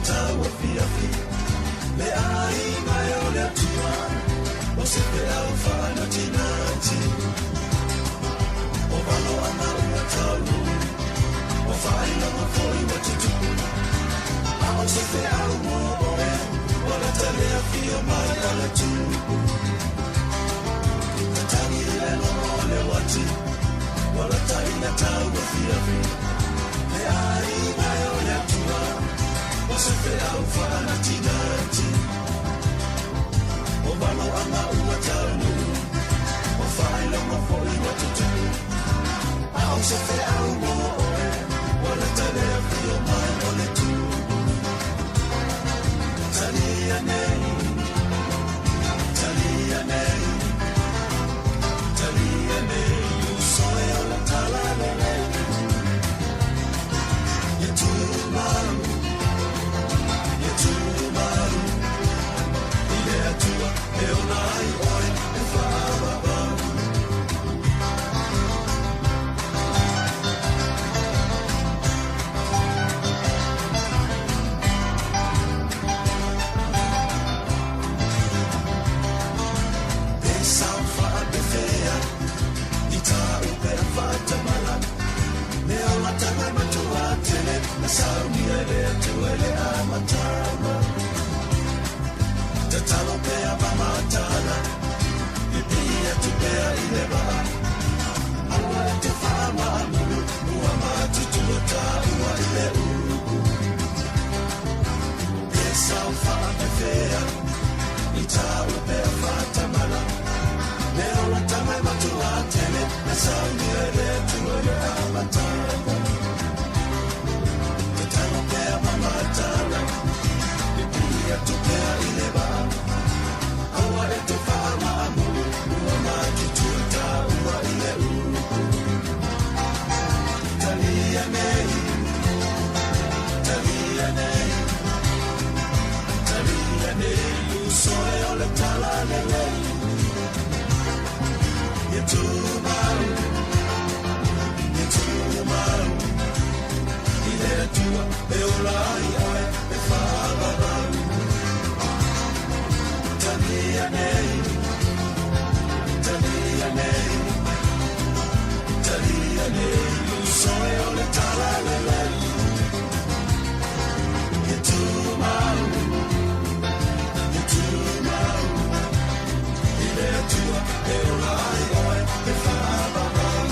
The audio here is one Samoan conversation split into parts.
Tau afiafi le aiga e o le Atua, o se feau faanatinati. O valoaga ua taunuu, o faailoga foi ua tutupu, a o se feau mo oe, ua lata le afio mai a le Tupu. Tatagi i le logo o le uati, ua lata ina tau afiafi le aiga e o le Atua, o se feau faanatinati. O valoaga ua taunuu, o faailoga foi ua tutupu, a o se feau mo oe, ua lata le afio mai o le Tupu. Talia nei, talia nei, talia nei, uso e o le talalelei. Ia tumau, ia tumau, i le Atua e ola ai oe e faavavau. Pe sao faapefea i tāupea faatamala, le olataga e matua tele na saunia e le Atua i le amataga. Tatalo pea ma mataala, pipii atu pea i le vaa, aua e te faamaamulu, ua matutua tāua i le upu. Pe sao faapefea i tāupea faatamala, le olataga e matua tele na saunia e le Atua i le amataga. Tatalo pea ma mataala, pipii atu pea i le vaa, aua e te faamaamulu, ua matutua tāua i le upu. Talia nei, talia nei, talia nei, uso e o le talalelei. Ia tumau, ia tumau, i le Atua e ola ai oe e faavavau. Talia nei, talia nei, talia nei, uso e o le talalelei. Ia tumau, ia tumau, i le Atua e ola ai oe e faavavau.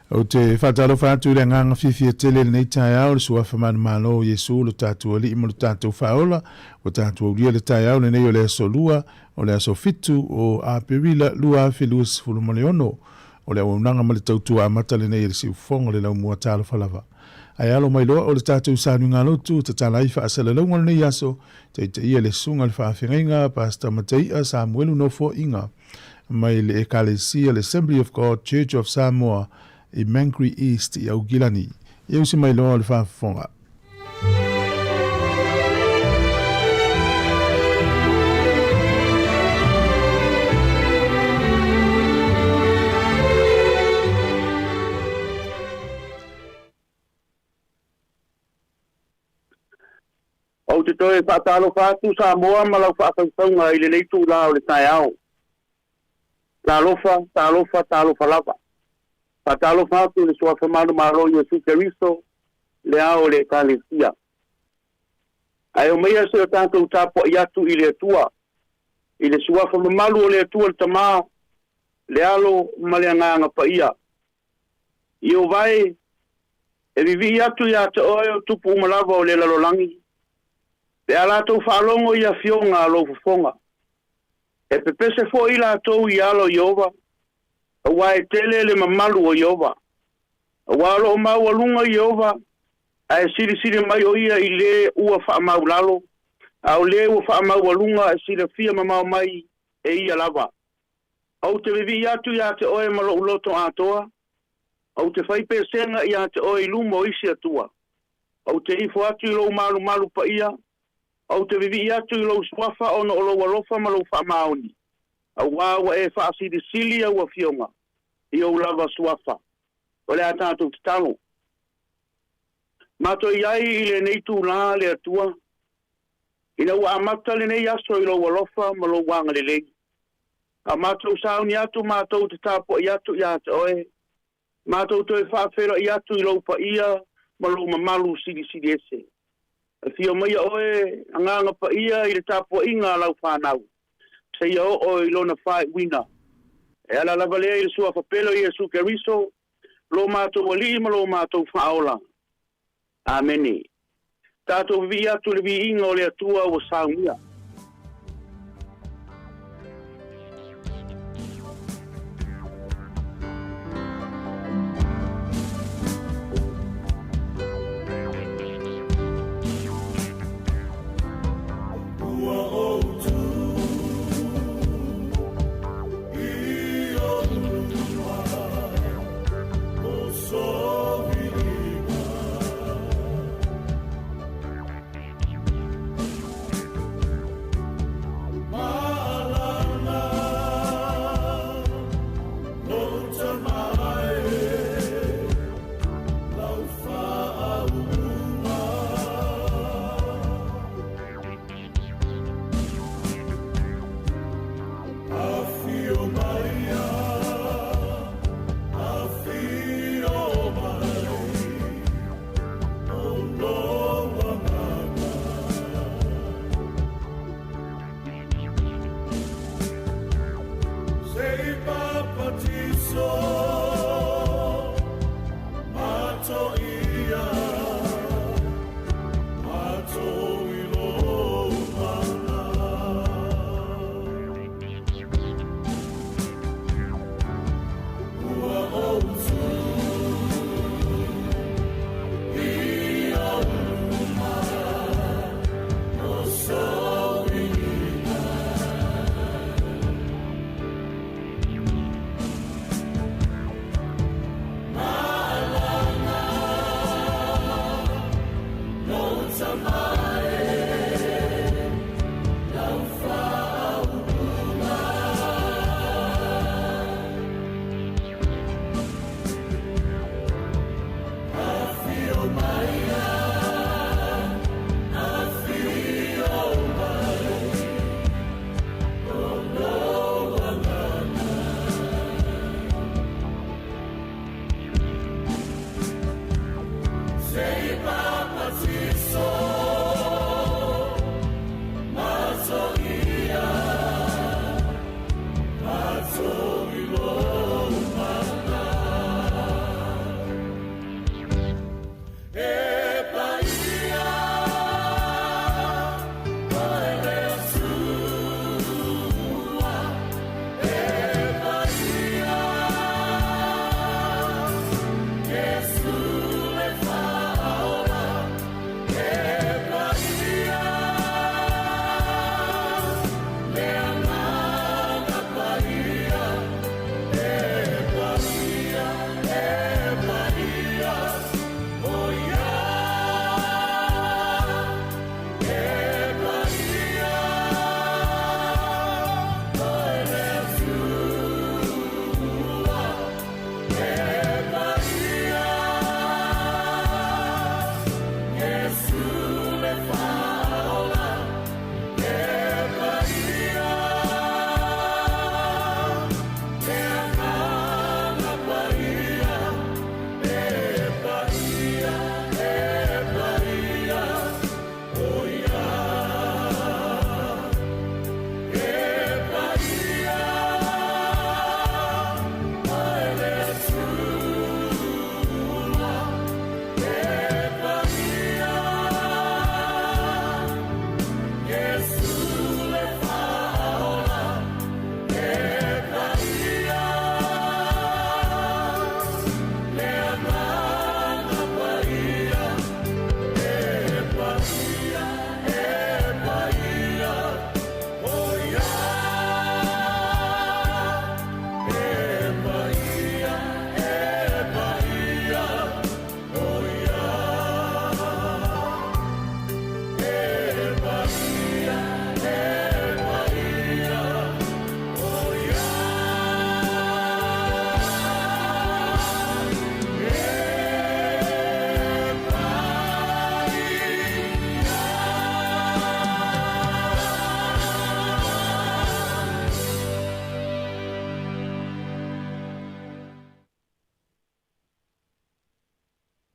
Ou te faatalofa atu i le agaga fiafia tele i lenei taeao, le Suafa manumalo o Iesu, lo tatou Alii ma lo tatou Faaola. Ua tatou aulia le taeao lenei o le aso Lua, o le aso 7 o Aperila 2026. O le auaunaga ma le tautua amata lenei e le siufofoga o le laumua talofa lava. Ae alo mai loa o le tatou sanuigalotu, tatala ai faasalalauga o lenei aso, taitaia le susuga i le faafeagaiga Pastor Mataia Samuelu Nofoaiga mai le Ekalesia le Assembly of God Church of Samoa i Mangere East i Aukilani. Ia usi mai loa o le faafofoga. Ou te toe faatalofa atu Samoa ma lau faafaufauga i lenei itula o le taeao. Talofa, talofa, talofa lava. Faatalofa atu i le Suafa Manumalo Iesu Keriso, le Ao o le Ekalesia. Ae omaia se o tatou tapuai atu i le Atua, i le Suafa mamalu o le Atua le Tama, le Alo ma le Agaga Paia. Ieova e, e vivii atu iā te oe o tupu uma lava o le lalolagi, pe a latou faalogo i afioga a lou fofoga. E pepese foi latou i ala o Ieova, auā e tele le mamalu o Ieova. Auā o lo o maualuga Ieova, ae silisili mai o ia i le ua faamaulalo, a o le ua faamaualuga e silafia mamao mai e ia lava. Ou te vivii atu iā te oe ma lou loto atoa, ou te fai pesega iā te oe i luma o isi atua. Ou te ifo atu i lou malumalu paia, ou te vivii atu i lou suafa ona o lou alofa ma lou faamaoni, auā ua e faasilisili au afioga i ou lava suafa. O le a tatou tatalo. Matou i ai i lenei itulā le Atua, ina ua amata lenei aso i lou alofa ma lou agalelei. A matou sauni atu matou te tapuai atu iā te oe, matou toe faafeiloai atu i lou paia ma lou mamalu silisili ese. Afio maia oe, Agaga Paia, i le tapuaiga a lau fanau, seia oo i lona faaiuina. E ala lava lea i le Suafa pele o Iesu Keriso, lo matou Alii ma lo matou Faaola. Amene. Tatou vivii atu i le viiga o le Atua ua saunia. Ua ou tū i ou luma, o soviiga.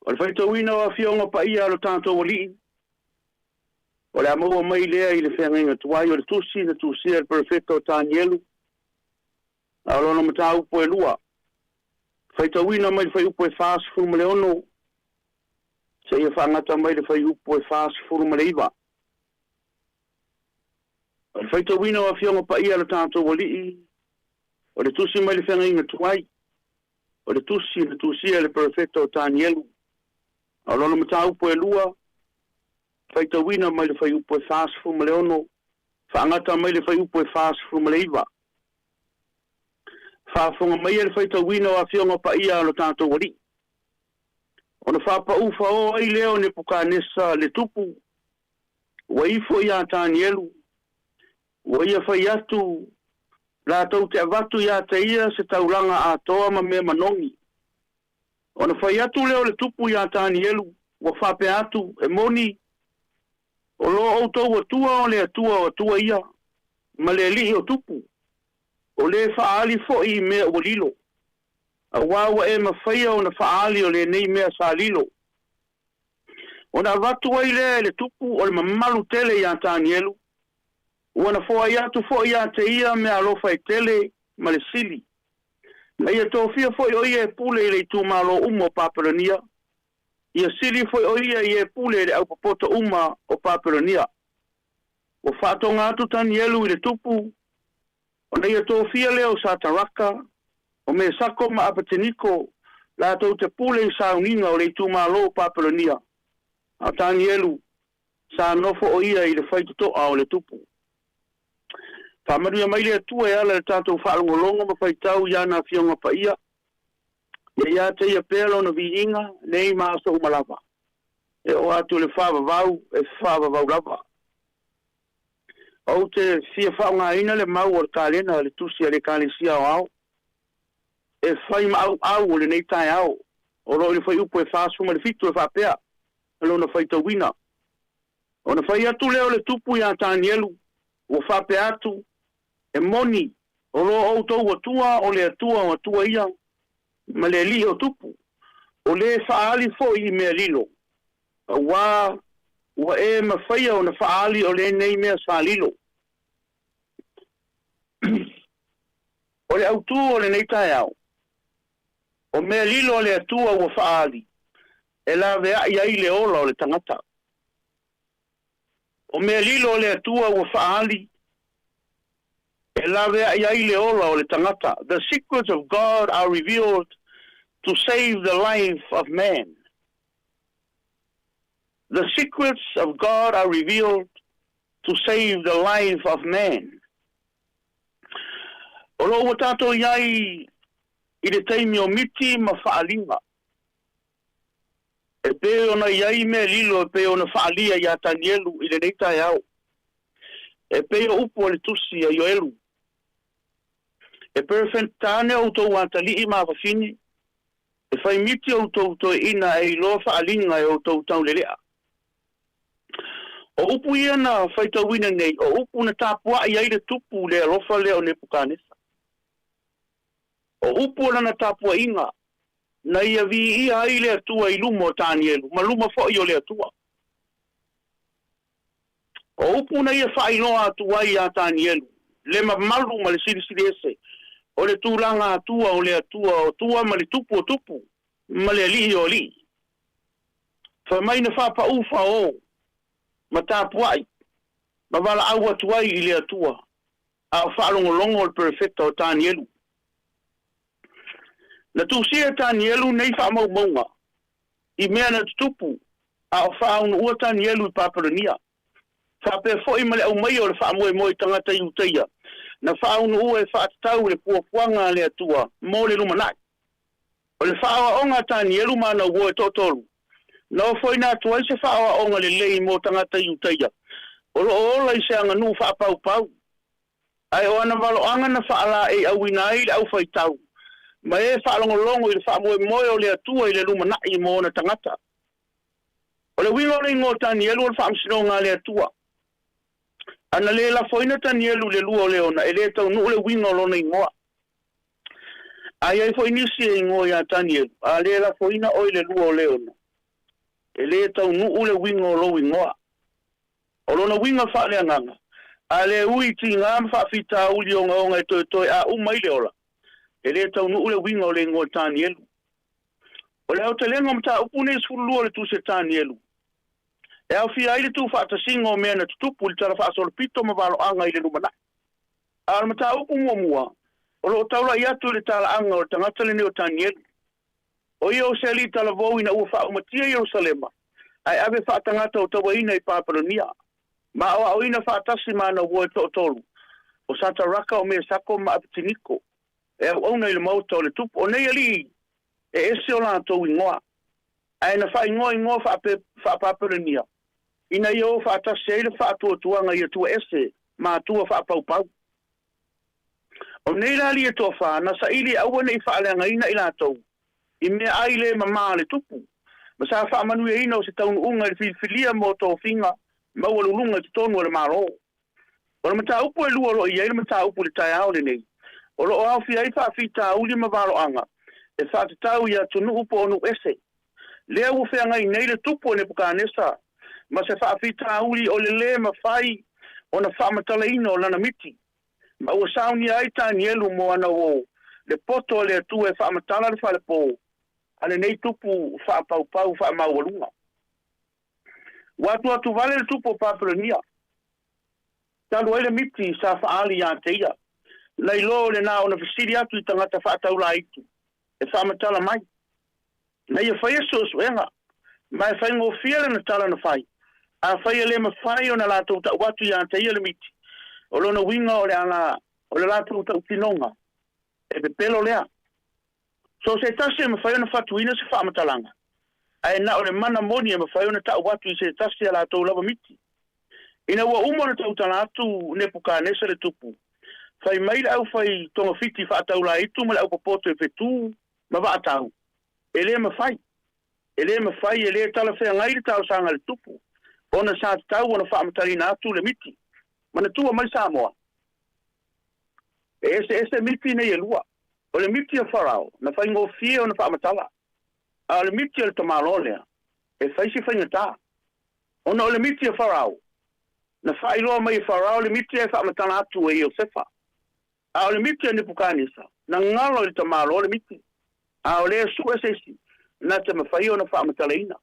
O le faitauina o afioga paia a lo tatou Alii, o le a maua mai lea i le feagaiga tuai o le tusi na tusia e le perofeta o Tanielu, a o lona mataupu e lua, faitauina mai le fuaiupu e 46 seia faagata mai le fuaiupu e 49. O le faitauina o afioga paia a lo tatou Alii, o le tusi mai le feagaiga tuai, o le tusi na tusia e le perofeta o Tanielu, a o lona mataupu e lua, faitauina mai le fuaiupu e 46, faagata mai le fuaiupu e 49. Faafofoga maia le faitauina o afioga paia a lo tatou Alii. Ona faapaū faoa ai lea o Nepukanesa le tupu, ua ifo iā Tanielu, ua ia fai atu latou te avatu iā te ia se taulaga atoa ma mea manogi. Ona fai atu lea o le tupu iā Tanielu, ua faapea atu, e moni, o lo outou Atua o le Atua o atua ia, ma le Alii o tupu, o lē faaali foʻi i mea ua lilo, auā ua e mafaia ona faaali o lenei mea sa lilo. Ona avatu ai lea e le tupu o le mamalu tele iā Tanielu, ua na foai atu foʻi iā te ia meaalofa e tele ma le sili. Na ia tofia foʻi o ia e pule i le itumalo uma o Papelonia, ia sili foʻi o ia i e pule i le aupopoto uma o Papelonia. Ua faatoga atu Tanielu i le tupu, ona ia tofia lea o Sataraka, o Mesako ma Apeteniko, latou te pule i sauniga o le itumalo o Papelonia, a o Tanielu, sa nofo o ia i le faitotoa o le tupu. Faamanuia mai le Atua e ala i le tatou faalogologo ma faitau i ana afioga paia, ia ia te ia pea lona viiga nei ma aso uma lava, e oo atu i le faavavau e faavavau lava. Ou te fia faaaogaina le mau o le kalena a le tusi a le Ekalesia Aoao e fai ma auau o lenei taeao, o lo o i le fuaiupu e 47 e faapea lona faitauina. Ona fai atu lea o le tupu iā Tanielu, ua faapea atu, E moni, o lo outou Atua o le Atua o atua ia, ma le Alii o tupu, o lē faaali foʻi i mea lilo, auā ua e mafaia ona faaali o lenei mea sa lilo. O le autū o lenei taeao, o mea lilo a le Atua ua faaali, e laveai ai le ola o le tagata. O mea lilo a le Atua ua faaali, e laveai ai le ola o le tagata. The secrets of God are revealed to save the life of man. The secrets of God are revealed to save the life of man. O lo o ua tatou i ai i le taimi o miti ma faaliga. E pei ona i ai mea lilo e pei ona faaalia iā Tanielu i lenei taeao. E pei o upu a le tusi a Ioelu, E perfect-ane outou atalii ma afafine, e fai miti outou toeaina e iloa faaliga e outou taulelea. O upu ia na faitauina nei, o upu na tapuai ai le tupu le alofa lea o Nepukanesa. O upu o lana tapuaiga, na ia viia ai le Atua i luma o Tanielu, ma luma foʻi o le Atua. O upu na ia faailoa atu ai iā Tanielu, le mamalu ma le silisili ese o le tulaga Atua o le Atua o tua ma le Tupu o tupu ma le Alii o alii. Fai mai na faapaū faoō ma tapuai ma valaau atu ai i le Atua, a o faalogologo le perofeta o Tanielu. Na tusia e Tanielu nei faamaumauga i mea na tutupu a o faaunuua Tanielu i Papelonia, faapea foi ma le aumaia o le faamoemoe i tagata Iutaia na faaunuua e faatatau i le fuafuaga a le Atua mo le lumanai. O le faaoaoga a Tanielu ma ana uo e toatolu, na ofoina atu ai se faaoaoga lelei mo tagata Iutaia o lo o ola i se aganuu faapaupau, ae o ana valoaga na faalaeiauina ai le aufaitau ma e faalogologo i le faamoemoe o le Atua i le lumanai mo ona tagata. O le uiga o le igoa o Tanielu o le faamasinoga a le Atua. A na le lafoina Tanielu i le lua o leona, e le taunuu le uiga o lona igoa. A i ai foi nisi e igoa iā Tanielu, a le lafoina oe i le lua o leona, E lē taunuu le uiga o lou igoa. O lona uiga faaleagaga, a le ui i tigā ma faafitauli ogaoga e toetoe auma ai le ola, e lē taunuu le uiga o le igoa Tanielu. O le aotelega o mataupu nei e 12 o le Tusi a Tanielu, e aofia ai le tuufaatasiga o mea na tutupu i le Tala Faasolopito ma valoaga i le lumanai. A o le mataupu muamua, o lo o taula'i atu i le talaaga o le tagata lenei o Tanielu. O ia o se alii talavou ina ua faaumatia Ierusalema, ae ave faatagata o tauaina i Papelonia, ma aoaoina faatasi ma ana uo e toatolu, o Sataraka, o Mesako ma Apetiniko, e auauna i le maota o le tupu. O nei alii e ese o latou igoa, ae na faaigoa igoa faa-Papelonia, ina ia o faatasi ai le faatuatuaga i atua ese ma atua faapaupau. O nei la alii e toafa, na saili e aua ne i faaleagaina i latou i meaai le mamā a le tupu, ma sa faamanuiaina o se taunuuga i le filifilia mo tofiga maualuluga i totonu o le Malo. O le mataupu e lua o lo o i ai le mataupu i le taeao lenei, o lo o aofia ai faafitauli ma valoaga e faatatau i atunuu po o nuu ese. Lea ua feagai nei le tupu o Nepukanesa ma se faafitauli o le lē mafai ona faamatalaina o lana miti, ma ua saunia ai Tanielu mo ana uō le poto a le Atua e faamatala le falepō a lenei tupu faapaupau faamaualuga. Ua atuatu vale le tupu o Papelonia, talu ai le miti sa faaali iā te ia, nai lo lenā ona fesili atu i tagata faataulaitu e faamatala mai. Na ia faia suesuega, ma e faigofie lana tala na fai, afai e le mafai ona latou tau atu iā te ia le miti, o lona uiga o le ala o le latou tautinoga, e pepelo lea. So o se tasi e mafai ona fatuina se faamatalaga, ae na o le mana moni e mafai ona tau atu i se tasi a latou lava miti. Ina ua uma ona tautala atu Nepukanesa le tupu, fai mai le aufai togafiti faataulaitu ma le aupopoto e fetu ma vaatau, E le mafai, e le mafai, e le talafeagai le talosaga a le tupu, ona sa tatau ona faamatalaina atu le miti. Manatua mai Samoa, e eseese miti nei e lua. O le miti a Farao, na faigofie ona faamatala, a o le miti a le tamaloa lea, e fai se faigatā. Ona o le miti a Farao, na faailoa mai e Farao le miti ae faamatala atu e Iosefa. A o le miti a Nepukanesa, na galo i le tamaloa le miti, a o lea sue se isi na te mafai ona faamatalaina.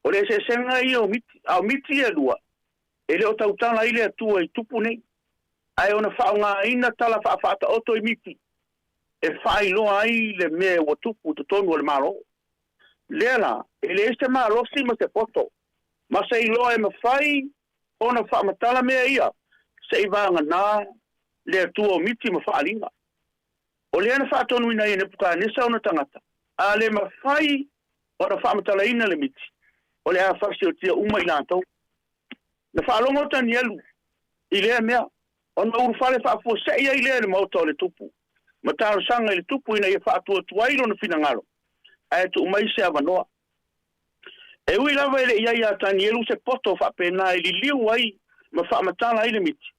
O le eseesega ia o miti, a o miti ia e lua, e le o tautala ai le Atua i tupu nei, ae ona faaaogaina tala faafaataoto i miti e faailoa ai le mea ua tupu i totonu o le Malo. Lea la, e leai se malosi ma se poto, ma se iloa e mafai ona faamatala mea ia se'i vaganā le Atua o miti ma faaaliga. O lea na faatonuina ai e Nepukanesa ona tagata, a le mafai ona faamatalaina le miti, o le a fasiotia uma i latou. Na faalogo o Tanielu i lea mea, ona ulufale faafuasei ai lea i le maota o le tupu, ma talosaga i le tupu ina ia faatuatuai lona finagalo, ae tuu mai se avanoa. E ui lava e le i i ai iā Tanielu se poto faapena e liliu ai ma faamatala ai le miti,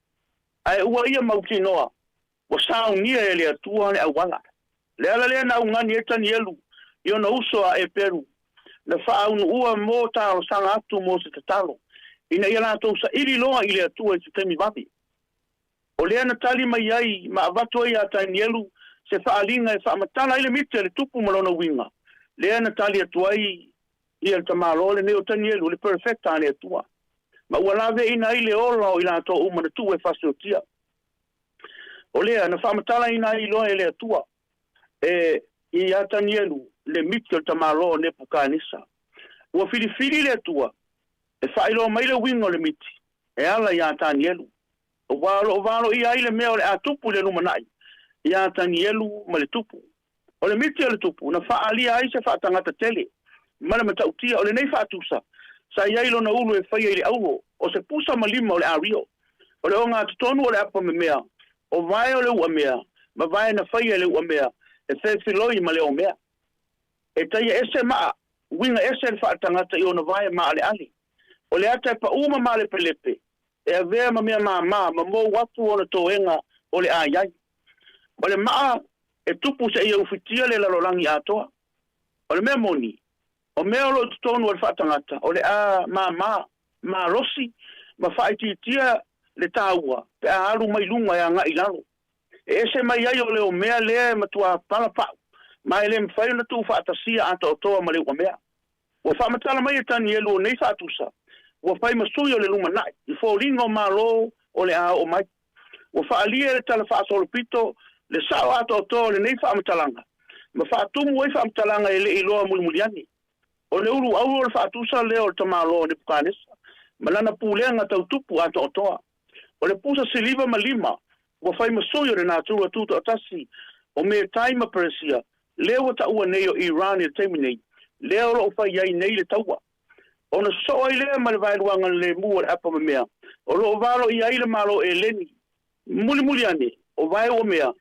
ae ua ia mautinoa ua saunia e le Atua le auala. Le ala lea na augani ai Tanielu i ona uso a Eperu, na faaunuua mo talosaga atu mo se tatalo, ina ia latou saili loa i le Atua i se taimi vave. O lea na tali mai ai ma avatu ai iā Tanielu se faaaliga e faamatala ai le miti a le tupu ma lona uiga, lea na tali atu ai ia le tamaloa lenei o Tanielu, le perofeta a le Atua, ma ua laveina ai le ola o i latou uma na tuu e fasiotia. O lea na faamatalaina ai loa e le Atua e iā Tanielu le miti o le tamaloa o Nepukanesa. Ua filifili le Atua e faailoa mai le uiga o le miti e ala iā Tanielu, aua o lo o valoia ai le mea o le a tupu i le lumanai iā Tanielu ma le tupu. O le miti o le tupu na faaalia ai se faatagata tele ma le matautia o lenei faatusa sa i ai lona ulu e faia i le auro o se pusa ma lima o le ario, o le ogatotonu o le apamemea, o vae o le uamea ma vae na faia i le uamea e fefiloi ma le omea. E taia ese maa uiga ese le faatagata i ona vae maaleale. O le ata e paʻū ma malepelepe, e avea ma mea māmā ma mou atu ona toega o le a i ai. O le maa e tupu seia ufitia le lalolagi atoa. O le mea moni, O mea o loo i totonu o le faatagata o le a māmā, malosi ma faaitiitia le taua pe a alu mai luga e agai i lalo. E ese mai ai o le omea lea e matuā palapa'u ma e lē mafai ona tuufaatasia atoatoa ma le uamea. Ua faamatala mai e Tanielu o nei faatusa ua fai ma sui o le lumana'i i foliga o Malo o le a oo mai. Ua faaalia e le Tala Faasolopito le sa'o atoatoa o lenei faamatalaga ma faatumu ai faamatalaga e le i iloa mulimuli ane. O le ulu auro o le faatusa lea o le tamaloa o Nepukanesa ma lana pulega tau tupu atoatoa. O le pusa siliva ma lima ua fai ma sui o le natura tutoatasi o Metai ma Peresia, lea ua taua nei o Iran i le taimi nei, lea o lo o fai ai nei le taua. Ona sosoo ai lea ma le vaeluaga lemu o le apamamea o lo o valoia ai le Malo Eleni. Mulimuli ane, o vae ua mea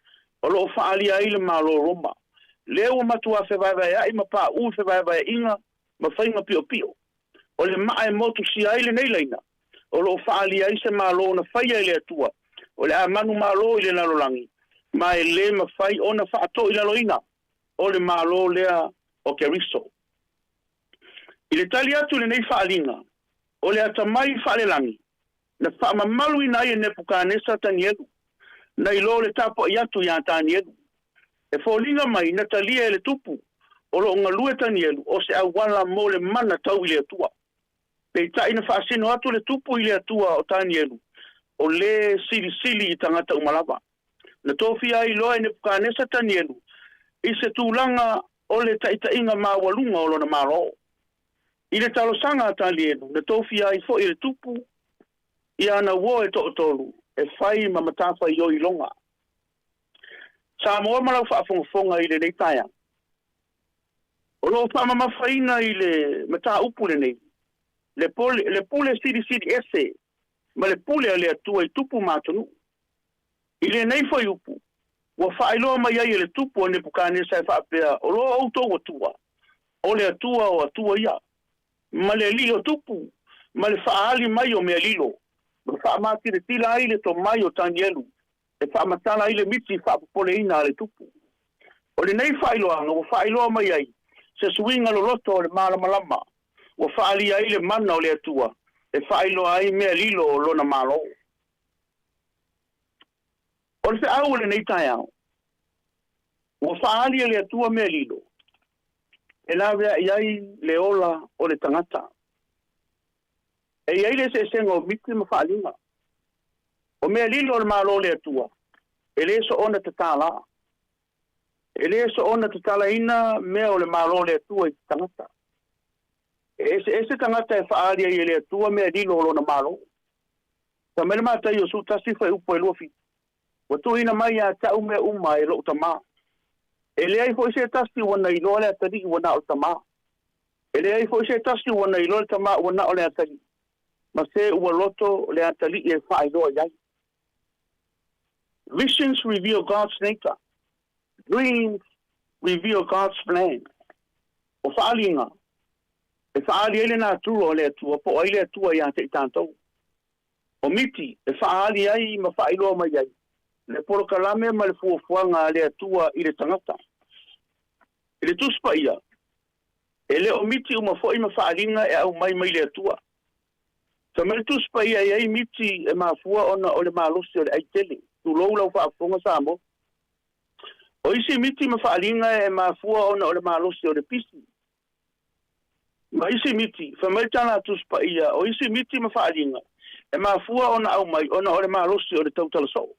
o lo o faaalia ai le Malo Roma, lea ua matuā fevaevaea'i ma paʻū i fevaevaea'iga ma faiga piopio. O le maa e motusia ai lenei laina o lo o faaalia ai se Malo na faia e le Atua o le a manumalo i le lalolagi ma e lē mafai ona faatoilaloina, o le Malo lea o Keriso. I le tali atu i lenei faaaliga o le atamai faalelagi na faamamaluina ai e Nepukanesa Tanielu, na iloa le tapuai atu iā Tanielu. E foliga mai na talia e le tupu o lo o galue Tanielu o se auala mo le mana tau i le Atua. Peitai na faasino atu le tupu i le Atua o Tanielu o lē silisili i tagata uma lava. Na tofia ai loa e Nepukanesa Tanielu i se tulaga o le taitaiga maualuga o lona Malo. I le talosaga a Tanielu, na tofia ai foi e le tupu i ana uo e toatolu e fai ma matafaioi loga. Samoa ma lau faafogafoga i lenei taeao. O lo o faamamafaina i le mataupu lenei le le pule silisili ese ma le pule a le Atua i tupu ma atunuu. I lenei fuaiupu, ua faailoa mai ai e le tupu a Nepukanesa e faapea, O lo outou Atua, o le Atua o atua ia, ma le Alii o tupu, ma le faaali mai o mea lilo, ma faamatilatila ai le tomai o Tanielu e faamatala ai le miti faapopoleina a le tupu. O lenei faailoaga ua faailoa mai ai se suiga loloto o le malamalama ua faaalia ai le mana o le Atua e faailoa ai mea lilo o lona Malo. O le feau o lenei taeao, ua faaali e le Atua mea lilo e laveai ai le ola o le tagata. E i ai le eseesega o miti ma faaaliga. O mea lilo o le Malo o le Atua, e lē soona tatala. E lē soona tatalaina mea o le Malo o le Atua i te tagata. E eseese tagata e faaali ai e le Atua mea lilo o lona Malo. Fai mai le Mataio 11 fuaiupu e 27, Ua tuuina mai ia te au mea uma e lou Tamā. E leai foi se tasi ua na iloa le Atalii ua na o le Tamā. E leai foi se tasi ua na iloa le Tamā ua na o le Atalii, ma se ua loto le Atalii e faailoa i ai. Visions reveal God's nature. Dreams reveal God's plan. O faaaliga, e faaali ai le natura o le Atua, po o ai le Atua iā te i tatou. O miti, e faaali ai ma faailoa mai ai le polokalame ma le fuafuaga a le Atua i le tagata. I le Tusi Paia, e le o miti uma foi ma faaaliga e aumai mai le Atua. Fai mai le Tusi Paia e i ai miti e mafua ona o le malosi o le ai tele, tulou lau faafofoga Samoa. O isi miti ma faaaliga e mafua ona o le malosi o le pisi. Ma isi miti, fai mai le tala a Tusi Paia, o isi miti ma faaaliga e mafua ona aumai ona o le malosi o le tautala soo.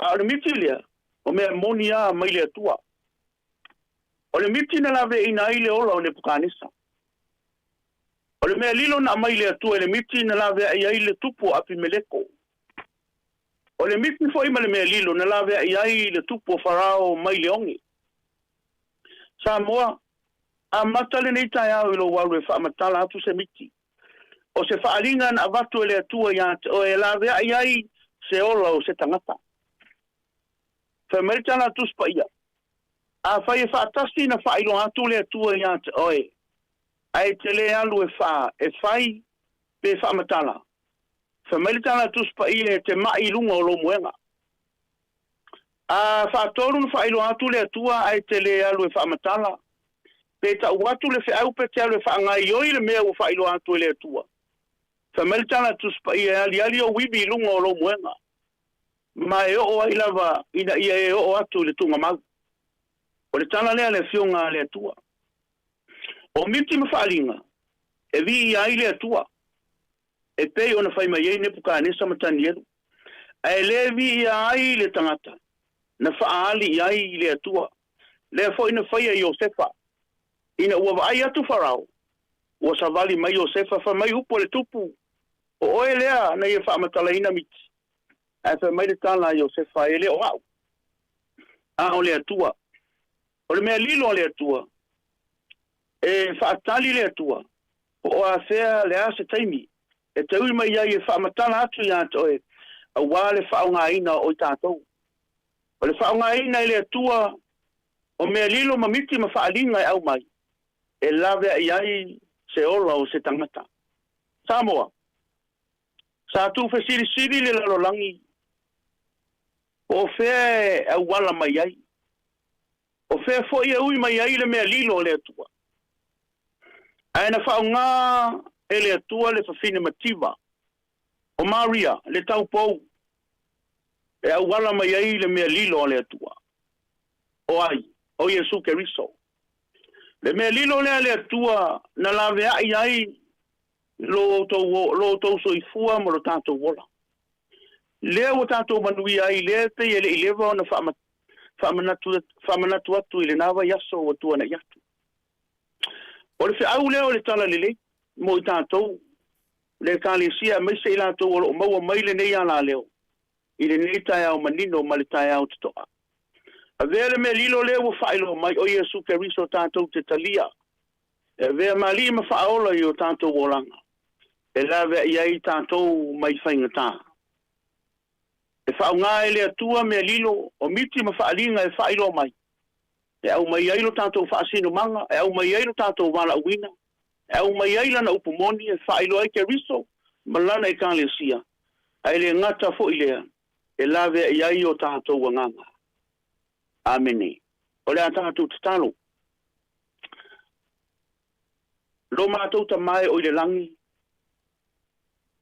A o le miti lea, o mea moni a mai le Atua. O le miti na laveaiina ai le ola o Nepukanesa. O le mea lilo na aumai le Atua i le miti na laveai ai le tupu o Apimeleko. O le miti foi ma le mea lilo na laveai ai le tupu o Farao mai le oge. Samoa, amata lenei taeao i lou alu e faamatala atu se miti. O se faaaliga na avatu e le Atua iā te oe e laveai ai se ola o se tagata. Fai mai le tala a Tusi Paia, Afai e faatasi na faailoa atu le Atua iā te oe, ae e te lē alu e faa, e fai, pe faamatala, fai mai le tala a Tusi Paia e te ma'i i luga o lou moega. A faatolu na faailoa atu le Atua ae te lē alu e faamatala. Pe tau atu le feau pe te alu e faagaoioi le mea ua faailoa atu e le Atua. Fai mai le tala a Tusi Paia e aliali ou ivi i luga o lou moega, ma e oo ai lava ina ia e oo atu i le tugamau. O le tala lea a le Afioga a le Atua. O miti ma faaaliga e viia ai le Atua, e pei ona fai mai ai Nepukanesa ma Tanielu, ae le viia ai le tagata na faaali i ai le Atua. Lea foi na faia Iosefa. Ina ua vaai atu Farao, ua savali mai Iosefa, fai mai upu a le tupu, O oe lea na ia faamatalaina miti. Ae fai mai le tala a Iosefa, E le o au, a o le Atua. O le mea lilo a le Atua, e faatali le Atua, po o afea le a se taimi e te ui mai ai e faamatala atu ia te oe, aua le faaaogaina o i tatou. O le faaaogaina e le Atua o mea lilo ma miti ma faaaliga e aumai, e laveai ai se ola o se tagata. Samoa, Sa tuufesilisili le lalolagi po o fea e auala mai ai, o fea foi e ui mai ai le mea lilo a le Atua. Ae na faaaoga e le Atua le fafine mativa o Maria, le taupou, e auala mai ai le mea lilo a le Atua. O ai? O Iesu Keriso. Le mea lilo lea a le Atua na laveai ai lo outou soifua ma lo tatou ola. Lea ua tatou manuia ai lea pei e le i leva ona faamanatu atu i lena vaiaso ua tuanai atu. O le feau lea o le Talalelei mo i tatou, le Ekalesia aemaise i latou o lo o maua mai lenei alaleo i lenei taeao manino ma le taeao totoa. Avea le mea lilo lea ua faailoa mai o Iesu Keriso tatou te talia E avea ma alii ma faaola i o tatou olaga, e laveai ai tatou mai faigata. E faaaoga e le Atua mea lilo, o miti ma faaliga e faailoa mai, e aumai ai lo tatou faasinomaga, e aumai ai lo tatou valaauina, e aumai ai Lana upu moni, e faailoa ai Keriso ma Lana Ekalesia, ae le gata foi lea, e laveai ai o tatou agaga. Amene. O le a tatou tatalo. Lo matou Tama e o i le lagi,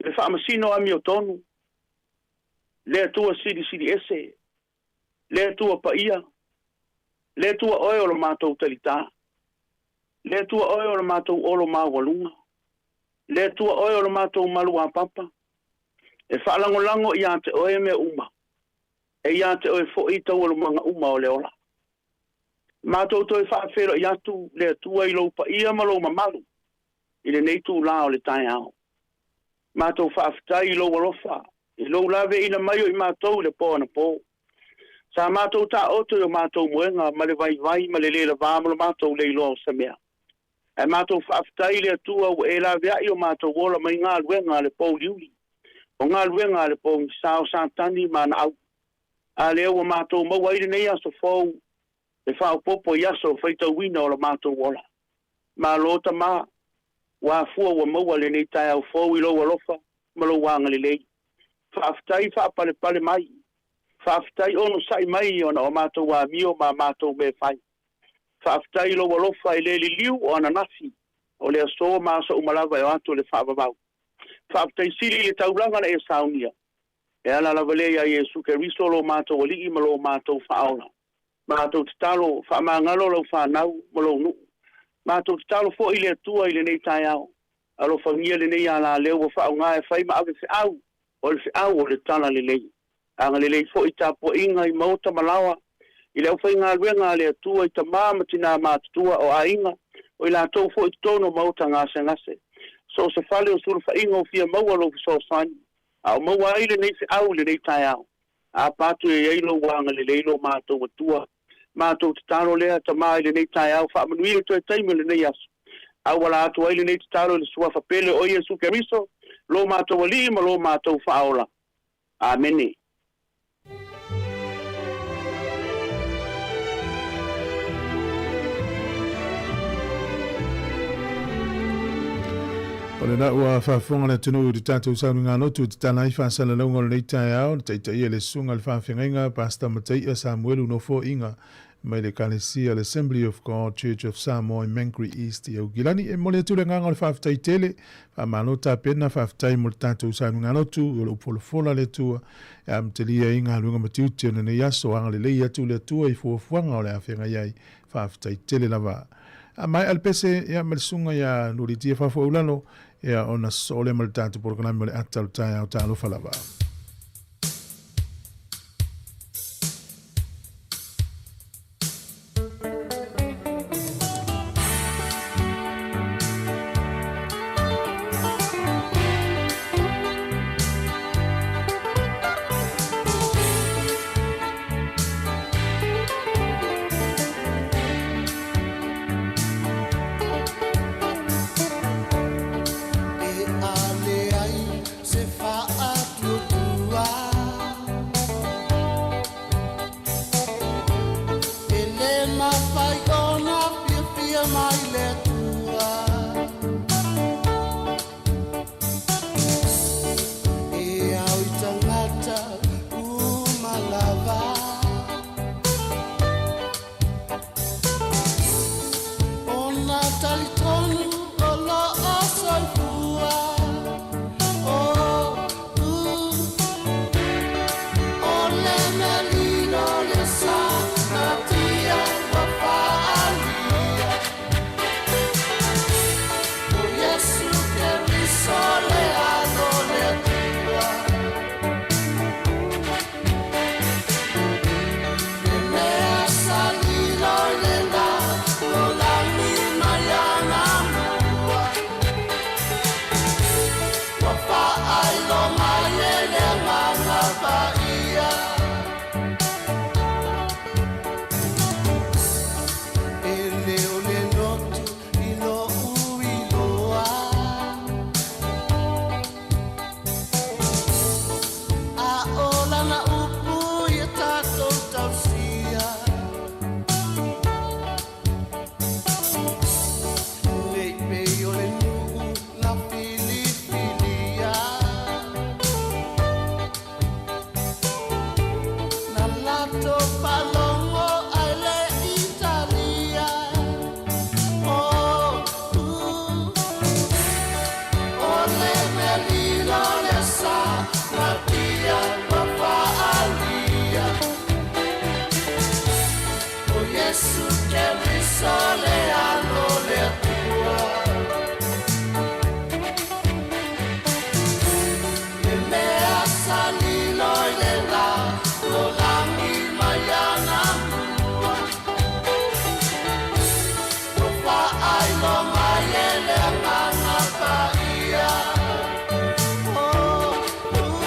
le faamasino amiotonu, le Atua Silisili Ese, le Atua Paia, le Atua Oe o lo matou Talitā, le Atua Oe o lo matou Olo Maualuga, le Atua Oe o lo matou Maluapapa, e faalagolago iā te Oe mea uma, e iā te Oe foi taualumaga uma o le ola. Matou toe faafeiloai atu le Atua i lou paia ma lou mamalu i lenei itulā o le taeao. Matou faafetai i lou alofa, i lou laveaiina mai o i matou i le po anapo. Sa matou taoto i o matou moega ma le vaivai ma le le lavā ma lo matou le iloa o se mea. Ae matou faafetai i le Atua ua e laveai o matou ola mai galuega a le pouliuli, o galuega a le pogisa o Satani ma ana au. A lea ua matou maua ai lenei aso fou e faaopoopo i aso faitauina o lo matou ola. Malo Tama, ua afua ua maua lenei taeao fou i lou alofa ma lou agalelei. Faafetai faapalepale mai. Faafetai onosai mai ona o matou amio ma a matou mea fai. Faafetai i lou alofa e le liliu o ananafi, o le aso ma aso uma lava e o atu le faavavau. Faafetai sili i le taulaga na e saunia. E ala lava lea iā Iesu Keriso lo matou Alii ma lo matou Faaola. Matou tatalo, faamagalo lau fanau ma lou nuu. Matou tatalo foi i le Atua i lenei taeao. Alofagia lenei alaleo ua faaaoga e fai ma ave feau, o le feau o le Talalelei. Agalelei foi i tapuaiga i maota ma laoa, i le aufaigaluega a le Atua i tama ma tinā matutua o aiga, o i latou foi i totonu o maota gasegase. So o se fale o sulufaiga o fia maua lou fesoasoani, a o maua ai lenei feau i lenei taeao. Apa atu e i ai lou agalelei lo matou Atua. Matou tatalo lea, Tama, i lenei taeao, faamanuia i toe taimi o lenei aso. Auala atu ai lenei tatalo i le Suafa pele o Iesu Keriso, lo matou Alii ma lo matou Faaola. Amene. O lena ua faafofoga le atunuu i le tatou sauniga lotu i te tala ai faasalalauga o lenei taeao, le taitaia e le Susuga i le Faafeagaiga, Pastor Mataia Samuelu Nofoaiga. mai le Ekalesia le Assembly of God Church of Samoa i Mangere East i Aukilani. E momoli atu le agaga o le faafetai tele, faamalo tapena, faafetai mo le tatou sauniga lotu, o le upu folafola a le Atua e amatalia ai galuega ma tiute o lenei aso. Agalelei atu le Atua i fuafuaga o le a feagai ai. Faafetai tele lava. A maea le pese ia ma le susuga ia Nulitia Faafouaulalo, ia ona sosoo lea ma le tatou polokalame o le ata o le taeao. Talofa lava. E ale ai se faatuatua E le mafai ona fiafia mai le Atua E ao i tagata uma lava Ona talitonu o loo soifua Oh, uh, o le mea lilo le sa natia ua faaalia O Iesu Keriso le Alo le Atua Le mea sa lilo i le la lalolagi mai anamua Ua faailoa mai e le Agaga Paia E le o le lotu i lo'u iloa A o lana upu ia tatou tausia Nei pei o le nuu na filifilia Na latou faalogo ai le Italia Oh, uh, o le mea lilo le sa natia ua faaalia O Iesu Keriso le Alo le Atua Le mea sa lilo i le lalolagi mai anamua Ua faailoa mai e le Agaga Paia Oh, uh,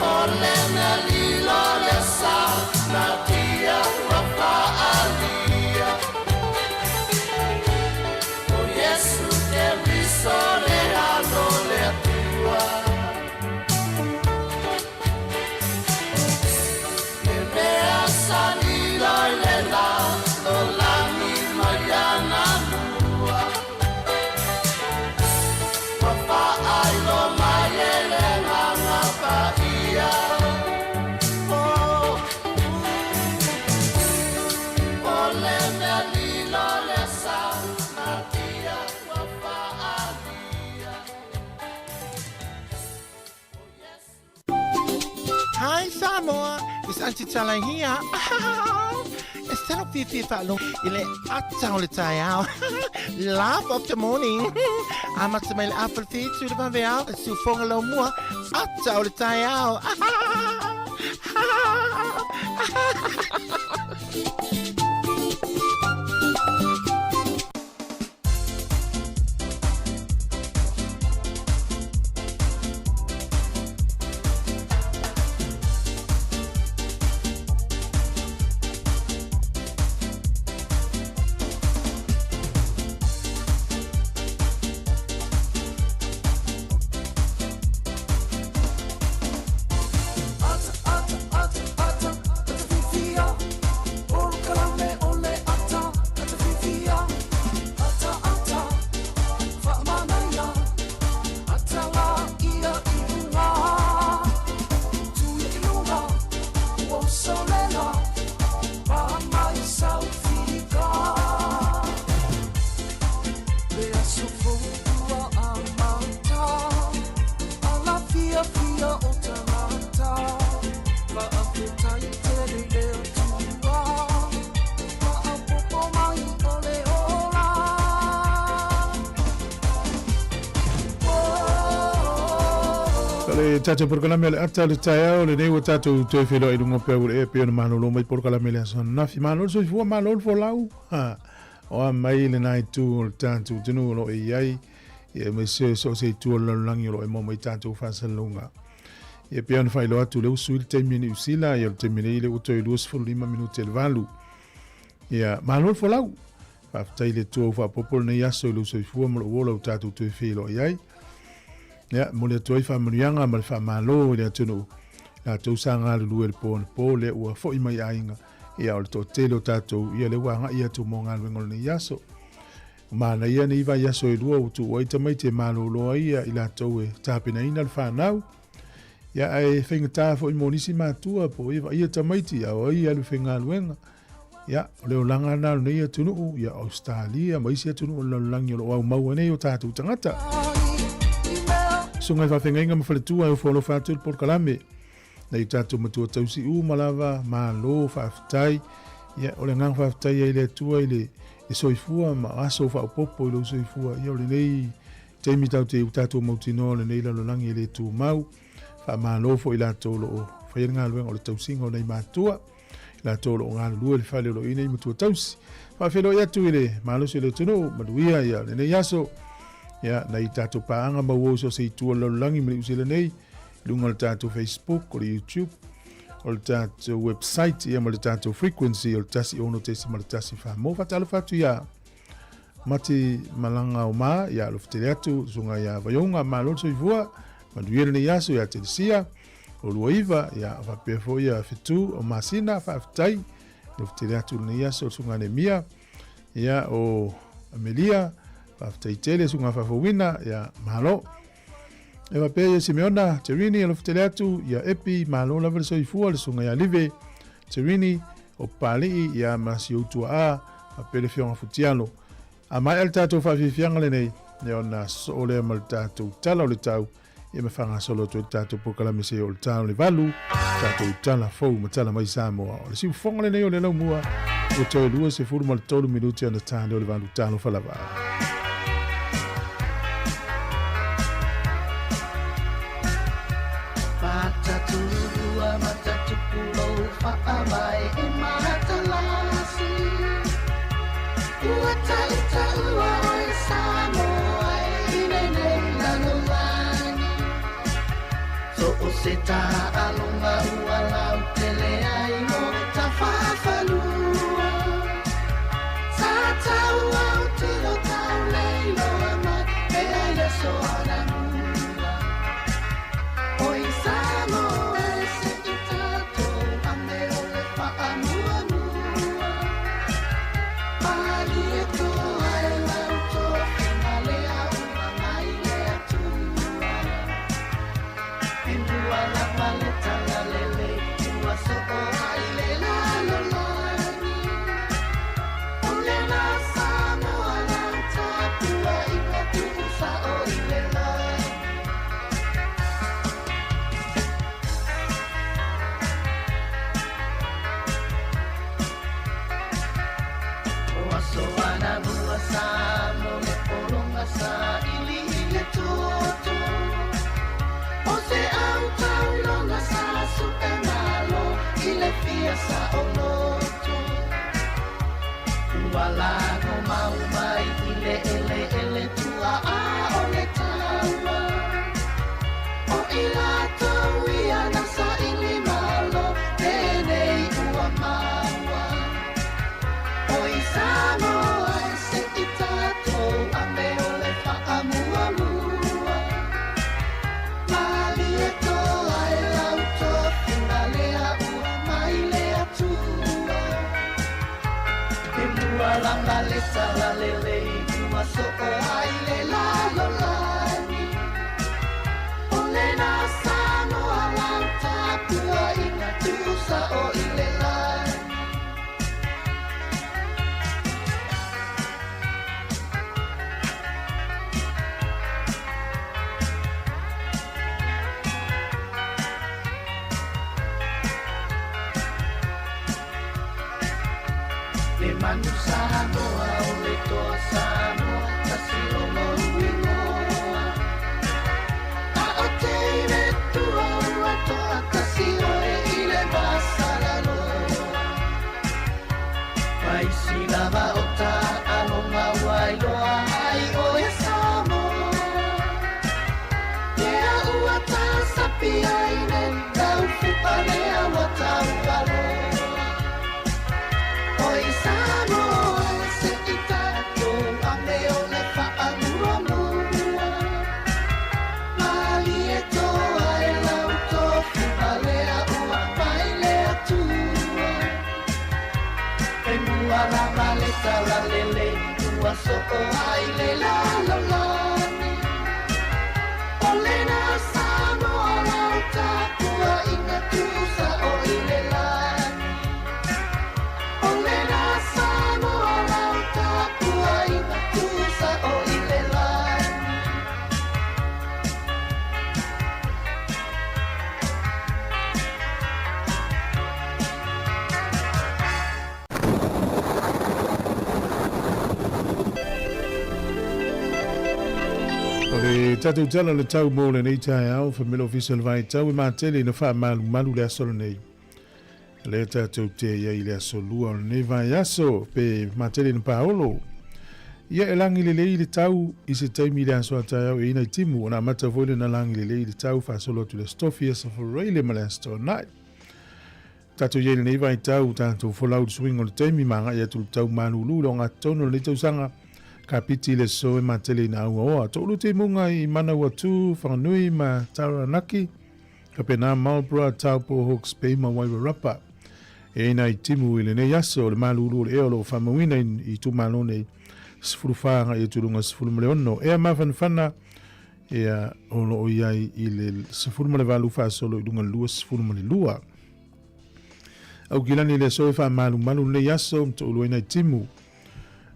o le mea lilo le sa natia ua faaalia O Iesu Keriso le Alo le Atua Le mea sa lilo i le lalolagi mai anamua Ua faailoa mai e le Agaga Paia Oh, uh, o le mea lilo le sa natia ua faaalia O Iesu Hi Samoa, it's Auntie Tala here. E talo fiafia faalogo i le ata o le taeao. Laugh of the morning. Amata mai le afa le 7 i le vaveao, e siufoga lau mua, ata o le taeao. Ata, ata, ata, ata, ata fifia. le tatou polokalame o le ata o le taeao lenei ua tatou toe feiloai i luga o peau o le ea e pei ona malolo mai polokalame i le aso ananafi. Malo le soifua, malo le folau. Ha, o a mai lena itu o le tatou atunuu o lo o i ai, ia aemaise so o se itu o le lalolagi o lo o e maua mai tatou faasalalauga. Ia pei ona faailoa atu, lea ua sui le taimi i Niu Sila, ia o le taimi nei lea ua toe 25 minute i le 8. Ia, malo le folau. Faafetai i le Atua ua faaopoopo lenei aso i lou soifua ma lou ola ua tatou toe feiloai ai. Ia, momoli atu ai faamanuiaga ma le faamalo i le atunuu, latou sa galulue i le po anapo, lea ua foi mai aiga, ia o le toatele o tatou, ia lea ua agai atu mo galuega o lenei aso. Ua manaia nei vaiaso e lua ua tuu ai tamaiti e malolo ai ia i latou e tapenaina le fanau. Ia ae faigata foi mo nisi matua po o ai e vaaia tamaiti a o ai e alu i faigaluega. Ia, o le olaga lena o lenei atunuu, ia Ausetalia ma isi atunuu o le lalolagi o lo o aumau ai nei o tatou tagata. Susuga i faafeagaiga ma faletua e ofo alofa atu i le polokalame. Nai o tatou matua tausi uma lava, malo faafetai. Ia, o le agaga faafetai ai le Atua i le, le soifua ma aso faaopoopo i lou soifua. Ia, o lenei taimi tatou te, ua tatou mautinoa o lenei lalolagi e le tumau. Faamalo foi i latou o lo o faia le galuega o le tausiga o nai matua. Latou o lo o galulue i le fale o lo o i ai nei matua tausi. Faafeiloai atu i le malosi o le atunuu, manuia ia lenei aso. Ia, nai tatou paaga mauou so o se itu o le lalolagi ma le Niu Sila nei, i luga o le tatou Facebook, o le YouTube, o le tatou website, ia ma le tatou frequency o le 106.1 Mo faatalofa atu ia Mati Malaga o Ma, ia alofa tele atu, susuga ia Vaioga, malo le soifua, manuia lenei aso ia Telesia, o 29, ia faapea foi ia 7 o masina, faafetai, alofa tele atu lenei aso le susuga Nemia, ia o Amelia, faafetai tele susuga Faafouina, ia malo. E faapea ia Simeona, Terini, alofa tele atu, ia Epi, malo lava le soifua, le susuga ia Live, Terini, o Papalii, ia ma si ou tuaa, faapea le Afioga Futialo. A maea le tatou faafiafiaga lenei, ia ona sosoo lea ma le tatou tala o le tau, ia ma faagasolo atu ai le tatou polokalame seia oo i le ta o le 8, tatou tala fou ma tala mai Samoa. O le siufofoga lenei o le laumua, ua toe 23 minute ona ta lea o le 8. Talofa lava. Mataturua, matatupu lou faavae e matalasi. Ua tautaua oe Samoa e i lenei lalolagi. So o se taaloga ua lautele ai mo tafafalua. Sa taua o tino tau leiloa mai me ai le soana mua. Oi Samoa e se i tatou ame o le faamuamua. Malie toa e lau tofiga lea ua mai le Atua. E mua lava le talalelei ua soo ai le lalolagi. O lena Samoa lau tapuaiga tuu sao i le lagi. O aso anamua sa mo le pologa sa ili i le toto. O se au tauloga sa su'e malo i le fia saoloto. Ua lago mau mai i le eleele tua'a o le taua. O i latou ia na saili malo lenei ua maua. Oi Samoa e se i tatou ame o le faamuamua. Malie toa e lau tofiga lea ua mai le Atua. E mua lava le talalelei ua soo ai le lalolagi. O lena Samoa lau tapuaiga tuu sao i le lagi. Le manu Samoa o le toa Samoa tasi o lou igoa. A o David. Soo ai le lalolagi. O lena Samoa lau tapuaiga tuusao i le lagi. O lena Samoa lau tapuaiga tuusao i le lagi. O le tatou tala o le tau mo lenei taeao, Family Office o le Vaitau e matele ina faamalumalu le aso lenei. Lea tatou te iai i le aso lua o lenei vaiaso, pe matele ina paolo. Ia e lagi lelei le tau i se taimi i le aso a taeao e ina i timu, ona amata foi lena lagi lelei le tau faasolo atu i le Aso Tofi, Aso Faraile ma le Aso Toonai. Tatou i ai i lenei vaitau, tatou folau i le suiga o le taimi ma agai atu i le tau malulu i le ogatotonu o lenei tausaga. Kapiti le aso e matele ina auaoa. Toulu timuga i Manawatu, Whanganui ma Taranaki, Kapena Marlborough, Taupo, Hawke's Bay ma Wairarapa. E ina i timu i lenei aso o le malulu o le ea o lo o faamauina i itumalo nei 14 agai atu i luga 16. Ea mafanafana Ia, o lo o i ai i le 18 faasolo i luga 22. Aukilani le aso e faamalumalu lenei aso, touluaina i timu.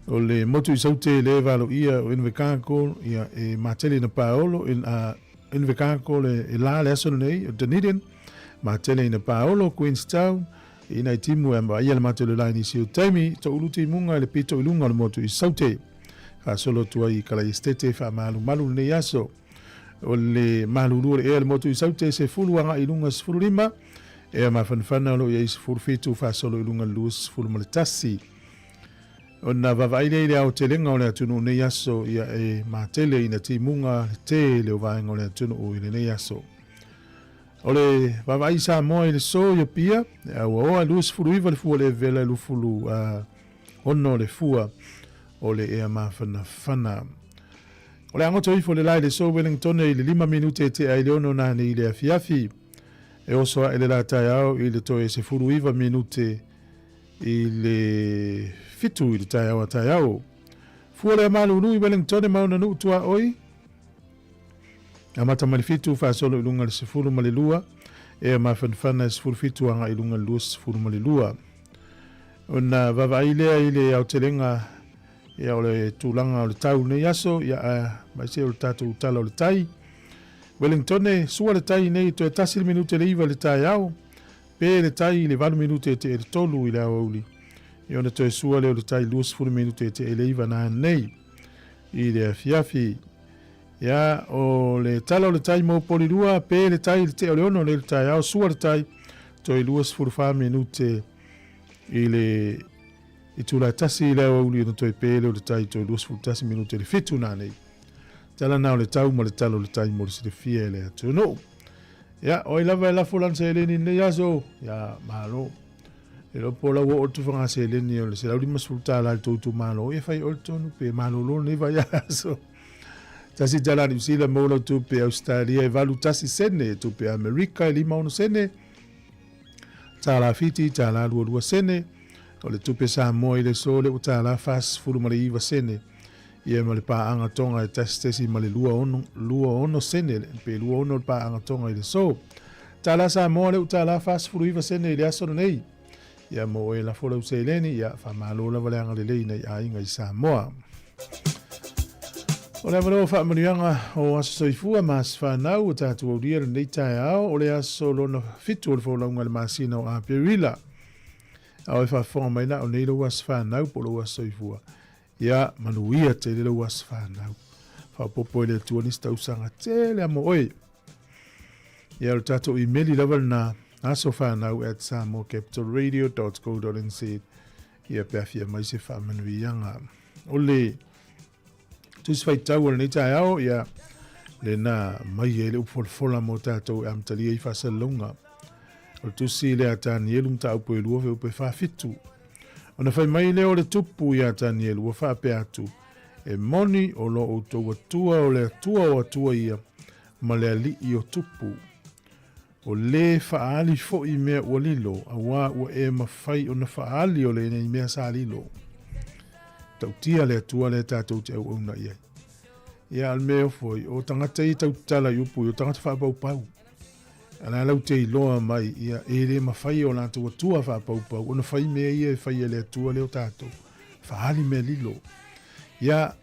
O le motu i saute le valo ia o Invercargill, ia e matele ina paolo, in, uh, Invercargill e, e la le aso lenei, o Dunedin, matele ina paolo, Queenstown, ina i timu e amba ia le matou le laini si o taimi, toulu timunga i le pito i luga o le motu i saute. Faasolo atu ai i Kalaistete faamalumalu lenei aso. O le malulu o le ea le motu i Saute 10 agai i luga 15, ea mafanafana o lo o i ai 17 faasolo i luga 21. Ona vaavaai lea i le aotelega o le atunuu nei aso ia e matele ina timuga le tele o vaega o le atunuu i lenei aso. O le vaavaai i Samoa i le so i Apia, e auaoa 29 le fua o le evela e lufulu 6 le fua o le ea mafanafana. O le agoto ifo le la i le so Wellington i le 5 minute e tea i le 6 nane i le afiafi. E oso ae le la taeao i le toe 19 minute i le 7 i le taeao a taeao. Fua le malulu i Wellington ma ona nuu tuaoi. Amata mai le 7 faasolo i luga le 12 ea mafanafana e 17 agai i luga le 22. Ona vaavaai lea i le aotelega ia o le tulaga o le tau nei aso ia aemaise o le tatou tala o le tai. Wellington, sua le tai nei toe tasi le minute le iva i le taeao, pe le tai i le 8 minute e te e le tolu i le aoauli. Ia ona toe sua lea o le tai 20 minute e te e le iva na nei i le afiafi. Ia o le tala o le tai mo Polirua, pe le tai i le tea o le ono nei le taeao, sua le tai toe 24 minute i le itula e tasi i le aoauli ona toe pe lea o le tai toe 21 minute i le 7 nā nei. Tala nā o le tau ma le tala o le tai mo le silafia e le atunuu. Ia, o ai lava e lafo lana seleni i lenei aso, ia, malo. E iloa po o lau oo atu fanga seleni o le $150 i le tou itumalo, ia fai oe le tonu pe malolo lenei vaiaso. Tasi tala Niu Sila mo lau tupe Australia e 81 sene, tupe Amerika e 56 sene, tālā Fiti, tālā 22 sene, o le tupe Samoa i le aso lea ua tālā 49 sene, ia ma le paaga Tonga e 1.26 26 sene, pe 26 le paaga Tonga i le aso. Tālā Samoa lea ua tālā 49 sene i le aso lenei. Ia mo oe lafo lau seleni, ia faamalo lava le agalelei nai aiga i Samoa. O le avanoa faamanuiaga o Aso Soifua ma Aso Whanau o tātou aulia lenei taeao o le aso lona fitu o le folauga i le masina o Aperila. A o e faafofoga mai la o nei lou aso whanau po lou aso soifua. Ia manuia tele lou aso whanau. Faapopo e le Atua nisi tausaga tele a mo oe. Ia o le tātou imeli lava lena asofanau@samoacapitalradio.co.nz ia pe afia mai se faamanuiaga. O le tusi faitau o lenei taeao, ia lena mai ai le upu folafola mo tātou e amatalia i faasalalauga. O le tusi lea a Tanielu mataupu e lua feupu e 47. Ona fai mai lea o le tupu iā Tanielu ua faapea atu, E moni o lo outou Atua o le Atua o atua ia, ma le Alii o tupu. O lē faaali foʻi mea ua lilo, auā ua e mafai ona faaali o lenei mea sa lilo. matautia le Atua lea tatou te auauna i ai. Ia, a o le mea e ofo ai, o tagata ia e tautala i upu ia, o tagata faapaupau. A la lau te iloa mai, ia, e le mafai e o latou atua faapaupau ona fai mea ia e fai e le Atua lea o tatou. Faaali mea lilo. Ia,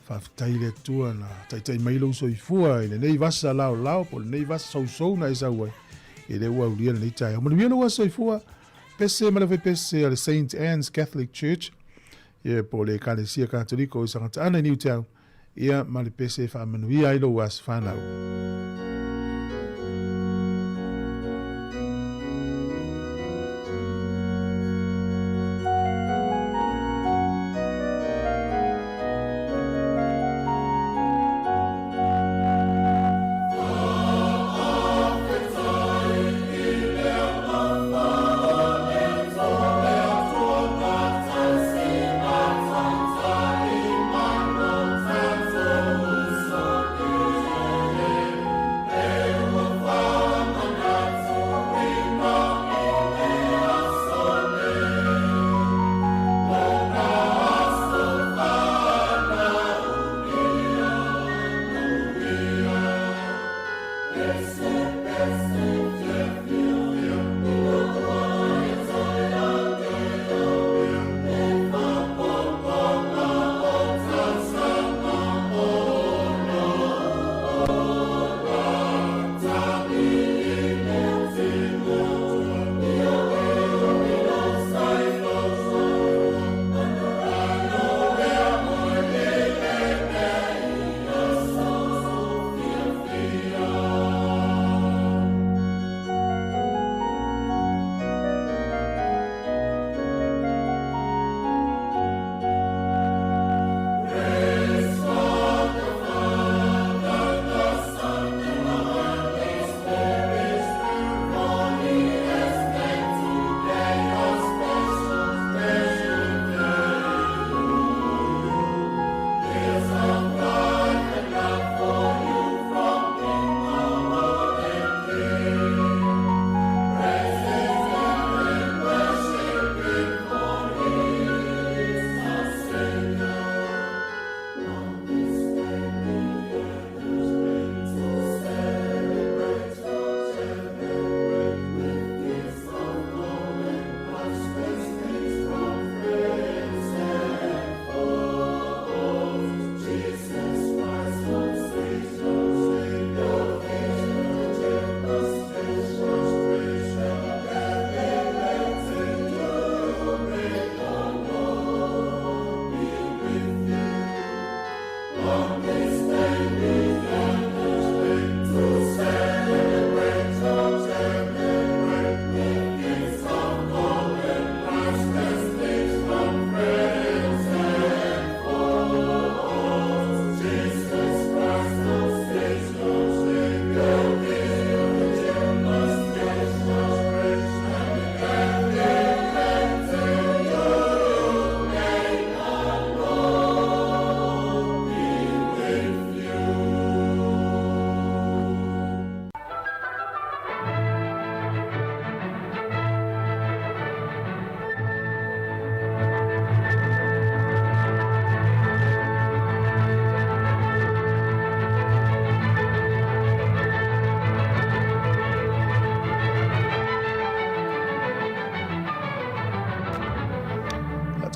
faafetai i le Atua na taitai mai lou soifua i lenei vasa laolao po o lenei vasa sousou na e sau ai, e le ua aulia lenei taeao. Manuia lou aso soifua, pese ma le faipese a le Saint Anne's Catholic Church, ia, po o le Ekalesia Katoliko i Sagataana i Newtown, ia, ma le pese e faamanuia ai lou aso fanau.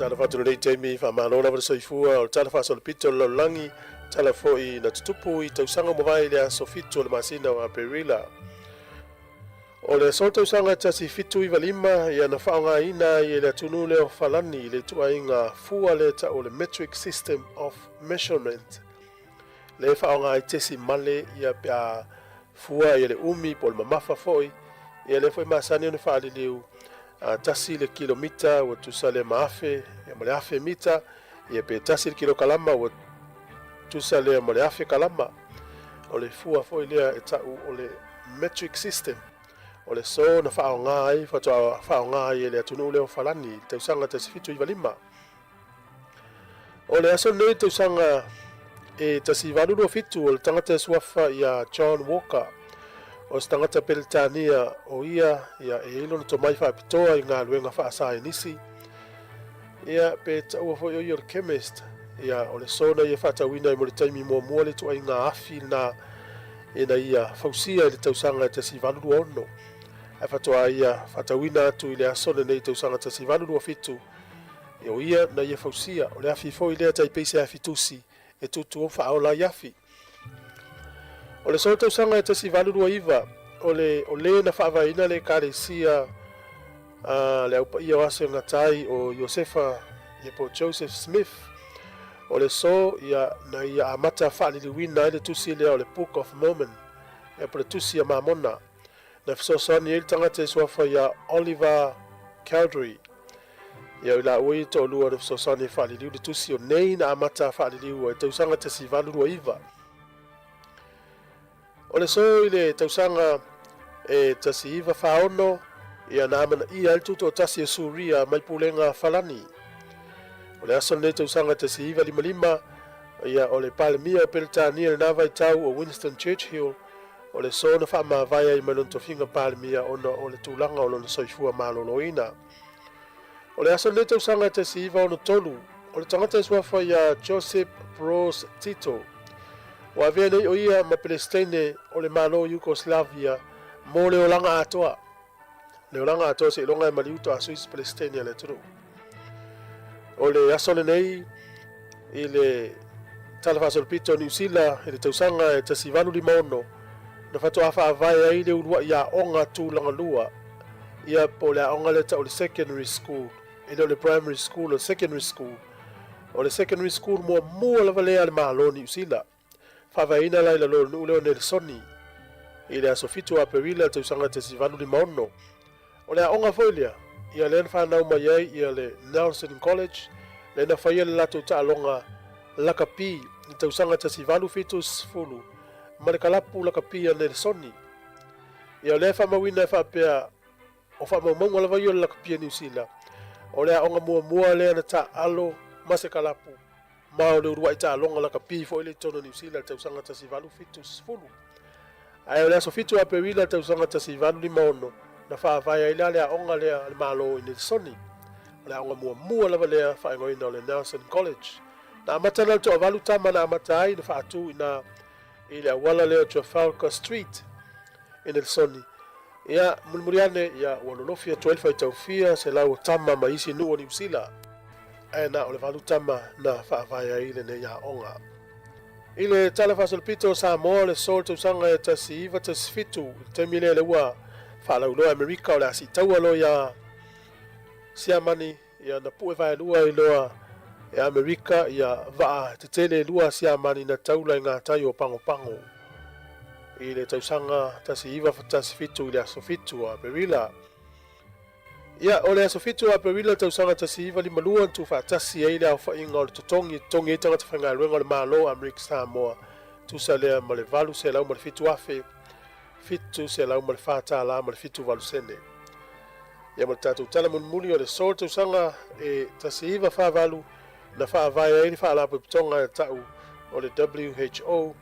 Talofa atu lenei taimi, faamalo lava le soifua o le tala faasolopito o le lalolagi, tala foi na tutupu i tausaga ua mavae i le aso 7 o le masina o Aperila. O le aso tausaga 1795 ia na faaaogaina ai e le atunuu lea o Falani le ituaiga fua lea e tau o le metric system of measurement, lea e faaaoga ai tesimale ia pe a fua ia le umi po o le mamafa foi, ia lea foi e masani ona faaliliu 1 le kilomita ua tusa lea ma 1000 ia ma le 1000 mita, ia pe 1 le kilokalama ua tusa lea ma le 1000 kalama. O le fua foi lea e tau o le metric system. O le aso na faaaoga ai, faatoa faaaoga ai e le atunuu lea o Falani i le tausaga 1795. O le aso lenei i le tausaga e 1827 o le tagata e suafa ia John Walker, o se tagata Peretania o ia, ia e i ai lona tomai faapitoa i galuega faasaenisi. Ia, pe taua foi o ia o le chemist, ia, o le aso na ia faatauina ai mo le taimi muamua le ituaiga afi lena ina ia fausia i le tausaga e 1826. Ae faatoa ia faatauina atu i le aso lenei tausaga 1827, ia o ia na ia fausia, o le afi foi lea tai pei se afi tusi e tutu o faaola ai afi. O le aso tausaga e 1829, o le o le na faavaeina le Ekalesia a le Au Paia o Aso e Gata ai o Iosefa ia po o Joseph Smith, o le aso ia na ia amata faaliliuina ai le tusi lea o le Book of Mormon, ia po o le Tusi a Mamona. Na fesoasoani ai le tagata i suafa iā Oliver Cowdery. Ia o i laua ia e toalua na fesoasoani e faaliliu le tusi o nei na amata faaliliu ai tausaga 1829. O le aso i le tausaga e 1946, ia na amanaia ai le tutoatasi o Suria mai pulega Falani. O le aso lenei tausaga 1955, ia o le Palemia o Peretania i lena vaitau o Winston Churchill, O le aso na faamavae ai mai lona tofiga Palemia ona o le tulaga o lona soifua maloloina. O le aso lenei tausaga e 1963, o le tagata e suafa ia Josip Broz Tito, ua avea nei o ia ma Pelesiteine o le Malo o Yugoslavia mo le olaga atoa. Le olaga atoa seiloga e maliu toa sui se Pelesiteine a le atunuu. O le aso lenei i le Tala Faasolopito o Niu Sila i le tausaga e 1856, na faatoa faavae ai le uluai aoga tulaga lua, ia po o le aoga lea tau o le secondary school, e le o le primary school, o le secondary school. O le secondary school muamua lava lea a le Malo o Niu Sila. Faavaeina la i lalo o le nuu lea o Nelesoni i le aso 7 o Aperila tausaga 1856. O le aoga foi lea, ia lea na fanau mai ai ia le Nelson College, lea na faia le latou taaloga lakapi i le tausaga 1870 ma le kalapu lakapi a Nelesoni. Ia o lea e faamauina e faapea O faamaumauga lava ia o le lakapi a Niu Sila, o le aoga muamua lea na taaalo ma se kalapu, ma o le uluai taaloga lakapi foi lea i totonu o Niu Sila i le tausaga 1870. Ae o le aso 7 o Aperila i le tausaga 1856, na faavae ai la le aoga lea a le Malo i Nelesoni. O le aoga muamua lava lea faaigoaina o le Nelson College. Na amata la le toavalu tama na amata ai na faatu i ina i le auala lea o Trafalgar Street i Nelesoni. Ia, mulimuli ane, ia, ua lolofi atu ai le faitaufia selau o tama ma isi nuu o Niu Sila, ae na o le valu tama na faavae ai lenei aoga. I le Tala Faasolopito o Samoa o le Sol tausaga e 1917, i le taimi lea lea ua faalauiloa e Amerika o le a siitaua loa iā Siamani, ia na pue vaelua ai loa e Amerika ia vaa tetele e lua a Siamani na taula i ngā tai o Pagopago i le tausaga 1917 i le aso 7 o Aperila. Ia, o le aso 7 o Aperila tausaga 1952 na tuufaatasi ai le aofaiga o le totogi e totogi ai tagata faigaluega o le Malo o Amerika Samoa, tusa lea ma le $807,704 tala ma le 78 sene. Ia ma le tatou tala mulimuli o le aso tausaga e 1948 na faavae ai le Faalapotopotoga e ta'u o le WHO,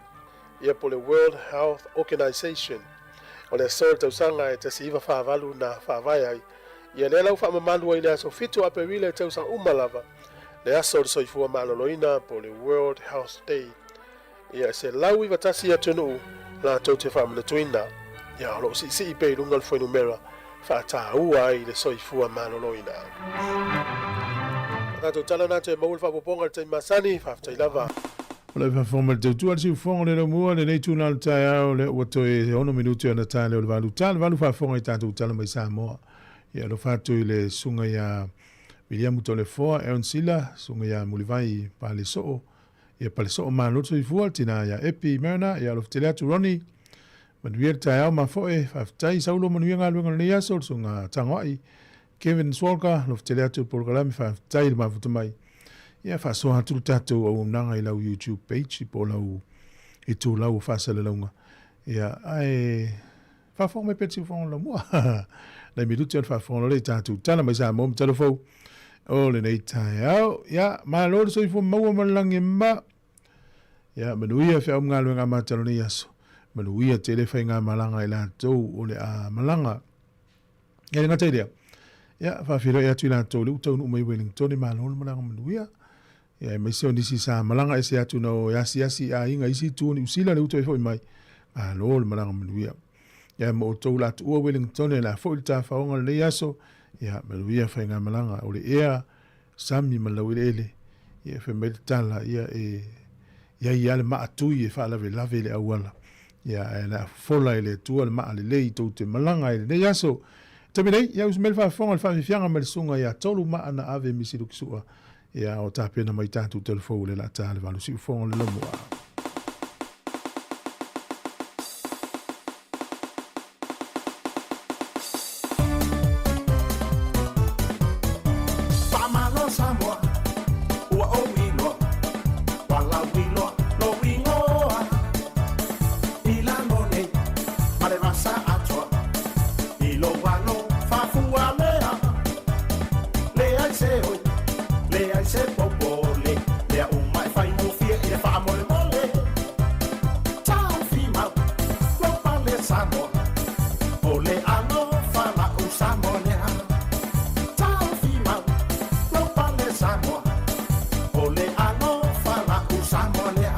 ia po o le World Health Organization. O le aso tausaga e 1948 na faavae ai. Ia lea la ua faamamalu ai i le aso 7 o Aperila i tausaga uma lava, le aso o le soifua maloloina po o le World Health Day. Ia e 191 atunuu latou te faamanatuina, ia o lo o siisii pea i luga le fuainumera faataua ai le soifua maloloina. O tatou tala na toe maua le faaopoopoga i le taimi masani, faafetai lava. O le faafofoga mai le tautua a le siufofoga o le laumua lenei tula o le taeao lea ua toe 6 minute ona ta lea o le valu ta le valu faafofoga i tatou tala mai Samoa. Ia alofa atu i le susuga ia Viliamu Toleafoa Aaron Sila, susuga ia Mulivai Palesoo, Ia Palesoo malo le soifua, le tina ia Epi Mariner, ia alofa tele atu Ronnie. Manuia le taeao mafoe, faafetai Saulo manuia galuega o lenei aso, le susuga Tagoai, Kevin Swalka, alofa tele atu le polokalame, faafetai le mafuta mai. Ia faasoa atu le tatou auaunaga i lau YouTube page po o lau itulau o faasalalauga. Ia ae faafofoga mai pea le siufofoga o lamua. Nai minuti o le faafofoga loa lea i tatou tala mai Samoa ma tala fou o lenei taeao. Ia, malo le soifua maua ma le lagi e ma. Ia, manuia feau ma galuega amata o lenei aso. Manuia tele faigamalaga i latou o le a malaga. Ia le gata i lea. Ia, faafeiloai atu i latou lea ua taunuu mai i Wellingtone, malo le malaga manuia. Ia, aemaise o nisi sa malaga ese atu na o e asiasi i aiga i isi itu o Niu Sila lea ua toe foi mai, malo le malaga manuia. Ia, ma outou la tuua Wellingtone, la foi le tafaoga o lenei aso, ia, manuia faigamalaga, o le ea, sami ma le laueleele, ia, fai mai le tala, ia, e i ai lava le maa tui e faalavelave i le auala, ia, ae o le a fofola e le Atua le maa lelei tou te malaga ai i lenei aso. Taimi nei, ia usu mai le faafofoga i le faafiafiaga mai le susuga ia Tolu Maa na ave Misi Lukisua, ia, o tapena mai tatou telefou le lata le valu siufogo le lomoa. Faamalo Samoa, ua ou iloa, ua lauiloa lou igoa. I lalo nei ma le vasa atoa, i lou alo faafualea. Leai se oi, leai se popole, mea uma e faigofie i le faamolemole. Taofi mau, lou pale Samoa, o le alofa la'u Samoa lea. Taofi mau, lou pale Samoa, o le alofa la'u Samoa lea.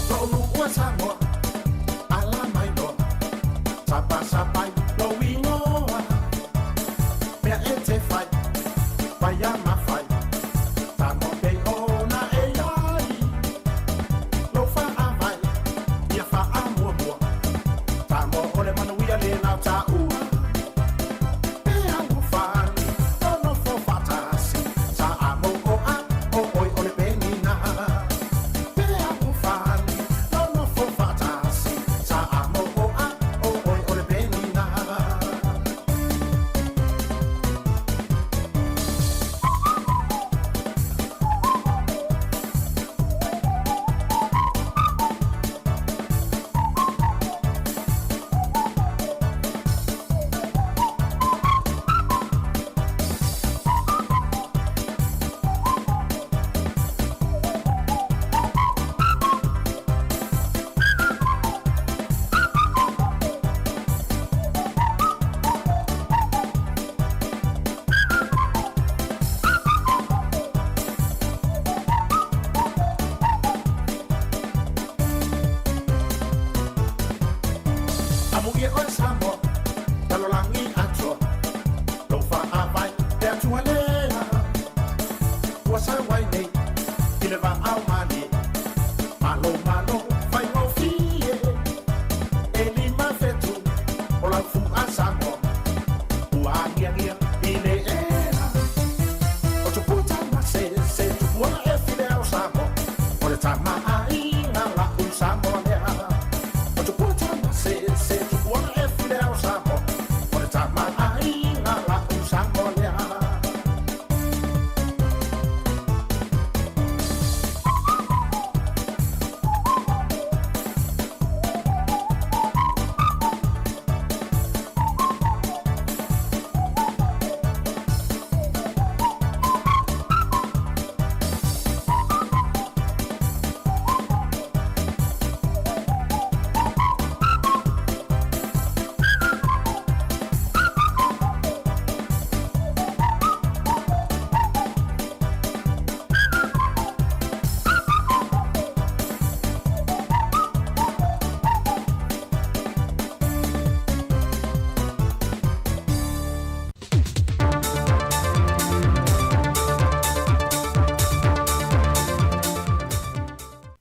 To'olua Samoa, ala mai loa, sapasapai lou igoa. Mea e te fai, paia mafai, tamo pei ona e iai. Lou faavae, ia faamuamua, tamo o le manuia le lau taua. E alofani, nonofo faatasi, sa a mou o a o oi o le penina. E alofani, nonofo faatasi, sa a mou o a o oi o le penina. Amuia oe Samoa, lalolagi atoa, lou faavae le Atua lea. Ua sau ai nei i le vaao malie, malo malo faigofie. E 5 fetu o lau fua Samoa, ua agiagia i le ea. O tupua tamasese, tupua e file ao Samoa, o le tamaaiga la'u Samoa lea. O tupua tamasese, tupua e file ao Samoa, o le tamaaiga la'u Samoa lea.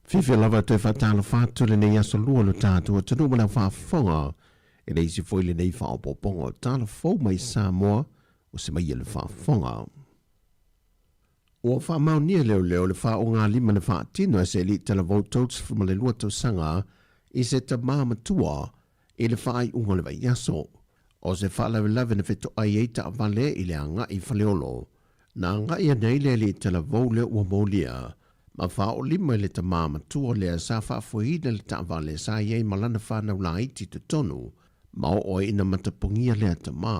Fiafia lava toe faatalofa atu lenei aso lua lo tatou atunuu ma lau faafofoga e le isi foi lenei faaopoopoga o tala fou mai Samoa o se mai le faafofoga. Ua faamaonia e leoleo le faogalima na faatino e se alii talavou 32 tausaga i se tamā matua i le faaiuga o le vaiaso. O se faalavelave na fetoai ai taavale i le agai i Faleolo, na agai ane ai le alii talavou lea ua molia ma faaolima i le tamā matua lea sa faafoeina le taavale sa i ai ma lana fanau laiti i totonu ma oo ai ina matapogia lea tamā.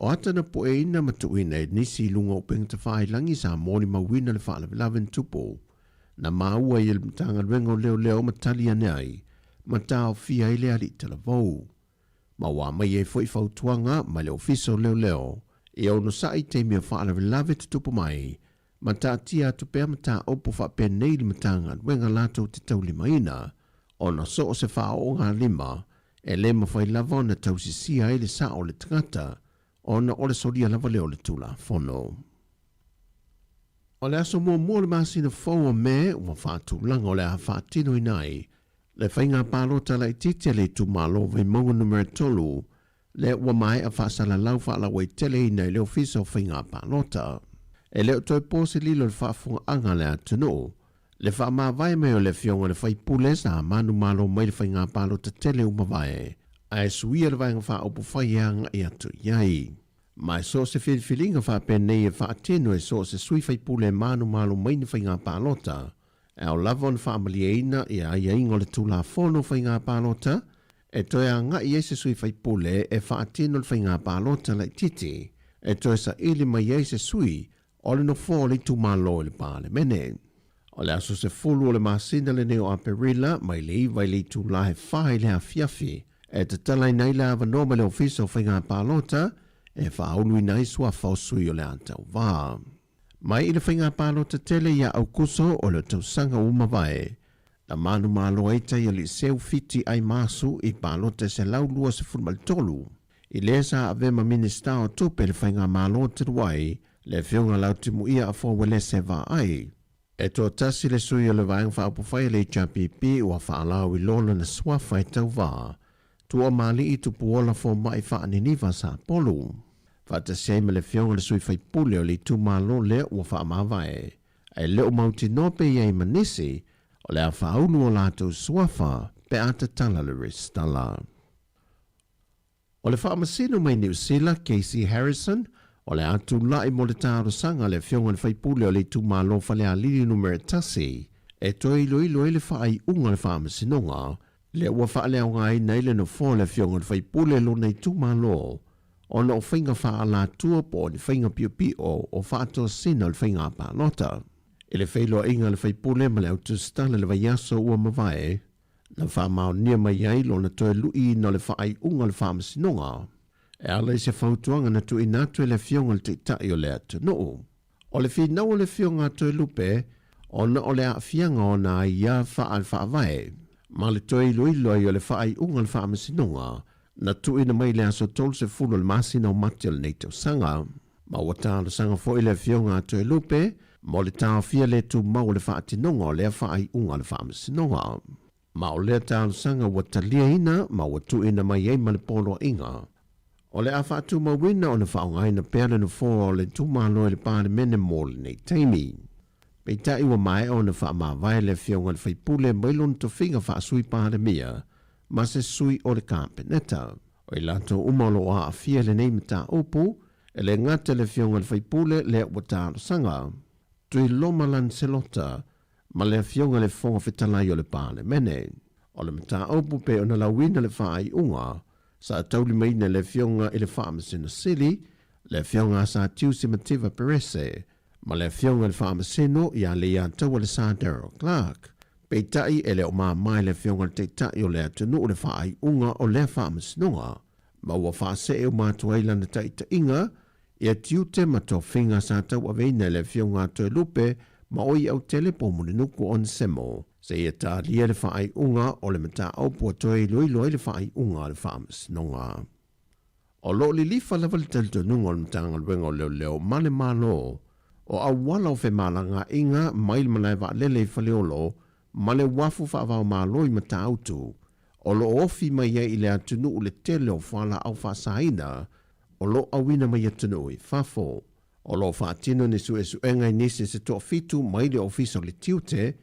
O ata na pueina ma tuuina e nisi i luga o upega tafailagi sa molimauina le faalavelave na tupu. Na maua ai e le Matagaluega o Leoleo ma tali ane ai ma taofia ai le alii talavou. Ma ua aumai ai foi fautuaga mai le Ofisa o Leoleo ia onosai i taimi o faalavelave tutupu mai ma taatia atu pea mataupu faapenei i le Matagaluega latou te taulimaina, ona so o se faaoogalima e le mafai lava ona tausisia ai le sao o le tagata ona o le solia lava lea o le Tulafono. O le aso muamua o le masina fou o Me ua faatulaga o le a faatinoina ai le faiga palota laitiiti a le itumalo o Vaimauga Numera 3 lea ua maea faasalalau faalauaiteleina i le Ofisa o Faiga Palota. E le o toe po se lilo i le faafofogaaga a le atunuu, le faamavae mai o le Afioga i le Faipule sa manumalo mai le faiga palota tele ua mavae, ae suia le Vaega Faaupufai e agai atu i ai. Ma e so o se filifiliga faapenei e faatino e so o se sui faipule e manumalo mai ni faiga palota, e ao lava ona faamalieina ia aiaiga o le Tulafono o Faiga Palota e toe agai ai se sui faipule e faatino le faiga palota laitiiti e toe saili mai ai se sui o le nofoa o le itumalo i le Palemene. O le aso 10 o le masina lenei o Aperila mai le 9 i le itula e 4 i le afiafi e tatalaina ai le avanoa mai le Ofisa o Faiga Palota e faauluina ai suafa o sui o le a tauva. Mai i le faiga palota tele ia Aukuso o le tausaga ua mavae, na manumalo ai Taialii Seu Fiti Aimasu i palota e 123, i lea sa ave ma Minisita o Tupe i le faigamalo talu ai, le Afioga Lautimuia Afoa Uelese Vaai. E toatasi le sui o le Vaega Faaupufai a le HRPP ua faalauiloa lona suafa e tauva Tuamalii Tupuola Fomai Faaniniva Sapolu. Faatasi ai ma le afioga i le sui faipule o le itumalo lea ua faamavae, ae le o mautinoa pe i ai ma nisi o le a faaulu o latou suafa pe a tatala le resitala. O le faamasino mai Niu Sila, Casey Harrison, o le a tulai mo le talosaga a le afioga i le faipule o le itumalo Falealili Numera 1 e toe iloilo ai le faaiuga o le faamasinoga lea ua faaleaogaina ai le nofoa o le afioga i le faipule lona itumalo ona o faiga faaalatua po o ni faiga piopio o faatosina o le faiga palota. I le feiloaiga a le faipule ma le autusitala i le vaiaso ua mavae, na faamaonia mai ai lona toe luiina o le faaiuga o le faamasinoga e ala i se fautuaga na tuuina atu e le afioga i le Taitai o le atunuu. O le finau o le Afioga a Toelupe ona o le aafiaga o ana aiā faale-faavae ma le toe iloilo ai o le faaiuga o le Faamasinoga na tuuina mai i le aso 30 o le masina o Mati o lenei tausaga. Ma ua talosaga foi le Afioga a Toelupe mo le taofia le tumau o le faatinoga o lea faaiuga o le Faamasinoga. Ma o lea talosaga ua taliaina ma ua tuuina mai ai ma le poloaiga o le a faatumauina ona faaaogaina pea le nofoa o le itumalo e le Palemene mo lenei taimi. Peitai ua maea ona faamavae le Afioga i le Faipule mai lona tofiga faa-Sui Palemia ma se sui o le Kapeneta. O i latou uma o lo o aafia i lenei mataupu, e le gata i le Afioga i le Faipule lea ua talosaga, Tuiloma Lancelota, ma le Afioga i le Fofoga Fetalai o le Palemene. O le mataupu pei ona lauina le faaiuga sa taulimaina e le Afioga i le Faamasino Sili, le Afioga a Sir Tiusi Mativa Perese, ma le Afioga i le Faamasino ia Leiataua Lesa Darrell Clarke. Peitai e le o mama i le Afioga i le Taitai o le atunuu le faaiuga o lea faamasinoga, ma ua faasee uma atu ai lana taitaiga ia tiute ma tofiga sa tauaveina e le Afioga a Toelupe ma Oiautele po o Mulinuku Onesemo, seia talia le faaiuga o le mataupu a toe iloilo ai le faaiuga a le Faamasinoga. O lo o lilifa lava le talitonuga o le Matagaluega o Leoleo ma le Malo o auala o femalagaaiga mai le malae vaalele i Faleolo ma le uafu faavaomalo i Matautu o lo o ofi mai ai i le atunuu le tele o fualaau faasaina o lo o auina mai atunuu i fafo. O lo o faatino ni suesuega i nisi se toafitu mai le Ofisa o le Tiute,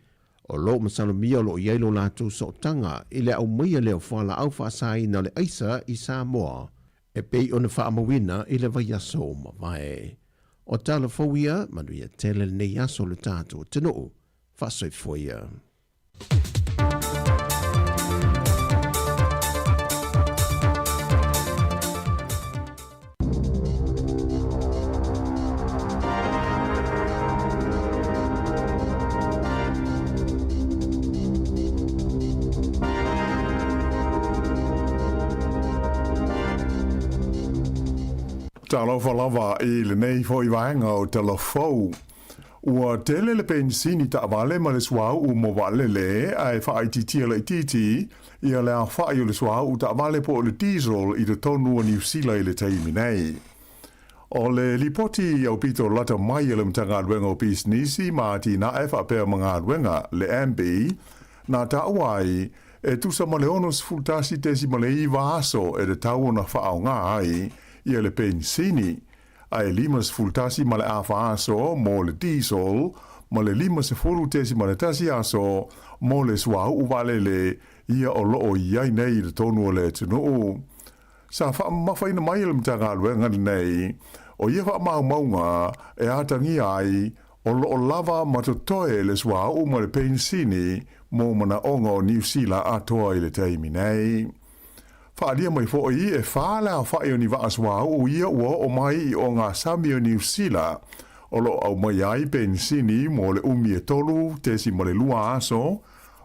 o lo o masalomia o lo o i ai lo latou sootaga i le aumaia lea o fualaau faasaina o le aisa i Samoa e pei ona faamauina i le vaiaso ua mavae. O tala fou ia, manuia tele lenei aso o le tatou atunuu. Faasoifua ia. Talofa lava i lenei foi vaega o Tala Fou. Ua tele le penisini taavale ma le suauu mo vaalele ae faaitiitia laitiiti ia le aofai o le suauu taavale po o le diesel i totonu o Niu Sila i le taimi nei. O le lipoti aupito lata mai a le Matagaluega o Pisinisi ma Atinae faapea ma Galuega, le MB, na taua ai, e tusa ma le 61.9 aso e tatau ona faaaoga ai ia le penisini, ae 51 ma le afa aso mo le diesel ma le 50.1 aso mo le suauu vaalele ia o lo o i ai nei i totonu o le atunuu. Sa faamamafaina mai e le Matagaluega lenei o ia faamaumauga e atagia ai o lo o lava ma totoe le suauu ma le penisini mo manaoga o Niu Sila atoa i le taimi nei. Faaalia mai foi e fa le aofai o ni vaa suauu ia ua oo mai i ogasami o Niu Sila o lo o aumai ai penisini mo le umi e 3.2 aso,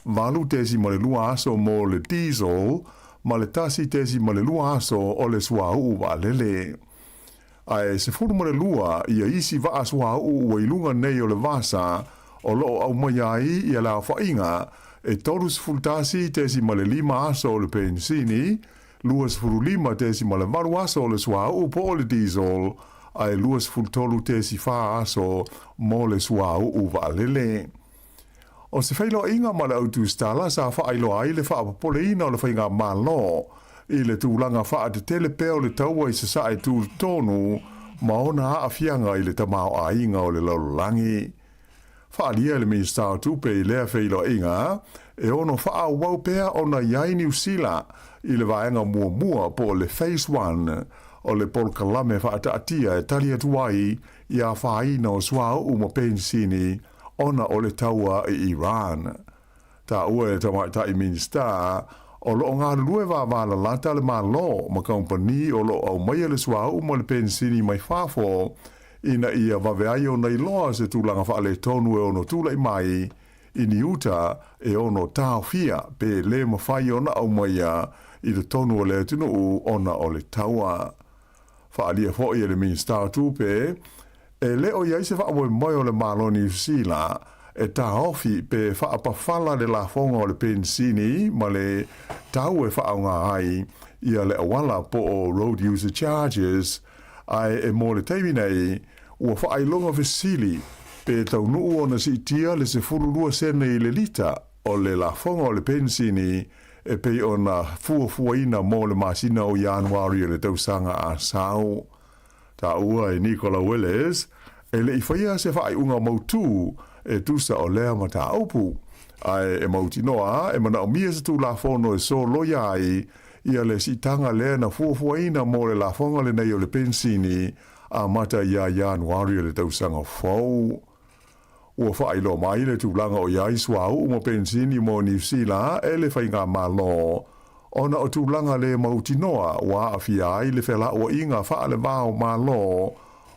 8.2 aso mo le diesel ma le 1.2 aso o le suauu vaalele. Ae 12 ia isi vaa suauu ua i luga nei o le vasa o lo o aumaia ai ia le aofaiga e 31.5 aso o le penisini, 25.8 aso o le suauu po o le diesel, ae 23.4 aso mo le suauu vaalele. O se feiloaiga ma le au tusitala sa faailoa ai le faapopoleina o le faigamalo i le tulaga faatetele pea o le taua i Sasae tutotonu ma ona aafiaga i le tamaoaiga o le lalolagi. Faaalia e le Minisita o Tupe i lea feiloaiga e ono faaauau pea ona i ai Niu Sila i le vaega muamua po o le Phase One o le polokalame faataatia e tali atu ai i afaina o suauu ma penisini ona o le taua i Iran. Taua e le Tamaitai Minisita, o lo o galulue vavalalata le Malo ma kamupani o lo o aumaia le suauu ma le penisini mai fafo ina ia vave ai ona iloa se tulaga faaletonu e ono tulai mai i ni uta e ono taofia pe le mafai ona aumaia i totonu o le atunuu ona o le taua. Faaalia foi e le Minisita o Tupe, e le o i ai se faamoemoe o le Malo Niu Sila e taofi pe faapafala le lafoga o le penisini ma le tau e faaaoga ai ia le auala po o road user charges, ae e mo le taimi nei, ua faailoga fesili pe taunuu ona siitia le 12 sene i le lita o le lafoga o le penisini e pei ona fuafuaina mo le masina o Ianuari o le tausaga a sau. Taua e Nicola Willis, e le i faia se faaiuga mautū e tusa o lea mataupu, ae e mautinoa e manaomia se Tulafono e soloia ai ia le siitaga lea na fuafuaina mo le lafoga lenei o le penisini amata iā Ianuari o le tausaga fou. Ua faailoa mai le tulaga o i ai suauu ma penisini mo Niu Sila e le faigamalo ona o tulaga le mautinoa ua aafia ai le felauaiga faale-va o Malo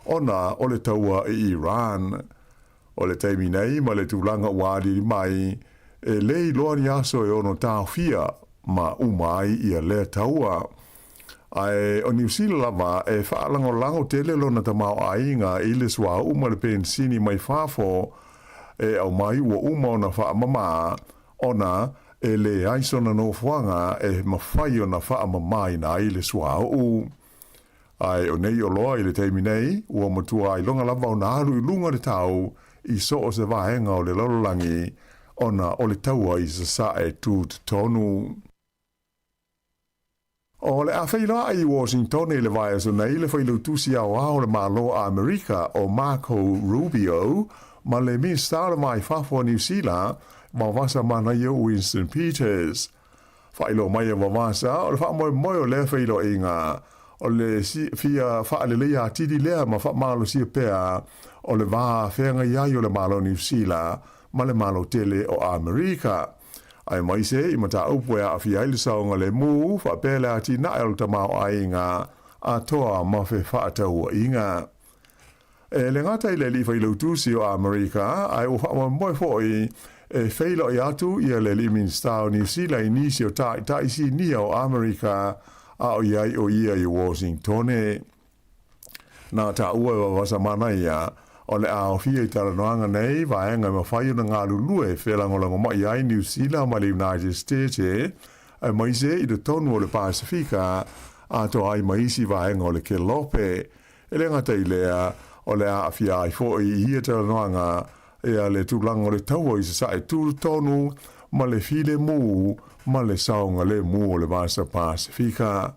ona o le taua i Iran. O le taimi nei ma le tulaga ua aliali mai, e le iloa ni aso e ono taofia ma uma ai ia lea taua. Ae o Niu Sila lava e faalagolago tele lona tamaoaiga i le suauu ma le penisini mai fafo e aumai ua uma ona faamama ona e leai sona nofoaga e mafai ona faamamaina ai le suauu. Ae o nei oloa i le taimi nei, ua matua ailoga lava ona alu i luga le tau i so o se vaega o le lalolagi ona o le taua i Sasae tutotonu. O le a feiloai i Washingtone i le vaiaso nei le Failautusi Aoao o le Malo o Amerika o Marco Rubio ma le Minisita o le Va i Fafo a Niu Sila, Vavasa Manaia Winston Peters. Faailoa mai e Vavasa o le faamoemoe o lea feiloaiga o le fia faaleleia atili lea ma faamalosia pea o le va feagai ai o le Malo o Niu Sila ma le Malo tele o Amerika. Aemaise i mataupu e aafia ai le saogalemu faapea le atinae o le tamaoaiga atoa ma fefaatauaiga. E le gata i le alii failautusi o Amerika, ae ua faamoemoe foi e feiloai atu ia le alii Minisita o Niu Sila i nisi o taitai sinia o Amerika a o i ai o ia i Washingtone. Na taua e Vavasa Manaia, o le a aofia i talanoaga nei vaega e mafai ona galulue felagolagomai ai Niu Sila ma le United States aemaise i totonu o le Pasefika atoa ai ma isi vaega o le Kelope. E le gata i lea, o le a aafia ai foi i ia talanoaga ia le tulaga o le taua i Sasae tutonu ma le filemu ma le saogalemu o le Vasa Pasefika.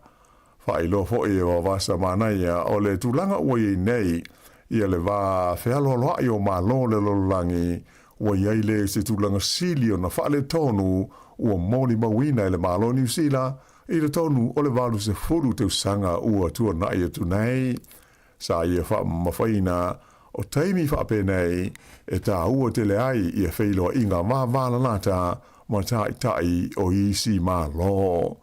Faailoa foi e Vavasa Manaia o le tulaga ua i ai nei ia le va fealoaloai o Malo o le lalolagi, ua i ai lea i se tulaga sili ona faaletonu ua molimauina e le Malo o Niu Sila i totonu o le 80 tausaga ua tuanai atu nei. Sa ia faamamafaina o taimi faapenei e tāua tele ai ia feiloaiga vavalalata ma taitai o isi Malo.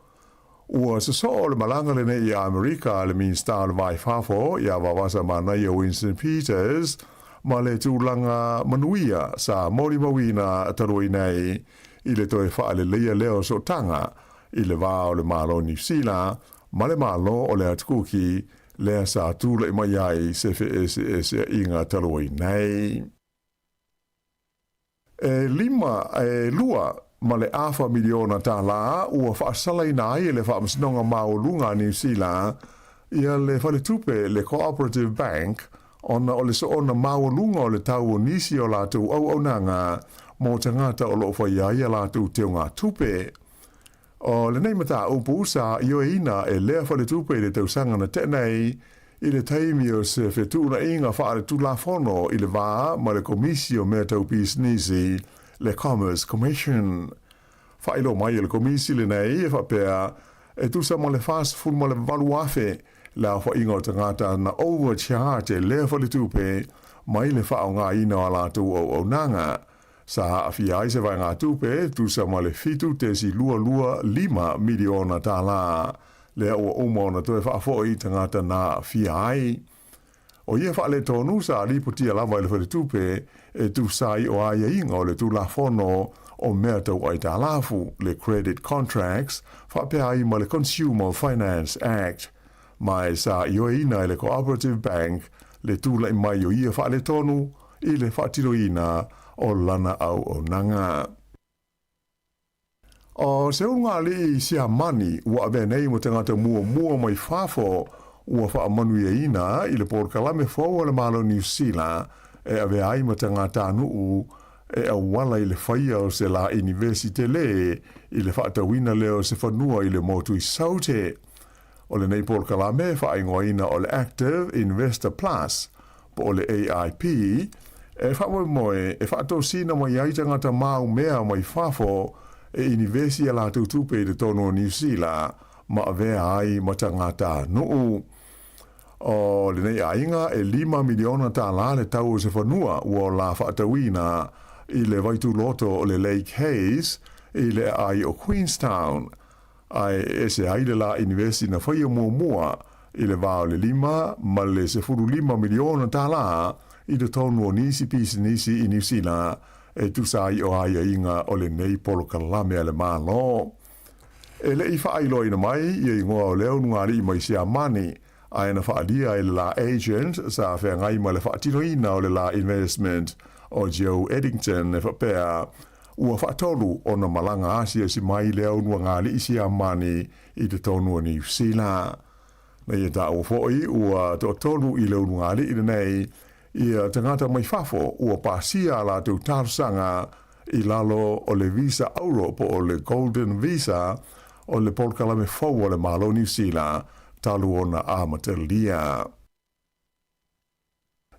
Ua sosoo le malaga lenei i Amerika a le Minisita o le Va i Fafo ia Vavasa Manaia Winston Peters ma le tulaga manuia sa molimauina talu ai nei i le toe faaleleia lea o sootaga i le va o le Malo o Niu Sila ma le Malo o le Atukuki lea sa tulai mai ai se feeseeseaiga talu ai nei. E lima, e lua ma le afa miliona tālā ua faasalaina ai e le Faamasinoga Maualuga a Niu Sila ia le faletupe le Cooperative Bank ona o le soona maualuga o le tau o nisi o latou auaunaga mo tagata o lo o faia ai a latou teugatupe. O lenei mataupu sa ioeina e lea faletupe i le tausaga na tea nei i le taimi o se fetuunaiga faaletulafono i le va ma le Komisi o Mea Tau Pisinisi, le Commerce Commission. Faailoa mai e le Komisi lenei e faapea e tusa ma le 48,000 le aofaiga o tagata na overcharge e lea faletupe mai le faaaogaina o a latou auaunaga. Sa aafia ai se vaegatupe tusa ma le $7.225 miliona tālā, lea ua uma ona toe faafoi i tagata na aafia ai. O ia faaletonu sa lipotia lava e le Faletupe e tusa ai o aiaiga o le Tulafono o Mea Tau Aitalafu, le Credit Contracts, faapea ai ma le Consumer Finance Act. Ma e sa ioeina e le Cooperative Bank le tulai mai o ia faaletonu i le faatinoina o lana auaunaga. O se ulugalii Siamani ua avea nei ma tagata muamua mai fafo ua faamanuiaina i le polokalame fou a le Malo o Niu Sila e avea ai ma tagatanuu e auala i le faia o se la inivesi tele i le faatauina lea o se fanua i le motu i Saute. O lenei polokalame e faaigoaina o le Active Investor Plus, po o le AIP, e faamoemoe e faatosina mai ai tagata maumea mai fafo e inivesi a latou tupe i totonu o Niu Sila ma avea ai ma tagata nuu. O lenei aiga e $5 miliona le tau o se fanua ua la faatauina i le vaituloto o le Lake Hayes i le aai o Queenstown. Ae ese ai le la inivesi na faia muamua i le va o le 5 ma le $15 miliona i totonu o nisi pisinisi i Niu Sila e tusa ai o aiaiga o lenei polokalame a le Malo. E le i faailoaina mai ia igoa o lea ulugalii mai Siamani, ae na faaalia e le la agent sa feagai ma le faatinoina o le la investment o Joe Eddington e faapea ua faatolu ona malaga asiasi mai lea ulugalii Siamani i totonu o Niu Sila. Na ia taua foi ua toatolu i le ulugalii lenei ia tagata mai fafo ua pasia a latou talosaga i lalo o le visa auro po o le Golden Visa. o le polokalame fou a le Malo o Niu Sila talu ona amatalia.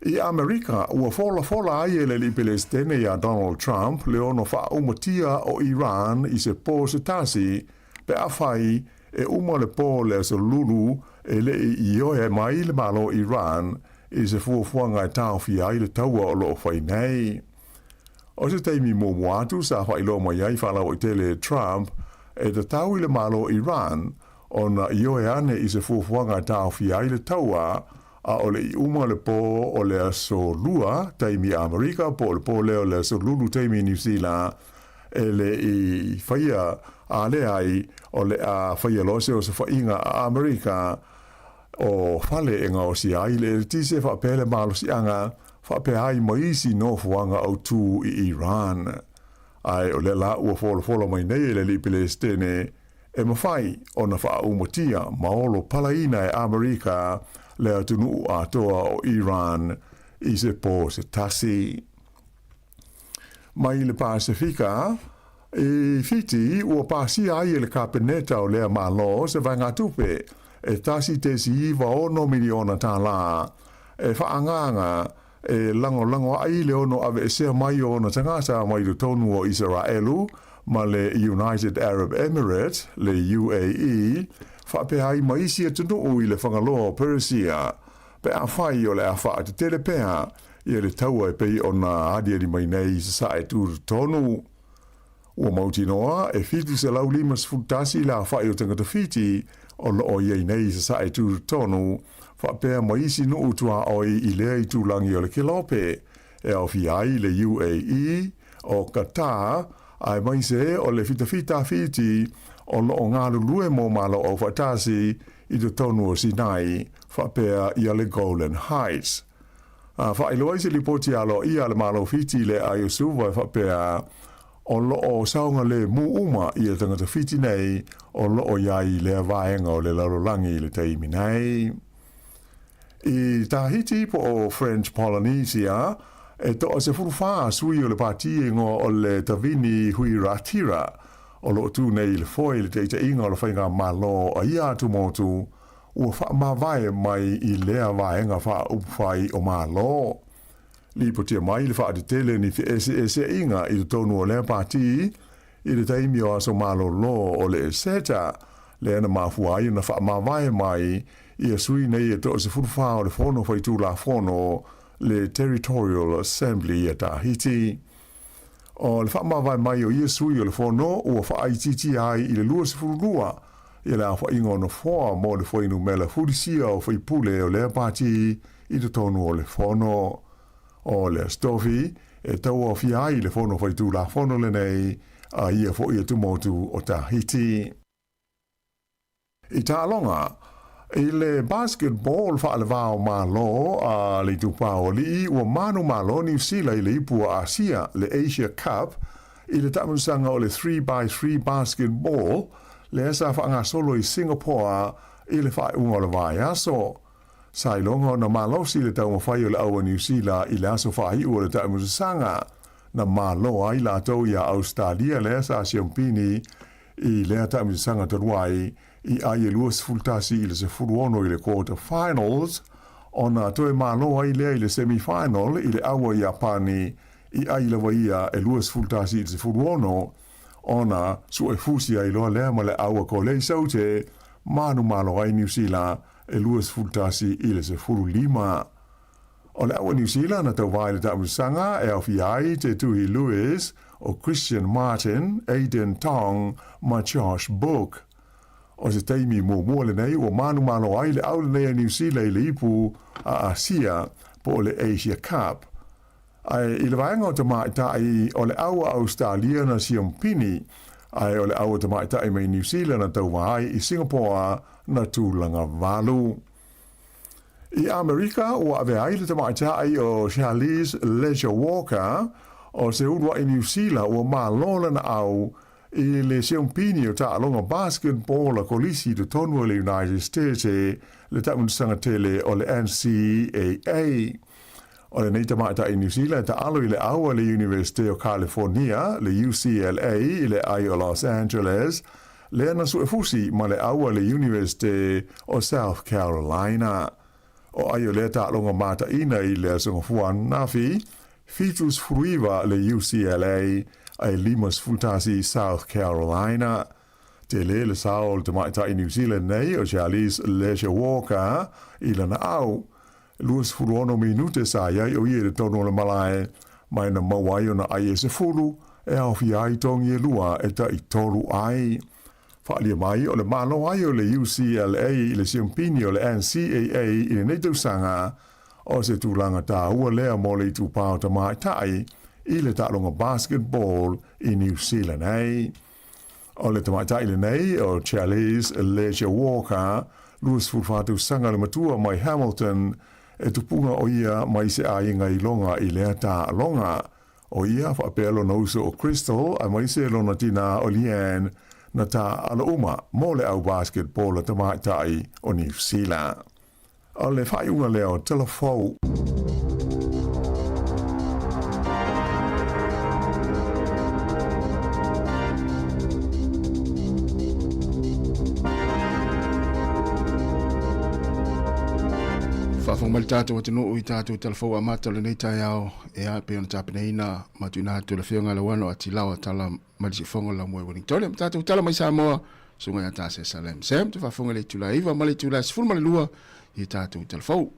I Amerika, ua folafola ai e le Alii Pelesitene ia Donald Trump le ono faaumatia o Iran i se po se tasi pe afai e uma le po o le Aso Lulu e le i ioe mai le Malo o Iran i se fuafuaga e taofia ai le taua o lo o fai nei. O se taimi muamua atu sa faailoa mai ai faalauaitele e Trump e tatau i le Malo o Iran ona ioe ane i se fuafuaga e taofia ai le taua a o le i uma le po o le aso Lua taimi Amerika po o le po lea o le aso Lulu taimi Niu Sila e le i faia a leai o le a faia loa se osofaiga a Amerika o fale e gaosia ai le eletise faapea le malosiaga faapea ai ma isi nofoaga autū i Iran. Ae o lea la ua folafola mai nei e le Alii Pelesitene e mafai ona faaaumatia ma olo palaina e Amerika le atunuu atoa o Iran i se po se tasi. Mai le Pasefika, i Fiti ua pasia ai e le Kapeneta o lea Malo se vaegatupe e $1.96 miliona tālā e faaagaaga e lagolago ai le ono aveesea mai o ona tagata mai totonu o Isaraelu ma le United Arab Emirates, le UAE, faapea ai ma isi atunuu i le Fagaloa o Peresia, pe afai o le a faatetele pea ia le taua e pei ona aliali mai nei i Sasae tutotonu. Ua mautinoa e 751 le aofai o tagata Fiti o lo o i ai nei i Sasae tutotonu, faapea ma isi nuu tuaoi i lea itulagi o le Kelope, e aofia ai le UAE, o Qatar, aemaise o le fitafita Fiti o lo o galulue mo Malo Aufaatasi i totonu o Sinai, faapea ia le Golan Heights. A faailoa ai se lipoti aloaia a le Malo Fiti i le aai o Suva e faapea, o lo o saogalemu uma ia tagata Fiti nei o lo o i ai i lea vaega o le lalolagi i le taimi nei. I Tahiti po o French Polynesia, e toa 14 sui o le pati e igoa o le Tavini Huiraatira o lo o tū nei i le foe i le taitaiga o le faigamalo a ia atumotu ua faamavae mai i lea vaega faaupufai o Malo. Lipotia mai le faatetele ni feeseeseaiga i totonu o lea pati i le taimi o aso malolo o le Eseta, lea na mafua ai ona faamavae mai ia sui nei e toa 14 o le Fono Faitulafono, le Territorial Assembly a Tahiti. O le faamavae mai o ia sui o le Fono ua faaitiitia ai i le 22 ia le aofaiga o nofoa mo le fuainumela fulisia o faipule o lea pati i totonu o le Fono. O le Aso Tofi e tauaofia ai le Fono Faitulafono lenei a ia foi atumotu o Tahiti. I taaloga, i le basketball faalevao Malo a le Itupa o Alii ua manumalo Niu Sila i le Ipu o Asia, le Asia Cup, i le taamilosaga o le 3x3 basketball lea sa faagasolo i Singapore i le faaiuga o le vaiaso. Sa iloga ona malosi le taumafai o le au a Niu Sila i le aso faaiu o le taamilosaga na malo ai latou iā Ausetalia lea sa siompini I lea taamilosaga talu ai, i ai e 21 i le 16 i le quarter finals, ona toe malo ai lea i le semi final i le aua Iapani i ai lava ia e 21 i le 16, ona suefusi ai loa lea ma le aua Kolei Saute, manumalo ai Niu Sila e 21 i le 15. O le aua Niu Sila na tauva i le taamilosaga e aofia ai Te Tuhi Lewis, o Christian Martin, Aidan Tong ma Josh Book. O se taimi muamua lenei ua manumalo ai le au lenei a Niu Sila i le ipu a Asia po o le Asia Cup. Ae i le vaega o tamaitai, o le au a Ausetalia na siompini, ae o le au a tamaitai mai Niu Sila na tauva ai i Singapore na tulaga valu. I Amerika, ua ave ai le tamaitai o Charlize Leger-Walker o se uluai Niu Sila ua malo lana au i le siompini o taaloga basketball a kolisi i totonu o le United States le taamilosaga tele o le NCAA. O lenei tamaitai Niu Sila e taalo i le au a le Universite o California, le UCLA, i le ai o Los Angeles, lea na suefusi ma le au a le Iunivesite o South Carolina. O ai o lea taaloga mataina i le Aso Gafua ananafi, 79 le UCLA ae 51 South Carolina. Tele le sao o le tamaitai New Zealand nei o Charlize Leger-Walker i lana au. 26 minute sa i ai o ia i totonu o le malae, ma e na maua ai ona ai e 10 e aofia ai togi e lua e tai tolu ai. Faaalia mai o le malo ai o le UCLA i le siompini o le NCAA i lenei tausaga, o se tulaga taua lea mo le itupa o tamaitai i le taaloga basketball i New Zealand nei. O le tamaitai lenei o Charlize Leger Walker, 24 tausaga le matua mai Hamilton, e tupuga o ia mai se aiga iloga i lea taaloga. O ia faapea lona uso o Crystal aemaise lona tinā o Leanne na taaalo uma mo le au basketball a tamaitai o Niu Sila. O le faaiuga lea o Talafou. Faafofoga mai le tatou atunuu i tatou talafou amata o lenei taeao e a pei ona tapenaina ma tuuina atu e le Afioga ia Lauano Atilao Tala mai le Siufogo o le Laumua i Wellingtone. Ma tatou tala mai Samoa, susuga ia Tase Salem Sam, te faafofoga i le itula e 9 ma le itula e 12 i tatou talafou.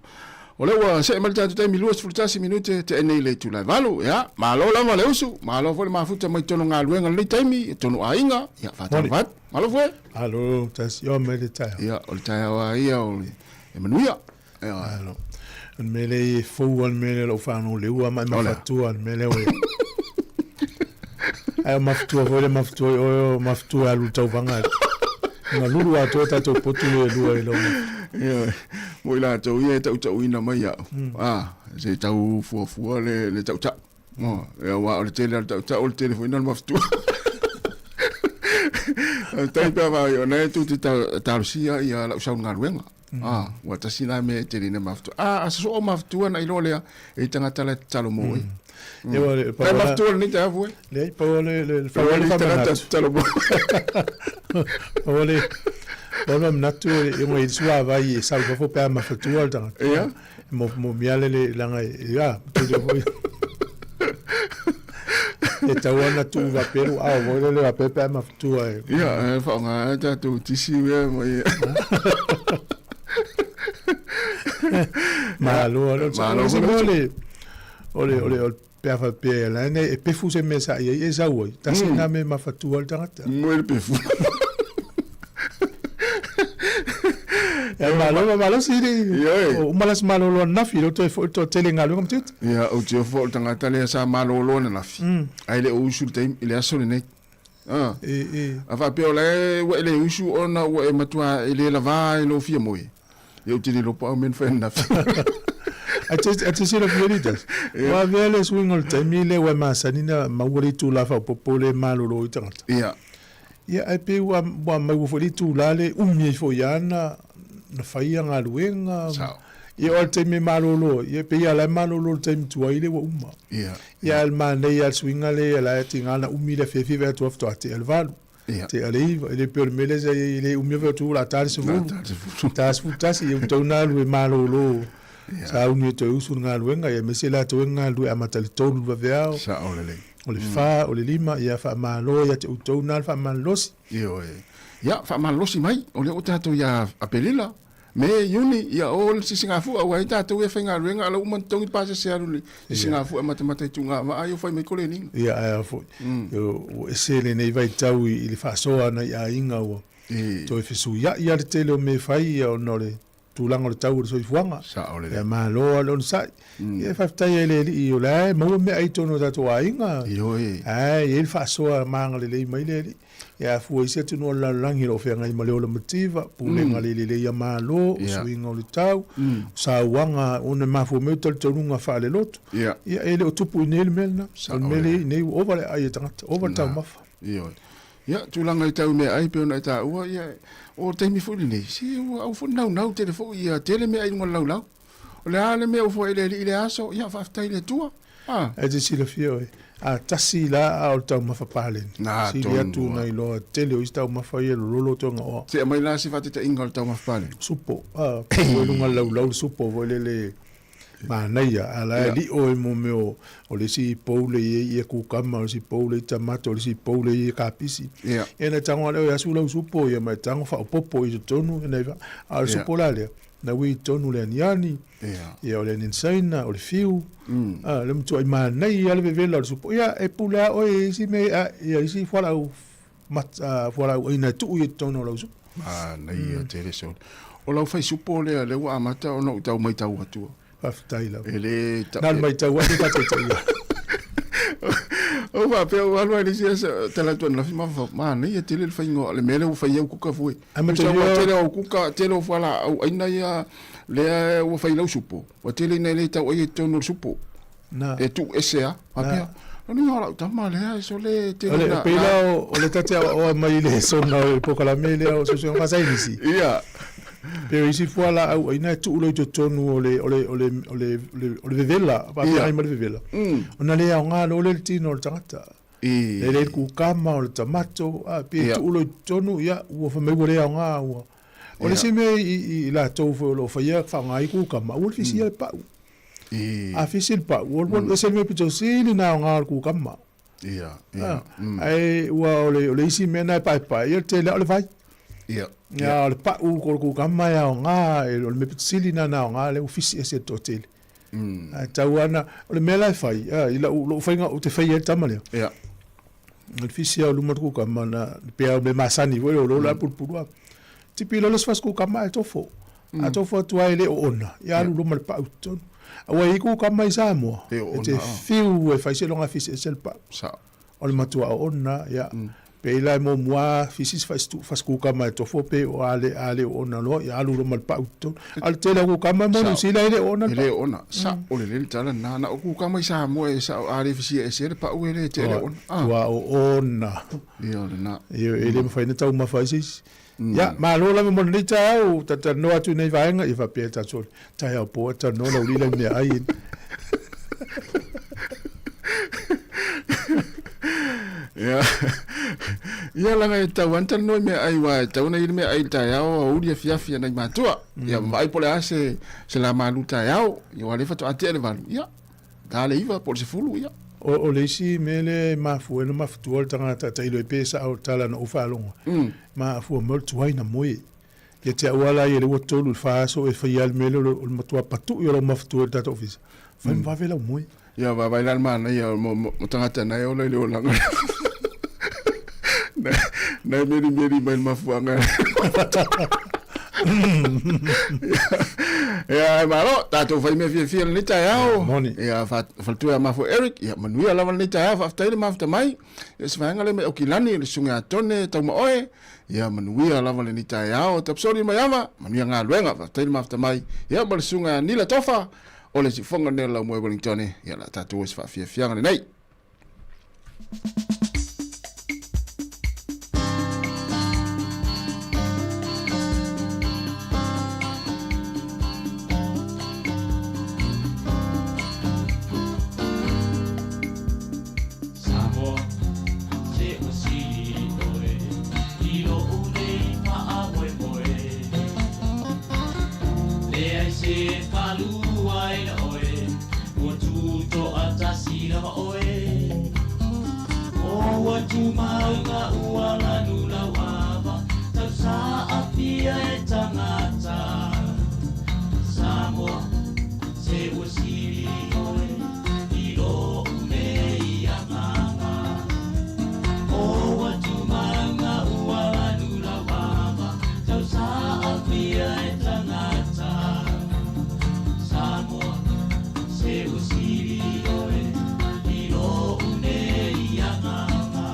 O lea ua see mai le tatou taimi 21 minute te nei le itula e 8. Ia, malo lava le usu, malo foi le mafuta mai tonu galuega lenei taimi, tonu aiga, ia faatalofa atu. Malo foi. Malo, tasi o mai le taeao. Ia, o le taeao a ia o le e manuia. Ia. Malo. O le mea lea e fou lava le mea lea o lou fanau leua ma e mafatua le mea lea ua Ai o mafatua foi le mafatua i oe o mafatua e alu i le tauvaga. Na lulu atoa tatou potu e lua i lou Ia, mo i latou ia e tautauina mai au. Ah, se tau fuafua le, le tautau. Oh, ia, aua o le tele o le tautau, o le tele foi na o le mafatua. Tai pea vai, o nei tu te talosia ia lau sau galuega. Ah, ua tasi la mea e tele ina mafatua. Ah, a soso o mafatua na iloa lea, e tagata la e tatalo mo oe. Ia, ua le- Tai mafatua lenei taeao foi. Leai, pau o le, le, le, pau o le tagata tatalo mo. Pau o le, pau o le manatu e ona i suavai e sau fafo pe a mafatua le tagata. Ia. Mo, mo mea le le langa e, ia, tele foi. E tau ana tuu vaperu ao voi le le vape pe a mafatua e. Ia, e whaonga e tātou tisi wea mo ia. Malo, alo. Malo, se mea o le, o le, o le, o le pe a faapea la ene e pefu se mea sa i ai e sau ai. Tasi nā me mafatua le tagata. Mo le pefu. Ia malo, malo si le. Ioe. O uma la se malolo ananafi, le toe foi toe tele galuega ma tiute. Ia, ou te ofo o le tagata lea sa malolo ananafi. Ae le o usu i le taimi, i le aso lenei. Ah. E, e. A faapea o la e ua e le usu ona ua e matua e le lavā i lou fia moe. Ia ou te le iloa po o a mea na fai ananafi. Ae te, ae te silafia leaders. Ua avea le suiga o le taimi lea ua e masani na maua le itula faaopoopo lea e malolo ai tagata. Ia. Ia, ae pei ua, ua maua foi le itula lea e umi ai foi lava na, na faia galuega. Sao. Ia, o le taimi e malolo ai, ia, pei lava o la e malolo i le taimi tuai lea ua uma. Ia. Ia, ae o le manaia lava le suiga lea, ia la e tiga na umi le afiafi vae atu lava faatoa tea le valu. Ia. Tea le iva, e le pei o le mea lea sa i ai, e le umi lava atu o le a ta le sefulu. Ta le sefulu. Ta 11, ia ua tatau ona alu e malolo. Ia. Sa umi e toe usu le galuega, ia aemaise latou e galulue amata i le 3 i le vaveao. Sao lelei. O le fa, o le lima, ia faamalo ia te outou na le faamalolosi. Ioe. Ia, faamalolosi mai, o lea ua tatou ia Aperila, Me, Iuni, ia o le sisigafua, aua ai tatou ia faigaluega, a o la ua uma ona totogi le pasese alu i le sisigafua e matamata i tugavaa ia ua fai mai koleniga. Ia, ae a foi, ua ese lenei vaitau i le faasoa ana i aiga ua toe fesuiai lava le tele o mea e fai ia ona o le tulaga o le tau o le soifuaga. Sao lelei. Ia malo lava le onosai. Ia faafetai ai le Alii o la e maua meaai i totonu o tatou aiga. Ioe. Ae i ai le faasoa magalelei mai le Alii. Ia a fua i isi atunuu o le lalolagi o lo o feagai ma le ola mativa, pulega le lelei a Malo, o suiga o le tau, o sauaga ona e mafua mai o talitonuga faalelotu. Ia e le o tupu i inei le mea lena. O le mea lea e i inei ua ova le aai a tagata, ova le taumafa. Ioe. Ia, tulaga i tau meaai e pei ona e taua, ia, o le taimi foi lenei, se ua au foi naunau tele foi ia tele meaai i luga o le laulau. O le a le mea ua foai e le Alii i le aso, ia faafetai i le Atua. E te silafia oe, a tasi la a o le taumafa paleni. Na, Sili tonu atu lava. nai loa tele o isi taumafa ia e lololo toega oa. Se aumai la se faataitaiga o le taumafa paleni. Supo, a, pau i luga o le laulau le supo foi lele manaia, a la e li'o i mo mea o, o le isi pou le i ai ia kukama, o le isi pou le i tamato, o le isi pou le i ai kapisi. Ia. Ia na tago lava lea o e asu lau supo ia ma e tago faaopoopo i totonu ia nai va, a o le supo la lea, na ui i totonu o le aniani, ia o le aniani saina, o le fiu, a, le matuai manaia lava le vevela o le supo. Ia e pule lava oe i isi mea, a, ia isi fualaau mat, fualaau aina e tuu i totonu o lau supo. Manaia tele sole. O lau faisupo lea, lea ua amata ona ou tau maitau atua. Faafetai lava. E le ta- Na o le maitau atu faataitaia. O faapea ua alu ai le isi aso tala atu ananafi ma manaia tele le faiga o le mea lea ua fai ai au kuka foi. Ai ma Tusa ua talia- tele au kuka, tele o fualaau aina ia lea ua fai lau supo. Ua tele ina e le tau ai i totonu o le supo. Na. E tuu ese lava. Faapea, lona uiga o lau tama lea e sole tele O le na- pei na- la o le tate aoaoa mai le sona o le polokalame lea o Suesuega Faasaienisi. Ia. Pe o isi fualaau aina e tuu loa i totonu o le o le o le o le o le vevela, faafeagai ma le vevela. Ona le aoga loa lea i le tino o le tagata. E le kukama o le tamato, a pe tuu loa i totonu, ia ua fai mai ua le aoga ua. O le isi mea i latou foi o lo o faia faaaoga ai kukama, aua le fisia le pau. A fisi le pau, ua alu ese le mea pito sili na aoga o le kukama. Ae ua o le isi mea na e paepae, ia le tele o le vai. Ia, o le pau ko le kukama e aoga, o le mea pito sili na na aoga lea ua fisi ese le toatele. Ae tau lava na, o le mea la e fai, i lou faiga ou te faia ai le tama lea. O le fisi lava o luma o le kukama, na, pe a o mea masani foi, o lo la pulupulu lava. Tipi loa le isi fasi kukama ae tofo. A tofo atu lava e le o ona, ia alu loa ma le pau i totonu. Aua e i ai kukama i Samoa, e te fiu e fai seiloga fisi ese le pau. O le matua oona, ia. Pei la e muamua fisi se fasi kukama e tofo pe o a le a le oona loa, ia alu loa ma le pau i totonu. A o le tele o kukama mo Niu Sila e le oona le E le pau. oona. Sao lelei le tala lena. Na o kukama i Samoa e sao a le fisia ese le pau e le tele oona. Ua oona. Ia o lena. Ia e le mafai ona taumafa ai se isi. Ia, malo lava mo lenei taeao, talatalanoa atu i nei vaega, ia faapea e tatou le taeao po e talanoa lau lila i meaai. Ia, ia laga e tatau lava ona talanoa i meaai aua e tatau ona i ai le meaai i le taeao aoauli afiafi a nai matua. Ia ma vaai po o le a se se la malu taeao, ia aua o lea faatoa tea le 8, ia, ta le 9 po o le 10, ia. O le isi mea lea e mafua ai ona mafutua le tagata tailo ai pe sao le tala na ou faalogo ai, mafua mai o le tuai na moe. Ia te au lava la ia lea ua 3 i le 4 aso e faia ai le mea lea o le matua patui o lau mafutua i le tatou ofisa, fai ma vave lau moe. Ia vaavaai la le manaia mo tagata na e ola i le olaga. Na e melimeli mai le mafuaaga. Ia, ai malo, tatou fai mea fiafia lenei taeao. Moni. Ia, faletua ia mafua Eric, ia manuia lava lenei taeao, faafetai le mafuta mai. Ia, se vaega lea mai Aukilani, le susuga ia Tone Taumaoe, ia manuia lava lenei taeao. Tapsoni Maiava, manuia galuega, faafetai le mafuta mai. Ia, ma le susuga ia Nila Tofa, o le siufofoga lenei o le Laumoe Wellingtone, ia o le a tatou o i se faafiafiaga lenei. Samoa, se ua sili oe i lou nei faamoemoe. Leai se faalua ina oe, ua tutoatasi lava oe. O ua tumauga ua lanu lau ava, tausaafia e tagata. Samoa, se ua sili oe i lou nei agaga. O ua tumauga ua lanu lau ava, tausaafia e tagata. Samoa, se ua sili oe i lou nei agaga.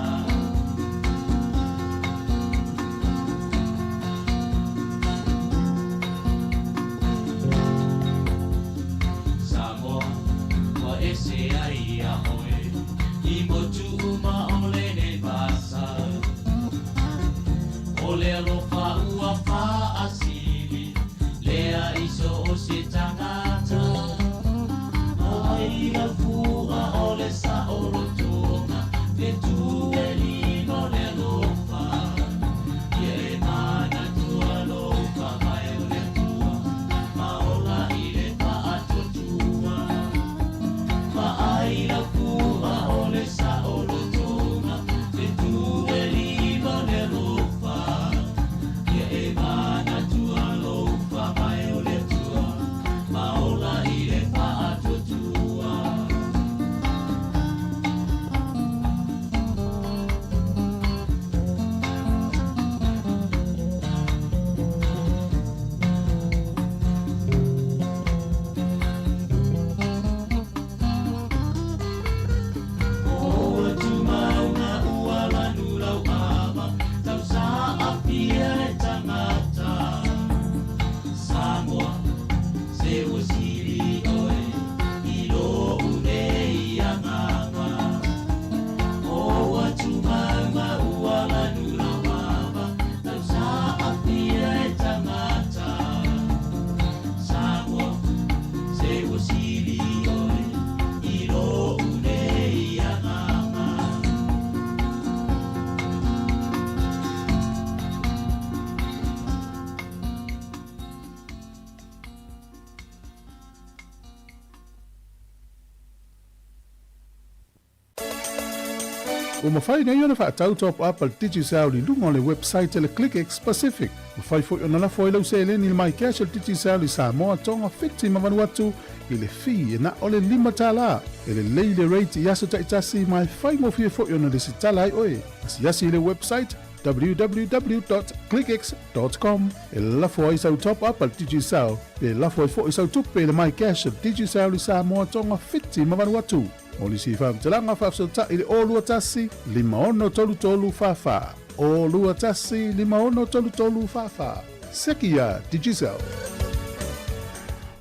Ua mafai nei ona faatau top up a le Digicel i luga o le website a le ClickX Pacific. Mafai foi ona lafo ai lau seleni i le MyCash a le Digicel i Samoa, Tonga, Fiti ma Vanuatu i le fee e na o le $5. E lelei le rate i aso taitasi ma e faigofie foi ona lesitala ai oe. Asiasi i le website www.clickx.com e lafo ai sau top up a le Digicel pe lafo ai foi sau tupe i le MyCash a le Digicel i Samoa, Tonga, Fiti ma Vanuatu. Mo nisi faamatalaga faafesootai i le 021 5633 44. 021 5633 44. Seki iā Digicel.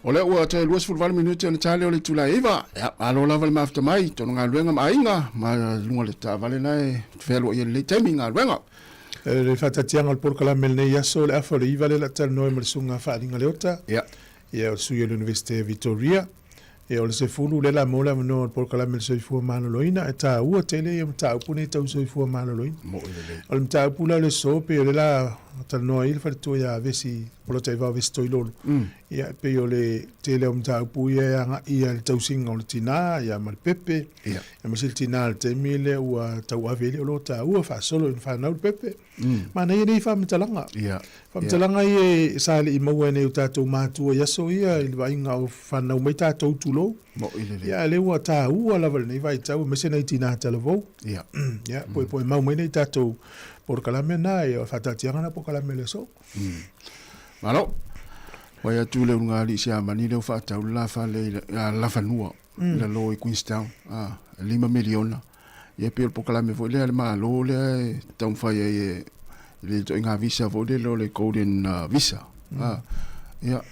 O lea ua toe 28 minute ona ta lea o le itula e 9. Ia, malo lava le mafuta mai, tonu galuega ma aiga, ma luga o le taavale na e fealuai ai lenei taimi i galuega. E le faatatiaga o le polokalame i lenei aso, o le afa o le 9 lea o le a talanoa ai ma le Susuga Faaaliga Leota, Ia. ia o le sui o le Iunivesite o Vitoria. Ia, o le 10 lea la maua le avanoa o le polokalame o le soifua maloloina. E taua tele ia mataupu nei tau soifua maloloina. Mo'i lelei. O le mataupu la o le aso, pei o lea la talanoa ai le faletua ia Vesi, Polataivao Vesi Toilolo. Ia, e pei o le tele o mataupu ia e agai i le tausiga o le tina, ia ma le pepe. Ia. Aemaise le tina i le taimi lea ua tauave ai le oloa taua faasolo ina fanau le pepe. Manaia nei faamatalaga. Ia. Faamatalaga ia sa le i maua e nai o tatou matua i aso ia i le vaaiga o fanau mai tatou tulou. Mo'i lelei. Ia, a lea ua taua lava i lenei vaitau aemaise nai tina talavou. Ia. Ia, poepoe mau mai nei tatou polokalame na, ia faataatiaga na polokalame o le aso. Malo. Wai atu le ulugalii Siamani lea ua faatau le la fale i le la fanua i lalo i Queenstown, a, e $5 miliona. Ia pei o le polokalame foi lea a le Malo lea e taumafai ai e le ituaiga visa foi lele o le golden visa. A, ia,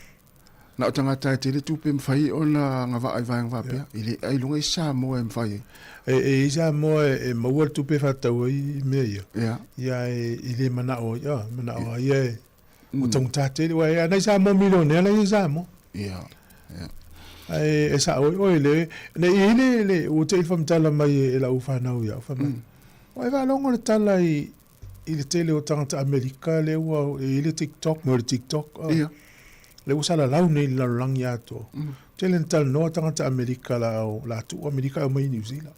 na o tagata e tele tupe e mafai ona agavaa i vaega faapea, e le ailoga i Samoa e mafai ai. E i ai Samoa e maua le tupe e faatau ai mea ia, Ia. ia e le manao ai, a, manao lava ia e ua taugata tele. Aua e ana i Samoa milionea la e i ai Samoa. Ia, ia. Ae e sao ai oe le, ne i ai le, le, ua te i le faamatala mai e lau fanau ia'u, fai mai, Ua e faalogo le tala i, i le tele o tagata Amerika lea ua e i ai le TikTok, mo le TikTok, oh. Ia. Lea ua salalau nei i le lalolagi atoa. Tele na talanoa tagata Amerika la, la tuu Amerika e omai i Niu Sila.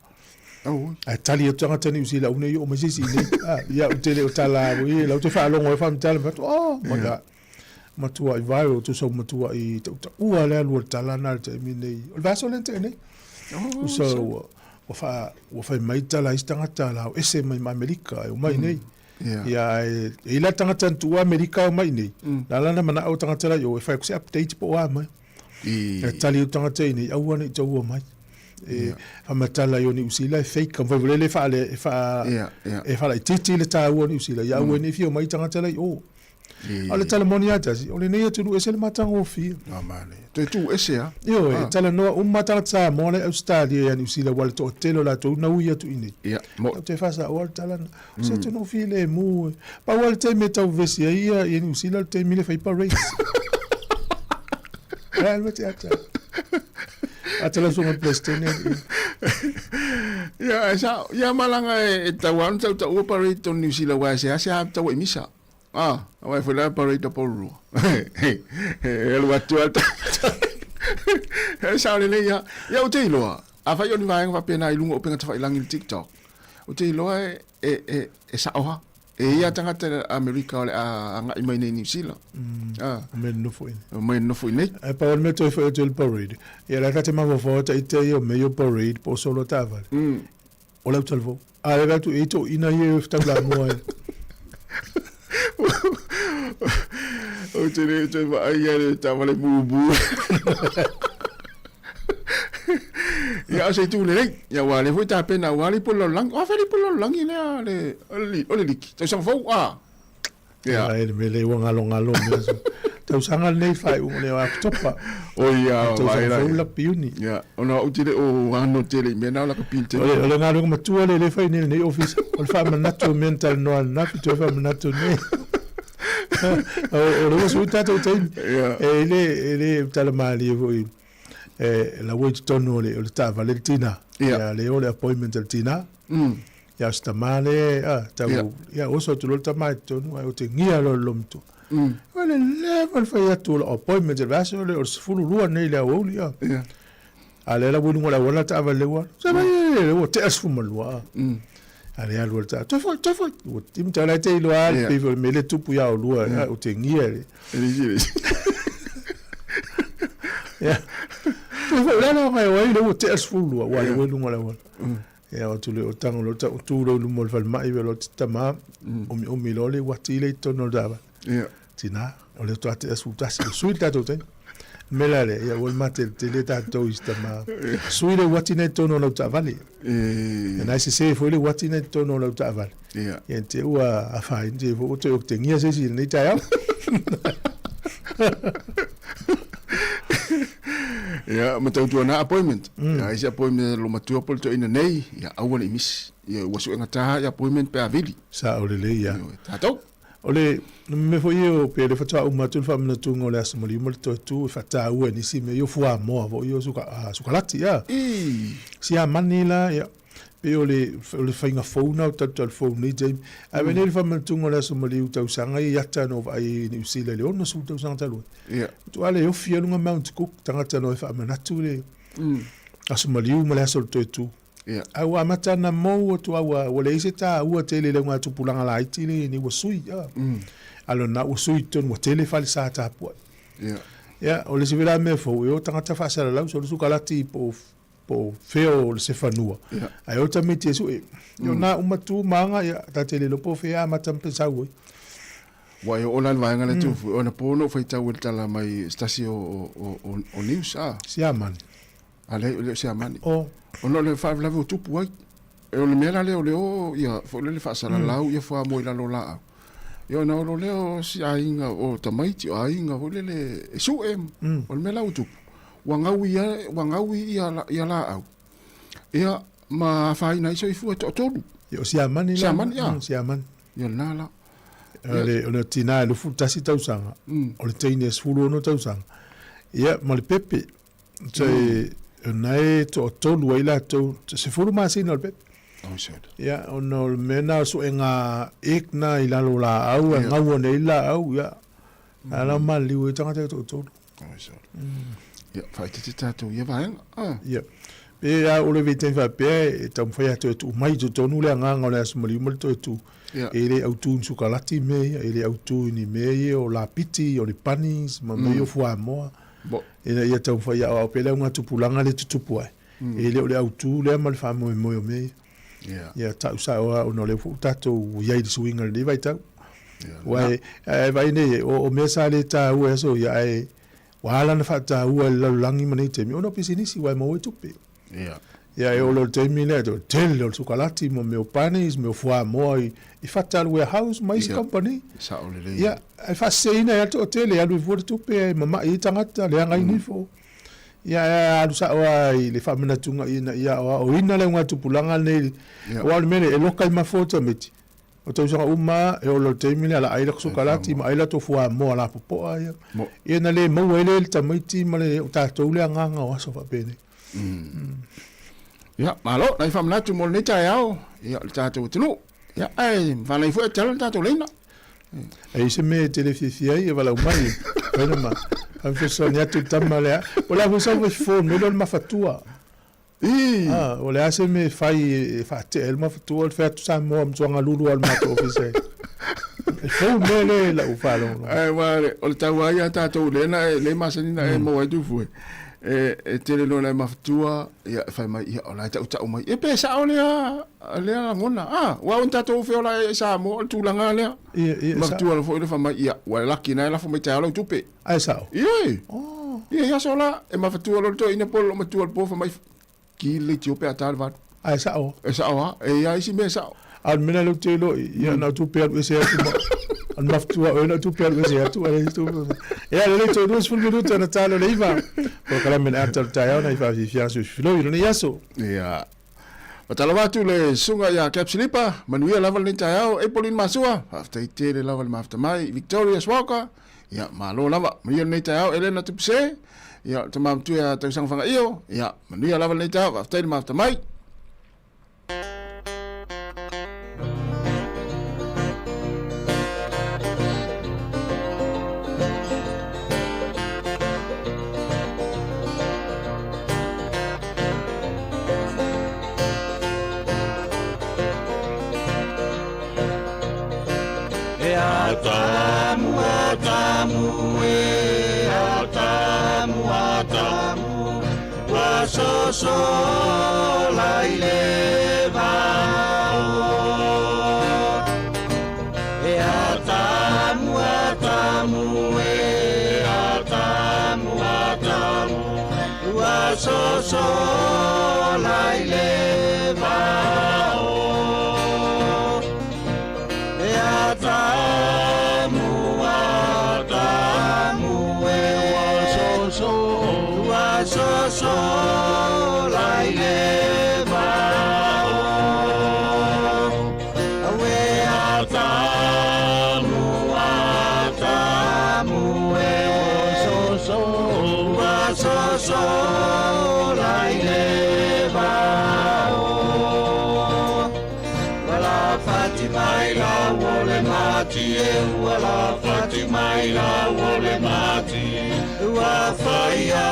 Oh. Ae tali atu tagata Niu Sila, au nei oo mai se isi i nei. Ah, ia ou te le o tala au i, lau te faalogo e faamatala, fai atu, oh my God. Matua i viral, tusa ua matua i tautaua le alu o le tala na le taimi nei. O le vaiaso lea na tea nei. Oh, Tusa ua, ua, wha, ua whai mai tala isi tagata la o ese mai ma Amerika e omai nei. Yeah. Ia, e, e ila tagata na tuua Amerika e omai nei. La la na manao tagata la i o e whai ku se update po o a mai. I, E tali o tagata i nei, aua nei taua mai. E Yeah. whamatala i o Niu Sila e fake, ka mwai le whaale, e wha, Yeah, yeah. e whala i titi le tāua o Niu Sila. Ia aua nei whio mai tagata la i o. A o le tala moni ia tasi, o lenei atunuu ese le matagofie. A manaia. Toe tuu ese a. Ioe, e talanoa uma tagata Samoa la i Ausetalia ia Niu Sila ua le toatele o latou na ui atu i inei. Ia, mo. Tatou te faasaoa le tala na. O se atunuu filemu e. Pau lava le taimi e tau vevesi ai ia ia Niu Sila o le taimi le fai parades. Ae alu atu ia te au. A te lausuga o le Peresetene alii. Ia, e sao. Ia malaga e tau lava ona tautaua parade tonu Niu Sila aua e seasea taua i misa. Ah, aua e foi la parade o Porirua. E alu atu lava le E sao lelei lava. Ia ou te iloa, afai o ni vaega faapena i luga o upega tafailagi i le TikTok, ou te iloa e, e, e, e sao lava. E i ai lava tagata Amerika o le a agai mai nei i Niu Sila. Ah. O mea nonofo i nei. O mea nonofo i nei. Ae pau o le mea toe foi atu i le parade, ia la ta te mafaufau ata i te ia o mea ia o parade po o solo taavale. O lau talavou. A le atu e to ina ia e taula mua e. Ou te le toe vaai ia le taavale mumu. Ia, o se itu lelei. Ia, ua lea foi tapena, ua le i po le lalolagi. O afea le i po le lalolagi lea, le, o le liki. Tausaga fou, a. Ia. Ai le mea lea ua ngalongalo mea so. Tausaga lenei faaiuga lea o Oketopa. Oi ia, Tausaga fou lapi Iuni. Ia, ona ou te le o ano tele i mea na o laka pili tele. O le galuega matua lea e le fai nei lenei ofisa. O le faamanatu o mea na talanoa ananafi toe faamanatu nei. O le ua sui tatou taimi. Ia. E le, e le tala malie foi. E la ua i totonu o le, o le taavale le tina. Ia. Ia le o le appointment a le tina. Ia o se tama le, a, tau, ia oso atu loa le tama i totonu, ae otegia loa le loomatua. O le leva le fai atu o lau appointment i le vaiaso lea, o le 12 nei i le aoauli, a. A lea la ua i luga o le auala le taavale lea ua alu. Se mai e, ua tea le 12, a. A le alu o le taavale, toe foi, toe foi. Ua timata la e te iloa lava le pei foi o le mea lea e tupu ia oulua, o tegia le. E le isi, e le isi. Ia. Toe foi, o le a le aoga e o ai lea ua tea le 12, ua alu ai i luga o le auala. Ia, o atu lea o tago loa, tu loa i luma o le falemai, loa te tama, omiomi loa le uati lea i totonu o le taavale. Ia. Tina, o lea faatoa tea 11, ua sui le tatou taimi. O le mea la lea, ia aua le mateletele tatou i si tama. Sui le uati lena i totonu o lau taavale. E. Na e sese foi le uati lena i totonu o lau taavale. Ia. Ia te ua afaina te foi ua toe otegia se isi i lenei taeao. Ia, ma tautuana appointment. Ia, isi appointment a lo matua po o le toeaina nei, ia aua ne i misi. Ia, ua suegata ia appointment pe a vili. Sao lelei ia. Ioe, tatou. O le mea foi ia o pe le faatoa uma atu le faamanatuga o le Aso Maliu ma le toe tu e faataua e nisi mea ia o fuamoa foi ia o sukalati a. Siamani la ia pei o le o le faiga fou na o talu talu fou nei taimi. Ae mm. nei le faamanatuga o le Aso Maliu tausaga ia ata no vaai i Niu Sila i le 60 tausaga talu ai. Ia. Tu ale ofi aluga Mount Cook tagata no e faamanatu le Aso Maliu ma le aso o le toe tu. Ia. A ua amata ona mou atu a ua, ua leai se taua tele i le augatupulaga laiti lea nei ua sui. A. A lona ua sui i totonu ua tele fale sa tapuai. Ia. Ia, o le isi foi la mea fou, e o tagata faasalalau, so o le sukalati po o, po o fea o se fanua, Ia. ae o tamaiti e sue. Ia, o na uma tu ma aga, ia, ta te le iloa po o fea e amata ma pe sau ai. Ua e oo la i le vaega lea Tufu, ona po na ou faitau i le tala mai se tasi o, o, o, o news, a. Siamani. A leai, e le o Siamani. Oh. Ona o le faalavelave ua tupu ai. E o le mea la lea o le o ia foi lele faasalalau ia fuamoa i lalo o laau. Ia ona olo lea o si aiga o tamaiti o aiga foi lele e sue. O le mea la ua tupu, ua gaui ia ua gaui ia ia laau. Ia ma afaina ai soifua e toatolu. Ia o Siamani la. Siamani, ia. Siamani. Ia lena la. O le, o le tina e 21 tausaga, o le teine e 16 tausaga. Ia, ma le pepe. So, mm. na e toatolu ai latou, 10 masina o le pepe. Oh, shit. Ia, ona o le mea na o suega ek na i lalo laau, e ngaua nei laau, ia. Ala maliu e tagata e toatolu. Oh, shit. Ia, whaitete tātou ia vaenga. Ah. Ia. Pe a o le vei taimi faapea e taumafai atu e tuu mai i totonu le agaga o le Aso Maliu ma le toe tu. Ia. E le autu i ni sukalati mea ia, e le autu i ni mea ia o lapiti, o ni bunnies ma mea ia o fuamoa. Bo. Ina ia taumafai e aoao pea le augatupulaga lea e tutupu ai. E le o le autu lea ma le faamoemoe o mea ia. Ia. Ia tau sao lava ona o lea foi ua tatou i ai i le suiga i lenei vaitau. Ia. Aua e, e vaai nei, o, o mea sa le taua i aso ia, ae ua ala ona faataua e le lalolagi ma nei taimi, ona o pisinisi, aua e maua ai tupe. Ia. Ia, e oo loa i le taimi lea, o le tele o le sukalati ma mea o bunnies, mea o fuamoa i, i fata a le warehouse ma isi Ia. kamupani. Sao lelei. Ia, ae faaseseina ai lava le toatele, alu ai fua le tupe ae mama'i ai tagata, leaga ai nifo. Ia, ae alu sao lava i le faamanatuga ina ia aoaoina le augatupulaga lenei, Ia. aua o le mea lea, e loka i mafoa tamaiti, O tausaga uma e oo loa i le taimi lea, la ai laka sukalati ma ai latou fuamoa lapopoa ia. Ia na le maua ai lea e le tamaiti ma le o tatou le agaga o aso faapenei. Ia, malo, nai faamanatu mo lenei taeao, ia, o le tatou atunuu. Ia, ae fanai foi e tala le tatou laina. E i ai se mea e te le fiafia ai, e valaau mai. Fai na ma, fai fesoasoani atu i le tama lea. O le a foi sau fai phone mai lea o le mafatua. Ii! Ah, o le a se mea e fai e faatea ai le mafatua, o le fai atu Samoa ma Tuagalulu lava o le matou ofisa e e fou le mea lea i lau faalogologo. Ae aua o le taua ia a tatou lea na e lea e masani na e maua ai Tufue, e e tele loa na e mafatua, ia e fai mai, ia o la e tautau mai. Ia pe sao lea lea lagona. Ah, aua o ni tatou feola i Samoa o le tulaga lea. Ia, ia, sao. Mafatua loa foi le fai mai, ia ua laki na e lafo mai taeao lau tupe. Ae sao? Ioe! Oh. Ia, i aso la, e mafatua loa le toeaina po o le matua le po fai mai, ki le leitio pe a ta le valu. Ae sao? E sao lava, e i ai isi mea e sao. A o le mea lea ou te iloa i, ia na o tupe alu ese atu ma, o le mafatua oe na o tupe alu ese atu, ae leai tupe. Ia, lelei toe 20 minute ona ta lea o le iva. Polokalame le ata o le taeao na i faafiafia aso i filoi i lenei aso. Ia. Faatalofa atu le susuga ia Cap Silipa, manuia lava lenei taeao, Apolline Masua, faafetai tele lava le mafuta mai, Victorious Walker, ia malo lava, manuia lenei taeao, Elena Tupuse, ia tama matua ia Tausaga Fagaio, ia manuia lava lenei taeao, faafetai le mafuta mai. Atamu, Atamu, e Atamu, Atamu, ua sosola i le vao. E Atamu, Atamu, e Atamu, Atamu, ua sosola i le vao. E Atamu, Atamu, e ua sosola i le vao. Awe Atamu, Atamu, e ua sosola i le vao. Wala fati mai la wole mati e wala fati mai la wole mati ua whaia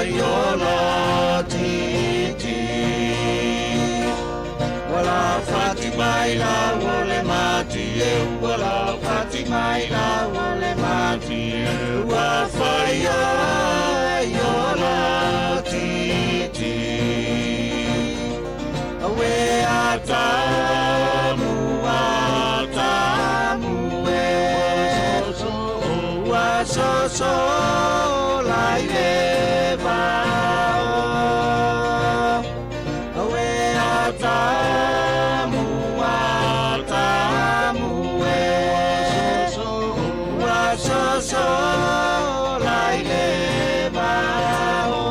i ola titi. Wala fati mai la wole mati e wala fati mai la wole mati ua whaia i ola titi. Awe Atamu, Atamu, e ua sosola i le vao. Awe Atamu, Atamu, e ua sosola i le vao.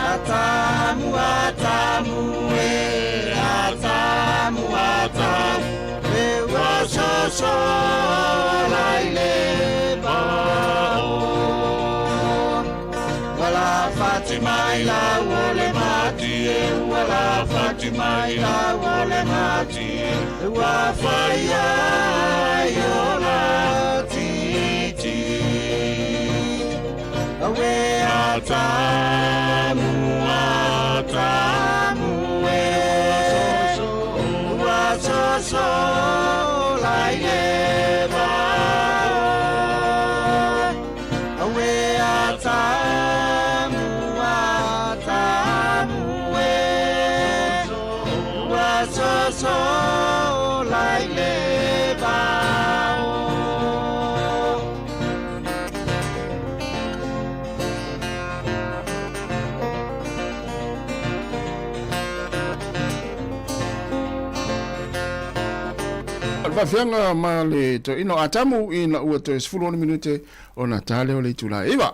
Atamu, Atamu, e Atamu, Atamu, e ua sosola i le vao. Wala fati mai la wole mati e wala fati mai la wole mati ua whaia i ola titi. Awe Atamu, Atamu, e ua sosola i le vao. Awe Atamu, Atamu, e ua sosola i le vao. O le faafeaga ma le toeaina o Atamu ina ua toe 16 minute ona ta lea o le itula e 9.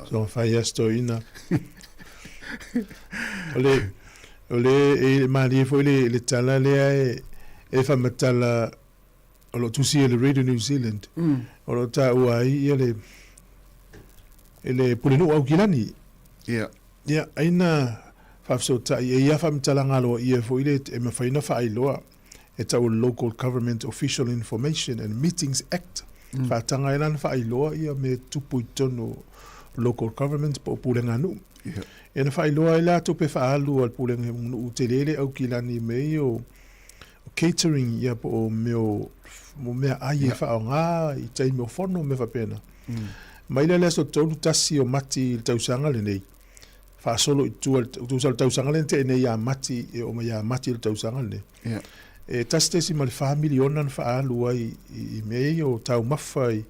So fai as toeaina. O le o le e malie foi le le tala lea e e faamatala o lo o tusi e le Radio New Zealand. O lo o taua ai ia le e le Pulenuu Aukilani. Ia. Ia, aina faafesootai e ia faamatalaga aloaia foi le e mafai ona faailoa e tau o le Local Government Official Information and Meetings Act. Faataga ai la ona faailoa ia mea e tupu i totonu o local government po o pulega nuu. Ia. Ia na faailoa ai la tupe faaalu a le pulega nuu tele le Aukilani mea ia o catering ia po o mea o mo mea ai e faaaoga i taimi o fono mea faapena. Mai la le aso 31 o Mati i le tausaga lenei, faasolo i tua i le tusa o le tausaga lea na tea nei ia Mati, e oo mai ia Mati o le tausaga lenei. Ia. E 1.4 miliona na faaalu ai i mea ia o taumafa i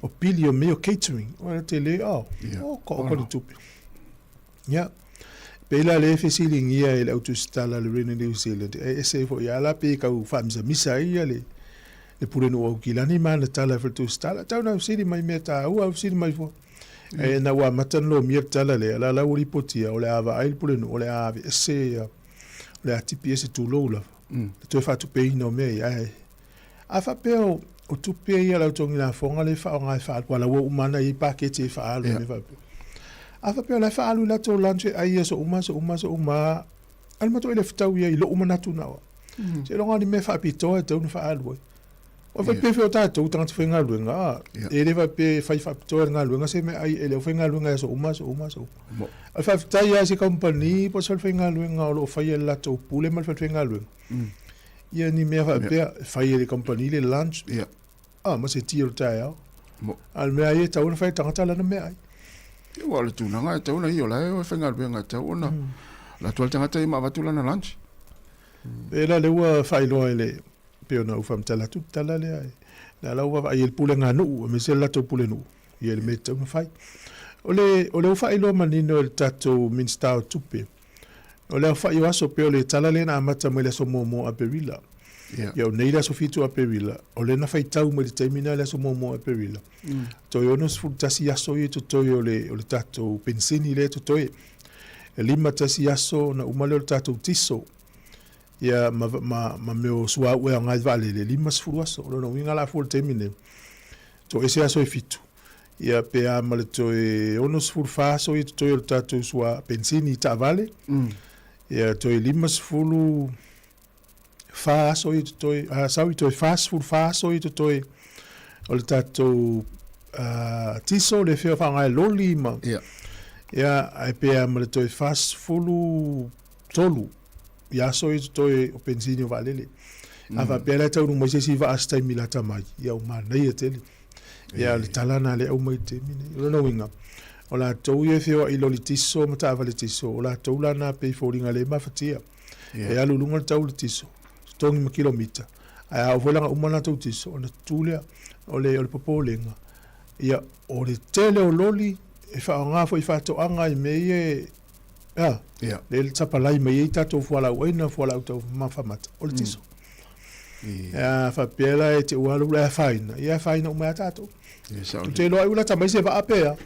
o pili o mea o catering. O le tele, oh, Ia. oh, ko o le tupe. Ia. Pei la lea e fesiligia e le au tusitala a le Radio New Zealand, e ese foi ia la pe kau faamisamisa ai ia le le Pulenuu o Aukilani ma ana tala e fale tusitala. Tau na fesili mai mea taua, au fesili mai fua. E na ua amata na lomia le tala lea, la la ua lipotia, o le a vaai le Pulenuu, o le a aveese ia, o le a tipi ese tulou lava. Le toe faatupeina o mea ia, ae a faapea o, o tupe ia a le au togilafoga lea e faaaoga e faaalu, aua la ua uma ana i ai paketi e faaalu mea faapea. A faapea o la e faaalu i latou lunch e ai aso uma, aso uma, aso uma, a le matua i le fetau ia i lou manatu na o. Seiloga o ni mea faapitoa e tatau ona faaalu ai. Ua faapea foi o tatou tagata faigaluega, a, e le faapea e fai faapitoa e le galuega se mea ai e le aufaigaluega i aso uma, aso uma, aso uma. O le faafetai lava i se kamupani po o se falefaigaluega o lo o faia e le latou pule ma le falefaigaluega. Ia ni mea faapea, e fai e le kamupani le lunch. Ia. Ah, ma se ti o le taeao. Mo. A o le mea ia e tatau ona fai e le tagata lana meaai. Ia, aua o le tulaga e tatau ona ia o la e o e faigaluega e tatau ona alu atu lava le tagata ia ma avatu lana lunch. E la lea ua faailoa e le, pei ona ou faamatala atu le tala lea, lea la ua vaavaai e le pulega nuu, aemaise le latou pulenuu, ia le mea e tatau ona fai. O le, o lea ua faailoa manino e le tatou Minisita o Tupe, o le aofai o aso, pei o le tala lea na amata mai le aso muamua o Aperila. Ia o nei le aso 7 o Aperila, o lea na faitau mai le taimi lena le aso muamua o Aperila. Toe 61 aso ia e totoe o le, o le tatou penisini lea e totoe. E 51 aso ona uma lea o le tatou tiso. Ia ma, ma, ma mea o suauu e aoga i vaalele, e 50 aso. O lona uiga la fua i le taimi lenei, toese aso e fitu, ia pe a ma le toe 64 aso ia totoe o le tatou sua penisini i taavale, ia toe 54 aso ia totoe, sorry, toe 44 aso ia totoe o le tatou tiso le fea faaaoga e loli ma, ia, ae pe a ma le toe 43 i aso ia totoe o penisini o vaalele. A faapea la e taunuu mai se isi vaa se taimi lata mai, ia ua manaia tele. Ia o le tala lena lea e aumai i le taimi lenei. O lona uiga, o latou ia e feoai i loli tiso ma taavale tiso, o latou la na pei foliga le mafatia. E alu i luga le tau o le tiso, totogi ma kilomita, ae a oo foi la ina uma le latou tiso, ona tutu lea. O le, o le popolega, ia, o le tele o loli e faaaoga foi i faatoaga i mea ia e, a, Ia. lea e sapalai mai ai tatou fualaau aina, fualaau taumafa mata, o le tiso. A faapea la e te ua alu la e afaina, ia e afaina uma ai lava tatou. Ia, sao Ou lelei. te iloa ai ua lata mai se vaa pe a.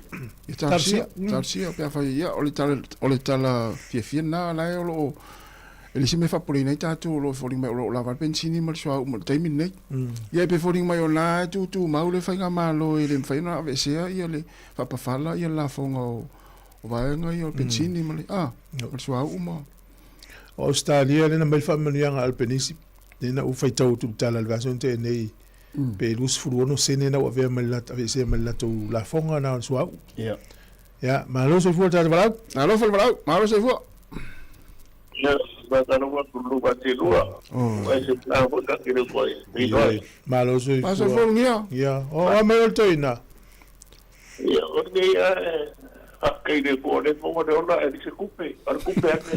Ia, talosia, talosia pe afai, ia, o le tala, o le tala fiafia lena la e o lo o, e le isi mea e faapopoleina ai tatou o lo o foliga mai o lo o lava le penisini ma le suauu ma le taimi lenei. Ia e pei e foliga mai o la e tutumau le faigamalo e le mafai ona aveesea ia le faapafala ia le lafoga o O vaega ia o le penisini ma le, a, ma le suauu ma. O Ausetalia lea na aumai le faamanuiaga a Albanese, lea na ou faitau atu i le tala i le vaiaso na tea nei, pe 26 sene na ua avea mai le aveesea mai le latou lafoga na o le suauu. Ia. Ia, malo soifua le tagata valaau. Malo le valaau, malo soifua. Ia, faatalofa atu i luma telua. Ua ese la foi ka kele koe. Ioe, malo soifua. Malo soifua Lugia. Ia, o a mai o le toeaina. Ia, o lenei a e faafetai i le Atua o lea e maua le ola ae leai se tupe, a o le tupe ane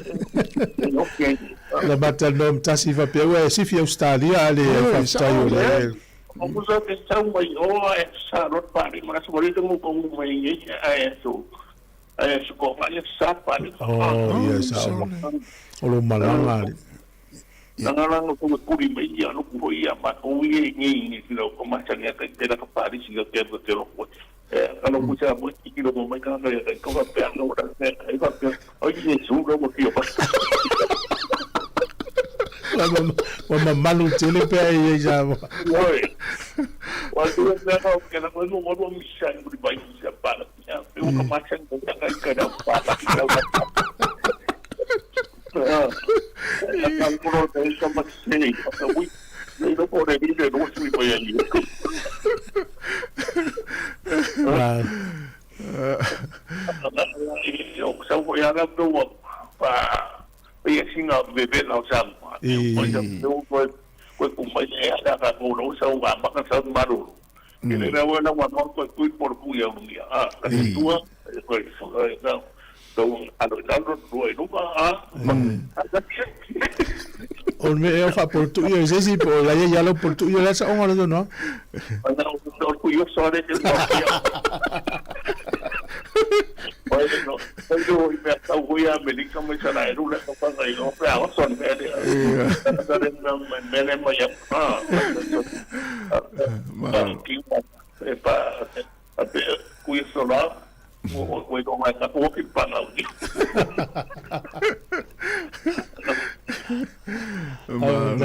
e ofi ai. Na ma talanoa ma tasi faapea ua e sifi Ausetalia a le faafetai o le. O musa te sau mai o ae sa loa le palima na sua le mo ko mai nei ae so ae so ko ngai sa palima. Oh, ia sa o lo malaga le. Langa langa ko kuri mai ia no ko ia ma ko ia nei ni ki ko ma sa ka te la ka pari si ka ke ko te lo ko. E ka lo ku sa mo ki lo mo mai ka ka ka ko ka pe no ra pe ai ka pe ai ye su lo mo ki o pa. Ua mamalu tele pe ai ia i Samoa. Oi. Wa tu e ka ke na ko mo mo mi sa ni bai sa pa la. Pe o ka ma sa ko ka ka da pa la ki da. Ah. Ka ko ro te ka ma se ka wi. Nei no ko re ni le no sui mai ai. Ah. O sa ko ya na no pa ia singa bebe na sa. O sa no ko ko ku mai e ala ka ko no sa wa ma ka sa maru. Ke le wa na wa no ko ku por ku ia ungia. Ah, ka tua ko so na so alo alo ro e no ba a. O le mea e faapoletuʻi ai se isi po o la ia ia lau poletuʻi o le a saoga o le tonu a. Ana o ku yo so re te mo. Oi no, oi no i mea tau hui a Amerika mai sa la e rula ka whanga i o pea o son mea lea. Sa re mea mai mele mai a pa. Ki e pa a pe kui so la o o i ronga ka o ki pana ui. Malo,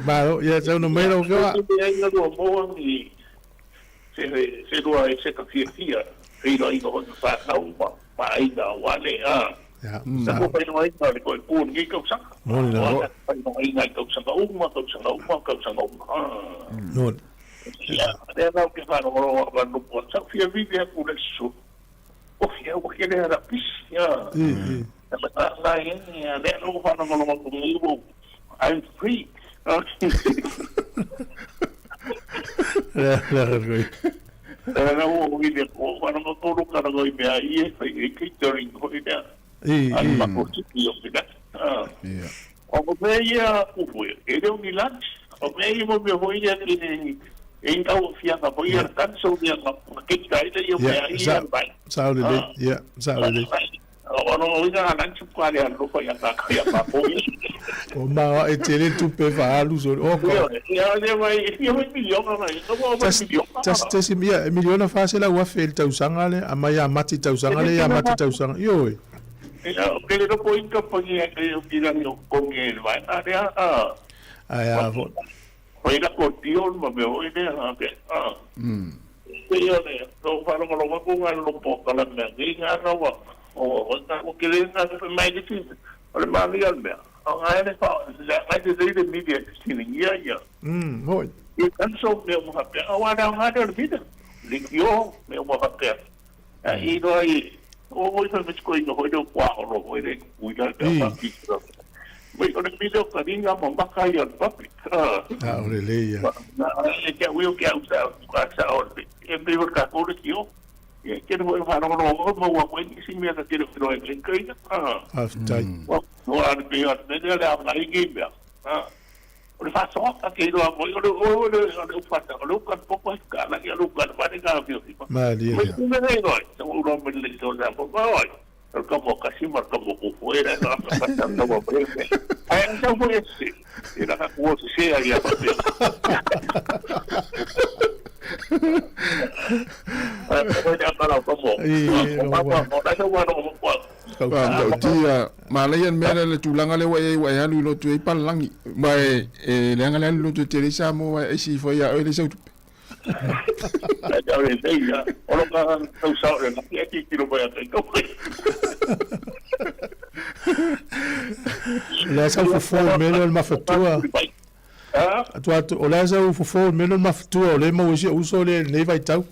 malo, ia tau no mai lau fioga. Ia ia lua moa ni se se lua e se ka fiafia i ra ina hoi whānau ma ma aina wale a. Ia. Sa ko pai no aina le koe pō ni kau saka. Moni la. Wa pai no aina i kau saka uma, kau saka uma, kau saka uma. Moni. Ia, lea nau ke whānau roa wa no po. Sa fia vivi aku le su. O fia o ke lea ra pis. Ia. I, i. Na ia, lea no whānau roa ko ngi I'm free. Le le le. Na o i le ko whana ma koro kana ngoi mea i e whai e catering hoi mea. I Ai i. ma ko tiki o pina. Ia. O ko mea ia kufu e e leo ni lunch. O mea ia mo mea hoi ia e e i au fianga hoi ia kanso mea nga kita ida ia mea Ia i sa ia bai. sa le le. Ia sa le le. O no o ina lunch kwa le alo fa ia ka ia pa po. O ma e tele tupe faalu so o ko. Ia ia le mai ia mai miliona na. Ia mo mai Tas miliona. tas tas ia miliona fa se la ua fe le tausaga le a mai a mati tausaga le ia mati tausaga. Ioe. Ia o ke le ko inka pangi e o kila ni o konge le vai. A le a. Ai a vo. Foi la ko tio ma me oi le ha ke. A. Ia le to fa lo lo ko nga lo po kala me ni nga ra wa. O o ta o ke le na se mai de ti. O le ma ni al me. O nga le fa la mai de de media ti ni ia ia. Hoi. Ia kan so me mo ha pe. A wa na nga de vida. Li yo me mo ha pe. A i no ai o mo i me ko i no hoi do kwa o ro hoi le ku ila ka pa ki. Mai o le video ka ni nga mo maka ia papi. Ah. A o le le ia. Na e ke ui ke au sa ka sa o e pe ka ko le kio. E ke no fa no no mo wa ko ni si me ka ke no e ke ina. Ah. Haftai. Wa no a pe a ne le a na i ke me. Ah. O le fa so ka ke no mo o le o le o le fa ta o le ka po ko ka la ke lo ka pa ne ka fi fi. Ma li Mai ia. ku me nei noi. Sa o ro me le so na po pa oi. O ka mo ka si mar ka mo ku fu era na ka pa ta no mo pre. Ai sa fu e si. Ira ka ku se se ai a pa. Ai ko ya ka la ko mo. I O pa pa mo na sa wa no mo pa. Faamautia malaia le mea lea le tulaga lea ua e ua e alu i lotu ai palalagi ma e e leaga le alu i lotu e tele sa mo e aisi ifo ia oe le sau tupe. Ai ta le sei ya. O lo ka tau sa le na ki ki ki lo pa ya ko. Le sa fofo me le mafatua. Ah. Atu atu o le sa fofo me le mafatua o le mo isi uso le nei vai tau.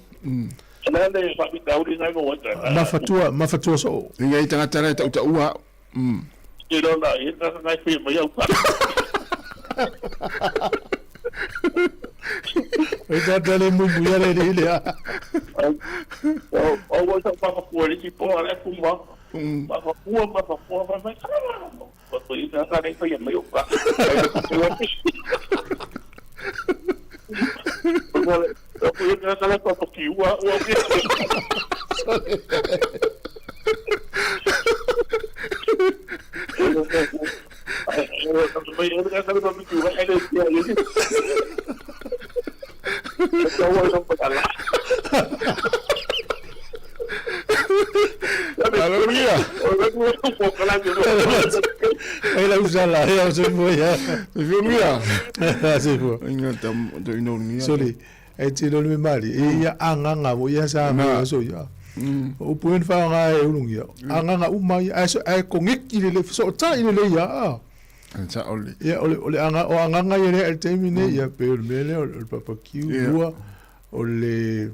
Na le fa ki tau ni na ko wa. Mafatua mafatua so. Inga i tagata lea e tautaua. Ki lo na i na na fi mo ya pa. E ta tele mu mu ia le le le. O o wa sa pa ko le ki po ala ku ma. Ma pa ku ma pa ku ma ma. Pa ko i na ka nei fa ya mo pa. O ko i na ka la pa ki wa wa ki. Alogia. E la usa la ia se mo ia. E fio Se fo. Inga tam to ino ngia. Sorry. E te lo me mali. E ia anganga mo ia sa mo so ia. O puen fa nga e ulung ia. Anganga uma ia ai so ai kongeki le le so ta i le le ia. Ah. Sa ole. Ia o le o le anga o anganga ia le el temi ne ia pe o le mele o le papa kiu lua o le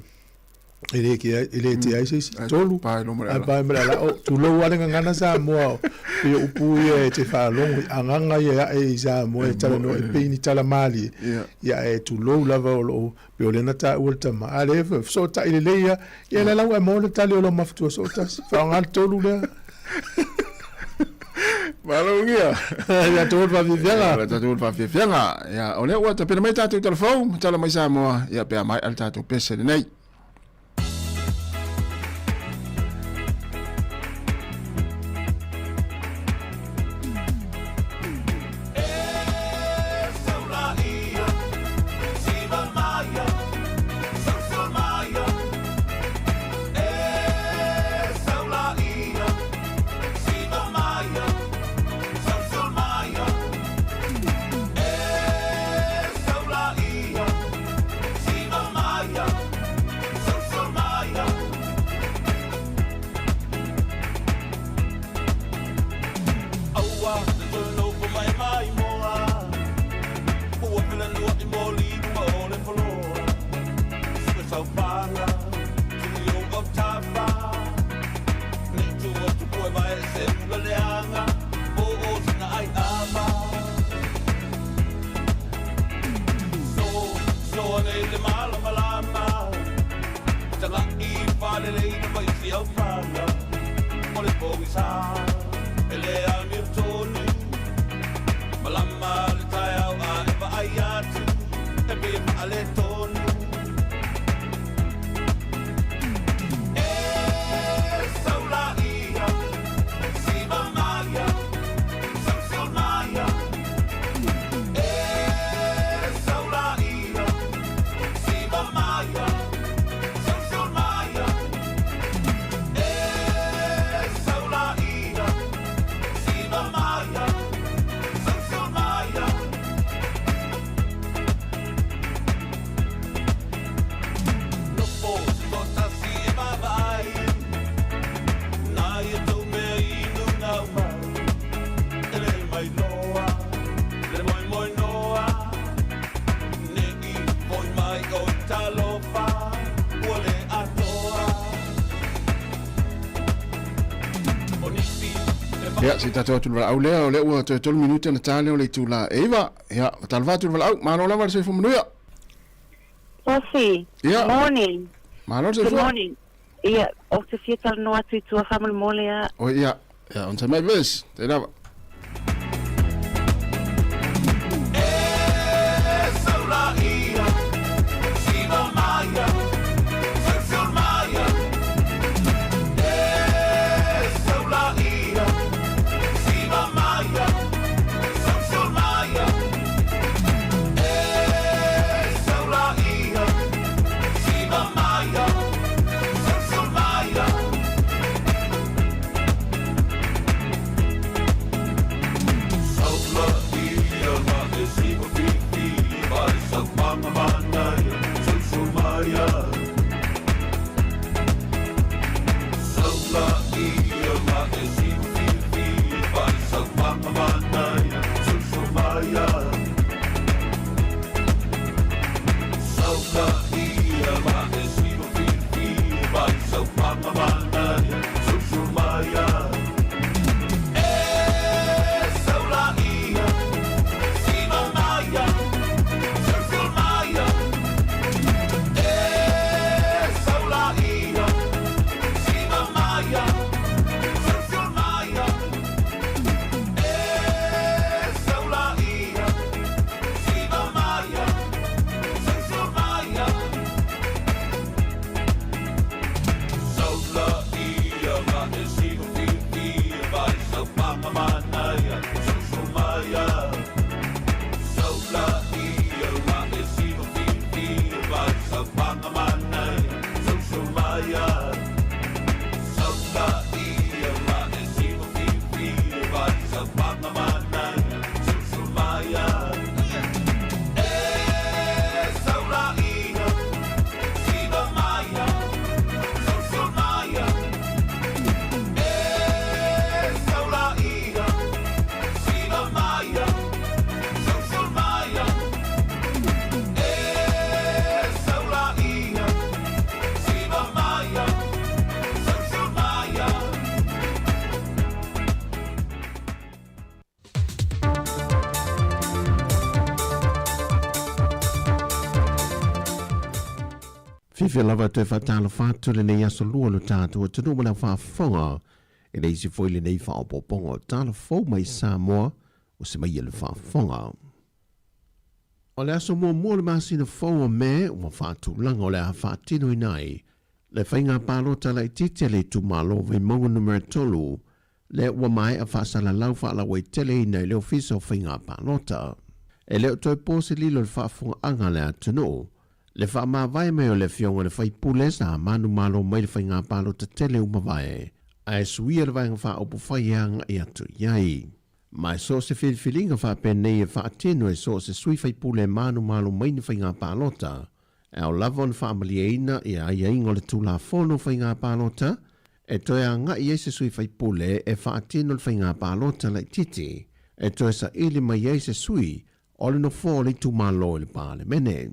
e le ke e le te ai se si tolu Pa lo a pa me la o tu lo wa ngana sa mo pe upu ia e te fa longo anganga ia e sa mo e tala no e pe ni tala mali ia e tu lo lava o lo pe o le na ta ul tama a le so ta ile le ia ia la la e mo le tali o lo maftua so ta fa ngal tolu le Malo ngia. Ia tolu fa vivianga. La tatou fa vivianga. Ia o le ua tapena mai tatou telefon, tala mai Samoa, ia pe mai al tatou pese nei. pogisa E le amiotonu Malama le taeao a e vaai atu E pei e faaletonu E saulaia Siva maia Sausiol maia E saulaia Siva maia Sausiol maia E saulaia Siva maia Sausiol maia Nofo toatasi e vaavaai Nai e tou mea inu gaumau E le mailoa Le moemoenoa Nei foi mai o talofa Ua le atoa O nisi e Ia, se i tatou atu i le valaau lea, o lea ua toe tolu minute ona ta lea o le itula e 9. Ia, talofa atu i le valaau, malo lava le soifua manuia. Sophie, Ia. morning. Malo le Good soifua. morning. Ia, ou te fia talanoa atu i tua faamolemole a. Oi, ia, ia, onosai mai Liz, te lava. E saulaia Siva maia Sausiol maia E saulaia Siva maia Sausiol maia E saulaia Siva maia Sausiol maia Saulaia ma e siva fifi Vai saupanga manaia Sausiol maia Saulaia ma e siva fifi Vai saupanga manaia Sausiol maia Saulaia ma e siva fifi Vai saupanga manaia Sausiol maia E saulaia Siva maia Sausiol maia E saulaia Siva maia Sausiol maia E saulaia Siva maia Sausiol maia Saulaia ma e siva fifi Vai saupanga manaia Sausiol maia Saulaia ma e siva fifi Vai saupanga manaia Sausiol maia Saulaia ma e siva fifi Vai saupanga manaia Sausiol maia E saulaia Siva maia Sausiol maia E saulaia Siva maia Sausiol maia E saulaia Siva maia Sausiol maia Fiafia lava toe faatalofa atu lenei aso lua o lo tatou atunuu ma lau faafofoga i le isi foi lenei faaopoopoga o tala fou mai Samoa ua semaia le faafofoga. O le aso muamua o le masina fou o Me ua faatulaga o le a faatinoina ai le faiga palota laitiiti a le itumalo o Vaimauga Numera 3 lea ua maea faasalalau faalauaiteleina i le Ofisa o Faiga Palota. E le o toe po se lilo i le faafofogaaga a le atunuu, le faamavae mai o le Afioga i le Faipule sa manumalo mai le Faiga Palota tele ua mavae, ae suia le Vaega Faaupufai e agai atu i ai. Ma e so o se filifiliga faapenei e faatino e so o se sui faipule e manumalo mai ni faiga palota, e ao lava ona faamalieina ia aiaiga o le Tulafono o Faiga Palota e toe agai ai se sui faipule e faatino le faiga palota laitiiti e toe saili mai ai se sui o le nofoa o le itumalo i le Palemene.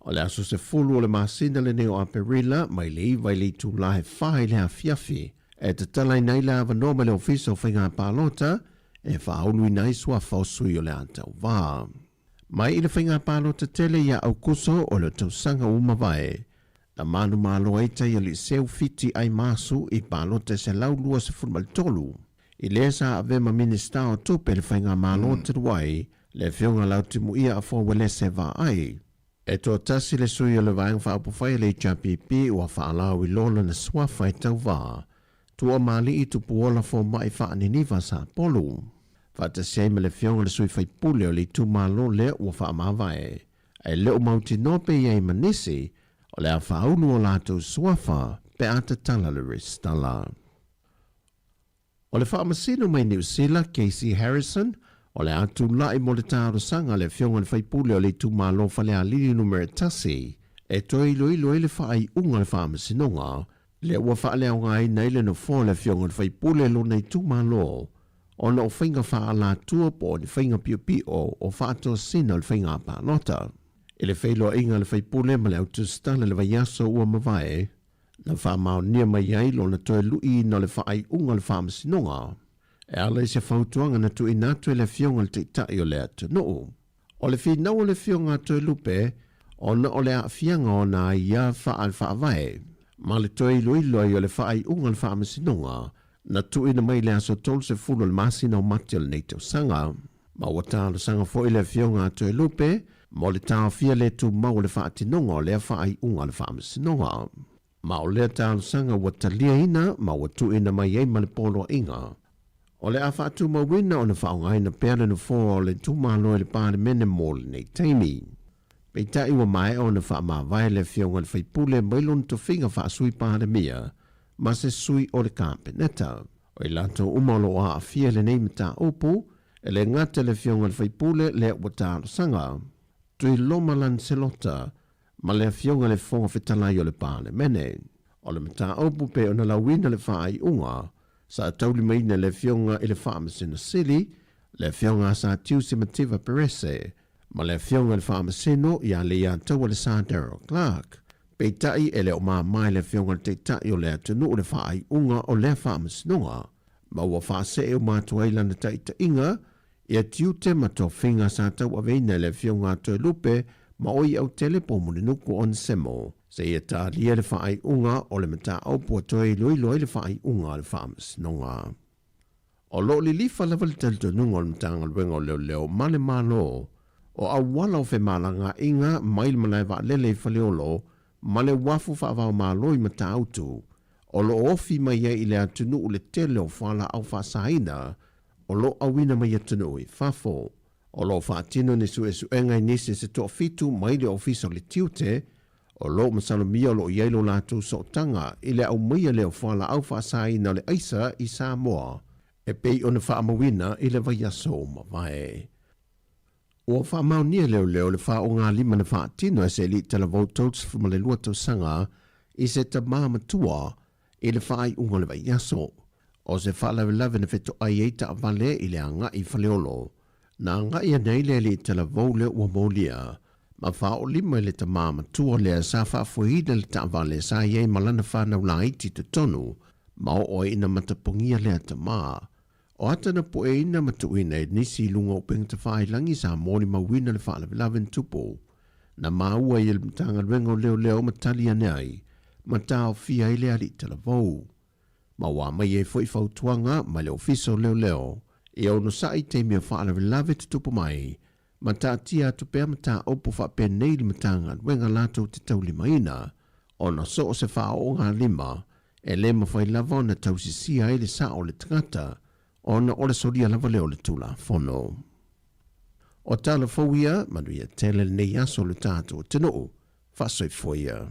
O le aso 10 o le masina lenei o Aperila mai le 9 i le itula he 4 i le afiafi e tatalaina ai le avanoa mai le Ofisa o Faiga Palota e faauluina ai suafa o sui o le Atauvā. Mai i le faiga palota tele ia Aukuso o le tausaga ua mavae. Na manumalo ai tai o Seu Fiti Aimasu i palota 123. I lea sa avea ma Minisita o Tupe le Faigamalo talu ai, le Afioga Lautimuia Afoa Uelese Vaai. E toatasi le sui o le Vaega Faaupufai a le HRPP ua faalauiloa lona suafa e tauva Tuamalii Tupuola Fomai Faaniniva Sapolu. Faatasi ai ma le Afioga i le sui faipule o le itumalo lea ua faamavae. Ae le o mautinoa pe i ai ma nisi o le a faaulu o latou suafa pe a tatala le resitala. O le faamasino mai Niu Sila, Casey Harrison, o le a tulai mo le talosaga a le Afioga i le Faipule o le Itumalo Falealili Numera 1 e toe iloilo ai le faaiuga o le Faamasinoga lea ua faaleaogaina ai le nofoa o le Afioga i le Faipule i lona itumalo ona o faiga faaalatua po o ni faiga piopio o faatosina o le faiga palota. I le feiloaiga a le Faipule ma le Autusitala i le vaiaso ua mavae, na faamaonia mai ai lona toe luiina o le faaiuga o le Faamasinoga e ala i se fautuaga na tuuina atu e le Afioga i le Taitai o le atunuu. O le finau o le Afioga a Toelupe ona o le aafiaga o ana aia faale-faavae ma le toe iloilo ai o le faaiuga o le Faamasinoga na tuuina mai i le aso 30 o le masina o Mati o lenei tausaga. Ma ua talosaga foi le Afioga a Toelupe mo le taofia le tumau o le faatinoga o lea faaiuga o le Faamasinoga. Ma o lea talosaga ua taliaina ma ua tuuina mai ai ma le poloaiga. O le a faatumauina ona faaaogaina pea le nofoa o le itumalo i le Palemene mo lenei taimi. Peitai ua maea ona faamavae le Afioga i le Faipule mai lona tofiga faa-Sui Palemia ma se sui o le Kapeneta. O i latou uma o lo o aafia i lenei mataupu, e le gata i le Afioga i le Faipule lea ua talosaga, Tuiloma Lancelota ma le Afioga i le Fofoga Fetalai o le Palemene. O le mataupu pei ona lauina le faaiuga sa taulimaina e le Afioga i le Faamasino Sili, le Afioga a Sir Tiusi Mativa Perese, ma le Afioga i le Faamasino ia Leiataua le Sir Daryl Clarke. Peitai e le o mama i le Afioga i le Taitai o le atunuu le faaiuga o lea faamasinoga, ma ua faasee uma atu ai lana taitaiga ia tiute ma tofiga sa tauaveina e le Afioga a Toelupe ma Oiautele po o Mulinuku Onesemo, seia talia le faaiuga o le mataupu ua toe iloilo ai le faaiuga a le faamasinoga. O lo o lilifa lava le talitonuga o le Matagaluega o Leoleo ma le Malo o auala o femalagaaiga mai le malae vaalele i Faleolo ma le uafu faavaomalo i Matautu o lo o ofi mai ai i le atunuu le tele o fualaau faasaina o lo o auina mai atunuu i fafo. O lo o faatino ni suesuega i nisi e se toafitu mai le Ofisa o le Tiute o lo o masalomia o lo o i ai lo latou sootaga i le aumaia lea o fualaau faasaina o le aisa i Samoa e pei ona faamauina i le vaiaso ua mavae. Ua faamaonia e leoleo le faogalima na faatino e se alii talavou 32 tausaga i se tama matua i le faaiuga o le vaiaso. O se faalavelave na fetoai ai taavale i le agai i Faleolo, na agai ane ai le alii talavou lea ua molia ma faaolima i le tama matua lea sa faafoeina le taavale sa i ai ma lana fanau laiti i totonu ma oo ai ina matapogia lea tama. O ata na pueina ma tuuina i nisi i luga o upega tafailagi sa molimauina le faalavelave na tupu. Na maua ai e le Matagaluega o Leoleo ma tali ane ai ma taofia ai le alii talavou. Ma ua aumai ai foi fautuaga mai le Ofisa o Leoleo ia onosai i taimi o faalavelave tutupu mai ma taatia atu pea mataupu faapenei i le Matagaluega latou te taulimaina, ona so o se faaoogalima e le mafai lava ona tausisia ai le sao o le tagata ona o le solia lava lea o le Tulafono. O tala fou ia, manuia tele lenei aso o le tatou atunuu. Faasoifua ia.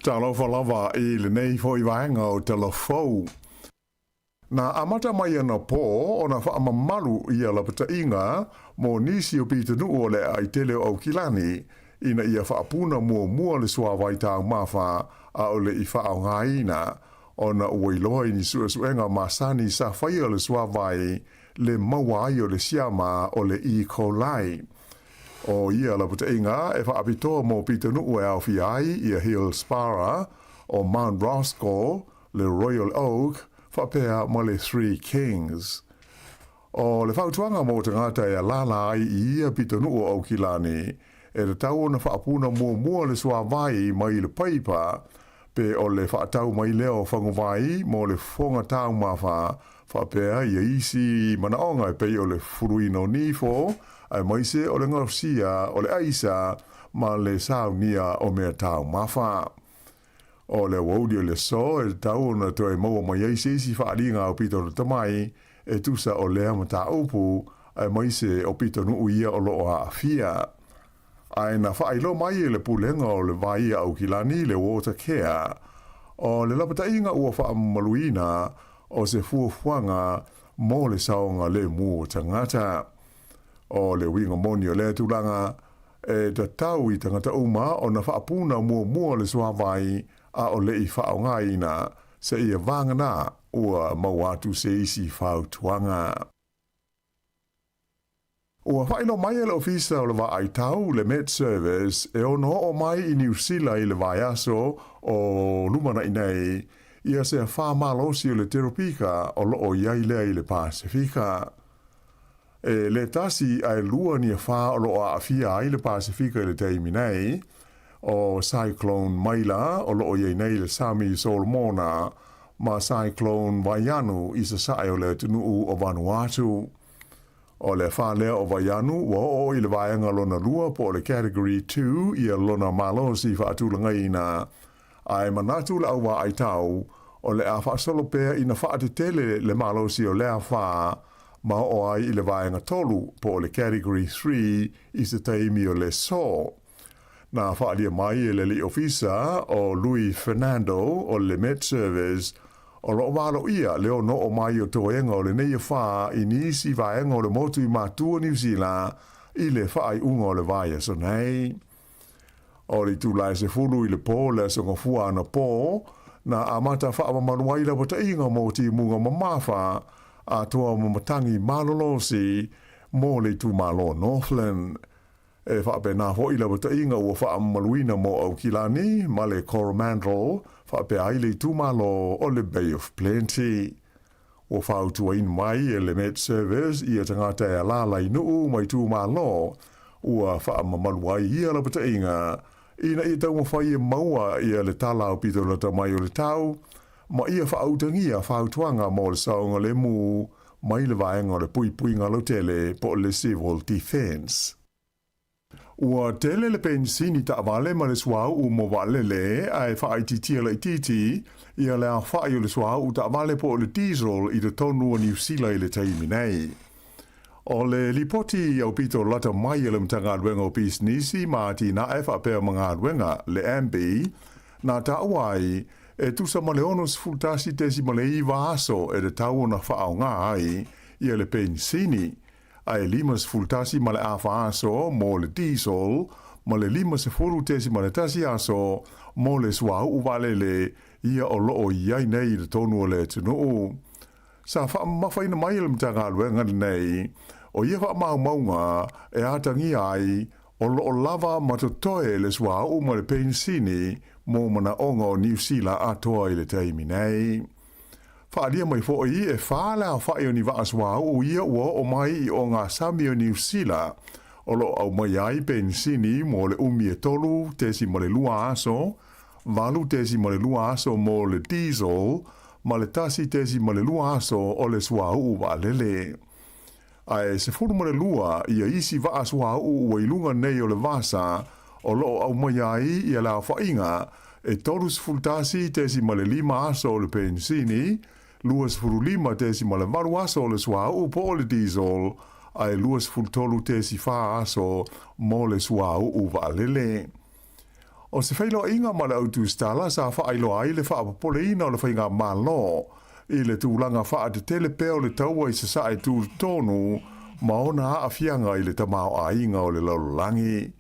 Talofa lava i lenei foi vaega o Talafou. Na amata mai anapō ona faamamalu ia lapataiga mo nisi o pitonuu o le aai tele o Aukilani ina ia faapuna muamua le suavai taumafa aʻole i faaaogaina ona ua iloa i ni suesuega masani sa faia le suavai. le maua ai o le siama o le E. coli. O ia lapataiga e faapitoa mo pitonuu e aofia ai ia Hillsborough, o Mount Roskill, le Royal Oak, faapea ma le Three Kings. O le fautuaga mo tagata e alaala ai i ia pitonuu o Aukilani, e tatau ona faapuna muamua le suavai mai le paipa, pe o le faatau mai lea o faguvai mo le fofoga taumafa, faapea ia isi manaoga e pei o le fuluina o nifo, aemaise o le gaosia o le aisa ma le saunia o mea taumafa. O le aoauli o le aso e tatau ona toe maua mai ai se isi faaaliga aupito lata mai e tusa o lea mataupu, aemaise o pitonuu ia o loo aafia. Ae na faailoa mai e le Pulega o le Vai a Aukilani le Water Care, o le lapataiga ua faamamaluina o se fuafuaga mo le saogalemu o tagata. O le uiga moni o lea tulaga, e tatau i tagata uma ona faapuna muamua le suavai a o le i faaaogaina seia vagana ua maua atu se isi fautuaga. Ua faailoa mai e le Ofisa o le Vaai Tau, le Met Service, e ono oo mai i Niu Sila i le vaiaso o lumanai nei, ia se afa malosi o le teropika o loo i ai lea i le Pasefika. E le tasi ae lua ni afa o loo aafia ai le Pasefika i le taimi nei, o Cyclone Maila o loo i ai nei le Sami Solomona ma Cyclone Vaianu i sasae o le atunuu o Vanuatu. O le afa lea o Vaianu ua oo i le vaega lona lua po o le Category 2 ia lona malosi faatulagaina, ae manatu le auvaai tau o le a faasolo pea ina faatetele le malosi o lea afa ma oo ai i le vaega 3 po o le Category 3 i se taimi o le so. Na faaalia mai e le alii ofisa o Luis Fernando o le Met Service O loo valoia le ono oo mai o toega o lenei afa i nisi vaega o le motu i matua Niu Sila i le faaiuga o le vaiaso nei. O le itula e 10 i le po le aso gafua anapo, na amata faamamalu ai lapataiga mo timuga mamafa atoa ma matagi malolosi mo le itumalo Northland. E faapena foi lapataiga ua faamamaluina mo Aukilani ma le Coromandel faapea ai le itumalo o le Bay of Plenty. Ua fautuaina mai e le Met Service ia tagata e alaala i nuu ma itumalo ua faamamalu ai ia lapataiga ina ia taumafai e maua ia le tala aupito lata mai o le tau ma ia faautagia fautuaga mo le saogalemu mai le vaega o le puipuiga lautele po o le Civil Defence. Ua tele le penisini taavale ma le suauu mo vaalele ae faaitiitia laitiiti ia le aofai o le suauu taavale po o le diesel i totonu o Niu Sila i le taimi nei. O le lipoti aupito lata mai a le Matagaluega o Pisinisi ma Atinae faapea ma Galuega, le MB, na taua ai e tusa ma le 61.9 aso e tatau ona faaaoga ai ia le penisini, ae 51 ma le afa aso mo le diesel ma le 50.1 aso mo le suauu vaalele ia o loo i ai nei i totonu o le atunuu. Sa faamamafaina mai e le Matagaluega lenei o ia faamaumauga e atagia ai o loo lava ma totoe le suauu ma le penisini mo manaoga o Niu Sila atoa i le taimi nei. Faaalia mai foi e fa le aofai o ni vaa suauu ia ua oo mai i ogasami o Niu Sila o loo aumai ai penisini mo le umi e 3.2 aso, 8.2 aso mo le diesel ma le 1.2 aso o le suauu vaalele. Ae 12 ia isi vaa suauu ua i luga nei o le vasa o loo aumai ai ia le aofaiga e 31.5 aso o le penisini, 25.8 aso o le suauu po o le diesel, ae 23.4 aso mo le suauu vaalele. O se feiloaiga ma le autusitala sa faailoa ai le faapopoleina o le faigamalo i le tulaga faatetele pea o le taua i sasae tutotonu ma ona aafiaga i le tamaoaiga o le lalolagi.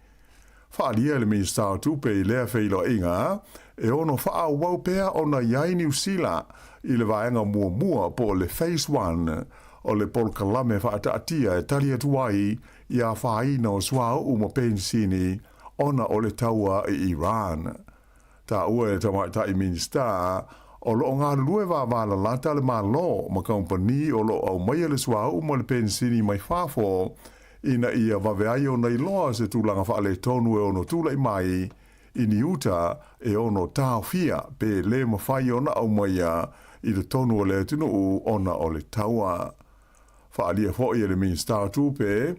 Faaalia e le Minisita o Tupe i lea feiloaiga e ono faaauau pea ona i ai Niu Sila i le vaega muamua po o le Phase 1. o le polokalame faataatia e tali atu ai i afaina o suauu ma penisini ona o le taua i Iran. Taua e le Tamaitai Minisita, o lo o galulue vavalalata le Malo ma kamupani o lo o aumaia le suauu ma le penisini mai fafo ina ia vave ai ona iloa se tulaga faaletonu e ono tulai mai i ni uta e ono taofia pe lē mafai ona aumaia i totonu o le atunuu ona o le taua. Faaalia foi e le Minisita o Tupe,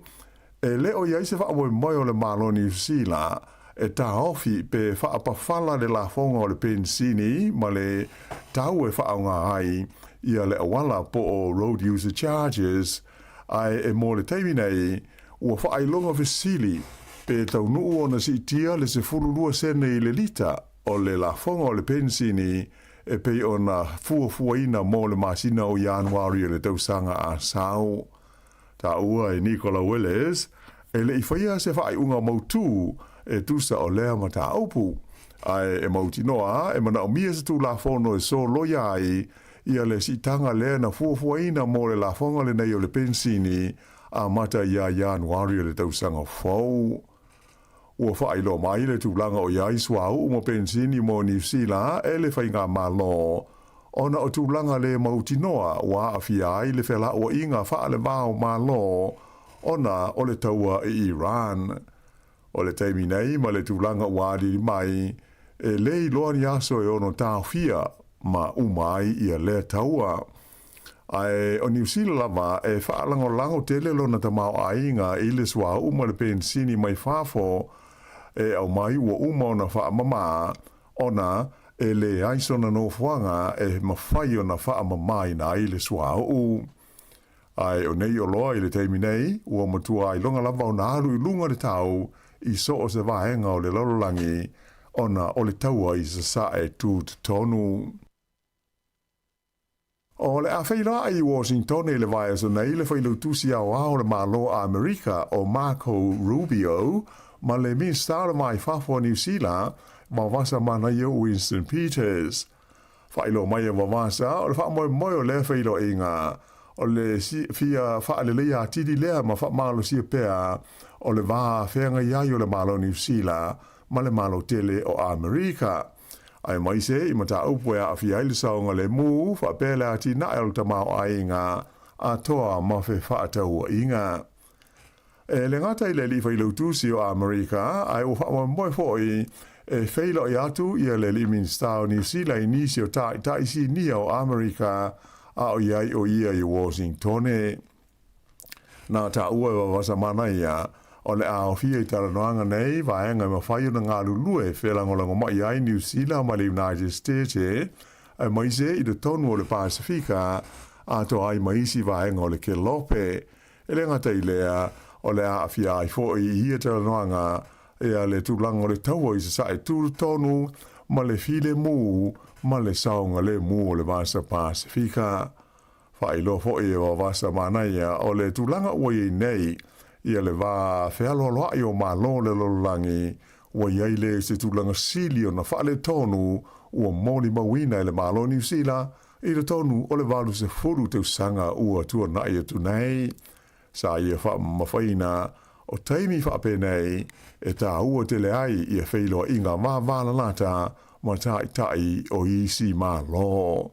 e le o i ai se faamoemoe o le Malo o Niu Sila e taofi pe faapafala le lafoga o le penisini ma le tau e faaaoga ai ia le auala po o road user charges, ae e mo le taimi nei, ua faailoga fesili pe taunuu ona siitia le 12 sene i le lita o le lafoga o le penisini e pei ona fuafuaina mo le masina o Ianuari o le tausaga a sau. Taua e Nicola Willis, e le i faia se faaiuga mautū e tusa o lea mataupu, ae e mautinoa e manaomia se Tulafono e soloia ai ia le siitaga lea na fuafuaina mo le lafoga lenei o le penisini amata iā Ianuari o le tausaga fou. Ua faailoa mai le tulaga o i ai suauu ma penisini mo Niu Sila e le faigamalo, ona o tulaga le mautinoa ua aafia ai le felauaiga faale-va-o-Malo ona o le taua i Iran. O le taimi nei ma le tulaga ua aliali mai, e le iloa ni aso e ono taofia ma uma ai ia lea taua. Ae o Niu Sila lava e faalagolago tele lona tamaoaiga i le suauu ma le penisini mai fafo e aumai ua uma ona faamama, ona e leai sona nofoaga e mafai ona faamamaina ai le suauu. Ae o nei oloa i le taimi nei, ua matua ailoga lava ona alu i luga le tau i so o se vaega o le lalolagi ona o le taua i sasae tutotonu. O le a feiloai i Washingtone i le vaiaso nei le Failautusi Aoao o le Malo o Amerika o Marco Rubio ma le Minisita o le Va i Fafo o Niu Sila, Vavasa Manaia Winston Peters. Faailoa mai e Vavasa o le faamoemoe o lea feiloaiga o le fia faaleleia atili lea ma faamalosia pea o le va feagai ai o le Malo o Niu Sila ma le Malo tele o Amerika. Aemaise i mataupu e aafia ai le saogalemu faapea le atinae o le tamaoaiga atoa ma fefaatauaiga. E le gata i le alii failautusi o Amerika, ae ua faamoemoe foi e feiloai atu ia le alii Minisita o Niu Sila i nisi o taitai sinia o Amerika a o i ai o ia i Washingtone. Na taua e Vavasa Manaia, o le a aofia i talanoaga nei vaega e mafai ona galulue felagolagomai ai Niu Sila ma le United States, aemaise i totonu o le Pasefika atoa ai ma isi vaega o le Kelope. E le gata i lea, o le a aafia ai foi i ia talanoaga ia le tulaga o le taua i sasae tutotonu ma le filemu ma le saogalemu o le Vasa Pasefika. Faailoa foi e Vavasa Manaia o le tulaga ua i ai nei ia le va fealoaloai o Malo o le lalolagi, ua i ai lea i se tulaga sili ona faaletonu ua molimauina e le Malo o Niu Sila i totonu o le 80 tausaga ua tuanai atu nei. Sa ia faamamafaina o taimi faapenei e tāua tele ai ia feiloaiga vavalalata ma taitai o isi Malo.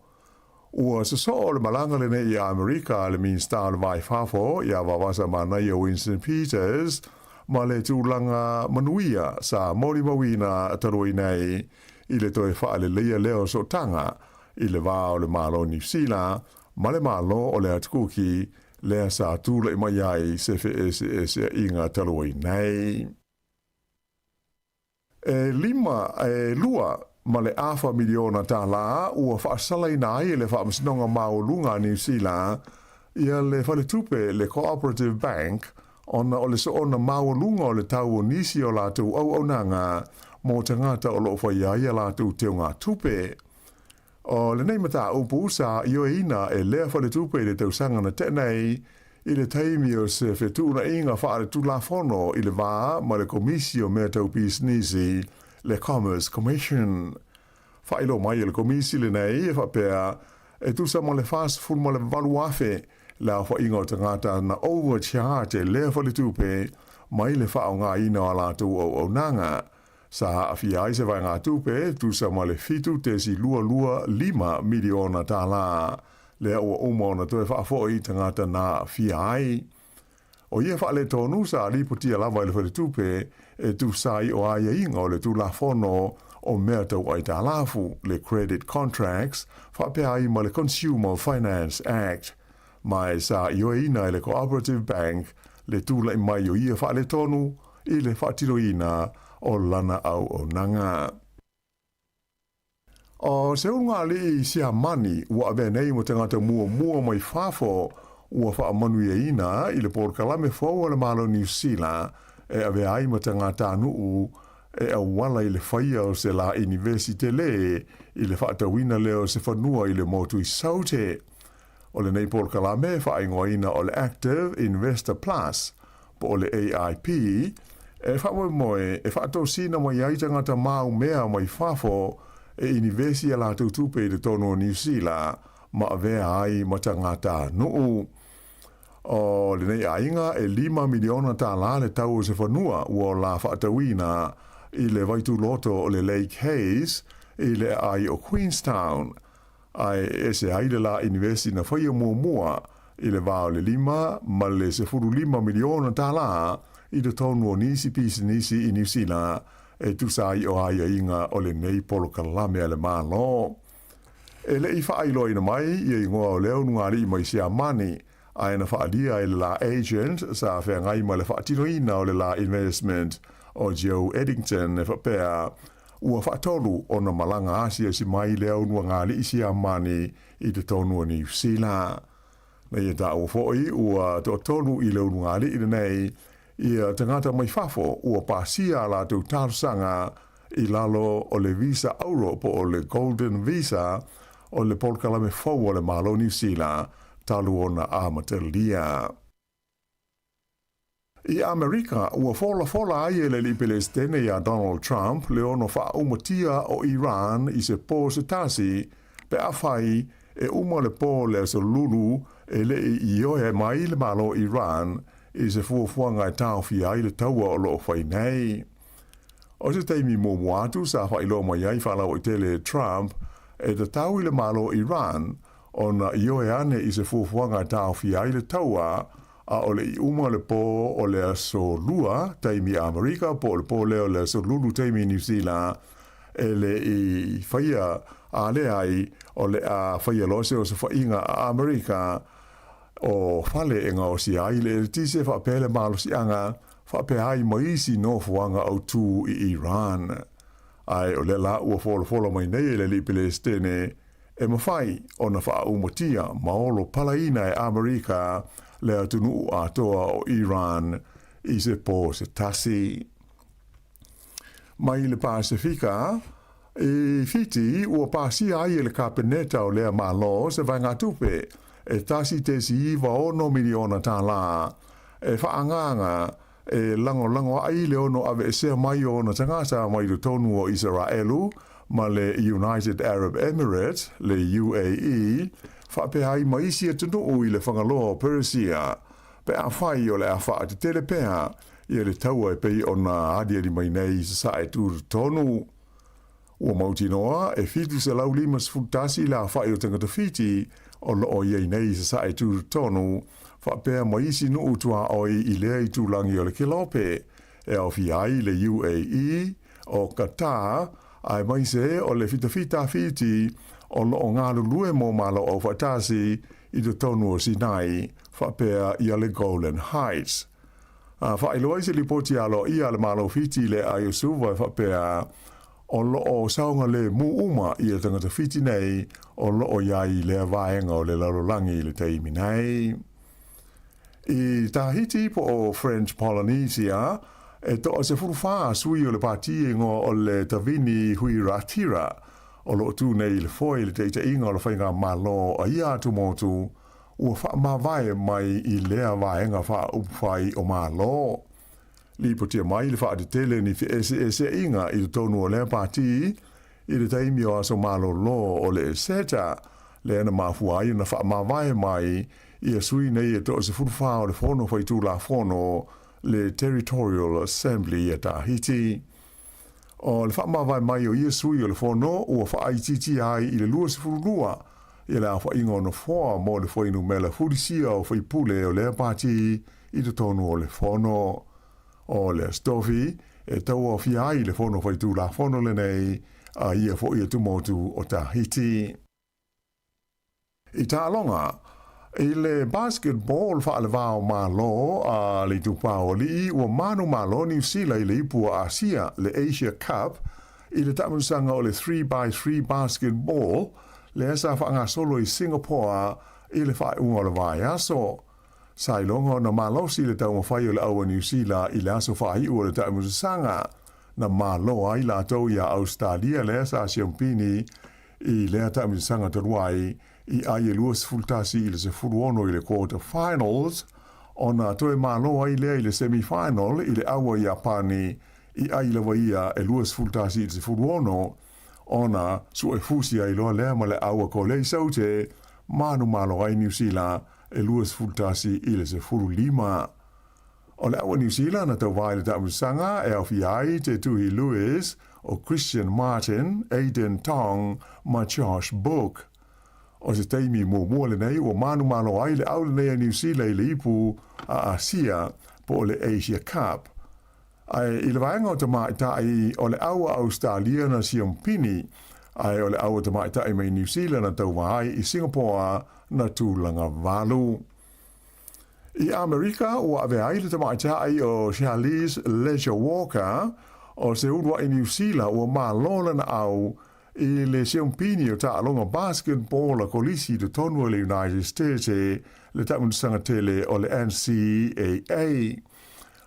Ua sosoo le malaga lenei i Amerika a le Minisita o le Va i Fafo ia Vavasa Manaia Winston Peters ma le tulaga manuia sa molimauina talu ai nei i le toe faaleleia lea o sootaga i le va o le Malo o Niu Sila ma le Malo o le Atukuki lea sa tulai mai ai se feeseeseaiga talu ai nei. E lima, e lua ma le afa miliona tālā ua faasalaina ai e le Faamasinoga Maualuga a Niu Sila ia le faletupe le Cooperative Bank ona o le soona maualuga o le tau o nisi o latou auaunaga mo tagata o lo o faia ai a latou teugatupe. O lenei mataupu sa ioeina e lea faletupe i le tausaga na tea nei i le taimi o se fetuunaiga faaletulafono i le va ma le Komisi o Mea Tau Pisinisi, le Commerce Commission. Faailoa mai e le Komisi lenei e faapea e tusa ma le 48,000 le aofaiga o tagata na overcharge e lea faletupe mai le faaaogaina o a latou auaunaga. Sa aafia ai se vaegatupe e tusa ma le $7.225 miliona tala, lea ua uma ona toe faafoi i tagata na aafia ai. O ia faaletonu sa lipotia lava e le Faletupe e tusa ai o aiaiga o le Tulafono o Mea Tau Aitalafu, le Credit Contracts, faapea ai ma le Consumer Finance Act. Ma e sa ioeina e le Cooperative Bank le tulai mai o ia faaletonu i le faatinoina o lana auaunaga. O se ulugalii Siamani ua avea nei ma tagata muamua mai fafo ua faamanuiaina i le polokalame fou a le Malo Niu Sila e avea ai ma tagatanuu e auala i le faia o se la inivesi tele i le faatauina lea o se fanua i le motu i Saute. O lenei polokalame e faaigoaina o le Active Investor Plus po o le AIP, e faamoemoe e faatosina mai ai tagata maumea mai fafo e inivesi a latou tupe i totonu o Niu Sila ma avea ai ma tagatanuu. O lenei aiga e $5 miliona le tau o se fanua ua o la faatauina i le vaituloto o le Lake Hayes i le aai o Queenstown, ae e ese ai le la inivesi na faia muamua i le va o le $5 ma le $15 miliona i totonu o nisi pisinisi i Niu Sila e tusa ai o aiaiga o lenei polokalame a le Malo. E le i faailoaina mai ia igoa o le ulugalii mai Siamani, ae na faaalia e le la agent sa feagai ma le faatinoina o le la investment o Joe Eddington e faapea ua faatolu ona malaga asiasi mai le ulugalii Siamani i totonu o Niu Sila. Na ia taua foi ua toatolu i le ulugalii lenei ia tagata mai fafo ua pasia a latou talosaga i lalo o le visa auro po o le Golden Visa o le polokalame fou o le Malo Niu Sila talu ona amatalia. I Amerika, ua folafola ai e le alii Pelesitene ia Donald Trump le ono faaumatia o Iran i se po se tasi pe afai e uma le po le aso Lulu e le i ioe mai le Malo Iran i se fuafuaga e taofia ai le taua o loo fai nei. O se taimi muamua atu sa faailoa mai ai faalauaitele e Trump e tatau i le Malo Iran ona ioe ane i se fuafuaga e taofia ai le taua a o le i uma le po o le aso Lua taimi Amerika po o le po lea o le aso Lulu taimi Niu Sila e le i faia a leai o le a faia loa se osofaiga a Amerika o fale e gaosia ai le eletise faapea le malosiaga faapea ai ma isi nofoaga autū i Iran. Ae o lea la ua folafola mai nei e le alii Pelesitene e mafai ona faaaumatia ma olo palaina e Amerika le atunuu atoa o Iran i se po se tasi. Mai le Pasefika, i Fiti ua pasia ai e le Kapeneta o lea Malo se vaegatupe e $1.96 miliona e faaagaaga e lagolago ai le ono aveesea mai o ona tagata mai totonu o Isaraelu ma le United Arab Emirates, le UAE, faapea ai ma isi atunuu i le Fagaloa o Peresia, pe afai o le a faatetele pea ia le taua e pei ona aliali mai nei i sasae tutotonu. Ua mautinoa e 751 le aofai o tagata Fiti o loo i ai nei i sasae tutotonu, faapea ma isi nuu tuaoi i lea itulagi o le Kelope, e aofia ai le UAE, o Qatar, aemaise o le fitafita Fiti o loo galulue mo Malo Aufaatasi i totonu o Sinai, faapea ia le Golan Heights. A faailoa i se lipoti aloaia a le Malo Fiti i le aai o Suva e faapea o loo saogalemu uma ia tagata Fiti nei o loo i ai i lea vaega o le lalolagi i le taimi nei. I Tahiti po o French Polynesia, e toa 14 sui o le pati e igoa o le Tavini Huiraatira o loo tu nei i le foe i le taitaiga o le faigamalo a ia atumotu ua faamavae mai i lea vaega faaupufai o Malo. Lipotia mai le faatetele ni feeseeseaiga i totonu o lea pati i le taimi o aso malolo o le Eseta, lea na mafua ai ona faamavae mai ia sui nei e toa-14 o le Fono Faitulafono, le Territorial Assembly a Tahiti. O le faamavae mai o ia sui o le Fono ua faaitiitia ai i le 22 ia le aofaiga o nofoa mo le fuainumela fulisia o faipule o lea pati i totonu o le Fono. O le Aso Tofi e tauaofia ai le Fono Faitulafono lenei a ia foi e Tumotu o Tahiti. I taaloga, i le basketball faalevao Malo a le Itupa o Alii ua manumalo Niu Sila i le Ipu o Asia, le Asia Cup, i le taamilosaga o le 3x3 basketball lea sa faagasolo i Singapore i le faaiuga o le vaiaso. Sa iloga ona malosi le taumafai o le au a Niu Sila i le aso faaiu o le taamilosaga na malo ai latou iā Ausetalia lea sa siampini i lea taamilosaga talu ai i ai e 21 i le 16 i le quarter finals ona toe malo ai lea i le semi final i le au a Iapani i ai lava ia e 21 i le 16 ona suefusi ai loa lea ma le au a Kolei Saute manumalo ai Niu Sila e 21 i le 15. O le au a Niu Sila na tauva i le taamilosaga e aofia ai te Tuhi Lewis, o Christian Martin, Aidan Tong ma Josh Book. O se taimi muamua lenei ua manumalo ai le au lenei a Niu Sila i le ipu a Asia po o le Asia Cup. Ae i le vaega o tamaitai, o le au a Ausetalia na siampini, ae o le au a tamaitai mai Niu Sila na tauva ai i Singapore na tulaga valu. I Amerika, ua ave ai le tamaitai o Charlize Leger-Walker o se uluai Niu Sila ua malo lana au i le siampini o taaloga basketball a kolisi i totonu o le United States le taamilosaga tele o le NCAA.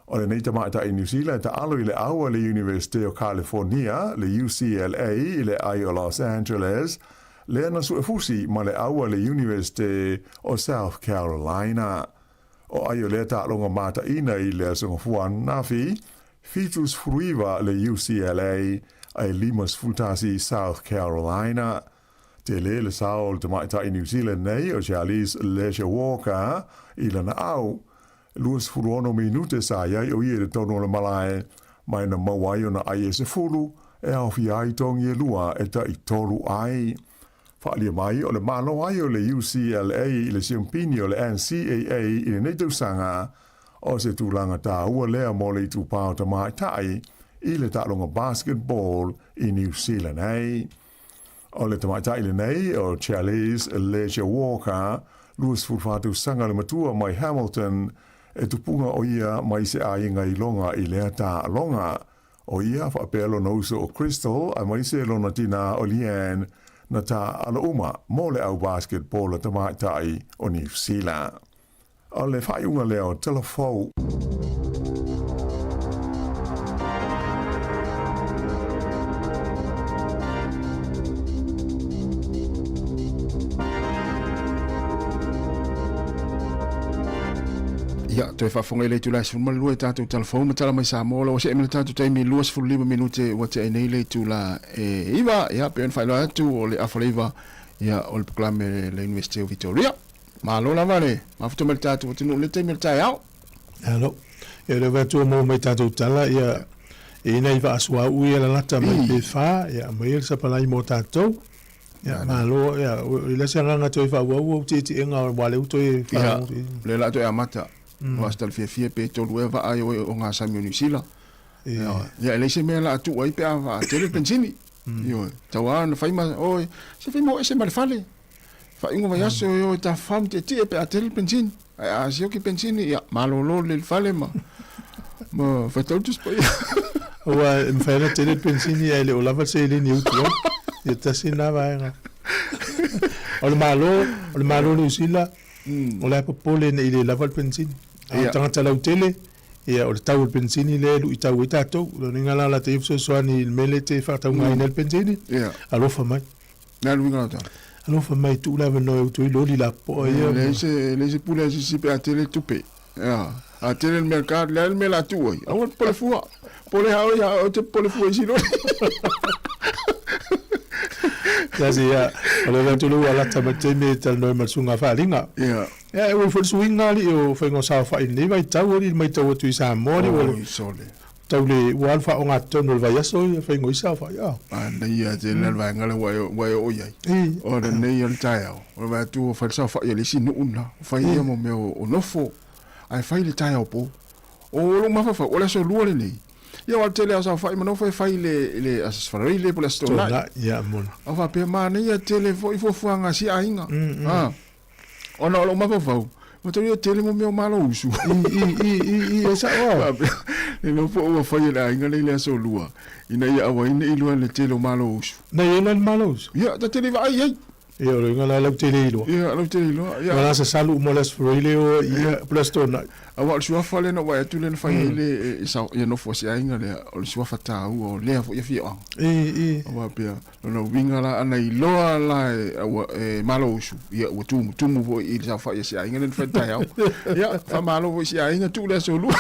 O lenei tamaitai Niu Sila e taalo i le au a le Iunivesite o California, le UCLA, i le ai o Los Angeles, lea na suefusi ma le au a le Iunivesite o South Carolina. O ai o lea taaloga mataina i le Aso Gafua ananafi, 79 le UCLA ae 51 South Carolina. Tele le sao o le tamaitai New Zealand nei o Charlize Leger-Walker i lana au. 26 minute sa i ai o ia i le tonu o le malae, mai na maua ai ona ai e 10, e aofia ai togi e lua e tai tolu ai. Faaalia mai o le malo ai o le UCLA i le siampini o le NCAA i lenei tausaga, o se tulaga taua lea mo le itupa o tamaitai i le taaloga basketball i New Zealand nei. O le tamaitai lenei o Charlize Leger Walker, 24 tausaga le matua mai Hamilton, e tupuga o ia mai se aiga i loga i lea taaloga. O ia faapea lona uso o Crystal aemaise lona tinā o Leanne na taaalo uma mo le au basketball a tamaitai o Niu Sila. O le faaiuga lea o Telefou. Ia, toe faafofoga i le itula e 12 i tatou talafou ma tala mai Samoa, o lo o see mai le tatou taimi 25 minute ua tea ai nei le itula e 9. Ia, pei ona faailoa atu o le afa le 9, ia, o le polokalame le University o Victoria. Malo lava le mafuta mai le tatou atunuu i le taimi o le taeao. Alo. Ia le vatua mo mai tatou tala ia e ina i vaasua ui ia lalata mai pe fa ia mai le sapalai mo tatou. Ia malo ia i le se agaga toe faaauau au tietieega aua lea ua toe Ia lea la toe amata. Ua se tala fiafia pe tolu ea vaa o o ngā sami o Niu Sila. Ia e leai se mea la tuu ai pe a vaatele le pensini. Ioe, tau lava ona fai ma oi se fai ma o ese ma le fale. Faaiuga vaiaso e o e tafafao ma tietie pe a tele le pensini. Ae a sioki pensini, ia malolo lelei le fale ma ma faitau le Tusi Paia. Aua e mafai ona tele le pensini ae le o lava le seleni e utu ai. Ia tasi lena vaega. O le Malo, o le Malo o Niu Sila, o la e popole ne i le lava le pensini. A o tagata lautele, ia o le tau o le pensini lea e luitau ai tatou. O lona uiga la o la te fesoasoani i le mea lea e te faataugaina ai le pensini, alofa mai. Le a le uiga o tala? Alofa mai tuu le avanoa e utu ai loli lapopoa ia. Leai se leai se pule a se isi pe a tele tupe. Ea, a tele le mea ka, le a le mea la tuu ai. Aua le popole fua. Popole ha oi ha oi te popole fua i si loli. Tasi ia, o le atu le ua lata mai taimi e talanoa ma le susuga a Faaliga. Ia. Ia, e ui foi le suiga alii o faiga o saofai i lenei vaitau alii le maitau atu i Samoa alii ua Oi sole. Tau le ua alu faaogatotonu o le vaiaso ia faiga o isi saofai a. Manaia tele la le vaega lea ua e ua e oo i ai. O lenei o le taeao, o le vaai atu ua fai le saofai a le isi nuu lena, ua fai ia mo mea o nofo, ae fai i le taeao po. O lou mafaufau, o le aso Lua lenei, ia aua o le tele lava o saofai ma nofo e fai i le i le Aso Faraile po o le Aso Toonai. Toonai, ia moni. A faapea, manaia tele foi fuafuaga a si aiga. Ona o lou mafaufau, ua tau ia tele mo mea o malo usu. I, i, i, i, i, e sao au. Faapea, le iloa po ua fai e le aiga lea i le aso Lua, ina ia aua ai ne i iloa le tele o malo usu. Na i ai la le malo usu? Ia, ta te le vaai i ai. Ia, o le uiga la, lau te le iloa. Ia, lau te le iloa. Ia. Ua la sasalu uma le Aso Faraile o ia, po le Aso Toonai. Aua o le suafa lea na ou vaai atu lea na fai ai le ia nofo a si aiga lea, o le suafa taua o lea foi afioaga. I, i. Aua pea, lona uiga la ana iloa la e, ua, e malo usu, ia ua tumutumu foi i le saofai a si aiga lea na fai i le taeao. Ia, faamalo foi i si aiga, tuu le aso lua.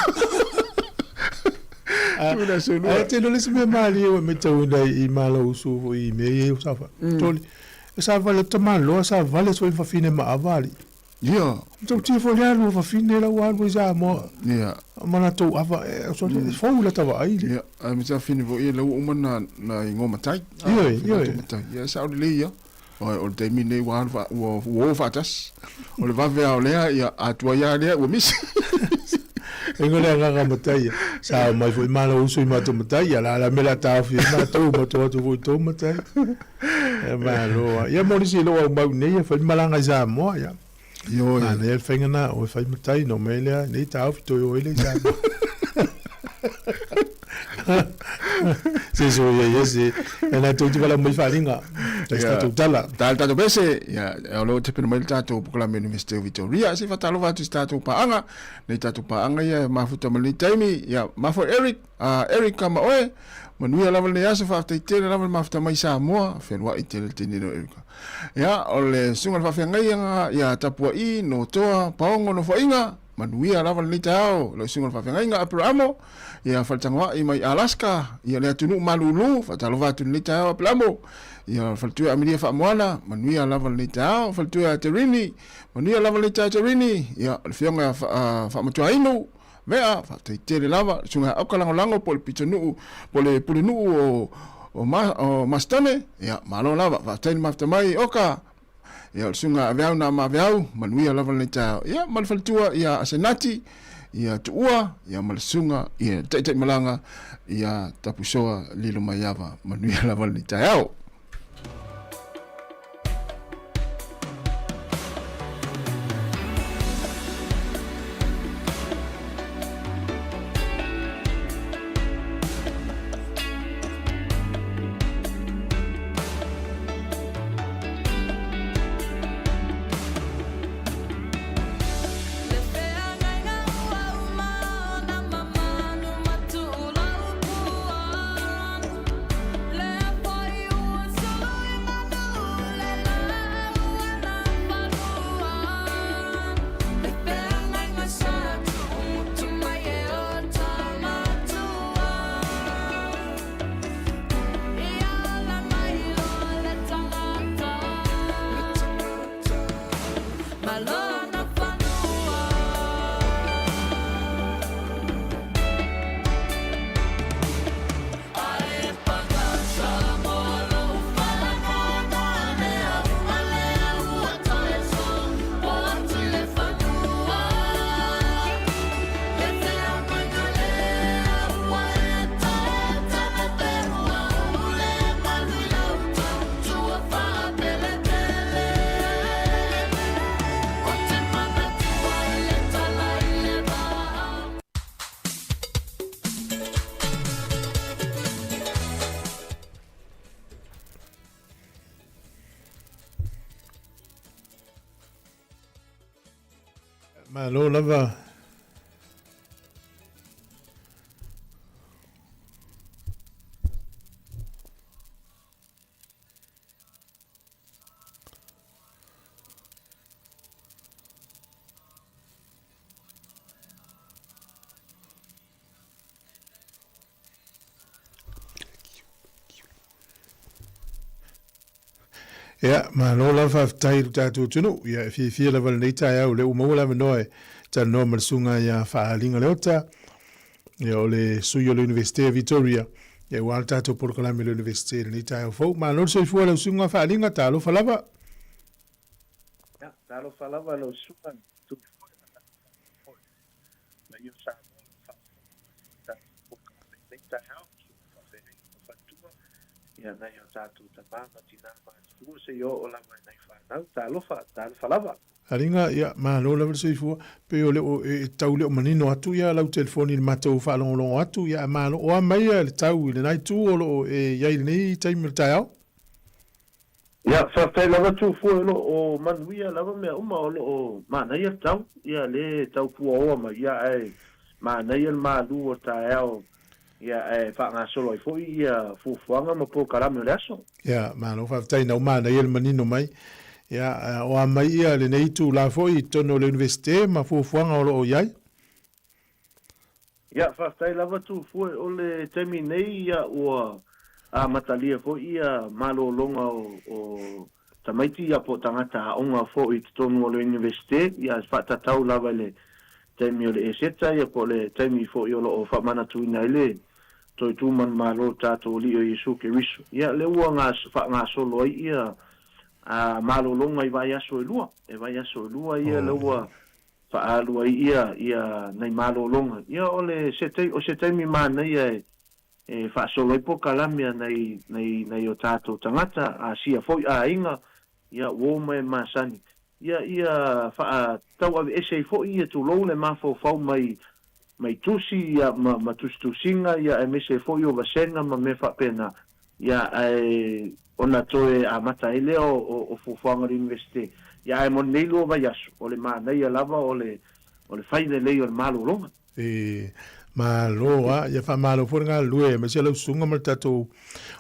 Tuu le aso lua. Ae tele o le isi mea malie ua matauina i malo usu foi i mea ia o saofai. Toli, e savali atu tamaloa, savali atu foi ma fafine maava alii. Ia. Matautia foi le alu a fafine la ua alu ai Samoa. Ia. Ma latou ava, e, sole, e fou lata vaai le. Ia, ae ma te fafine foi ia la ua uma na, na igoa matai. Ioe, ioe. Matai. Ia, e sao lelei ia. O le taimi lenei ua alu faa, ua, ua o faatasi. O le vave lava o lea, ia, a tuai lava lea, ua misi. Ingo le agaga matai ia. Sa omai foi malo usu i matou matai ia, la la mea la taofi ai matou, matou atu foi i tou matai. E malo a. Ia mo nisi lou au mau nei e fai malaga i Samoa ia. Ioe. Manaia le faiga na o e fai matai no mai lea nei taofi toe o ai lea i Samoa. Se so ia ia se. E na tou te vala mai faalinga. Tai se tatou tala. Ta le tatou pese, ia, o lo o tapena mai le tatou polokalame University o Victoria. Se i faatalofa atu i se tatou paaga, nei tatou paaga ia e mafuta ma lenei taimi. Ia, mafu Eric, Eric ma oe, manuia lava lenei aso, faafetai tele lava le mafuta mai Samoa, fealuai tele le teine lea o Erica. Ia, o le susuga i le faafeagaiga, ia Tapua'i, Notoa, Paogo, Nofoaiga, manuia lava lenei taeao, lau susuga i le faafeagaiga Aperamo, ia Faletagoai mai Alaska, ia le atunuu malulu, faatalofa atu i lenei taeao Aperamo, ia Faletua Amelia Faamoana, manuia lava lenei taeao, Faletua Terini, manuia lava lenei taeao Terini, ia le afioga Faamatuainu, Vea, faafetai tele lava, le susuga ia Auka Lagolago po o le pitonuu, po o le pulenuu o, o, ma, o Masitone, ia, malo lava, faafetai le mafuta mai, Oka, ia, o le susuga Aveau na ma Aveau, manuia lava lenei taeao, ia, ma le faletua, ia, Asenati, ia, Tuua, ia, ma le susuga, ia, Taitaimalaga, ia, Tapusoa Lilomaiava, manuia lava lenei taeao. Malo lava. Ia, malo lava faafetai i lo tatou atunuu. Ia, e fiafia lava i lenei taeao o lea ua maua le avanoa e talanoa ma le Susuga ia Faaaliga Leota, ia o le sui o le Iunivesite o Victoria, ia aua le tatou polokalame i le Iunivesite i lenei taeao fou. Malo le soifua i lau Susuga Faaaliga, talofa lava. Ia, talofa lava i lau Susuga i le Tuifoe ma talofa foi i le paia o Samoa o lo o faafofoga mai i le tatou polokalame i lenei taeao, Susuga Faafeagaiga ma Faletua, ia nai o tatou tama ma tina matutua seia oo lava i nai fanau. Talofa, talofa lava. Aliga, ia, malo lava le soifua. Pei o le o, e tau le o manino atu ia lau telefoni i le matou faalogologo atu, ia ae malo. O a mai ia le tau i lena itu o lo o e i ai i lenei taimi o le taeao? Ia, faafetai lava Tufue o lo o manuia lava mea uma o lo o manaia le tau, ia le tau puaoa mai, ia ae manaia le malu o le taeao, ia ae faagasolo ai foi ia fuafuaga ma polokalame o le aso. Ia, malo faafetai na ua manaia le manino mai. Ia, o a mai ia lenei itula foi i totonu o le Iunivesite ma fuafuaga o lo o i ai? Ia, faafetai lava Tufue, o le taimi nei ia ua amatalia foi ia malologa o tamaiti ia po o tagata aoga foi i totonu o le Iunivesite, ia faatatau lava i le taimi o le Eseta ia po o le taimi foi o lo o faamanatuina ai le toe tu manumalo o tatou Alii o Iesu Keriso. Ia lea ua faagasolo ai ia malologa i vaiaso e lua, e vaiaso e lua ia lea ua faaalu ai ia ia nai malologa. Ia o le se tai o se taimi manaia e e faasolo ai polokalame a nai nai nai o tatou tagata, Asia foi aiga, ia uo ma e masani. Ia ia faatauaveese ai foi ia tulou le mafaufau mai mai tusi ia ma ma tusitusiga ia aemaise ai foi o vasega ma mea faapena. Ia, ae ona toe amata ai lea o fuafuaga o le Iunivesite. Ia, ae mo lenei lua vaiaso, o le manaia lava o le o le fai lelei o le malologa. E malo a, ia faamalo foi le galulue aemaise lau susuga ma le tatou,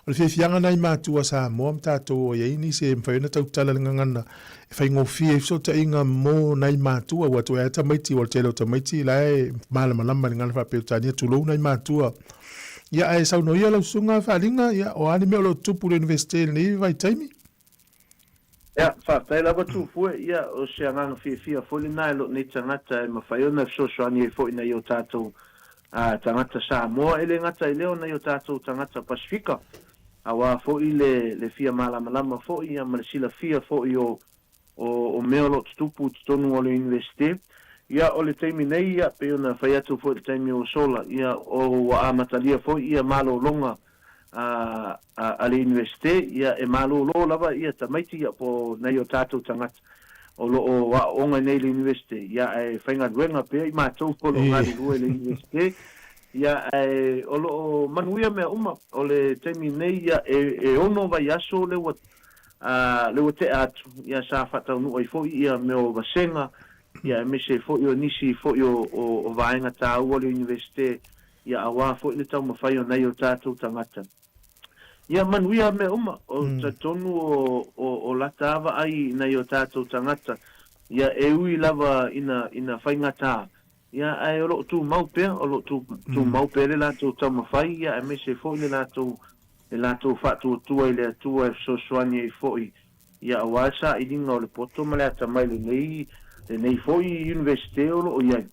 o le fiafiaga nai matua Samoa ma tatou o i ai nisi e mafai ona tautala le gagana e faigofie ai fesootaiga mo nai matua aua toe lava tamaiti aua o le tele o tamaiti la e malamalama i le gagana faa-Peretania tulou nai matua. Ia, ae saunoa ia lau susuga Faaliga, ia, o a ni mea o lo o tutupu i le Iunivesite i lenei vaitaimi? Ia, faafetai lava Tufue, ia, o se agaga fiafia foi lena e lou nei tagata e mafai ona fesoasoani ai foi i nai o tatou tagata Samoa, e le gata i lea o nai o tatou tagata Pasifika, aua foi le le fia malamalama foi ia ma le silafia foi o o mea o lo o tutupu i totonu o le Iunivesite. Ia, o le taimi nei, ia, pei ona fai atu foi i le taimi ua sola, ia, o ua amatalia foi ia malologa a, a, a le Iunivesite, ia, e malolo lava ia tamaiti, ia, po o nai o tatou tagata o lo o aooga nei i le Iunivesite, ia, ae faigaluega pea i matou o lo o galulue i le Iunivesite, ia, ae o lo o manuia mea uma. O le taimi nei, ia, e, e ono vaiaso lea ua Ā, lea ua tea atu, ia sa faataunuu ai foi ia mea o vasega, ia aemaise ai foi o nisi foi o, o, o vaega tāua o le Iunivesite, ia auā foi le taumafai o nai o tātou tagata. Ia manuia mea uma, o talitonu o, o, o lata a vaai i nai o tātou tagata, ia e ui lava ina, ina faigata, ia ae o lo o tumau pea, o lo o tū, tumau pea le latou taumafai, ia aemaise ai foi le latou le latou faatuatua i le Atua e fesoasoani ai foi ia aua le sailiga o le poto ma le atamai lenei lenei foi Iunivesite o lo o i ai.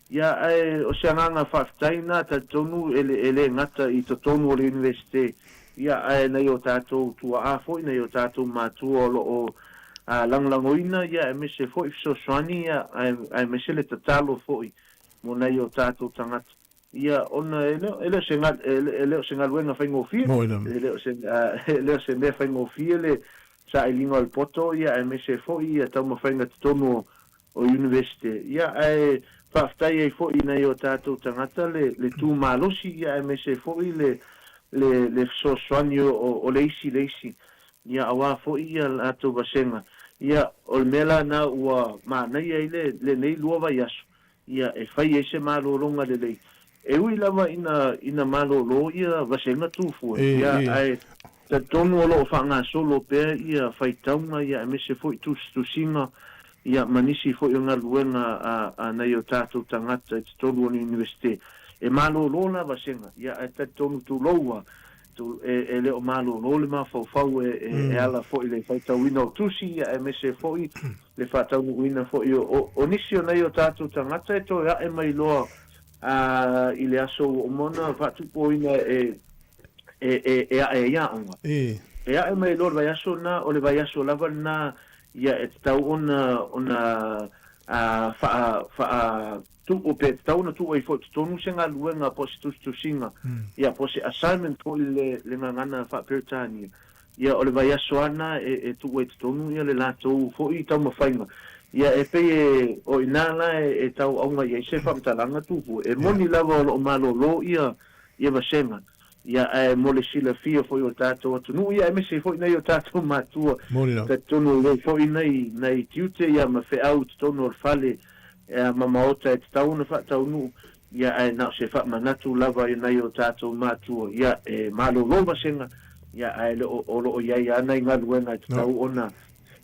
Ia ae o se agaga faafetai na talitonu e le e le gata i totonu o le Iunivesite ia ae nai o tatou tuaa foi nai o tatou matua o lo o lagolagoina ia aemaise foi fesoasoani ia aemaise le tatalo foi mo nai o tatou tagata. Ia, ona e le, e le o se, e le o se galuega faigofie, e le o se, e le o se mea faigofie le sailiga o le poto, ia, aemaise foi ia taumafaiga totonu o, o Iunivesite. Ia, ae faafetai ai foi i nai o tatou tagata le, le tu malosi, ia, aemaise foi le, le, le fesoasoani o, o le isi i le isi, ia, aua foi ia latou vasega. Ia, o le mea la na ua manaia ai le, lenei lua vaiaso, ia e fai ai se malologa lelei. E ui lava ina ina malolo ia vasega tufue, ia ae talitonu o lo o faagasolo pea ia faitauga ia aemaise foi tusitusiga ia ma nisi foi o galuega a a nai o tatou tagata i totonu o le Iunivesite. E malolo la vasega, ia ae talitonu tulou a. E le o malōlō le mafaufau e ala foi i le faitauina o tusi aemaise foi le faataunuuina foi o nisi o nai o tatou tagata e toe ae mai loa i le aso ua uma ona faatupuina e ae ai aoga. E ae mai loa le vaiaso lena, o le vaiaso lava lena ia e tatau ona faa Tuu pe tatau ona tuu ai foi i totonu se galuega po o se tusitusiga, ia, po o se assignment foi i le gagana faa-Peretania. Ia, o le vaiaso lava lena e tuu ai i totonu ia le latou foi taumafaiga. Ia, e pei e, o i ina la e tau auga i ai se faamatalaga Tupua. E moni lava o lo o malolo ia vasega, Ia, ae mo le silafia foi o le tatou atunuu, ia aemaise ai foi nai o tatou matua, talitonu o i ai foi nai, nai tiute ia ma feau i totonu o le fale ma maota e tatau ona faataunuu, ia ae na o se faamanatu lava i nai o tatou matua, ia e malolo vasega, ia ae le o, o lo o i ai lava nai galuega e tatau ona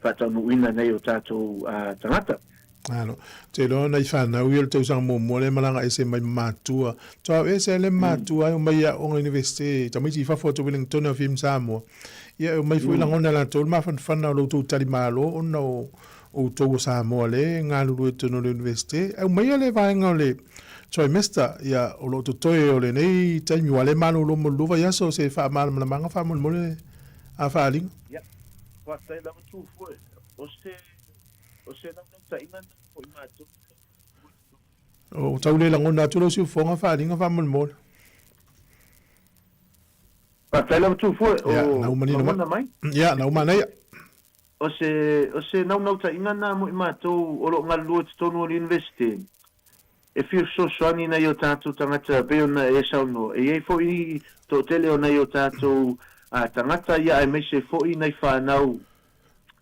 faataunuuina nai o tatou tagata. Alo. Te iloa nai whanau ia le tausaga muamua lea malaga ese mai ma matua. Toa ese ai le matua ai o mai aoga university, tamaiti i fafo atu Wellington a fim Samoa. Ia e omai foi lagona latou le mafanafana o lo outou talimalo ona o outou o Samoa le galulue i totonu o le university. E aumaia le vaega o le trimester, ia o lo o totoe o lenei taimi aua lea e malolo mo le 2 vaiaso se faamalamalamaga faamolemole a faaaliga. Ia, faafetai lava Tufue. O se O se naunautaiga lena mo i matou i le atunuu i totonu. O tau le lagona atu lau siufofoga faaaliga faamolemole. Faafetai lava Tufue o lagona mai. Ia, na ua manaia. O se, o se naunautaiga lena mo i matou o lo o galulue i totonu o le Iunivesite, e fia fesoasoani i nai o tatou tagata pei ona e saunoa. E i ai foi toatele o nai o tatou tagata ia aemaise foi nai fanau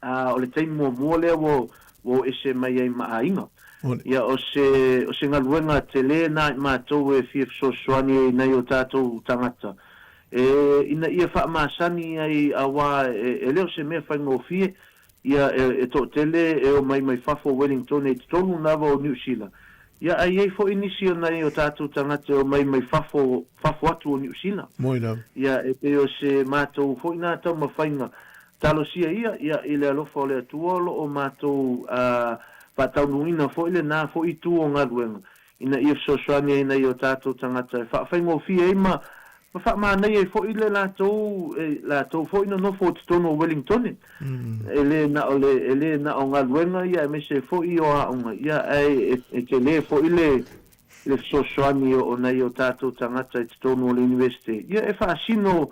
Ā, o le taimi muamua lea ua ua o ese mai ai ma aiga. Ia, o se, o se galuega tele na i matou e fia fesoasoani ai i nai o tatou tagata, e, ina ia faamasani ai auā e, e le o se mea faigofie, ia, e, e toatele e omai mai fafo o Wellingtone i totonu lava o Niu Sila. Ia, ae i ai foi nisi o nai o tatou tagata e omai mai fafo, fafo atu o Niu Sila. Ia, e pei o se matou foi na taumafaiga Talosia ia, ia, i le alofa o le Atua o lo o matou faataunuuina foi lena foi itu o galuega, ina ia fesoasoani ai nai o tatou tagata e faafaigofie ai ma ma faamanaia ai foi le latou latou foi nonofo i totonu o Wellingtone. E le na o le e le na o galuega ia aemaise foi o aoga, ia, ae e tele foi le le fesoasoani o nai o tatou tagata i totonu o le Iunivesite, ia e faasino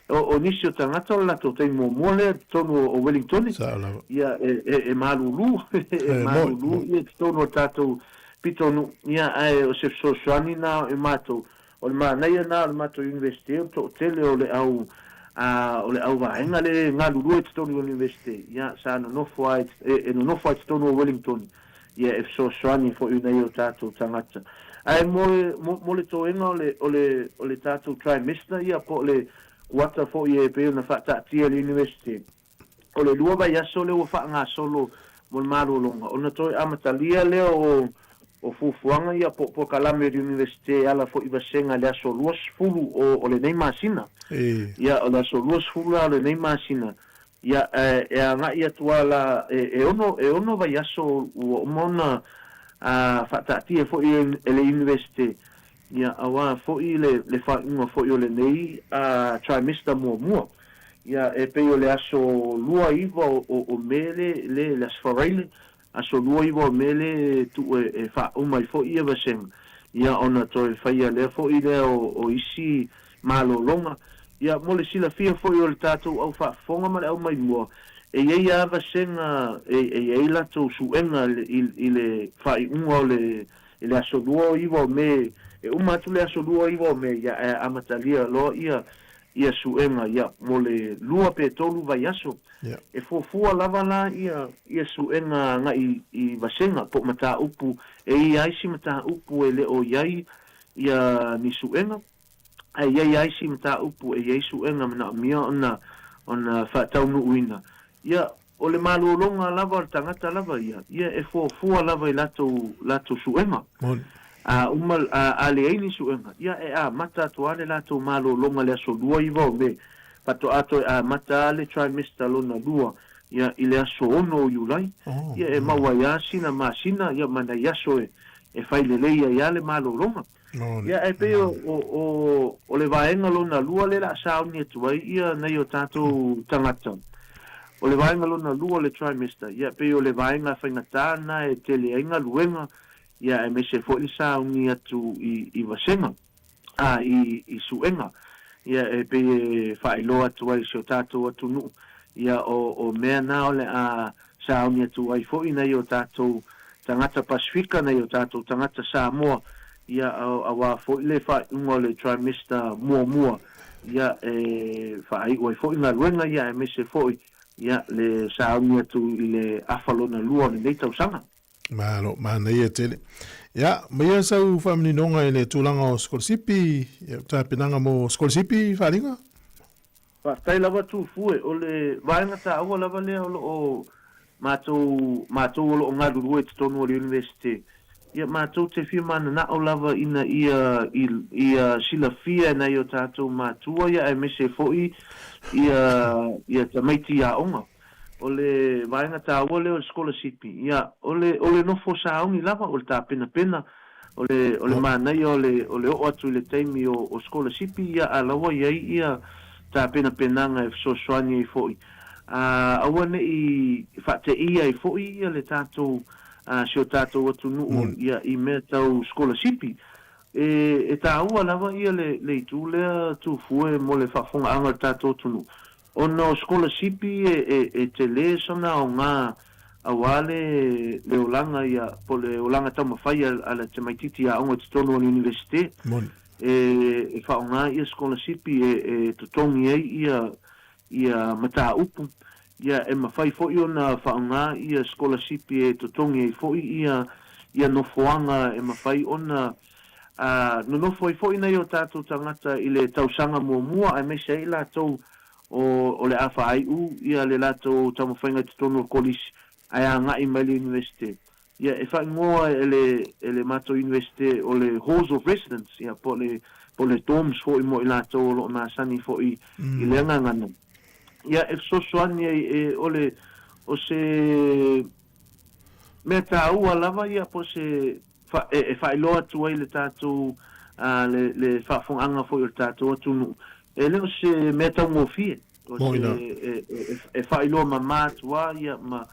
o nisi o tagata o le latou taimi muamua lea i totonu o Wellingtone, ia e malulu, e malulu ia i totonu o le tatou pitonuu, ia ae o se fesoasoani na i matou, o le manaia na o le matou Iunivesite o le toatele o le au o le auvaega le galulue i totonu o le Iunivesite, ia sa nonofo ai, e nonofo ai i totonu o Wellingtone. Ia e fesoasoani foi i nai o tatou tagata. Ae mo le, mo, mo le toega o le, o le, o le tatou trimester ia po o le kuata foi e pei ona faataatia e le University, o le lua vaiaso lea ua faagasolo mo le malologa, ona toe amatalia lea o, o fuafuaga ia po o polokalame o le University e ala foi i vasega i le aso 20 o, o lenei masina. Ia, o le aso 20 la o lenei masina, Ia, e agai atu lava la, e ono, e ono vaiaso ua uma ona faataatia foi e le Iunivesite, ia, aua foi le, le faaiuga foi o lenei trimester muamua. Ia, e pei o le aso 29 o Me le, le, le Aso Faraile, Aso 29 o Me le tuu e faauma ai foi ia vasega, ia ona toe faia lea foi lea o isi malologa. Ia mo le silafia foi o le tatou au faafofoga ma le au maimoa, e i ai lava vasega e i ai latou suega i le faaiuga o le i le aso 29 o Me, e uma atu le aso 29 o Me, ia ae amatalia loa ia suega ia mo le lua pe tolu vaiaso. E fuafua lava la ia suega agai i vasega po o mataupu e i ai isi mataupu e le o i ai ia ni suega, ae i ai lava isi mataupu e i ai suega manaomia ona faataunuuina. Ia, o le malologa lava o le tagata lava ia, ia e fuafua lava i latou suega. A uma, a leai ni suʻega, ia, e amata atu lava le latou malologa i le aso 29 o Me, faatoa toe amata lava le trimester lona lua, ia, i le aso 6 o Iulai. Ia, e maua ai lava sina masina, ia, ma nai aso e fai lelei ai lava le malologa. Ia, ae pei o, o, o, o le vaega lona lua lea o le a sauni atu ai ia nai o tatou tagata. O le vaega lona lua o le trimester, ia, pei o le vaega faigata lena e tele ai galuega, ia, aemaise foi le sauni atu i, i vasega, a, i, i suega. Ia, e pei e faailoa atu ai i si o tatou atunuu, ia, o, o mea na o le a sauni atu ai foi nai o tatou tagata Pasefika, nai o tatou tagata Samoa, ia, auā foi le faaiuga o le trimester muamua, ia, e faaiu ai foi galuega, ia, aemaise foi, ia, le sauni atu i le afa lona lua o lenei tausaga. Malo, manaia tele. Ia, maia sau faamaninoga i le tulaga o sikolasipi, ia, tapenaga mo sikolasipi, Faaliga? Faafetai lava Tufue, o le vaega taua lava lea o lo o matou, matou o lo o galulue i totonu o le Iunivesite, ia matou te fia mananao lava ina ia, ia silafia e nai o tatou matua ia aemaise foi ia, ia tamaiti aoga. O le vaega taua lea o le sikolasipi, ia, o le, o le nofo sauni lava, o le tapenapena, o le, o le manaia o le, o le oo atu i le taimi o, o sikolasipi, ia, a la ua i ai ia tapenapenaga e fesoasoani ai foi, a, aua ne i faateia ai foi ia le tatou, a, si o tatou atunuu, ia, i mea tau sikolasipi. E, e taua lava ia le, le itu lea Tufue mo le faafofogaaga o le tatou atunuu, Ona o sikolasipi e tele sona aoga aua le le olaga ia po o le olaga taumafai a le tamaititi aoga i totonu o le Iunivesite. E faaaoga ia sikolasipi e totogi ai ia ia mataupu. Ia e mafai foi ona faaaoga ia sikolasipi e totogi ai foi ia ia nofoaga e mafai ona nonofo ai foi nai o tatou tagata i le tausaga muamua aemaise ai i latou o le a faaiu ia le latou taumafaiga i totonu o le kolisi ae agai mai le Iunivesite. Ia, e faaigoa e le e le matou Iunivesite o le Halls of Residence, ia, po o le po o le dorms foi mo i latou o lo o masani foi i lea gagana. Ia, e fesoasoani ai e o le o se mea taua lava ia po o se e faailoa atu ai le tatou le le faafofogaaga foi o le tatou atunuu, e le o se mea taugofie, o se e faailoa mama atu lava ia ma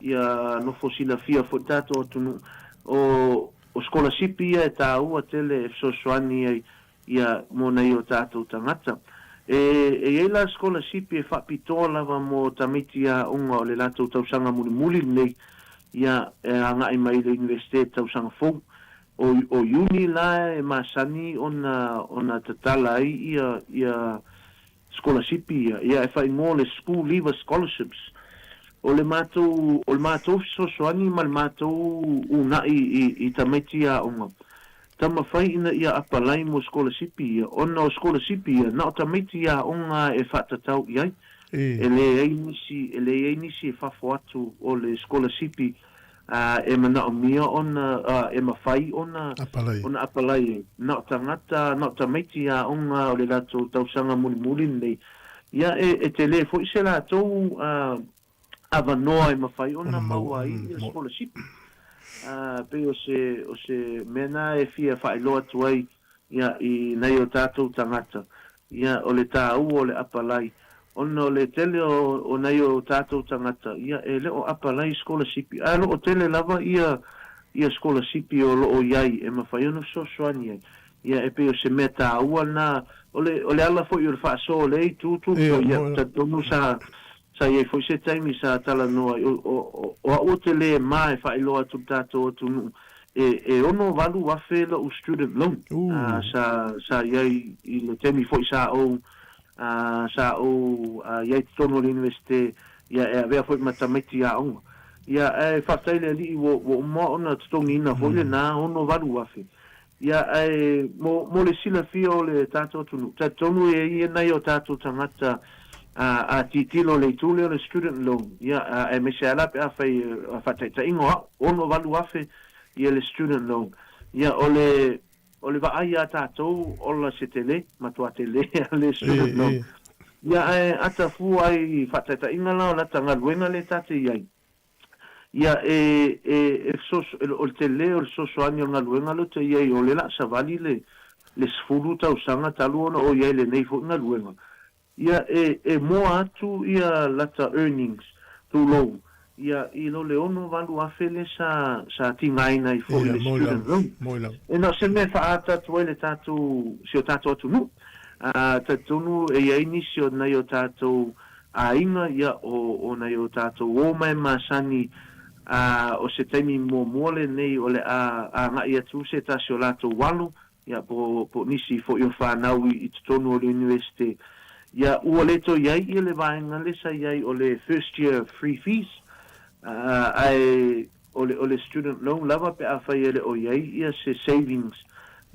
ia nofo silafia foi le tatou atunuu, o o sikolasipi ia e taua tele e fesoasoani ai ia mo nai o tatou tagata. E e i ai la sikolasipi e faapitoa lava mo tamaiti aoga o le latou tausaga mulimuli lenei, ia e agai mai i le Iunivesite i le tausaga fou. O o Iuni la e masani ona ona tatala ai ia ia sikolasipi ia, ia e faaigoa o le School Leaver Scholarships. O le matou o le matou fesoasoani ma le matou uunai i i tamaiti aoga, taumafai ina ia apalai mo sikolasipi ia, ona o sikolasipi ia, na o tamaiti aoga e faatatau i ai. E leai nisi, e leai nisi e fafo atu o le sikolasipi e manaomia ona, e mafai ona, ona apalai ai. Na o tagata, na o tamaiti aoga o le latou tausaga mulimuli lenei. Ia, e, e tele foi se latou avanoa e mafai ona maua ai ia sikolasipi. Pei o se, o se mea na e fia faailoa atu ai ia, i nai o tatou tagata, ia, o le taua o le apalai, ona o le tele o, o nai o tatou tagata, ia, e le o apalai i sikolasipi, ae o lo o tele lava ia, ia sikolasipi o lo o i ai e mafai ona fesoasoani ai. Ia, e pei o se mea taua lena, o le, o le ala foi o le faasoa o lea itu tupu, ia, talitonu sa, Sa i ai foi se taimi sa talanoa ai, o, o, o au ou te lē mā e faailoa atu i le tatou atunuu, e, e 68,000 lo'u student loan, a, sa, sa i ai i le taimi foi sa ou, a, sa ou a, i ai i totonu o le Iunivesite, ia, e avea foi ma tamaiti aoga. Ia, ae faafetai i le Alii ua, ua uma ona totogiina foi lenā 68,000. Ia, ae mo, mo le silafia o le tatou atunuu, talitonu e i ai nai o tatou tagata a, a tilotilo i le itu lea o le student loan, ia, aemaise lava la pe afai, faataitaiga o au, 68,000 ia le student loan. Ia, o le, o le vaai a tatou ola se tele, matua tele a le student loan. Ia, ae ata fua ai i faataitaiga la o lata galuega lea ta te i ai. Ia, e, e, e fesoso, o le tele o le fesoasoani o le galuega lea ou te i ai, o lea o le a savali le, le 10 tausaga talu ona ou i ai i lenei foi galuega. Ia, e, e moa atu ia lata earnings, tulou, ia, i lo le 6 8 afe lea sa, sa tigaina ai foi le student loan. E na o se mea e faaata atu ai le tatou, si o tatou atunuu. A, talitonu e i ai nisi o nai o tatou aiga, ia, o, o nai o tatou o ma e masani, a, o se taimi muamua lenei o le a agai atu se tasi o latou alo, ia, po, po o nisi foi o fanau i, i totonu o le Iunivesite, ia, ua le toe i ai ia le vaega lea sa i ai o le first year free fees, a, ae o le, o le student loan lava pe afai e le o i ai ia se savings,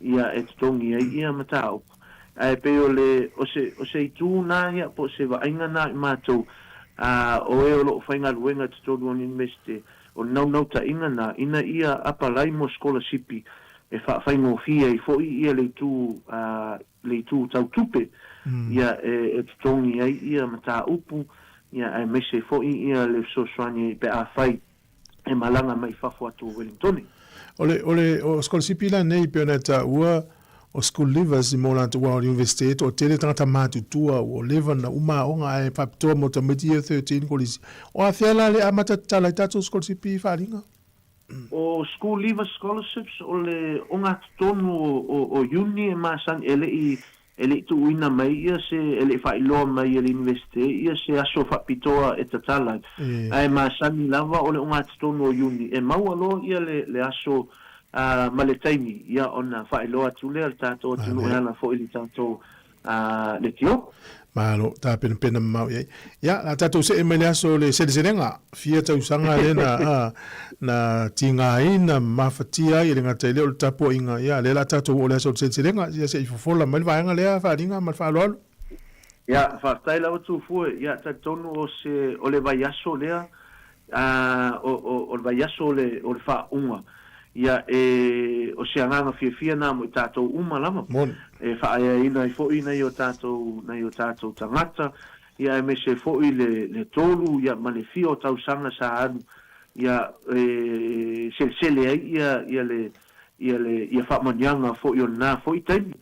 ia, e totogi ai ia mataupu. Ae pei o le, o se, o se itu na, ia, po o se vaaiga na i matou, a, o e o lo o faigaluega i totonu o le Iunivesite, O le naunautaiga na, ina ia apalai mo sikolasipi e faafaigofie ai foi ia le itu le itu tau tupe ia e totogi ai ia mataupu ia aemaise foi ia le fesoasoani pe afai e malaga mai fafo atu o Wellingtone. O le o le o sikolasipi la nei pei ona e taua o school leavers mo latou aua o le Universite e toatele tagata matutua ua leva na uma aoga ae faapitoa mo tamaiti ia 13 kolisi. O afea la le amata tatala ai tatou sikolasipi i faaaliga? O School Leaver Scholarships o le ogatotonu o Iuni e masani e le i e le i tuuina mai ia se e le i faailoa mai e le Iunivesite ia se aso faapitoa e tatala ai. Ae masani lava o le ogatotonu o Iuni e maua loa ia le aso A ma le taimi, ia ona faailoa atu lea le tatou atunuu e ala foi i le tatou leitio. Malo, tapenapena mamao i ai. Ia, la tatou see mai le aso o le seleselega, fia tausaga lea na, a, na tigaina ma mafatia ai e le gata i lea o le tapuaiga, ia, lea la tatou oo i le aso o le seleselega, ia se i fofola mai le vaega lea faaaliga ma le faaaloalo. Ia, faafetai lava Tufue, ia, talitonu o se, o le vaiaso lea, A, o, o, o le vaiaso o le, o le faauuga, ia, e, o se agaga fiafia na mo i tatou uma lava, Moni. e faaeaina ai foi nai o tatou, nai o tatou tagata, ia, aemaise ai foi le, le tolu, ia, ma le fia o tausaga sa alu, ia, e selesele ai ia, ia le, ia le, ia faamanuiaga foi o lena foi taimi.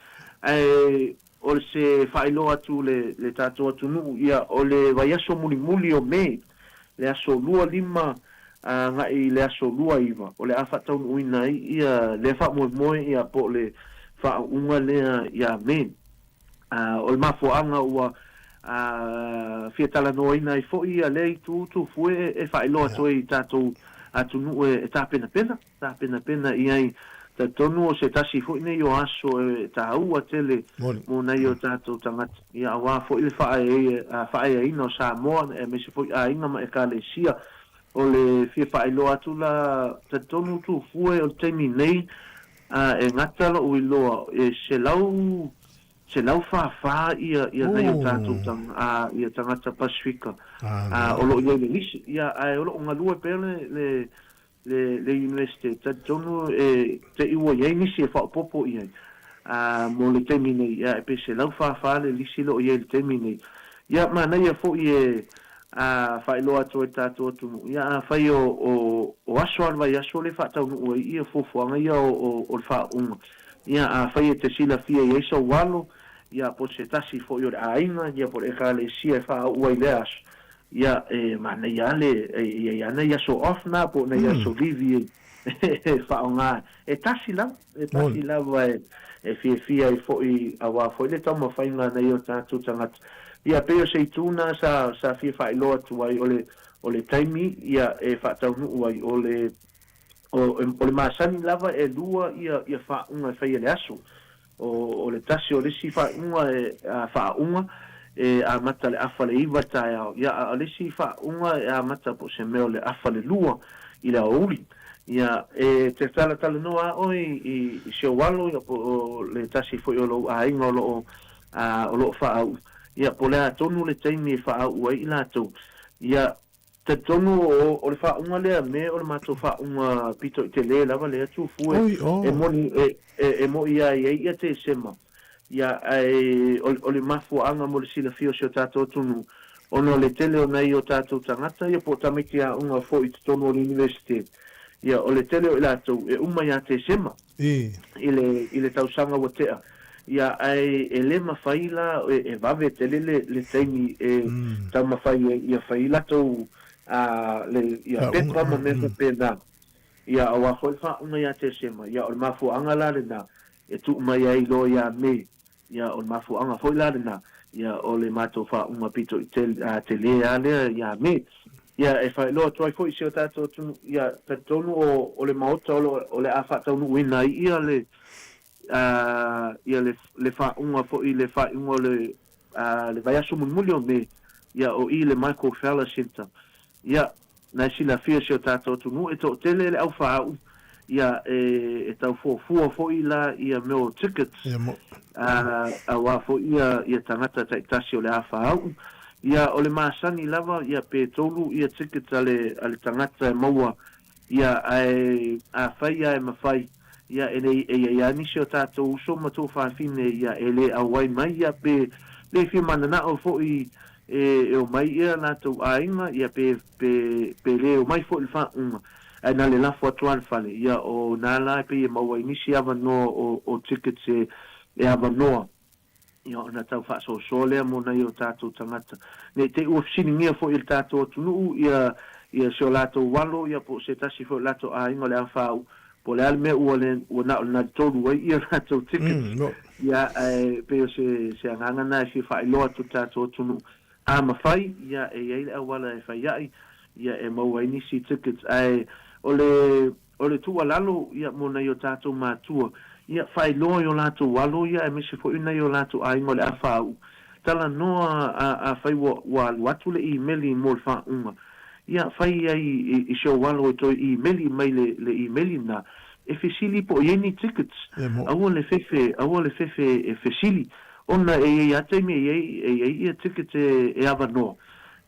Ae, O se faailoa atu le le tatou atunuu, ia, o le vaiaso mulimuli o Me, le aso 25 agai i le aso 29, o le a faataunuuina ai ia lea faamoemoe ia po o le faauuga lea ia Me. O le mafuaaga ua fia talanoaina ai foi ia lea itu Tufue e faailoa atu ai i tatou atunuu e tapenapena. Tapenapena i ai. Talitonu o se tasi foi nei o aso e taua tele mo nai o tatou tagata, ia aua foi le faaeaina o Samoa aemaise foi aiga ma Ekalesia. O le fia faailoa atu la, talitonu Tufue o le taimi nei e gata lou iloa e 144 ia nai o tatou tagata Pasifika o lo o i ai le lisi, ia ae o lo o galue pea le le le Iunivesite, talitonu e te i ua i ai nisi e faaopoopo i ai a mo le taimi nei, ia e pei 144 le lisi lo o i ai i le taimi nei. Ia manaia foi e a faailoa atu ai le tatou atunuu, ia afai o o o aso a le vaiaso lea e faataunuu ai ia fuafuaga ia o o o le faauuga, ia afai e te silafia i ai sou alo, ia po o se tasi foi o le aiga, ia po o le Ekalesia e faauu ai i lea aso, Ia, e manaia lava le, e i ai lava nai aso off na po o nai aso livi e faaaoga ai. E tasi lava, e tasi lava e fiafia ai foi aua foi le taumafaiga a nai o tatou tagata. Ia, pei o se itu na sa, sa fia faailoa atu ai, o le, o le taimi ia e faataunuu ai, o le, o, o le masani lava e lua ia, ia faauuga e faia i le aso. O le tasi o le isi faaiuga e faauuga e amata le afa le iva i le taeao, ia, a o le isi faauuga e amata po o se mea o le afa le lua i le aoauli. Ia, e te talatalanoa lava oe i si ou alo, ia, po o le tasi foi o lou aiga o lo o, o lo o faau'u, ia, po o le a tonu le taimi e faau'u ai i latou. Ia. Talitonu o, o le faauga lea me o le matou faauga pito i tele lava lea Tufue Oi, oh. e moni e, e, e moi a i ai ia Tesema. Ia, ae o, o le mafuaaga mo le silafia o si o tatou atunuu, ona o le tele o nai o tatou tagata ia po o tamaiti aoga foi i totonu o le Universite, ia, o le tele o i latou e uma ia Tesema I. i le, i le tausaga ua tea. Ia, ae e le mafai la e, e vave tele le, le taimi e taumafai ai ia fai latou, a, le, ia Faauga, pepa ma mea faapena. Ia, aua foi le faauga ia Tesema, ia, o le mafuaaga la lena e tuu mai ai loa ia Me, ia, o le mafuaaga foi la lena, ia, o le matou faauga pito i tele, a, tele lava lea ia Me. Ia, e faailoa atu ai foi i si o tatou atunuu, ia, talitonu o, o le Maota o lo, o le a faataunuuina ai ia le, a, ia le, le faauga foi i le faaiuga o le, a, le vaiaso mulimuli o Me, ia, o i le Michael Fowler Centre. Ia, na e silafia si o tatou atunuu e toatele le au faauu, ia e, e tau fuafua foi la ia mea o tickets, Ia mo. a, aua foi ia, ia tagata taitasi o le a faauu. Ia, o le masani lava, ia pe tolu ia tickets a le, a le tagata e maua, ia, ae afai a e mafai, ia e le, e iai a nisi o tatou uso ma tuafafine, ia e le auai mai, ia pe le fia mananao foi E omai ia latou aiga, ia pe, pe, pe le omai foi le faauga, ae na le lafo atu lava le fale, ia o na la e pei e maua ai nisi avanoa o, o tickets e, e avanoa, ia ona tau faasoasoa lea mo nai o tatou tagata. Ne i te i ua fesiligia foi e le tatou atunuu ia, ia si o latou alo, ia po o se tasi foi o latou aiga o le a faauu, Po o le a le mea ua le, ua na o le 3 ai ia latou tickets, ia, ae pei o se, se agaga na e fia faailoa atu i le tatou atunuu. A mafai, ia, e i ai le auala e fai ai, ia, e maua ai nisi tickets. Ae o le, o le tuualalo, ia, mo nai o tatou matua, ia, faailoa i o latou alo, ia, aemaise foi nai o latou aiga o le a faauu. Talanoa, a, afai ua, ua alu atu le imeli mo le faauuga, Ia, fai ai i si ou alo e toe imeli mai le le imeli lena, e fesili po o i ai ni tickets. Aua le fefe, aua le fefe e fesili, ona e i ai lava taimi e i ai, e i ai ia tickets e, e avanoa.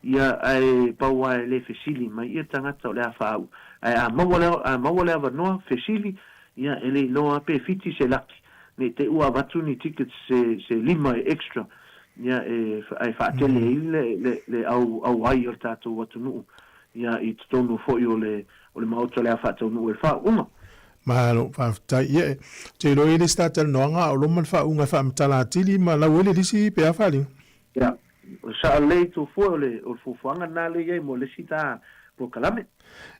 Ia, ae pau lava e le fesili mai ia tagata o le a faauu. Ae a maua le, a maua le avanoa, fesili, ia, e le iloa lava pe fiti se laki, ne i te i ua avatu ni tickets se, se lima e extra. Ia, e, e faatele ai le, le, le au, auai o le tatou atunuu, ia, i totonu foi o le, o le Maota o le a faataunuu ai le faauuga. Malo, faafetai. Ia, e te iloa e i ai le isi talanoaga a o loma le faauuga e faamatala atili ma lau ai le lisi pe a faaaliga. Ia, sao lelei Tofua, o le, o le fuafuaga lena lea i ai mo le isi ta polokalame.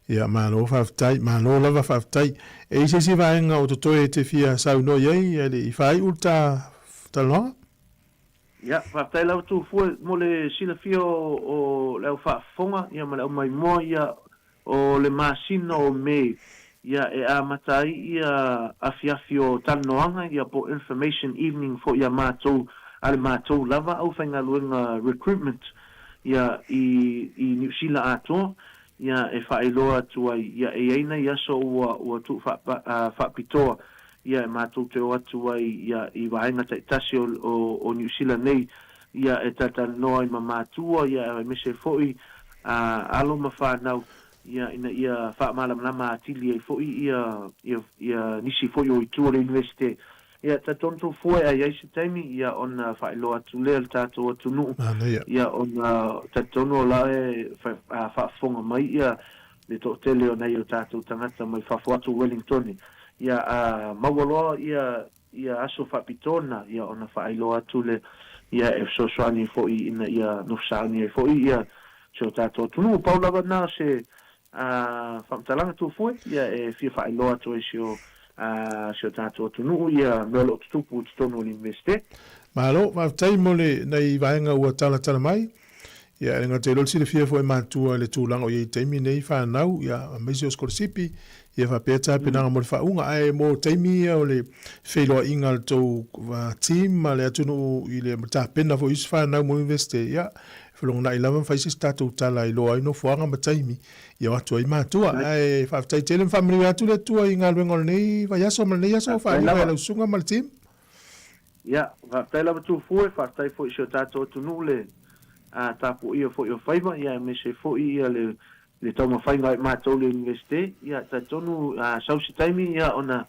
Ia, malo faafetai, malo lava faafetai. E i ai se isi vaega o totoe e te fia saunoa i ai, ae le i faaiu le ta talanoaga? Ia, faafetai lava Tufue mo le silafia o le au faafofoga ia ma le au maimoa ia o le masina o Me ia e amata ai ia afiafi o talanoaga ia po information evening foi a matou a le matou lava aufaigaluega recruitment ia i i Niu Sila atoa ia e faailoa atu ai ia e i ai nai aso ua ua tuu faapitoa ia e matou te o atu ai ia i vaega taitasi o o o Niu Sila nei ia e talatalanoa ai ma matua ia aemaise foi a alo ma fanau ia ina ia faamalamalama atili ai foi ia ia ia nisi foi o itu o le Universite. Ia talitonu tou fua e ai ai se taimi ia ona faailoa atu lea i le tatou atunuu ia ona talitonu o la e faafofoga mai ia le toatele o nai o tatou tagata mai fafo atu o Wellingtone, ia a maua loa ia ia aso faapitoa na, ia ona faailoa atu lea, ia e fesoasoani foi ina ia nofo sauni ai foi ia si o tatou atunuu. Pau lava na o se a faamatalaga Tufue, ia e fia faailoa atu ai si o a si o tatou atunuu ia mea o lo o tutupu i totonu o le Iunivesite. Malo, faafetai mo le nai vaega ua talatala mai. Ia, e le gata i lea o le silafia foi e matua i le tulaga o i ai i le taimi nei fanau, ia, aemaise o sikolasipi, ia faapea tapenaga mo le faauuga. Ae mo taimi ia o le feiloaiga a le tou team ma le atunuu i le tapena foi o isi fanau mo Iunivesite, ia, e felogonai lava ma fai se isi tatou tala e iloa ai nofoaga ma taimi e o atu ai matua. Ae faafetai tele ma faamanuia atu le Atua i galuega o lenei vaiaso ma lenei aso, faaliga i lau susuga ma le team. Ia, faafetai lava Tufue, faafetai foi i si o tatou atunuu le. tapuaia foi o faiva, ia aemaise ai foi ia le le taumafaiga a i matou le Iunivesite. Ia talitonu a sau se taimi ia ona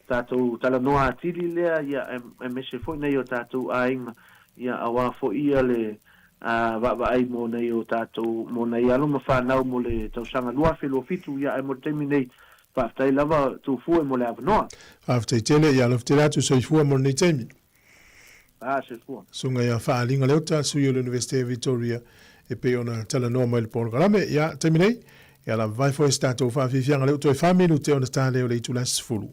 tatou talanoa atili lea, ia aemaise foi nai o tatou aiga, ia aua foi ia le vaavaai mo nai o tatou, mo nai alo ma fanau mo le tausaga 2027, ia ae mo le taimi nei, faafetai lava Tufue mo le avanoa. Faafetai tele, ia alofa tele atu soifua mo lenei taimi. A, soifua. Susuga ia Faaliga Leota, sui o le Iunivesite o Victoria, e pei ona talanoa mai i le polokalame. Ia, taimi nei, ia lava vae foi se tatou faafiafiaga lea ua toe fa minute ona ta lea o le itula 10.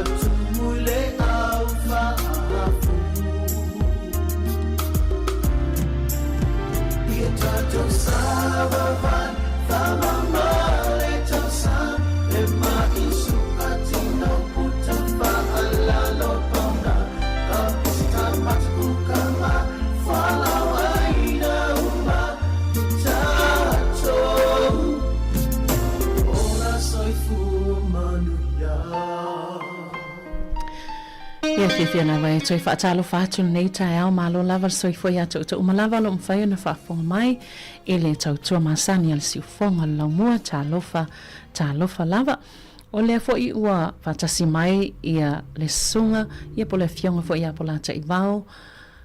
Ua tumu i le au faafu. Ia tatou savavali, faamama le tausaga, le ma'i suka tino puta faalalo pauna, ka pisi ka mataku ka ma, fualaauaina uma tatou. Ola soifua manuia. Ia fiafia lava e toe faatalofa atu lenei taeao, malo lava le soifua ia te outou uma lava o lo o mafai ona faafofoga mai i le tautua masani a le siufofoga o le laumua, talofa, talofa lava. O lea foi ua faatasi mai ia le susuga ia po o le afioga foi ia Polataivao,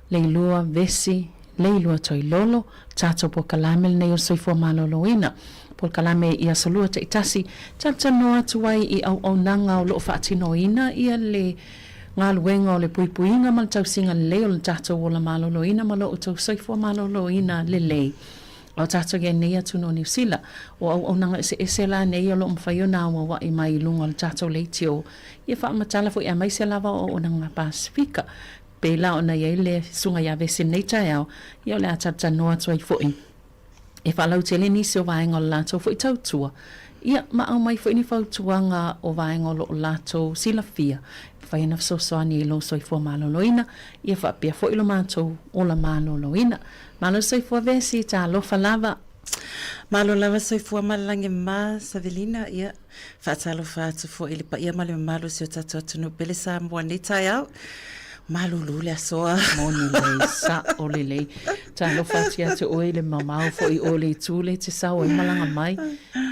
Leilua Vesi, Leilua Toilolo, tatou polokalame lenei o le Soifua Maloloina. Polokalame i aso lua taitasi, talatalanoa atu ai i auaunaga o lo o faatinoina ia le galuega o le puipuiga ma le tausiga lelei o le tatou ola maloloina ma lo outou soifua maloloina lelei. A o tatou i ai nei atunuu o Niu Sila, o auaunaga eseese la nei o lo o mafai ona auauai mai i luga o le tatou leitio ia faamatala foi aemaise lava o auaunaga Pasefika. Pei la ona i ai le Susuga ia Vesi i lenei taeao, ia o le a talatalanoa atu ai foi e faalautele nisi o vaega o le latou foi tautua, ia ma aumai foi ni fautuaga o vaega o lo o latou silafia e mafai ona fesoasoani i lou soifua maloloina, ia faapea foi lo matou ola maloloina. Malo soifua Vesi, talofa lava. Malo lava soifua ma le lagi ma Savelina, ia Faatalofa atu foi i le paia ma le mamalu o si o tatou atunuu pele Samoa i lenei taeao. Malulu le aso a. Moni lelei, sa'o lelei. Talofa atu ia te oe i le mamao foi o le itu lea e te sau ai malaga mai.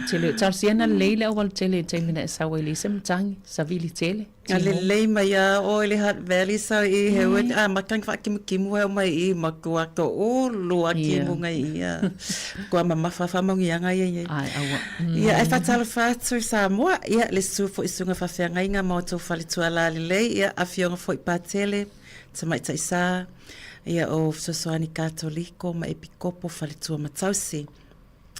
Tele, talosia ina lelei le aualatele i le taimi na e sau ai leai se matagi, savili tele. A lelei mai a oe le Hutt Valley sau i Hewett a matagi faakimukimua e omai i matua to ulu a kimu ngai ia. Kua mamafa faamanuiaga ia i ai. Ai aua. Ia ai faatalofa atu i Samoa, ia le susu foi i susuga faafeagaiga ma outou faletua lalelei, ia afioga foi Patele, Tamaitai Sa, ia o Fesoasoani Katoliko ma Epikopo Faletua ma Tausi.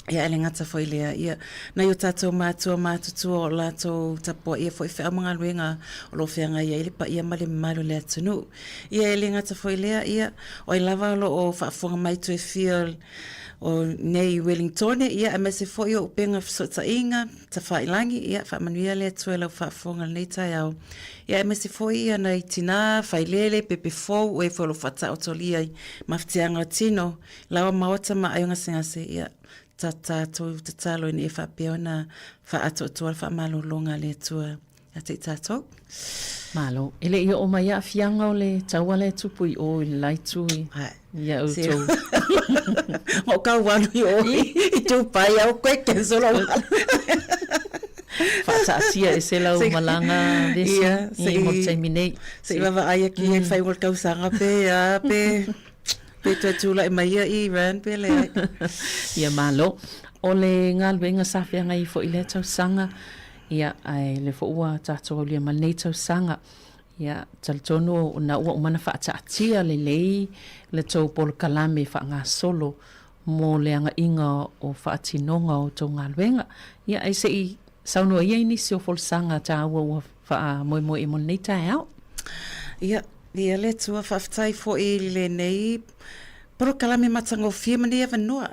Ia, e le gata foi i lea, ia, nai o tātou mātua matutua o latou tapuaia foi feau ma galuega o lo o feagai ai le paia ma le mamalu o le atunuu. Ia, e le gata foi i lea, ia, o ai lava o lo o faafofoga mai toe fia o nei i Wellingtone, ia, aemaise foi o upega fesootaiga, tafailangi, ia, faamanuia le Atua i lau faafofoga i lenei taeao. Ia, aemaise foi ia nai tinā, failele, pepe fou, o e foi o lo o faataotolia i mafatiaga o tino, Laoa maota ma aio gasegase, ia, ta tatou tatalo ina ia faapea ona faaatoatoa le faamalologa a le Atua ia te i tatou. Malo. E le i oo mai aafiaga o le taua la e tupu i o i le la itu i ia outou. Ma o kau alu i o i Dubai au koe cancel ou alu. Faataatia ese lau malaga vesi i mo le taimi nei. Se i vaavaai atu i ai le faaiuga o le tausaga pe a pe Pe toe tulai mai ia i Iran pe leai. Ia malo. O le galuega sa feagai foi i lea tausaga, ia, ae lea foi ua tatou aulia ma lenei tausaga. Ia, talitonu ona ua uma ona faataatia lelei le tou polokalame faagasolo mo le agaiga o faatinoga o tou galuega. Ia, ae se i saunoa ia i nisi o folasaga taua ua faamoemoe mo lenei taeao. Ia, Ia le Atua, faafetai foi i lenei polokalame matagofie ma lenei avanoa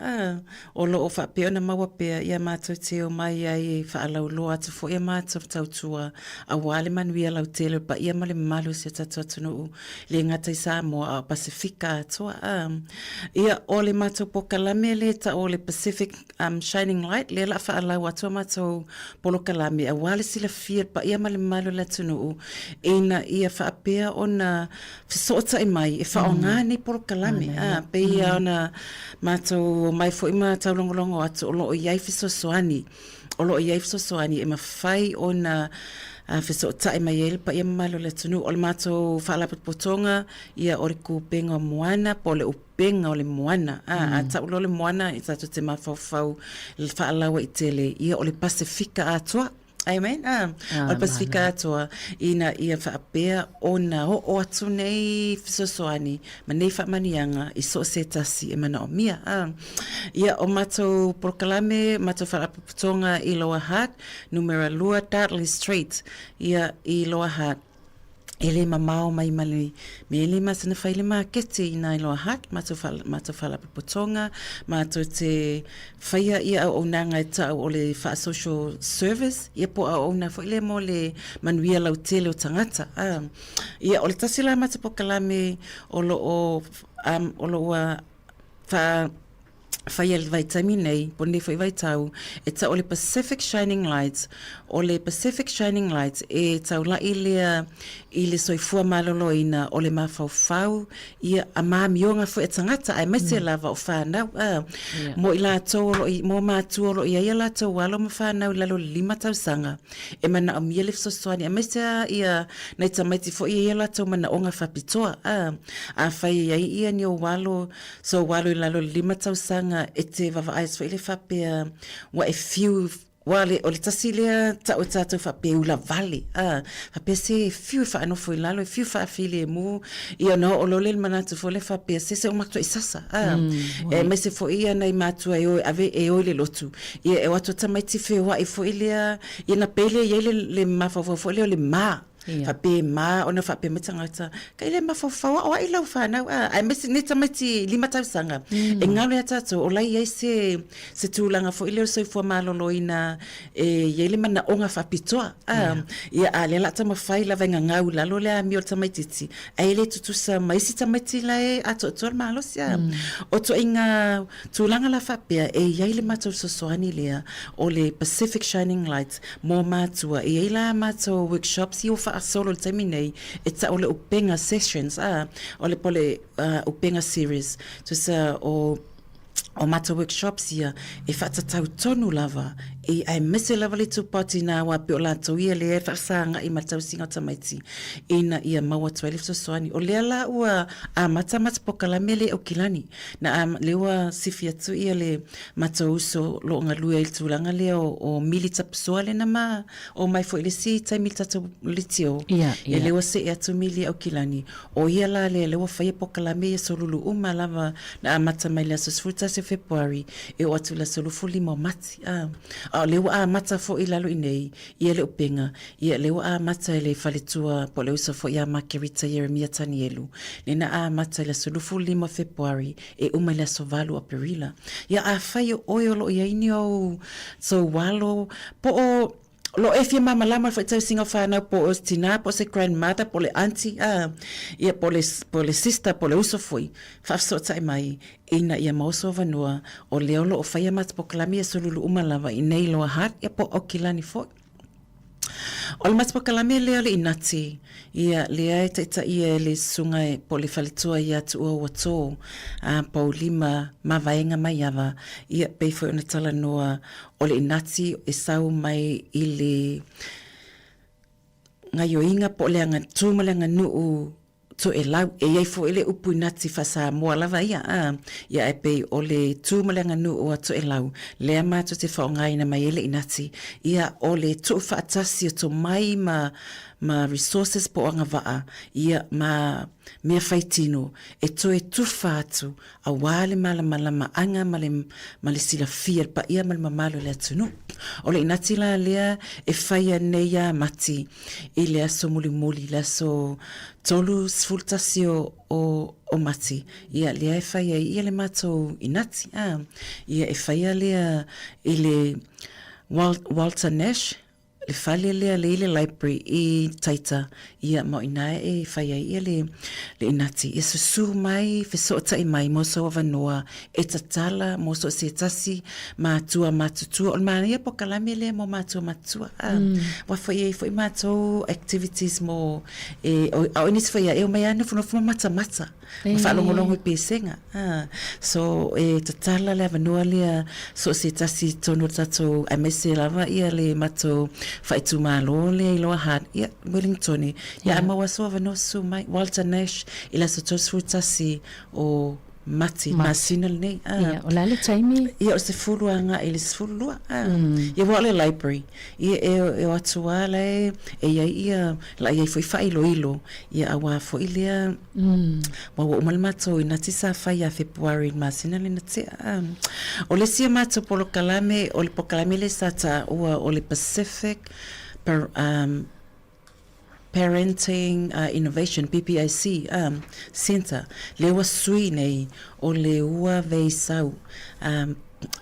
o lo o faapea ona maua pea ia matou te omai ai e faalauiloa atu foi a matou tautua aua le manuia lautele o le paia ma le mamalu o si o tatou atunuu, e le gata i Samoa a o Pasefika atoa. Ia, o le matou polokalame lea e tau o le Pacific Shining Light, lea o le a faalau atu a matou polokalame aua le silafia e le paia ma le mamalu o le atunuu ina ia faapea ona fesootai mai e faaaoga nei polokalame. A, pei lava ona matou omai foi ma taulogologo atu o lo o i ai fesoasoani, o lo o i ai fesoasoani e mafai ona fesootai mai ai le paia mamalu o le atunuu. O le matou faalapotopotoga, ia o le Kupenga o Moana po o le upega o le moana. A, a tau loa le moana, e tatou te mafaufau i le faalauaitele, ia o le Pasefika atoa. Amen. Ah, o le Pasifika atoa, ina ia faapea ona oo atu nei fesoasoani ma nei faamanuiaga i so o se tasi e manaomia. Ah, ia, o matou polokalame, matou faalapotopotoga i Lower Hutt, numera 2 Dartley Street, ia, i Lower Hutt, e le mamao mai ma le mea e le masina fai le maketi i nā Lower Hutt, matou wha, matou faalapotopotoga, matou te faia ia auaunaga e ta'u o le faa-social service, ia po o auauna foi lea mo le manuia lautele o tagata. A, ia, o le tasi la matou polokalame o lo o, o lo o ua faa faia i le vaitaimi nei, po o lenei foi vaitau, e tau o le Pacific Shining Lights. O le Pacific Shining Lights, e taula'i lea i le soifua maloloina o le mafaufau, ia, a ma amioga foi a tagata, aemaise lava o fanau, a, mo i latou o lo o i, mo matua o lo o i ai a latou alo ma fanau i lalo o le 5 tausaga, e manaomia le fesoasoani, aemaise lava ia nai tamaiti foi e i ai o latou manaoga faapitoa, a, afai e i ai ia ni ou alo, So ua alu i lalo i le 5 tausaga e te vaavaai atu foi lea faapea ua e fiu ua le o le tasi lea tau e tatou faapea e ula vale a faapea se e fiu e faanofo i lalo e fiu faafilemu ia ona oo loa lea i le manatu foi lea faapea se se ua matuai sasa a mm, aemaise foi ia nai matua e o e ave e o i le lotu ia e o atu tamaiti feoai foi lea ia na pei lea i ai le, le mafaufau foi lea o le ma Ia. Faapea ma ona faapea mai tagata, kai le mafaufau ao ai lau whanau, a, aemaise nei tamaiti 5 tausaga. E ngalo ia tatou, o la e i ai se, se tulaga foi lea o le soifua maloloina e i ai le manaoga faapitoa. A, ia, a lea o le a taumafai lava e gagau i lalo le amio o le tamaitiiti, ae le tutusa ma isi tamaiti la e atoatoa le malosi. A. O ituaiga tulaga la faapea, e i ai le matou fesoasoani lea o le Pacific Shining Light Mō mātua, e i ai la ā mātou workshops i ua faasolo i le taimi nei e tau o le upega sessions, ā, o le po o le upega series, tusa o o mātou workshops ia e faatatau tonu lava i aemaise lava le itupa o tinā aua pei o latou ia lea e faafesaga'i ma le tausiga o tamaiti ina ia maua atu ai le fesoasoani. O lea la ua amata matou polokalame lea i Aukilani, na ā, lea ua sifi atu ia le Matou uso o lo o galue ai i le tulaga lea o, o Mili Tapusoa lea na ma omai foi i le isi taimi i le tatou litio. Ia, Ia ia. lea ua see atu Mili i Aukilani. O ia la lea, lea ua faia polokalame ia solulu uma lava na amata mai le aso 11 o Fepuari e oo atu i le aso 25 o Mati. A, a o lea ua amata foi i lalo i nei ia le upega, ia lea ua amata e le faletua po o le uso foi ia Makerita Ieremia Tanielu, lea na amata i le aso 25 o Fepuari e uma i le aso 8 o Aperila. Ia afai o oe o lo o i ai ni ou soualo, po o lo o e fia malamalama i le faitausiga o fanau, po o se tinā, po o se grandmother, po o le aunty, a, ia, po o le, po o le sister, po o le uso foi, faafesootai mai ina ia maua sou avanoa, o lea o lo o fai a matou polokalame ia solulu uma lava i nei Lower Hutt, ia po o Aukilani foi. O le matou polokalame lea o le Inati, ia, lea e taitaia e le susuga e, po o le faletua ia Tuua ua tō, a, Paulima Mavaega Maiava, ia, pei foi ona talanoa, o le Inati e sau mai i le gaioiga po o le agatū ma le aganuu Toelau, e i ai foi le upu inati faa-Samoa lava ia, a, ia ae pei o le tu ma le aganuu a Toelau, lea matou te faaaogaina mai ai le inati, ia, o le tuufaatasi o tomai ma, ma resources po o agavaa, ia, ma mea faitino e toe tufa atu aua le malamalamaaga ma le, ma le silafia e le paia ma le mamalu o le atunuu. O le inati la lea e faia nei ia Mati i le aso mulimuli, le aso 31 o, o, o Mati, ia lea e fai ai ia le matou inati, a, ia e faia lea i le Walter Nash, le fale lea le i le library i Taita, ia ma o ina e fai ai ia le, le inati. Ia susū mai, fesootai mai mo sou avanoa e tatala mo so o se tasi matua matutua. O le manaia polokalame lea mo matua matutua. A, ua foi i ai foi matou activities mo e, o, a o nisi foi ia e omai lava nofonofo ma matamata ma faalogologo i pesega. A, so e tatala le avanoa lea so o se tasi i totonu o le tatou aemaise lava ia le matou faaitumalo lea i Lower Hutt, ia Wellingtone, ia a maua sou avanoa susu mai. Walter Nash i le aso 31 o. Mati, masina lenei. Ia, o le a le taimi? Ia, o le 10 agai i le 12. Ia, aua o le library, ia, e o atu lava la e i ai ia, la i ai foi faailoilo, ia aua foi lea, aua ua uma le matou inati sa fai ia Fepuari i le masina lea na tea. O le isi o matou polokalame, o le polokalame lea sa taua o le Pacific Parenting Innovation, PPIC, Centre, lea ua sui nei, o le ua veisau,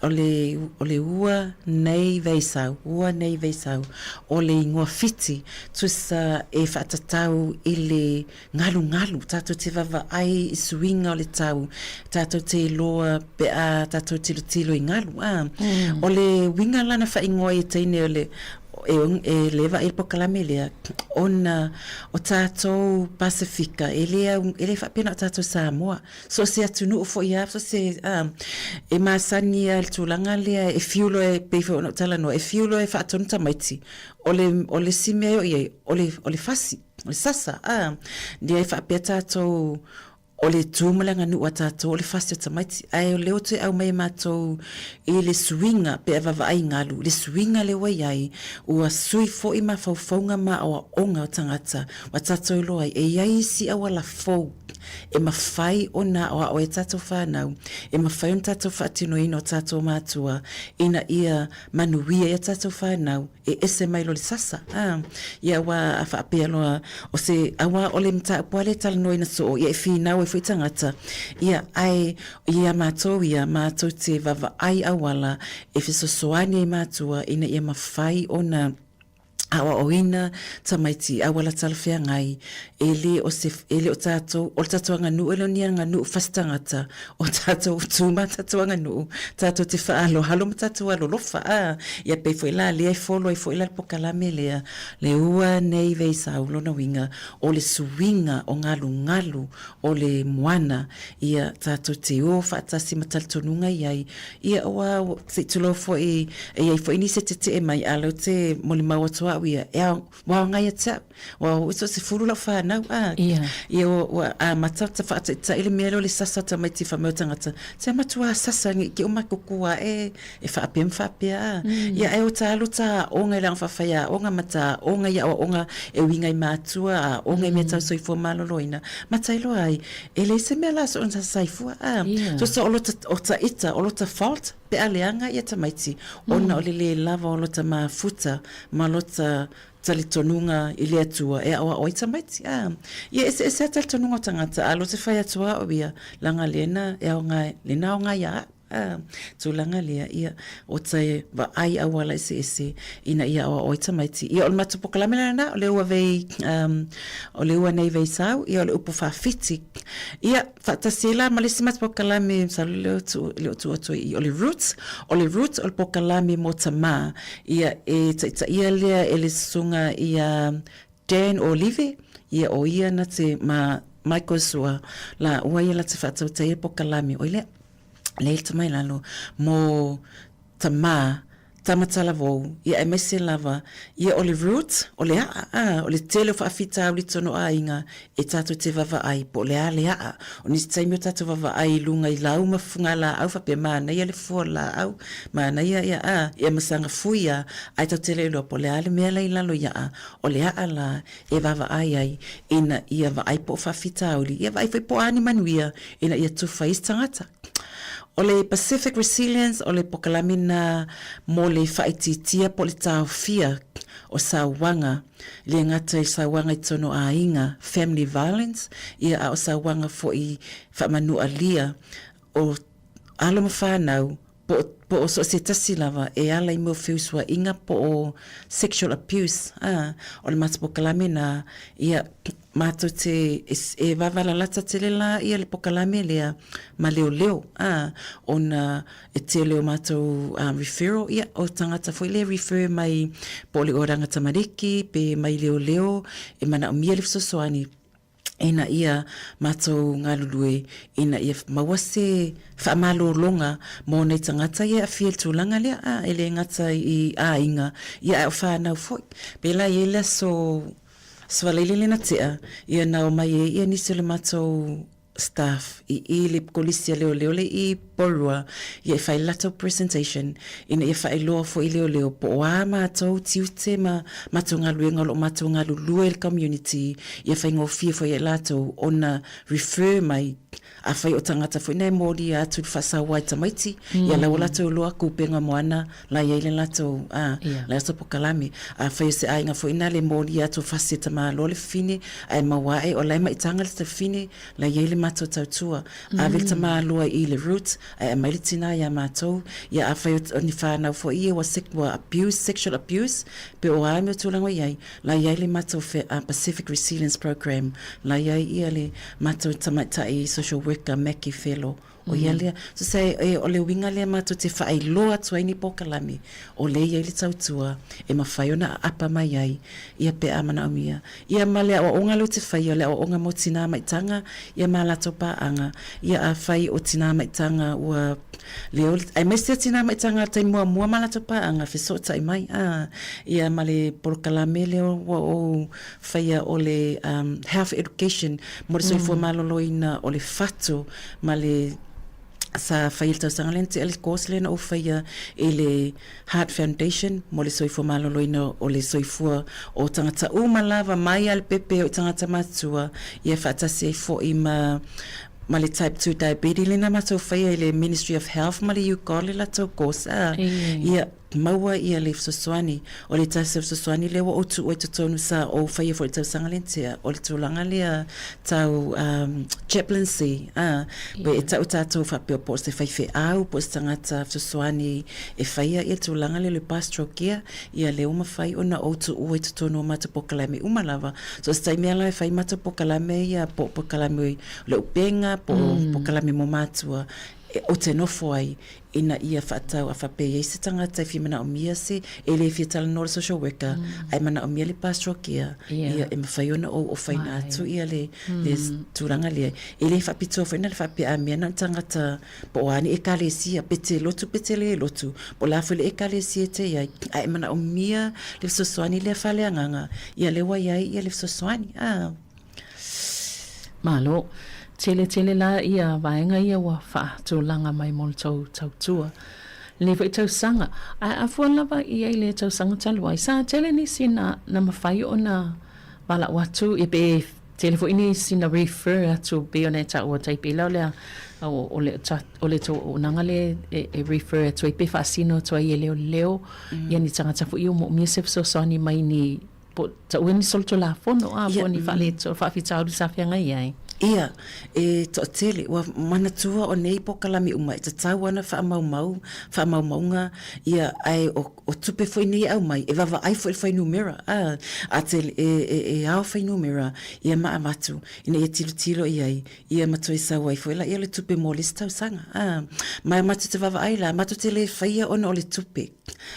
o le, o le ua nei veisau, ua nei veisau, o le ingoa Fiti, tusa e faatatau i le ngalugalu, tatou te vaavaai i suiga o le tau, tatou te iloa pe a tatou tilotilo i galu, a. O le uiga la na faaigoa ai e teine o le, e, e leva ai le polokalame lea, ona o tatou Pasefika, e le au, e le faapea na o tatou Samoa, so o se atunuu foi lava, so o se, a, e masani lava i le tulaga lea e fiu loa e, pei foi ona ou talanoa, e fiu loa e faatonu tamaiti, o le, o le isi mea e oo i ai, o le, o le fasi. O le sasa, a, lea e faapea tatou, o le tu ma le aganuu a tatou o le fasi o tamaiti, ae o lea ua toe aumai e matou i le suiga pe a vaavaai i galu, le suiga lea ua i ai, ua sui foi mafaufauga ma aoaoga o tagata ua tatou iloa ai, e i ai isi auala fou e mafai ona aoao ai a tatou fanau, e mafai ona tatou faatinoina o tatou matua ina ia manuia ai a tatou fanau. E ese mai loa le sasa, a. Ia aua a faapea loa, o se, aua o le mataupu lava lea e talanoaina soo, ia e finau ai foi tagata, ia, ae ia matou ia, matou te vaavaai auala e fesoasoani ai matua ina ia mafai ona aoaoina tamaiti i auala talafeagai, e le o se, e le o tatou, o le tatou aganuu e le o ni aganuu fasi tagata, O tatou tu ma tatou aganuu, tatou te faahalohalo ma tatou alolofa, a, ia pei foi la lea e folo ai foi la le pokalame lea, le ua nei veisau, lona uiga, o le suiga o galugalu o le moana, ia tatou te o faatasi ma talitonuga i ai, ia aua se i tulou foi, e i ai foi nisi e tetee mai, a lea ou te molimau atu au ia, e ao, Ua aoga ia te au. Ua oo i so 10 lau whanau, a. Ia. Ia, ua, ua amata ta whaataitai le mea lea o le sasa tamaiti wha mea o tangata. Te matua sasa ngi ki o makuku a e, e whaapea ma whaapea a. Ia, e o ta alu ta aonga i le anga whawhai aonga ma ta aonga i aoaoga e uiga i mātua, aonga i mea tau soifua maloloina. Ma tailoa ai, e leai se mea la so ona saifua, a. Ia. So, so o lota, o ta ita, o lota fault, pe a leaga ia tamaiti, ona o le le lava o lota mafuta ma lota talitonuga i le Atua e aoao ai tamaiti. A, ia eseese a talitonuga o tagata, a lote fai atu a au ia, laga lena e aoga, lena aoga ia au. A, tulaga lea, ia, o te vaai auala eseese ina ia aoao ai tamaiti. Ia, o le matou polokalame lena, o le ua vei, um, o le ua nei vei sau, ia, o le upu faafiti. Ia, Faatasi ai la ma le isi matou polokalame, masalo le o tuu, le o tuu atu ai i i, o le Roots. O le Roots o le polokalame mo tamā, ia e taitaia lea e le susuga ia Dan Olive, ia o ia na te ma Michael Sua lāua ia la te faatautaia le polokalame, oi lea, lea i le tama i lalo, mo tamā, tama talavou, ia aemaise lava, ia o le root, o le a'a, ā, o le tele o faafitauli tonu aiga e tātou te vaavaai, po o le a le a'a. O nisi taimi o tātou vaavaai i lunga i lau ma fugalaau faapea manaia le fua o le lāau, manaia ia, ā, ia ma saga fui a, ae tatou te le iloa po o le a le mea la i lalo i a'a, o le a'a la e vaavaai ai ina ia vaai po o faafitauli, ia vaai foi po o a ni manuia ina ia tufa ai isi tagata. O le Pacific Resilience o le pokalame na mo le faaitiitia po o le taofia o sauaga, le gata i sauaga i totonu o aiga, family violence, ia a o sauaga foi faamanualia o alo ma fanau po o, po o so o se tasi lava e ala i mea o feusuaiga po o sexual abuse, a, o le matou pokalame na, ia, Matou te, e vavalalata tele la ia le pokalame lea ma leoleo, a, ona e tele o matou referral, ia, o tagata foi lea e refer mai po o le Oranga Tamariki pe mai leoleo e manaomia le fesoasoani ina ia matou galulue ina ia maua se faamalologa mo nei tagata ia e aafia i le tulaga lea, a, e le gata i aiga, ia ae o fanau foi. Pēlā i ai le aso Savaleile lena tea, ia na omai ai ia nisi o le matou staff i i le Kolisi a Leoleo le i Porirua ia e fai le latou presentation ina ia faailoa foi i leoleo po o a matou tiute ma matou galuega o lo o matou galulue i le community ia faigofie foi ia i latou ona refer mai afai o tagata foi na e molia atu i le faasaoa i tamaiti ia la ua latou iloa kupenga moana la i ai le latou a latou pokalame. Afai o se aiga foi na le molia atu o fasi e tamaloa le fafine ae maua ae o la e maitaga le fafine la i ai le matou tautua. Ave le tamaloa i le route ae aumai le tina ia matou. Ia afai o ni fanau foi ia ua ua abuse, sexual abuse pe o a mea tulaga o i ai, la i ai le matou Pacific Resilience Program, la i ai ia le matou tamaitai social worker Mackie Felo O ia lea. So se, e, o le uiga lea matou te faailoa atu ai ni polokalame o lea e i ai le tautua e mafai ona aapa mai ai ia pe a manaomia. Ia ma le aoaoga lea ou te faia, o le aoaoga mo tinā maitaga ia ma latou paaga. Ia afai o tinā maitaga ua leo, aemaise tinā maitaga taimi muamua ma latou paaga, fesootai mai, a, ia ma le polokalame lea ua ou faia o le Health Education mo le soifua maloloina o le fatu ma le sa fai i le tausaga lea na tea le course lea na ou faia i le Heart Foundation mo le soifua maloloina o le soifua o tagata uma lava mai lava i le pepe o i tagata matua ia faatasi ai foi ma ma le type 2 diabetes lea na matou faia i le Ministry of Health ma le UCOL le latou course a ia Maua ia le fesoasoani. O le tasi o fesoasoani lea ua ou tuua i totonu sa ou faia foi i le tausaga lea na tea, o le tulaga lea tau chaplaincy, ā, pe e tau tātou faapea po o se faifeau, po o se tagata fesoasoani e faia ia le tulaga lea o le pastoral care, ia lea ua mafai ona ou tuua i totonu o matou polokalame uma lava. So o se taimi lava la e fai matou polokalame ia po o polokalame o le upega, po o polokalame mo matua, ou te nofo ai ina ia faatau a faapea e i ai se tagata e fia manaomia se e le fia talanoa le social worker ae manaomia le pastoral care ia e mafai ona ou ofaina atu ia le le tulaga lea. E le faapitoa foi na le faapea a mea na o le tagata po o a ni ekalesia pe te lotu pe te le lotu po o le a foi le ekalesia e te i ai ae manaomia le fesoasoani lea faaleagaga ia lea ua i ai ia le fesoasoani a. Malo. Tele tele la ia vaega ia ua faatulaga mai mo le tou tautua. Lenei foi tausaga. Ae a fua lava i ai le tausaga talu ai, sa tele nisi na, na mafai ona valaau atu, ia pe tele foi nisi na refer atu pei ona e taua tai pei la o le o le o le tou auaunaga lea e, e refer atu ai pe faasino atu ai e leoleo ia ni tagata foi ia ua moomia se fesoasoani mai ni Po o taua ni solitulafono a, po o ni faaleto, faafitauli sa feagai ai. Ia, e toatele, ua manatua o nei polokalame uma e tatau ana faamaumau, faamaumauga, ia, ae o, o tupe foi nei e aumai, e vaavaai foi i le fuainumera, a, a te, e, e, e ao fuainumera, ia ma avatu, ina ia tilotilo i ai, ia ma toe sau ai foi laia o le tupe mo le isi tausaga, a. Ma matou te vaavaai la, matou te le faia ona o le tupe.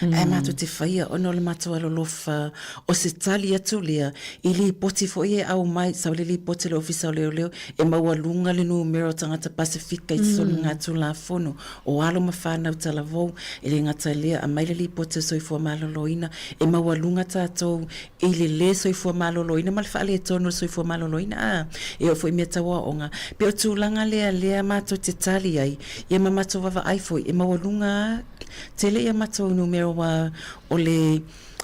Ae matou te faia ona o le matou alolofa o se tali atu lea i lipoti foi e aumai, sau le lipoti a le Ofisa o Leoleo e maualuga le numera o tagata Pasefika i totonu o ngā Tulafono o alo ma fanau talavou. E le gata i lea, aumai le lipoti o Soifua Maloloina e maualuga tatou i le lē soifua maloloina ma le faaletonu o le soifua maloloina, ā, e oo foi i mea tau aoaoga. Pei o tulaga lea lea matou te tali ai, ia ma matou vaavaai foi e maualuga a Tele ia matou numera ua o le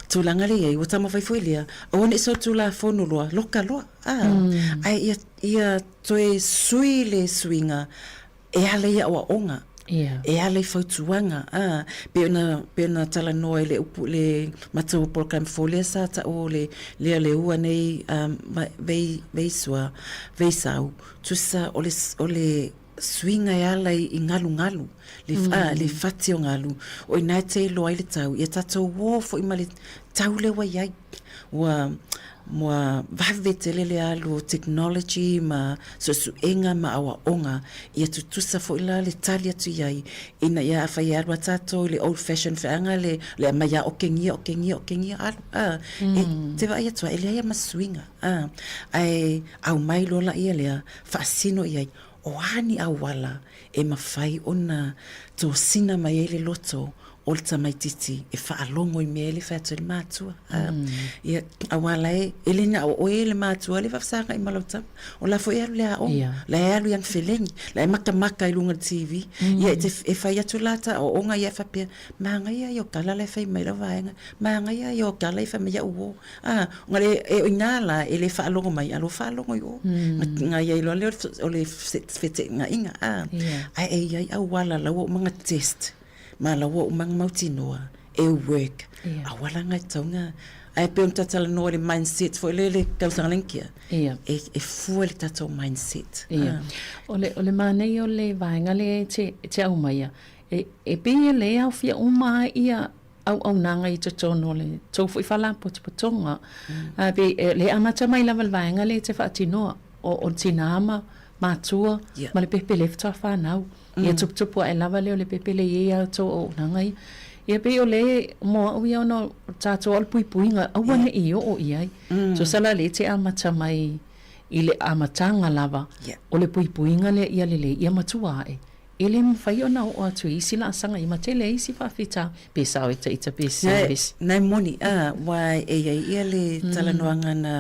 tulaga lea i ai, ua taumafai foi lea, aua ne i solitulafono loa, loka loa, a, ae ia, ia toe sui le suiga e ala i aoaoga, e ala i fautuaga, a, pei ona, pei ona talanoa i le upu, le matou polokalame fou lea sa taua o le, lea le ua nei, vei, veisua, veisau, tusa o le, o le suiga e ala i galugalu, le, mm. le fati o galu, o ina e te iloa ai le tau, ia tatou o foi ma le tau lea ua i ai. Ua, ua vave tele le alu o technology ma suesuega ma aoaoga, ia tutusa foi la le tali atu i ai, ina ia afai e alu a tatou i le old fashion feaga le, le aumai a okegia, okegia, okegia, alu. A, mm. e te vaai atu a, e leai a ma suiga. A, ae aumai loa laia lea, faasino i ai, o a ni auala e mafai ona tosina mai ai le loto o le tamaititi e faalogo i mea e le fai atu ai le matua. Ia, aua la e, e le na o oe le matua le faafesagai ma lau tama. O la foi e alu i le aoga, la e alu i ana felegi, la e matamata i luga o le TV. Ia, e te, e fai atu la ta aoaoga ia e faapea, Manaia ia o tala la e fai mai lau vaega, manaia ia o tala e fai mai au uo. A, ona le, e o ina la e le faalogo mai, a lo faalogo i o. Na iai loa lea o le feteenaiga, a. Ae e iai auala la ua uma ona test, ma la ua uma ona mautinoa e work. Auala na e tatau ona, ae pei ona ta talanoa i le mindset foi lele i le tausaga lea na tea, e fua i le tatou mindset. O le, o le manaia o le vaega lea e te, e te aumaia, e, e pei e le aofia uma ai ia auaunaga i totonu o le tou foi faalapotopotoga. Ae pei e le amata mai lava i le vaega lea e te faatinoa, o, o le tinā ma matua ma le pepele faatoa fanau. Ia tuputupu ae lava lea o le pepele i ai a outou auaunaga ia. Ia pei o le mo au ia ona o tatou o le puipuiga, aua ne i oo i ai. Tusa la lea e te amata mai i le amataga lava o le puipuiga lea ia lelei, ia matua ae. E le mafai ona oo atu i isi laasaga i ma tele ai isi faafitauli, pe sao e taita pe sese vesi. Na e moni, a, ua e i ai ia le talanoaga na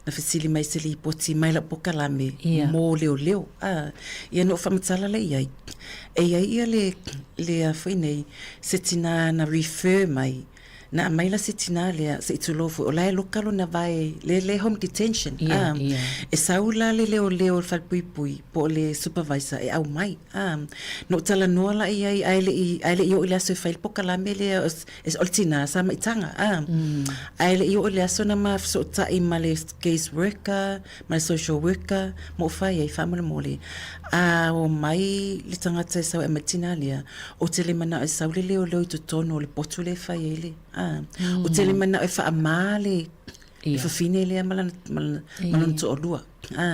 na fesili mai se lipoti mai lau pokalame mo leoleo, a, ia na ou faamatala lea i ai, e i ai ia le, le a foi nei, se tina na refer mai Na aumai la se tinā lea, se i tulou foi, o la e loka lona vae, le, le home detention, a, e sau la le leoleo o le falepuipui po o le supervisor e aumai, a. Na ou talanoa la i ai ae le i, ae le i oo i le aso e fai le pokalame lea, o, o le tinā sa maitaga, a. Ae le i oo i le aso na ma fesootai ma le case worker, ma le social worker, ma ou fai ai, faamolemole, a omai le tagata e sau e aumai le tinā lea, Ou te le manao e sau le leoleo i totonu o le potu lea e fai ai le, a. Ou te le manao e faamā le, le fafine lea ma lana, ma lana, ma lona toalua. A,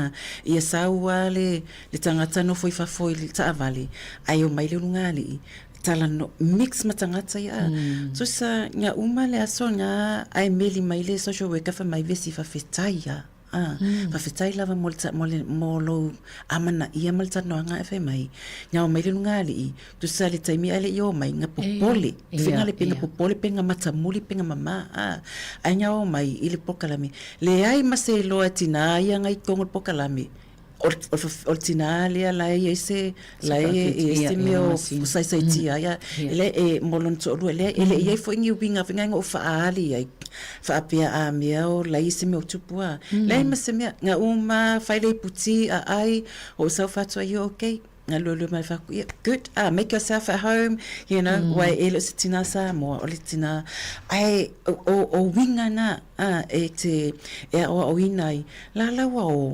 ia sau lava le, le tagata nofo i fafo i le taavale, ae omai le ulugalii, talanoa, mix ma tagata ia, a. Tusa, na uma le aso lena ae meli mai le social worker fai mai, Vesi, faafetai lava. Ā, faafetai lava mo le, mo le, mo lou amanaia ma le talanoaga e fai mai, na omai le lugalii, tusa le taimi ae le i omai, na popole, fega le pe na popole pe na matamuli pe na mamā, ā, ae na omai i le polokalame, leai ma se iloa e tinā ia na i totonu o le polokalame, o le, o le tinā lea la e i ai se, la e i ai se mea o saisaitia ai, e leai, e, mo lona toalua, e leai, e le i ai foi ni uiga foi na ou faaali ai, faapea a mea o la e i ai se mea o tupu a. Leai ma se mea, na uma fai le ipu ti a ai, ou sau fatu ai, okay, na luelue mai fai atu, yeah, good, ah, make yourself at home, you know, wai e le o se tinā Samoa, o le tinā, ae o, o, o uiga na, ah, e te, e aoaoina ai, lalau a o,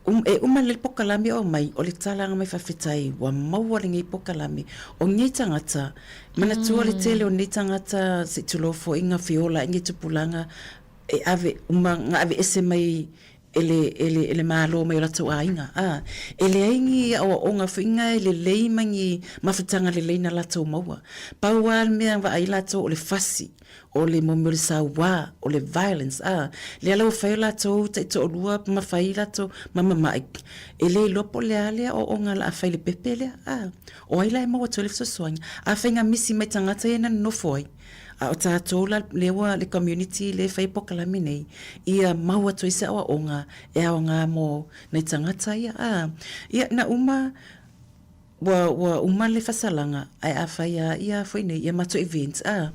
E uma le pokalame o mai, o le talanga mai faafetai ua maua lenei pokalame. O nei tagata, manatua le tele o nei tagata se i tulou foi nga feola i nei tupulaga e ave uma nga aveese mai e le, e le, e le Malo mai o latou aiga. A, e leai ni aoaoga foi nga e lelei ma ni mafutaga lelei na latou maua. Pau lava le mea vaai latou o le fasi. o le mo mea o le sauā, o le violence, a, lea la ua fai o latou taitoalua ma fai latou ma mama'i, e le iloa po o le a le aoaoga o le a fai i le pepe lea, a. O ai la e maua atu ai le fesoasoani? Afai na misi mai tagata ia na nonofo ai, a o tatou la lea ua le community lea e fai polokalame nei, ia maua atu ai se aoaoga e aoga mo nai tagata ia, a. Ia, na uma Ua, ua uma le fasalaga, ae afai a ia foi nei ia matou events, a,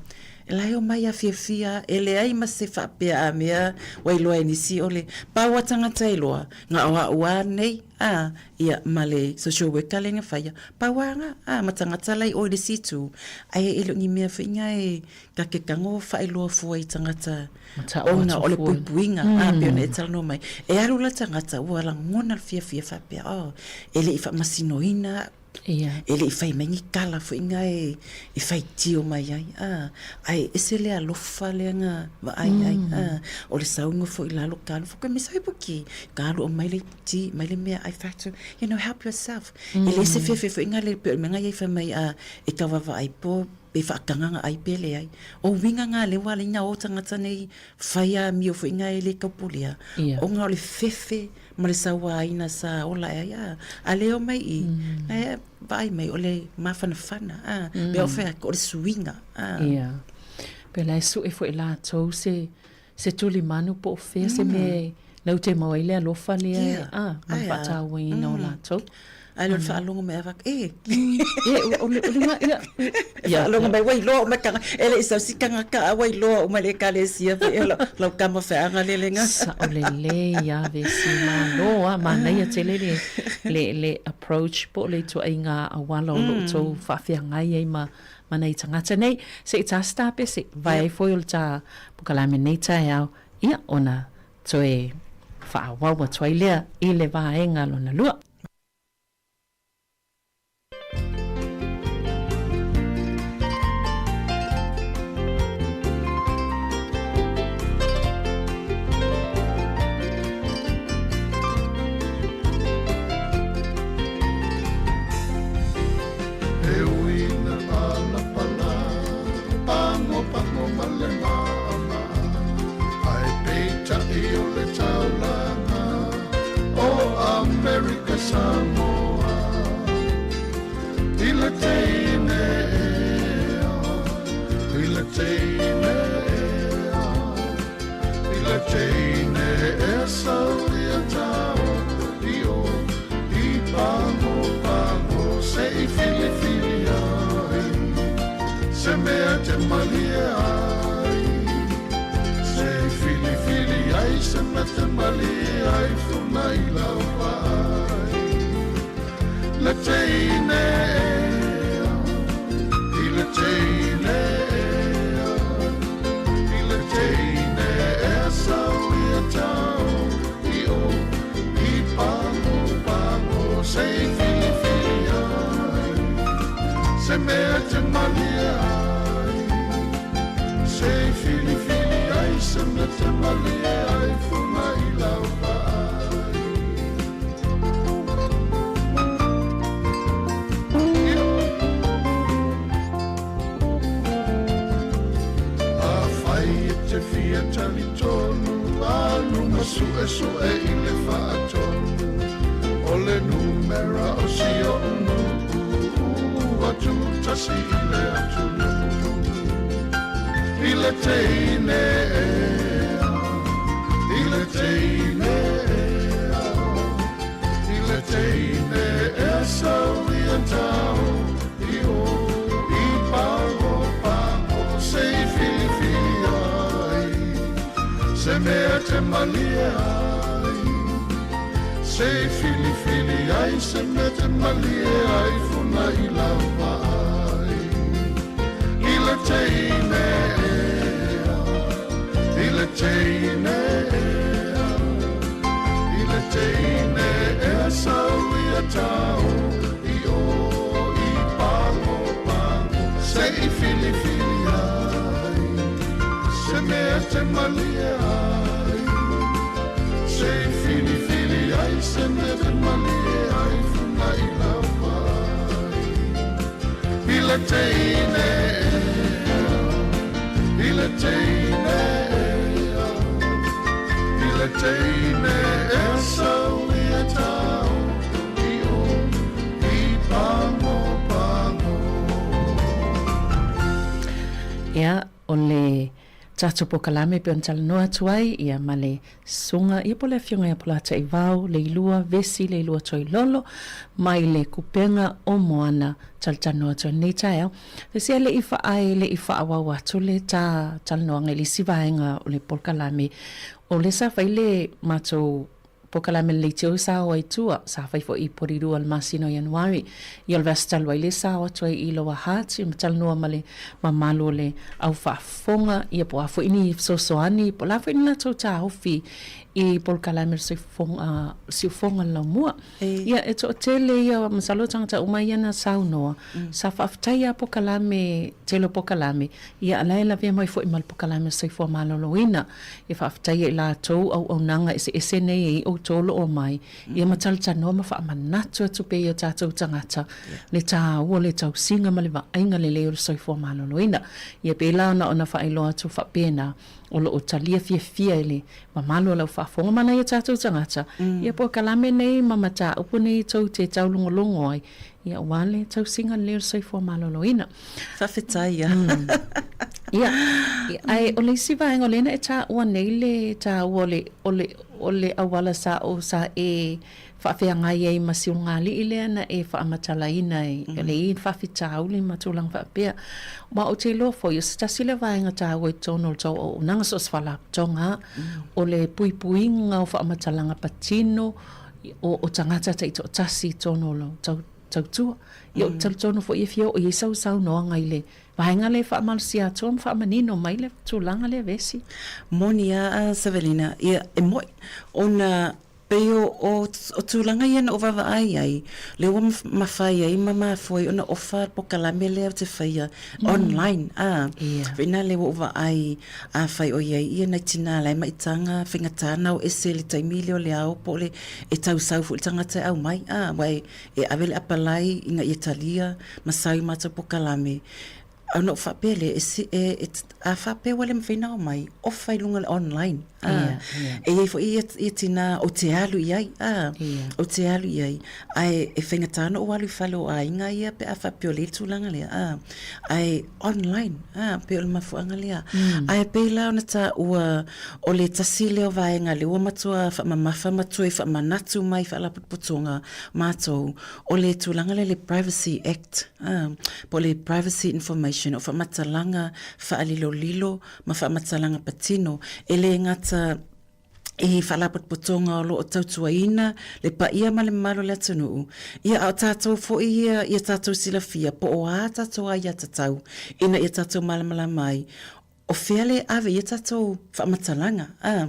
e la e omai a fiafia, e leai ma se faapea a mea ua iloa e nisi o le pau a tagata iloa, na o a'u a nei, a, ia, ma le social worker lea na faia, pau a nga, a, ma tagata la i o i le isi itu, ae e le o ni mea foi nga e ta te tago faailoa fua i tagata ona o le puipuiga, a, pei ona e talanoa mai, e alu la tagata ua lagona le fiafia faapea, oh, e le i faamasinoina au, e le i fai mai ni tala foi na e faitio mai ai, a, ae ese le alofa lea na vaai ai, a, o le sauga foi i lalo ka alu, fai mai, sau ipuki, ka alu aumai le iputi, aumai le meaai, fai atu, you know, help yourself. E le se fiafia foi na le pei o le mea na ia i fai mai, a, e tau vaavaai po. pe faatagaga ai pe leai. O uiga na lea ua ala ai ona o tagata nei fai amio foi na e le taupulea, ona o le fefe ma le sauaina sa ola ae ai a. A lea e omai i i, na e vaai mai o le mafanafana a, pe o fai atu o le suiga a. Ia. Pe la e sue foi latou se se tulimanu po o fea se mea e lau te maua ai le alofa lea a, ma le faatauaina o latou. Ae le o le faalogo mai ava e. E, o le, o le nga, ia. E faalogo mai ua iloa uma tanga, e le i sau si tagata a ua iloa uma le ekalesia foi e lau tama feaga lele nga. Sao lelei a Vesi, malo a, manaia tele le, le, le approach po o le ituaiga auala o lo outou faafeagai ai ma, ma nai tagata nei. Se i ta se tapese, vae ai foi o le ta pokalame nei taeao, ia, ona toe faaauau atu ai lea i le vaega lona lua. E ui na palapala, pagopago ma le maʻamaʻa, Ae peitai o le taulaga o Amerika Samoa. I le teine ea, i le teine ea, I le teine ea saulia tao i o i pagopago se i filifili ai se mea te malie ai se i filifili ai se mea te malie ai funa i lau vaai le teine ea i le teine ea I le teine ea saulia tao i o i pagopago se i filifili ai se mea te malie ai se i filifili ai se mea te malie ai funa i lau vaai. Afai e te fia talitonu, alu ma suesue i le faatonu o le numera o si oʻu nuu ua tutasi i le atunuu. I le teine ea, i le teine ea, i le teine ea saulia tao i o i pagopago se i filifili ai se mea te malie ai se i filifili ai se mea te malie ai funa i lau vaai i le teine ea i le teine ea i le teine ea saulia tao i o i pagopago se i filifili ai se mea te malie ai se i filifili ai se mea te malie ai funa i lau vaai i le teine ea i le teine ea i le teine ea saulia tao i o i pagopago. Ia, o le tatou pokalame e pei ona talanoa atu ai, ia, ma le susuga, ia po o le afioga ia Polataivao, Leilua, Vesi, Leilua Toilolo, mai le Kupenga o Moana, talatalanoa atu ai lenei taeao. Vesi e le i faae, le i faaauau atu le ta talanoaga i le isi vaega o le polokalame, o lea sa fai le matou polokalame le leitio sa o ai tua, sa fai foi i Porirua i le masina o Ianuari. Ia o le vaiaso talu ai lea sa o atu ai i Lower Hutt ma talanoa ma le mamalu o le au faafofoga, ia po o a foi ni fesoasoani, po o le a foi ni latou taofi i polokalame o le soifofoga, siufofoga o le laumua. Ia, e toatele ia, masalo o tagata uma ia na saunoa, sa faafetai lava polokalame, tele o polokalame, ia a la e lavea mai foi ma le polokalame o le soifua maloloina. E faafetai ia i latou auaunaga eseese nei e i. outou o lo o omai, ia ma talatalanoa ma faamanatu atu pea i o tatou tagata le taua o le tausiga ma le vaaiga lelei o le soifua maloloina. Ia pei la ona ona faailoa atu faapena, o lo o talia fiafia e le mamalu o lau faafofoga ma nai o tatou tagata, ia polokalame nei ma mataupu nei tou te taulogologo ai, ia aua le tausiga lelei o le soifua maloloina. Faafetai ia. Ia, ae o le isi vaega o lea na e taua nei le taua o le, o le, o le auala sa o, sa e faafeagai ai ma Siugalii lea na e faamatalaina ai, mm. le i faafitauli ma tulaga faapea. Ma ou te iloa foi, o se tasi lea vaega taua i totonu o le tou auaunaga so o se faalapotopotoga, mm. o le puipuiga o faamatalaga patino o, o tagata taitoatasi i totonu o lau tau, tautua. Ia ou te talitonu foi e fia oo i ai sau saunoaga i le vaega lea e faamalosia atu ma faamanino mai le tulaga lea Vesi. Moni a Savelina, ia e mo'i ona pei o, o, o tulaga ia na ou vaavaai ai, lea ua mafai ai ma mafua ai ona ofa le polokalame lea ou te faia online, a. Ia. Faina lea ua ou vaai afai o i ai ia nai tina la e maitaga faigata ona o ese i le taimi lea o le ao po o le e tau sau foi le tagata e aumai, a, aua e, e ave le apalai ina ia talia ma sau i matou polokalame. Ona ou faapea lea, e si, e, e, a faapea ua le mafai ona omai, ofa i luga o le online. A, Ia, ia. E i ai foi ia, ia tina ou te alu i ai, a, Ia. ou te alu i ai. Ae e faigata ona ou alu i fale o aiga ia pe a faapea o lea le tulaga lea, a, ae online, a, pei o le mafuaaga lea. Ae pei la ona taua, o le tasi lea o vaega lea ua matua faamamafa ma toe faamanatu mai i faalapotopotoga matou, o le tulaga lea le Privacy Act, a, po o le Privacy Information, o faamatalaga faalilolilo ma faamatalaga patino, e le gata i faalapotopotoga o lo o tautuaina le paia ma le mamalu o le atunuu, ia a o tatou foi ia ia tatou silafia po o a tatou aiatatau ina ia tatou malamalama ai o fea le ave i ai tatou faamatalaga, a.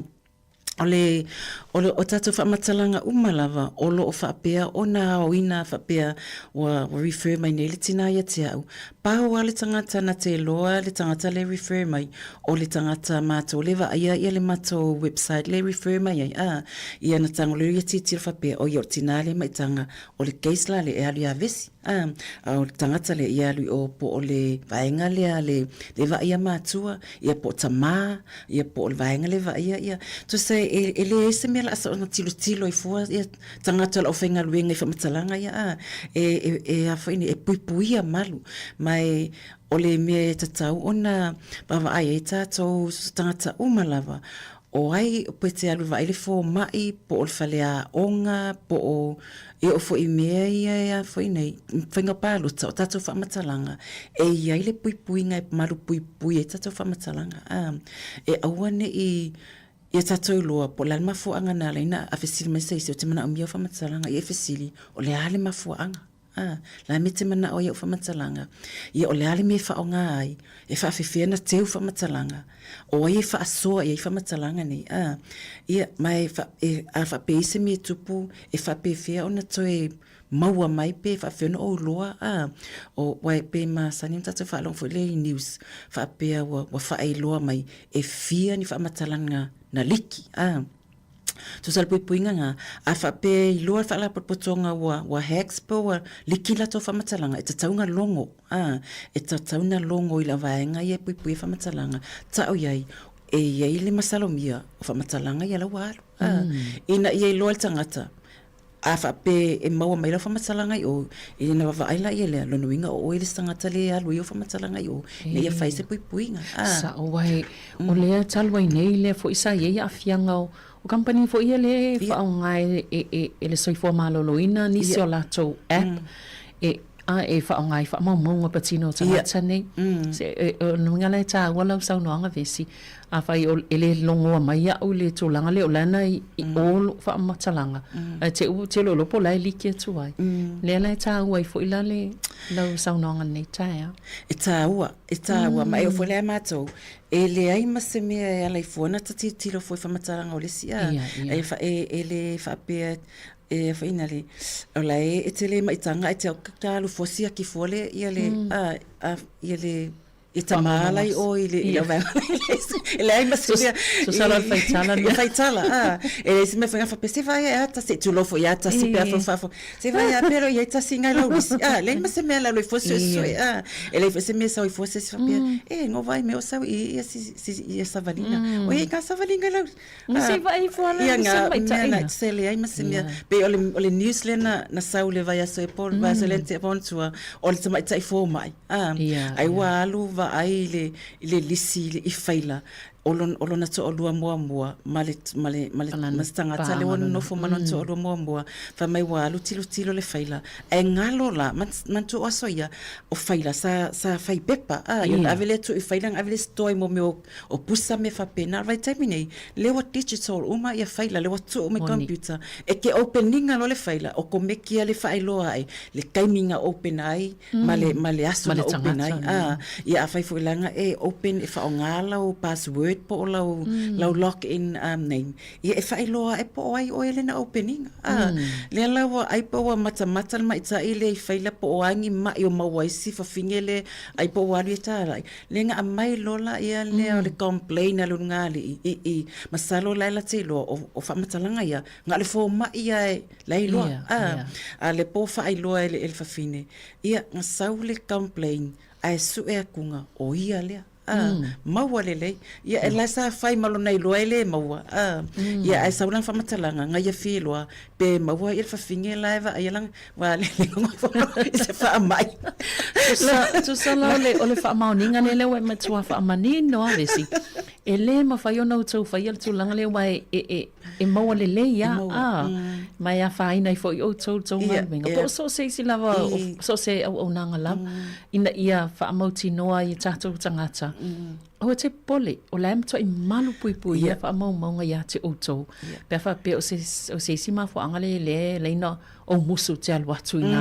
O le, o le, o tatou faamatalaga uma lava o lo o faapea ona aoina faapea ua, ua refer mai nei le tina ia te au. Pau lava le tagata na te iloa le tagata lea e refer mai, o le tagata matou lea e vaaia ia le matou website lea e refer mai ai, a, ia na tago lea ia tilotilo faapea, oi o le tina lea maitaga, o le case la lea e alu ia Vesi. A, a o le tagata lea ia alu i o po o le vaega lea le, le vaaia matua, ia po o tamā, ia po o le vaega lea vaaia ia. Tusa e, e leai se mea laa ona tilotilo ai fua ia tagata o le aufaigaluega i faamatalaga ia, a, e, e, e a foi nei, e puipuia malu. Ma e, o le mea e tatau ona vaavaai ai tatou tagata uma lava, o ai pe te alu e vaai le fomai, po o le faleaoga, po o e oo foi i mea ia e a foi nei, faiga palota, o tatou faamatalaga, e i ai le puipuiga e malu puipui ai tatou faamatalaga, a, e aua ne i ia tatou iloa po o le a le mafuaaga na ala ai ona fesili mai se isi, ou te manaomia au faamatalaga, ia e fesili, o le a le mafuaaga? A, la e mea te manao ai au faamatalaga, ia o le a le mea e faaaoga ai, e faafefea ona teu faamatalaga, o ai e faasoa i ai faamatalaga nei, a, ia, ma e, e, a faapea i se mea e tupu, e faapefea ona toe maua mai pe faapefea ona ou iloa, a, o, aua e pei e masani ona tatou faalogo foi lea i news, faapea ua, ua faailoa mai e fia ni faamatalaga na liki, a. Tusa le puipuiga na, a faapea e iloa le faalapotopotoga ua, ua hacks po ua liki latou faamatalaga, e tatau ona logo, a, e tatau ona logo i lau vaega ia e puipuia faamatalaga, tau i ai, e i ai le masalomia o faamatalaga ia la ua alu, a, ina ia iloa e le tagata, A faapea e maua mai lau faamatalaga i o, ina vaavaai laia lea, lona uiga o oe le isi tagata lea e alu ai ou faamatalaga i o, ina ia fai se puipuiga. A. Sao ai, o lea talu ai nei lea foi sa i ai aafiaga o kamupani foi ia lea e faaaoga e le soifua maloloina nisi o latou app e a e faaaoga i faamaumauga patino o tagata nei. Se, o lona uiga la e taua lau saunoaga Vesi, afai e le logoa mai au i le tulaga lea o la na i o lou faamatalaga, ae te u te iloa po o la e liki atu ai. Lea la e taua ai foi la le lau saunoaga i lenei taeao. E taua, e taua, ma e oo foi la ia matou, e leai ma se mea e ala i fua ona ta tilotilo fua i faamatalaga o le isi, a, e le faapea E whai na le, o la e, e tele maitaga e te au ka alu fua siaki fua le, ia le, a, a, ia le, E tama ala i o i le i le vaega e leai ma se mea Tusa la o le faitala mea. Faitala, a. E leai se mea fai faapea se vaai a tasi tulou foi ia tasi pe a fai faafo. Se vaai a pea ia tasi ngai lau lisi. A, leai ma se mea la loi fua suesue. A, e leai foi se mea sau i fua se isi faapea e ngo vaai mea o sau i ia si si ia savaliga. O ia i ka savaliga lau Ma se vaai fua la Ia se nga mai mea taina. na se leai ma se mea. Pei o le o le news lea na na sau le vaiaso e po le vaiaso lea na tea po ona tua o le tamaitai fomai. A, Ia, ai ua alu vaai i le i le lisi i le i faila o lona o lona toalua muamua ma le ma le ma le ma se tagata lea ua nonofo ma lona toalua muamua. Fai mai ua alu tilotilo le faila ae galo la manatua o aso ia o faila sa sa fai pepa a ia ona ave lea tuu i faila ona ave lea store i mo mea o O pusa mea faapena, o le vaitaimi nei, lea ua digital uma ia faila, lea ua tuu uma i computer. E te open ina loa le faila, okomeki lava le faailoa ae le taimi na open ai ma le, ma le aso na open ai. A, ia afai foi leaga e open e faaaoga lau password po o lau, lau log in name, ia e faailoa ae po o ai oe lea na open ina. A, lea la ua ai po ua matamata le maita'i lea i faila po o a ni ma'i o maua ai si fafine lea ai po ua alu ia tāla'i. Le ga aumai loa laia lea o le complain a le ulugalii i i masalo la e lata iloa o o faamatalaga ia na o le fomai a e la e iloa a a le po faailoa e le e le fafine ia na sau le complain ae sue atuga o ia lea a maua lelei ia e la sa fai ma lona iloa e le maua a ia ae sau lana faamatalaga na ia fia iloa pe maua ia le fafine la e vaaia lana Ua lele i se faamai. Tusa la o le faamaoniga lea lea ua e matua faamanino lava Vesi. E le mafai ona outou faia le tulaga lea aua e maua lelei lava a, ma e afaina ai foi outou i le tou galuega. Po o so o se isi lava, so o se auaunaga lava ina ia faamautinoa ai e tatou tagata. Aua te popole, o la e matuai malupuipuia faamaumauga ia te outou. Pe a faapea o se isi mafuaaga lea e le laina ou musu te alu atu i nā,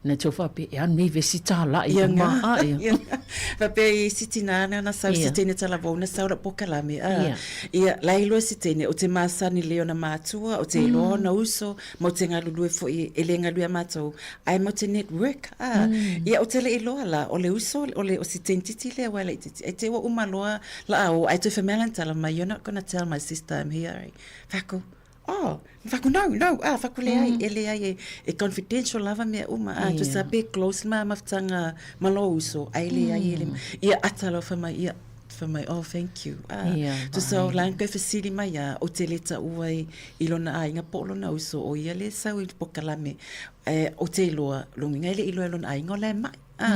na te faapea, e anu nei vesi tāla'i Ia i nga, ma a ia. ia nga. Faapea i isi tinā na na sau si teine talavou na sau la'u polokalame, a. Ia. Ia, la iloa si teine, o te masani lelei ona matua, o te iloa ona uso, ma o te galulue foi e le galue a matou, ae matou te network, a. Ia, ou te le iloa la, o le uso, o le, o si teine itiiti lea aua e laitiiti, ai te i ua uma loa la'a o, ae toe fai mai lana tala mai, you're not gonna tell my sister I'm here, eh? Fai atu, Oh, fai atu, no, no, ah, fai atu, leai, e leai, e, e confidential lava mea uma, ah, tusa pe close ma mafutaga ma lou uso, ai leai, e le, ia ata loa fai mai, ia, fai mai, oh, thank you, ah, tusa o la toe fesili mai lava, ou te le taua i, i lona aiga po o lona uso, o ia lea e sau i le polokalame, ae ou te iloa, lona uiga e le i iloa e lona aiga o la e mai. A,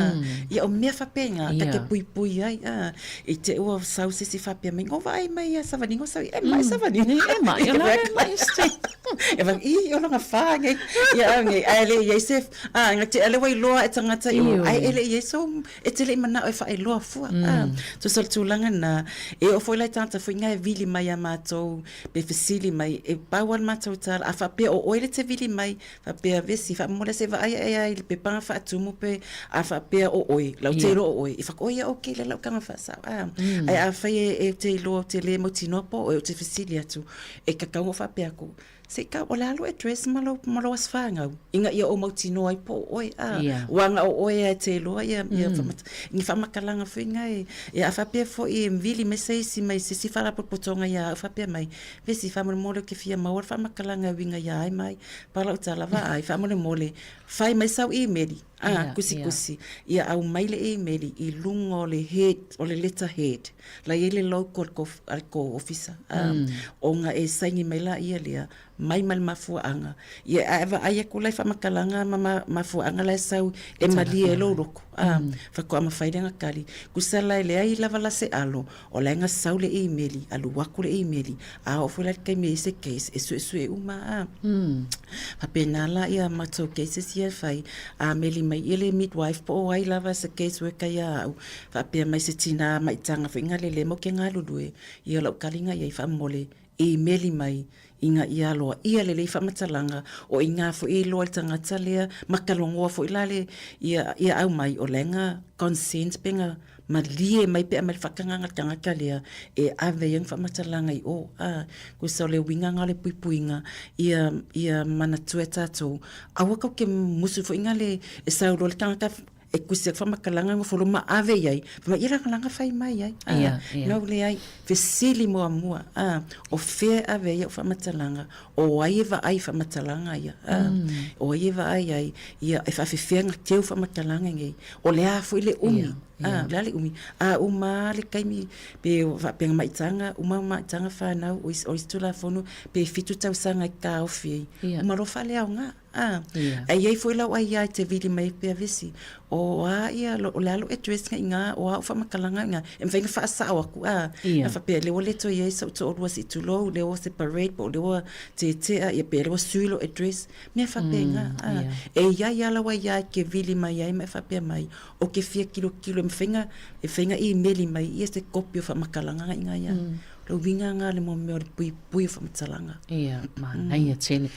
ia o mea faapena, ta te puipui ai, a, i te ua sau se isi faapea mai, ngo vaai mai ia savali, ngo sau, e mai savali. E mai, o la e mai se. E vai, i, o longa wha, ngai, ia au ngai, ai le iai se, a, nga te ale wai loa e tangata i o, ai ele iai so, e te le i manao e whae loa fua, a, so so le tulaga na, e o foi lai tangata foi ngai vili mai a mātou, pe fesili mai, e pau a le mātou tala, a whapea o oe le te vili mai, Faapea vesi, faamomoli ase vaai ae ai i le pepaga faatumu pe a faapea o oe, lau te iloa o oe, i whaka, oia okay le lau kanga whaasao. A, ai a whai e, e te iloa o te le mautinoa po oe o te fesili atu, e kakau o faapea aku, se i ka, o le a lou address ma lou, ma lou aso whāngau, inga ia o mautinoa ai po o oe, a, wanga o oe a te iloa ia, ia whamata, ni whamakalanga whinga e, e a faapea foi e vili me se isi mai se si wharapopotonga ia au faapea mai, vesi whamolemole o ke whia maua le whamakalanga winga ia ai mai, Pala o tala vaai, faamolemole, fai mai sau imeli, a, kusikusi, ia aumai le imeli i luga o le head, o le letter head, la i ai le logo a le kou ofisa, a, ona e saini mai laia lea, mai ma le mafuaaga, ia ae vaai atu la i faamatalaga ma mafuaaga la e sau e malie ai lou loto, a, faatoa mafai lea ona tali. Tusa la e leai lava la se alo, O la e sau le imeli, alu atu le imeli, a oo foi la i le taimi e i ai se case, e suesue uma a. Faapena la ia matou cases ia e fai, a meli mai ia le midwife po o ai lava se case worker ia au, faapea mai se tina maitaga foi galele mo ke galulue, ia o lau taliga ia i faamomole, imeli mai ina ia aloaia lelei faamatalaga, o i ina foi e iloa i le tagata lea ma talanoa foi la le ia ia aumai o la e na consent pe na malie mai pe aumai le faatagaga a le tagata lea e ave ai ana faamatalaga i o. A, tusa o le uiga na o le puipuiga ia ia manatua e tatou aua tatou te musu foi na le e sau loa le tagata. E tusi atu faamatalaga nofo loa ma ave i ai, fai mai, ia lagalaga fai mai ai, a, na ou leai, fesili muamua, a, o fea e ave ai au faamatalaga, o ai e vaai i faamatalaga ia, a, o ai e vaai ai, ia, e faafefea ona teu faamatalaga nei, o le a foi le umi, a, o le a le umi, a uma lava le taimi, pe faapea na maitaga, uma maitaga fanau, o isi Tulafono, pe 7 tausaga e taofi ai, uma loa faaleaoga. A, Ae i ai foi lau aia e te vili mai ai pea vesi, o a ia, o le a lou address nga i ina, o a au faamatalaga i ina, e mafai ona faasao atu, a, na faapea, lea ua le toe i ai sou toalua se i tulou, lea ua separate, po o lea ua tetea, ia pe lea ua sui lou address, mea faapena, a. E i ai lava lau aia e te vili mai ai ma e faapea mai, ou te fia tilotilo e mafai ona, e mafai ona imeli mai ia se kopi o faamatalaga nga i ina ia. Le uiga nga le mea o le puipui o faamatalaga. Ia, manaia tele.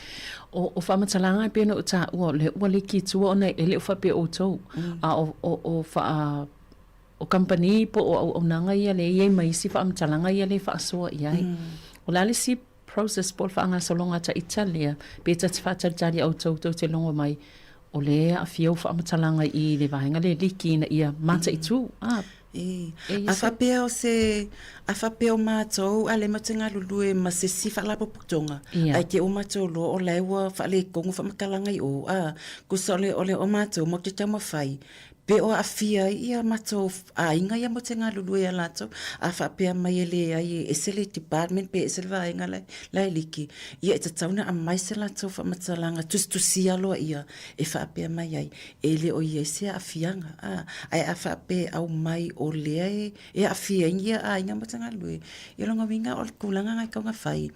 O, o faamatalaga e pei ona ou taua, o lea ua liki i tua ona e le o faapea outou, a o, o, o faa, o kamupani po o auaunaga ia lea e i ai ma isi faamatalaga ia lea e faasoa i ai. O le a le isi process po o le faagasologa a ita lea, pe ta te faatalitali outou tou te logo mai, o lea e aafia ou faamatalaga i le vaega lea e liki ina ia mataitu, a, E, a faapea o se, a faapea o matou a lea matou te galulue ma se isi faalapotopotoga, ae te i ua matou iloa o la e ua faaletonu faamatalaga i o, a, tusa o le, o le, o matou matou te taumafai pe o aafia ai ia matou aiga ia matou te galulue ia latou. A faapea mai e leai e ese le department pe ese le vaega la e liki, ia e tatau ona aumai se latou faamatalaga tusitusia loa ia e faapea mai ai, e le o i ai se aafiaga, a, ae a faapea e aumai o lea e, e aafia ai ia aiga ma tagata, ia lona uiga o le tulaga na e tatau ona fai,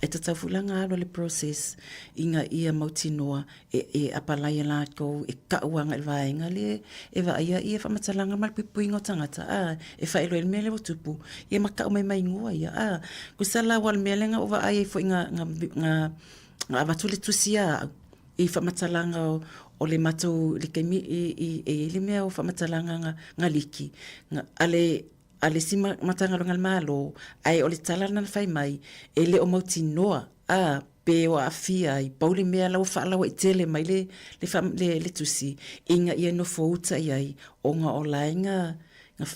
e tatau foi la ona alu le process ina ia mautinoa e, e apalai e latou e kau agai i le vaega lea e vaaia ia faamatalaga ma le puipuiga o tagata, a, e faailoa ai le mea lea ua tupu, ia ma tau mai ma igoa ia, a. Tusa la aua o le mea lea na ou vaai ai foi na, na, na, na avatu le tusi ia au, i faamatalaga o le matou i le taimi i i e i ai le mea o faamatalaga na na liki na a le a le isi Matagaluega a le Malo ae o le tala lena na fai mai e le o mautinoa a pe o aafia ai pau le mea la ua faalauaitele mai le le le tusi ina ia nofo uta i ai ona o la e na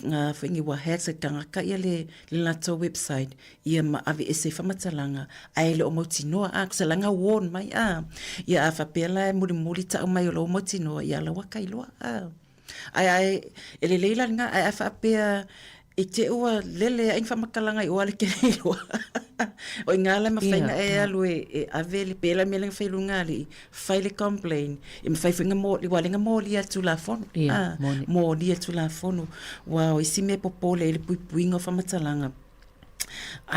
na foi nei ua hack e tagata ia le le latou website ia ma aveese ai faamatalaga ae le o mautinoa a tusa la na warn mai a ia a faapea la e mulimuli tau mai o la ua mautinoa ia la ua tailoa a ae ae e lelei la lena ae a faapea i te i ua lele ai ni faamatalaga i o a le kele iloa o i ina la e mafai ona e alu e e ave le pei la mea lea na fai i luga alii fai le complain e mafai foi ona mo aua lea na molia e le Tulafono a molia e le Tulafono aua o isi mea e popole ai le puipuiga o faamatalaga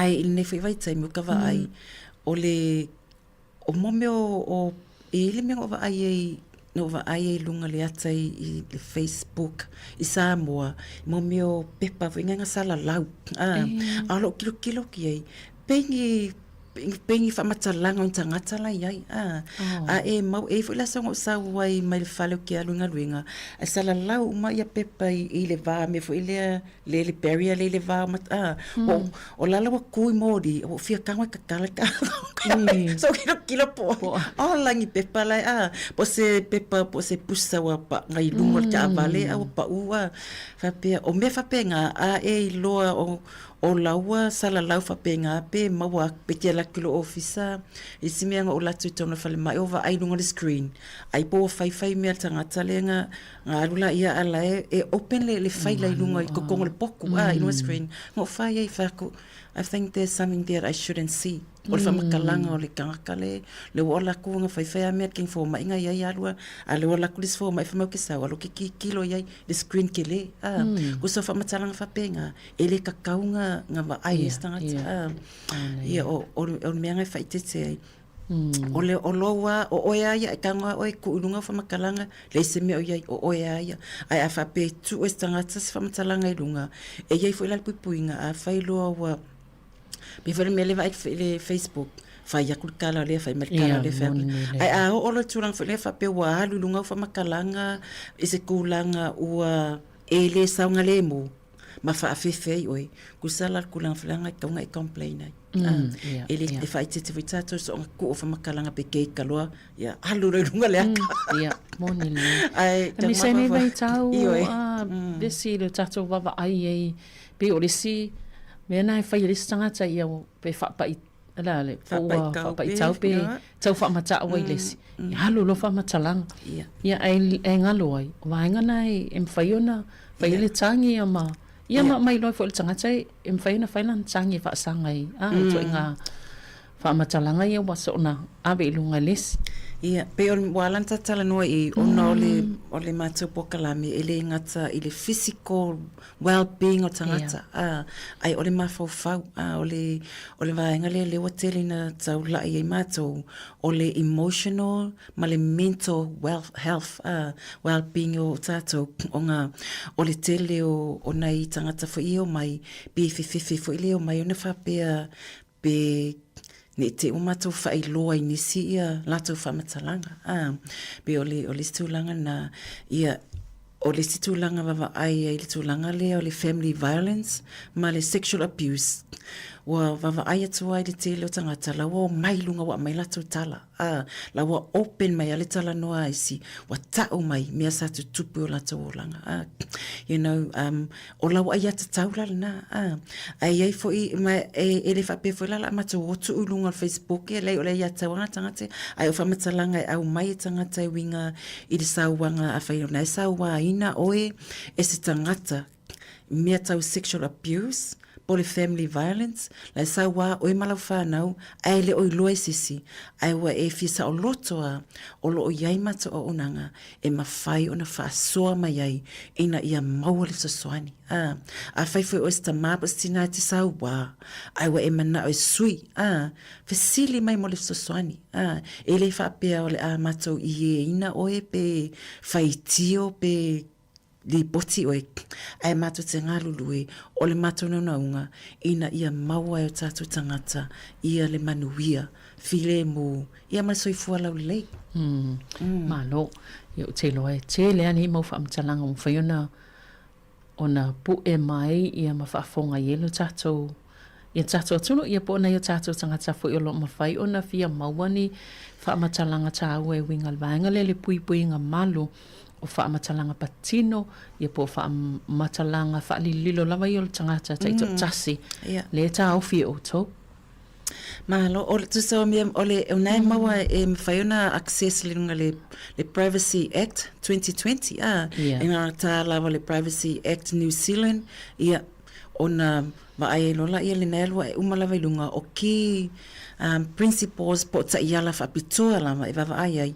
ae i lenei foi vaitaimi o ka vaai o le o mo mea o e i ai le mea na ou vaai ai na ou vaai ai i luga o le ata i le Facebook i Samoa mo mea o pepa foi nei na salalau a o lou tilotilo atu i ai pei ni pei ni faamatalaga o ni tagata la e i ai a a e mau e i ai foi le aso na ou sau ai mai le fale ou te alu i galuega ae salalau uma ia pepa i le va mea foi lea le le barrier lea i le va o a o la la ua tu i moli ua ou fia tago e tatala so ou kilokilo po o la ni pepa la a po o se pepa po o se pusa ua paga i luga o le taavale a ua pau a faapea o mea faapena a e iloa o O laua salalau faapena pe maua atu pe te alu atu i lou ofisa i isi mea na ou alu atu i totonu o le falemai o vaai i luga o le screen ai po ua faifai mea a le tagata lea na alu la ia a la e open le faila i luga i totonu o le potu a i luga o le screen na ou fai ai fai atu I think there's something there I shouldn't see o le faamatalaga o le tagata lea ua alu atu na faifai lava mea a le kini fomai na i ai alu a lea ua alu atu le isi fomai fai mai ou te sau alu ou te tilotilo i ai le screen tele a tusa o faamatalaga faapena E le tatau na vaai ai se tagata. Ia, o le mea na e faaeteete ai. O le o lou lava, o oe lava ia, e tago lava oe e tuu i luga au faamatalaga, leai se mea o i ai, o oe lava ia. Ae a faapea e tuu e se tagata se faamatalaga i luga, e i ai foi la le puipuiga, afai loa ua, pei foi le mea lea e vaai i le Facebook, fai atu le tala lea, fai mai le tala lea, fai atu. Ae a oo loa i le tulaga foi lea faapea ua alu i luga au faamatalaga i se tulaga ua e le saogalemu, ma faafefe ai oe, tusa la le tulaga foi lea e tatau ona e complain ai. E le e faaeteete foi tatou soona tuu o faamatalaga pe keika loa, ia alu loa i luga le ata. Moni lelei. Ae E misa nei taumama vaitau Ioe. a le isi le tatou vaavaai i ai pei o le isi mea na e fai e le isi tagata ia pe faapai le a le po ua Faapaitau faapaitau pe, pe ia. tau faamata'u ai le isi ia alu loa faamatalaga. Ia. Ia ae ae galo ai o vaega na e e mafai ona fai ai Ia. le tagi ia ma ia Ia. ma ma iloa ai foi e le tagata e e mafai ona fai lana tagi e faasaga ai a ituaiga faamatalaga ia ua soona ave i luga e le isi. Ia, pei o ua ala ona tatou talanoa i i, ona o le, o le matou polokalame e le gata i le physical well-being o tagata, ā, ae o le mafaufau, ā, o le, o le vaega lea lea ua tele ina taulai ai matou, o le emotional ma le mental wealth, health, ā, well-being o tatou, ona o le tele o, o nai tagata foi ia e omai, pe fefefe foi lea e omai ona faapea, Pe ne i te i ua matou faailoa i nisi ia latou faamatalaga, a, pe o le, o le isi tulaga lena, ia, o le isi tulaga vaavaai ai i le tulaga lea o le family violence ma le sexual abuse, ua vaavaai atu ai le tele o tagata la ua omai i luga ua aumai latou tala, a, la ua open mai lava le talanoa a isi, ua tau mai mea sa tutupu i o latou olaga, a, you know, um, O lau aiatatau la lena, a. Ae i ai foi, ma e, e le faapea foi la o le a matou o tuu i luga o le Facebook, ia leai o le aiatatau a tagata, ae o faamatalaga e aumai e tagata e uiga i le sauaga, afai o lena e sauaina oe e se tagata i mea tau sexual abuse po o le family violence, la e saua oe ma lau fanau ae le o iloa e se isi, ae ua e fia saoloto lava o lo o i ai matou auaunaga e mafai ona faasoa mai ai ina ia maua le fesoasoani. A, afai foi o se tamā po o se tinā e te sauā, ae ua e manao e sui, a, fesili mai mo le fesoasoani. A, e le faapea o le a matou ieina oe pe faitio pe lipoti oe, ae matou te galulue, o le matou naunauga ina ia maua e o tatou tagata ia le manuia filemu ia ma le soifua laulelei. Malo. Ia ou te iloa e tele lava nei mau faamatalaga ua mafai ona ona pue mai ia ma faafofoga i ai lo tatou ia tatou atunuu ia po o nai o tatou tagata foi o lo o mafai ona fia maua ni faamatalaga taua e uiga i le vaega lea le puipuiga malu o faamatalaga patino ia po o faamatalaga faalililo lava ia o le tagata taitoatasi lea e taofi e outou. Malo, o le tusa o mea, o le, o na e maua e mafai ona access le luga le, le Privacy Act 2020, a, Ia. e ngā tā lava le Privacy Act New Zealand, ia, ona vaai ai loa laia lena e alua e uma lava i luga o key um, principles po o taiala faapitoa lava e vaavaai ai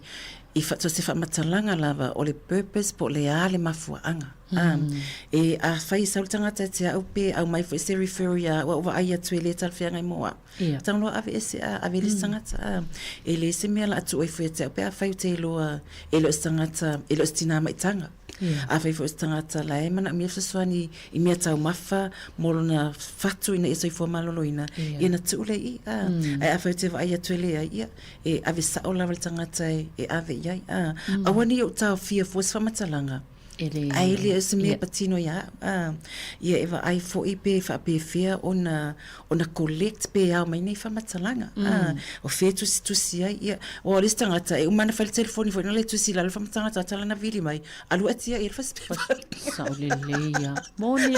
i fa, so se faamatalaga lava o le purpose po o le a le mafuaaga. Mm. E afai e sau le tagata ia te au pe aumai foi se referral ia au, au vaai atu e le talafeagai mo au. Ia. Tau loa ave ese a, ave le isi tagata a. E leai se mea la a tuu ai foi ia te au pe afai ou te iloa e le o se tagata, e le o se tinā maitaga. Ia. Afai foi o se tagata la e manaomia fesoasoani i mea taumafa mo lona fatu ina ia soifua maloloina, Ia. ia na tuu lea i i a. Ae afai ou te vaai atu e leai, ia e ave sao lava le tagata e, e ave i ai a. Aua ne i ou taofia fua se faamatalaga. E le, Ae le o se mea ia. patino ia au, a, ia e vaai foi pe faapefea ona, ona collect pe ao mai nei faamatalaga, a, o fea e tusitusi ai, ia, aua o le isi tagata e uma ona fai le telefoni foi na le tusi i lalo le faamatalaga tagata lana vili mai, alu atia i ai le fasipepa. Sao lelei a. Moni.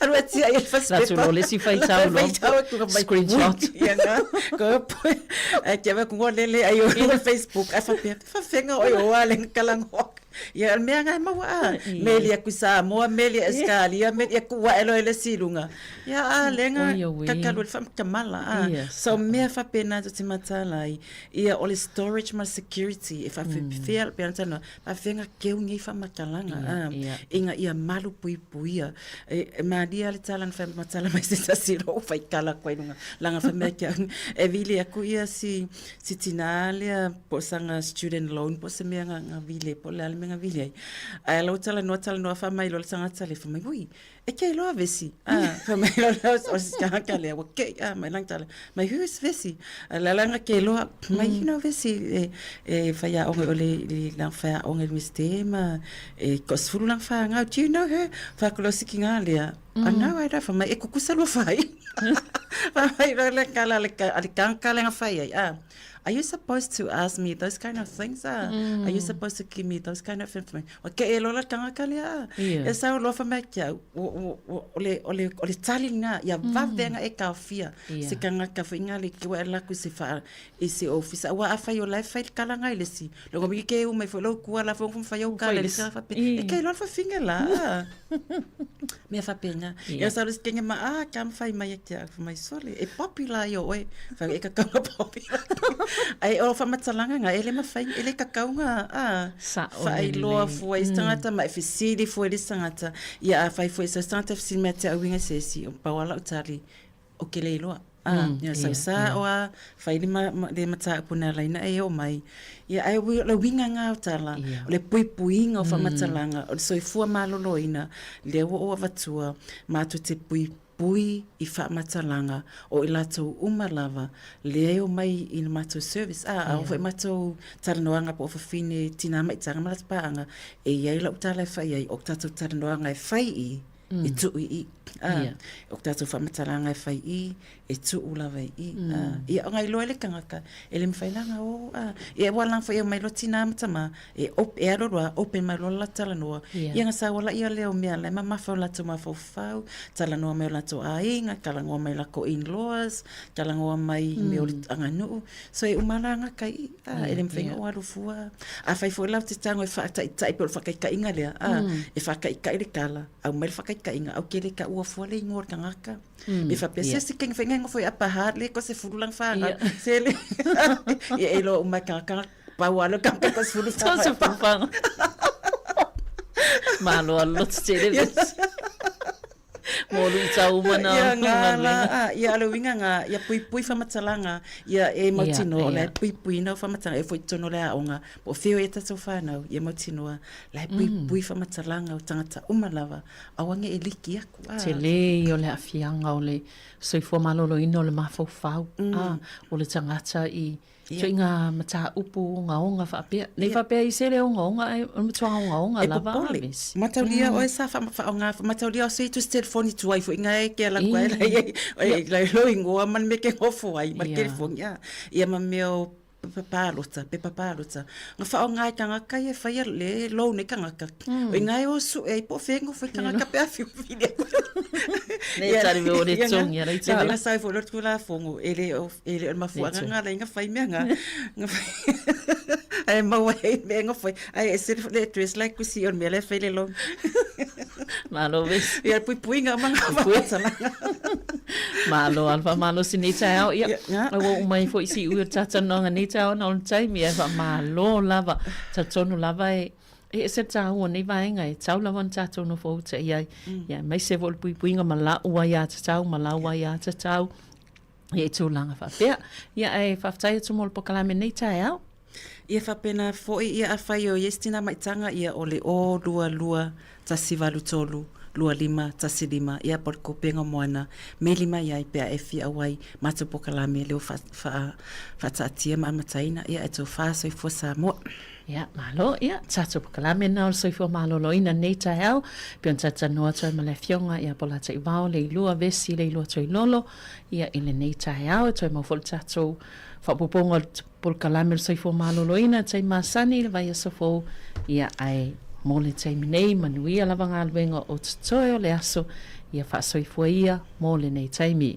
Alu atia i ai le fasipepa. Latou loa le isi faitau loa. Faitau atu ka mai. Screenshot. Ia na, ko poi. Ai kia va kungo lele ai o Facebook ai faapea, fafenga oi o a le kalangoa. Ia, o le mea lena e maua a. Meli aku i Samoa, meli i Ausetalia, meli ia kuu ae loa i le isi i luga. Ia, a lea na kakalu ai le faatamala a. So, mea faapena tou te mataala ai, ia o le storage ma le security e faafefea, pei ona talanoa, faafefea ona keu nei faamatalaga a, ina ia malupuipuia. E malie lava le tala na faamatala mai se tasi o lou faikala atu ai i luga, leaga fai mai ia te au, e vili atu ia si si tinā lea po o sana student loan po o se mea na, na vili ai, po o le a le mea na vili ai. Ae la ua talanoa, talanoa faamai loa le tagata lea, fai mai, ui, e ke iloa Vesi. Ah, fai mai loa lea o si tagata lea, ua kei, ah, mai lana tala, mai who is Vesi? A la la na ke iloa, mai you know Vesi, e, e faiaoga o le, le lana faiaoga i le Iunivesite ma e toasefulu lana fanau, do you know her? Fai atu loa si tinā lea, Ana ai la fa mai e kukusa lua fai. Fa mai la le kala le ka le kanga le fai ai. Ah. Are you supposed to ask me those kind of things? Ah? Are you supposed to give me those kind of information? O ke e lola kanga ka le ah. E sa o lofa mai kia o o o le o le o le tali nga ia vave nga e ka fia. Se kanga ka fo inga le ki wa la ku se fa i se ofisa ua afai o la e fai le kalaga i le isi logo mi ke uma ifo lou kua la fo fai au kala le sa fape e ke loa le fafinga la mea faapena ia sa le kenge ma a ka mafai mai e te au mai sole e popular i o oe fa e kakauga popular ai o faamatalaga ga e le mafai e le kakauga a faailoa fua i se tagata ma e fesili fua i le isi tagata ia afai foi se tagata e fesili mai ia te au uiga se isi pau lava lau tali o ke le iloa. Ah, ia sau sa o a fai le ma, ma, le mataupu na laina e o mai. Ia ai o le uiga ngā o tala, o le puipuiga o whamatalaga, o le soifua maloloina, lea ua o avatua, mātou te puipui i whamatalaga o i latou uma lava, lea e o mai i le matou service. Ah, a o foi matou talanoaga po o fafine tinā maitaga ma latou paaga, e i ai lau tala e fai ai, o tatou talanoaga e fai i, e tuu i i. A, o tatou faamatalaga e fai i, e tuu lava i i. A, ia o ngai loa le tagata, e le mafai la ona o, a, ia ua la foi e omai loa tina ma tama, e op, e alu loa, open mai loa le latou talanoa. Ia na sau ala ia lea o mea la e mamafa o latou mafaufau, talanoa mai o latou aiga, talanoa mai lakou in-laws, talanoa mai i mea o le aganuu. So e uma la gata i i, a, e le mafai ona ou alu fua. Afai foi la ou te tago e faataitai pei o le faataitaiga lea, a, e faataitai le tala, aumai le faataitaiga, au ke le taua fua le igoa o le tagata. Me faapea, se se kenge whainga ingoa foi apa ha, le ko se fulu lang whanau, se le, ia e loa uma tagata, pau alo tagata ko se fulu whanau. Se fulu whanau. Malo alo lotu tele vesi. Mo lu i tau uma na Ia ngā la, ia le uiga ngā, ia puipui whamatalaga, ia e mautinoa, o la e puipuina o whamatalaga, e foi tonu le aoga, po o whio e tatou whanau, ia mautinoa, la e puipui whamatalaga o tangata uma lava, aua nge e liki aku. A. Tele ia o le aafiaga o le soifua maloloina o le mafaufau, a, o le tagata i ituaiga mataupu ogaoga faapea. Nei faapea i se le ogaoga ae o le matua ogaoga E lava a popole. vesi. Mataulia oe sa whaonga, mataulia o se itu se telefoni tuai foi nga e ke ala koe la ia, la lo ingoa ma le mea ke ngofo ai ma le telefoni a. Ia ma mea o pepa palota, pepa palota. Nga whaonga e tangata ia e whaia le loan e tangata. O inga e o su e po whengo fo tangata pe awhi whiria. Nei tari me o le tongi ara i tala. Ia nga sai fo lo tula fongo e le o e le o le mafuaaga nga la inga fai mea nga nga fai ai maua ai mea nga fai ai e se le address la kusi o le mea la e fai le loan. Malo vesi. Ia puipuiga ma nga whakatalaga. Malo ala whamalosi nei taeao. Ia, yeah. ua uma ai foi si ui o le tātalanoaga nei taeao na o le taimi ae faamalo lava. Talitonu lava e e ese le tāua o nei vaega e tau lava ona tātou nofo uta i ai. Ia, aemaise foi o le puipuiga ma lau aiatatau ma lau aiatatau. Ia i tulaga faapea. Ia ae faafetai atu mo le pokalame nei taeao. Ia faapena foi ia afai o iai se tina maitaga ia o le 0 2 2 1 8 3 2 5 1 5 ia po o le kopenga moana meli mai ai pe a e fia auai matou pokalame leo fa fa faataatia ma amataina ia e tou fa soifua Samoa. Ia, malo, ia, tatou pokalame na o le soifua maloloina nei taeao, pei ona talatalanoa atu ai ma le Afioga ia Polataivao Leilua Vesi Leilua Toilolo, ia, i lenei taeao, e toe mau foi le tatou faaopoopoga o le polokalame o le soifua maloloina, taimi masani i le vaiaso fou, ia, ae mo le taimi nei, manuia lava galuega o totoe o le aso, ia faasoifua ia mo lenei taimi.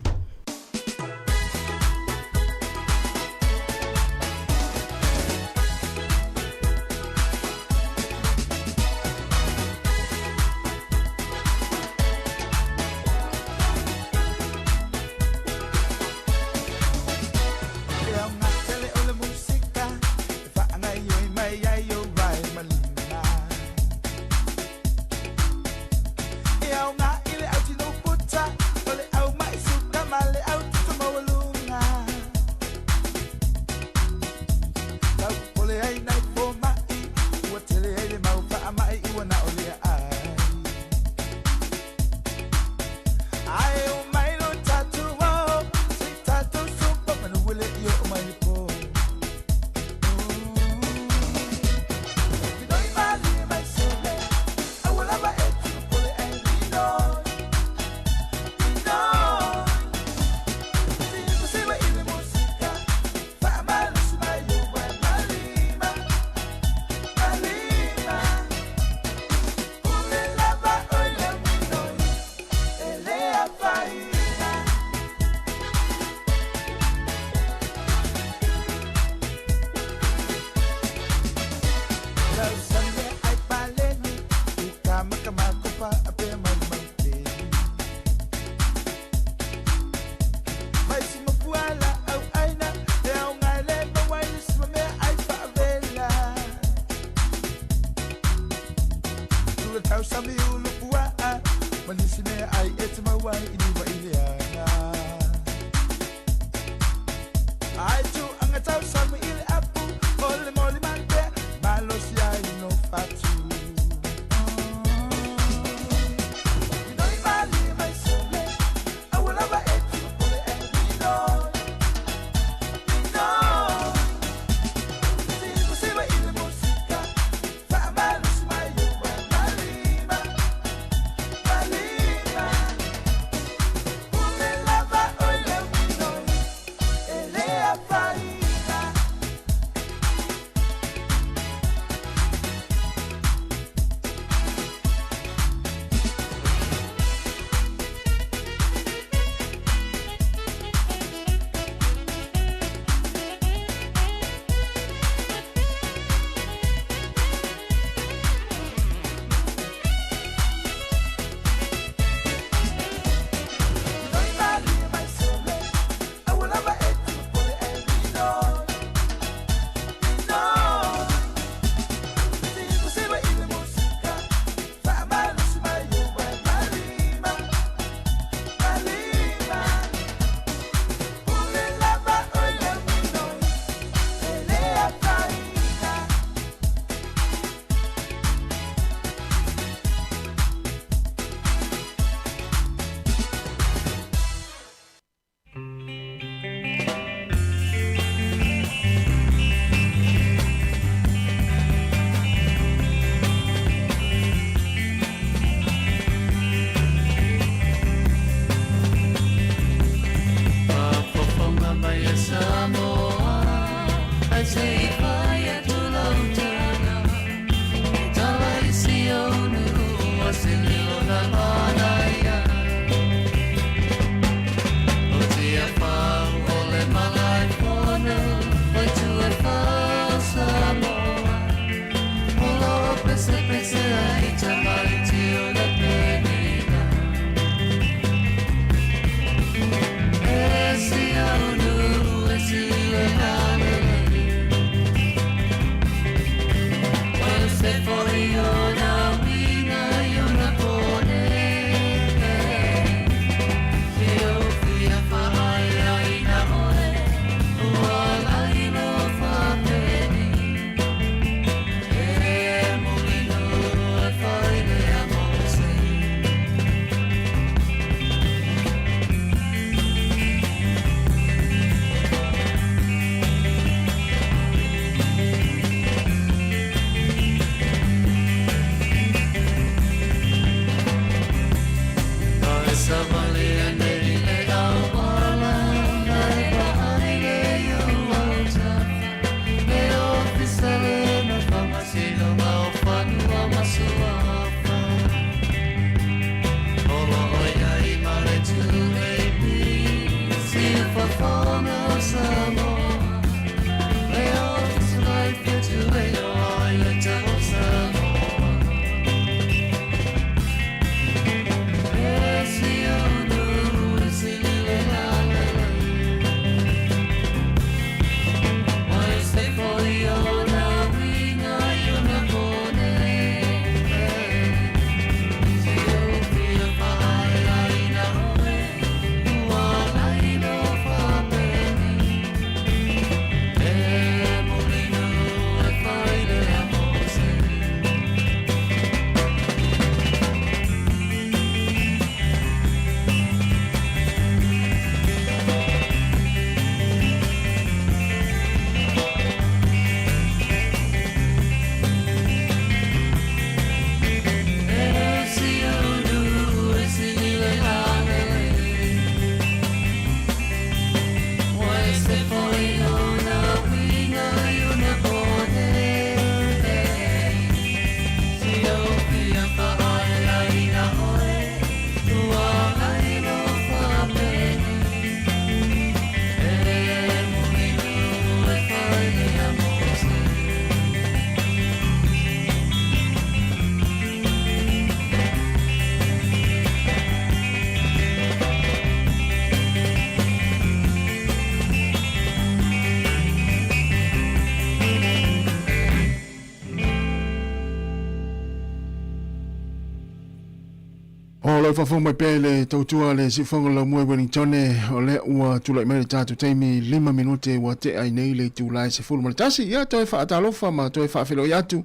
Malo le faafofoga mai pea i le tautua a le Siufofoga o le Laumua i Wellingtone, o lea ua tulai mai le tatou taimi 5 minute ua tea ai nei le itula e 11. Ia toe faatalofa ma toe faafeiloai atu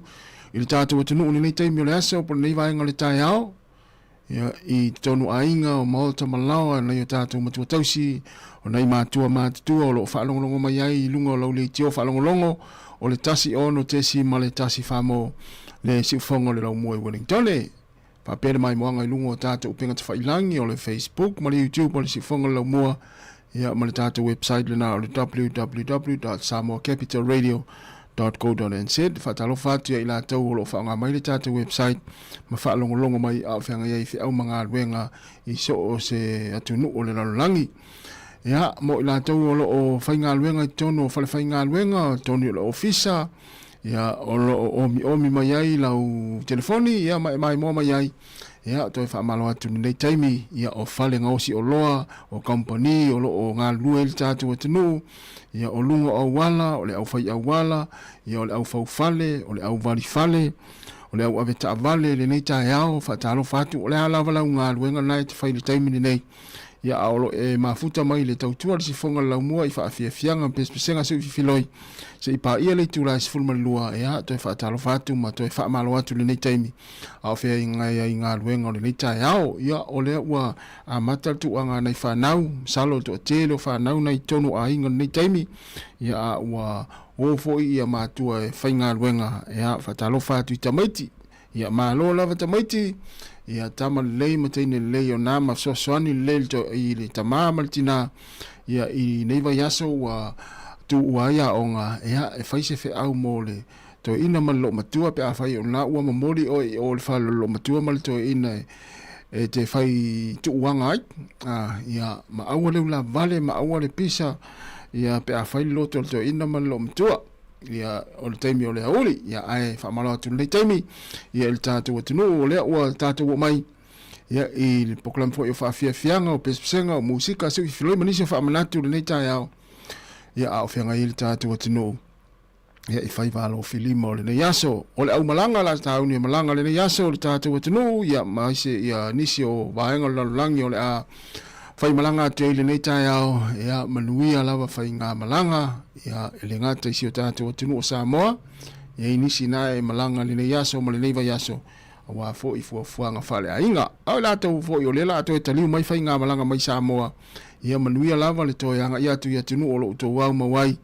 i le tatou atunuu i lenei taimi o le aso po o lenei vaega o le taeao. Ia, i totonu aiga o maota ma laoa nai o tatou matua tausi, o nai matua matutua o lo o faalogologo mai ai i luga o lau leitio faalogologo o le 16.1 mo le siufofoga o le laumua i Wellingtone. Faapea le maimoaga i luga o tatou upega tafailagi o le Facebook ma le YouTube o le Siufofoga o le Laumua, ia ma le tatou website lena o le www.samoacapitalradio.co.nz. Faatalofa atu ia i latou o lo o faaaoga mai le tatou website ma faalogologo mai a o feagai ai i feau ma galuega i so o se atunuu o le lalolagi. Ia, mo i latou o lo o faigaluega i totonu o falefaigaluega, totonu o le ofisa, Ia, o lo o omiomi mai ai lau telefoni, ia, ma e maimoa mai ai. Ia, toe faamalo atu i lenei taimi, ia, o fale gaosi oloa, o kamupani o lo o galulue ai le tatou atunuu, ia, o luga o auala, o le aufai auala, ia, o le au fale, o le au vali fale, o le au ave taavale i lenei taeao, faatalofa atu, o le a lava lau galuega lena e te fai i le taimi lenei. Ia, a o lo e mafuta mai le tautua le sifoga o le laumua i faafiafiaga ma pesepesega se i fifiloi, se i paia le itula e 12, ia, toe faatalofa atu ma toe faamalo atu i lenei taimi, a o feagai ai galuega o lenei taeao. Ia, o lea ua amata le tuuaga a nai fanau, masalo le toatele o fanau nai totonu o aiga i lenei taimi, ia, a ua o foi ia matua e faigaluega, ia, faatalofa atu i tamaiti. Ia malo lava tamaiti, ia tama lelei ma teine lelei o na ma fesoasoani lelei i le tamā ma le tinā, ia i nei vaiaso ua tuua ai aoga, ia e fai se feau mo le toeaina ma le loomatua pe afai o lena ua momoli oe i o i le fale o le loomatua ma le toeaina e te fai tuuaga ai, a, ia ma aua le ulavale ma aua le pisa, ia pe afai le loto o le toeaina ma le loomatua. Ia, o le taimi o le aoauli, ia, ae faamalo atu i lenei taimi, ia, i le tatou atunuu, o lea ua tatou oo mai, ia, i le polokalame foi o faafiafiaga, o pesepesega, o musika, se i ma nisi o faamanatu i lenei taeao, ia, a o feagai ai le tatou atunuu, ia, i faiva alofilima o lenei aso. O le aumalaga la tauni e malaga lenei aso i le tatou atunuu, ia, ma isi, ia, nisi o vaega o le lalolagi o le a faimalaga atu ai i lenei taeao, ia, manuia lava faigamalaga, ia, e le gata i si o tatou atunuu o Samoa, e i ai nisi na e malaga i lenei aso ma lenei vaiaso, aua foi fuafuaga faaleaiga. A o i latou foi o lea la a toe taliu mai faigamalaga mai Samoa, ia manuia lava le toe agai atu i atunuu o lo o outou aumau ai,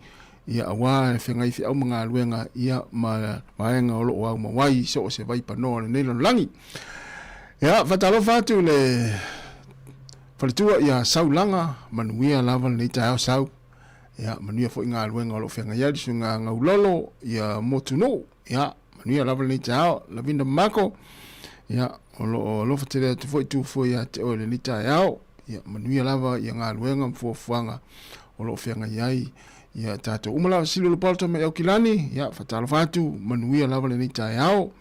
ia aua le feagai feau ma galuega, ia ma vaega o lo o aumau ai i so o se vaipanoa o lenei lalolagi. Ia, faatalofa atu i le faletua ia Saulaga, manuia lava lenei taeao Sau. Ia, manuia foi galuega o lo o feagai ai le suiga Gaulolo, ia Motunuu. Ia, manuia lava lenei taeao, Lavinda Mako. Ia, o lo o alofa tele atu foi Tufua ia te oe lenei taeao. Ia, manuia lava ia galuega ma fuafuaga o lo o feagai ai ia tatou uma lava. Sili o le Paulta mai Aukilani, ia, faatalofa atu, manuia lava lenei taeao.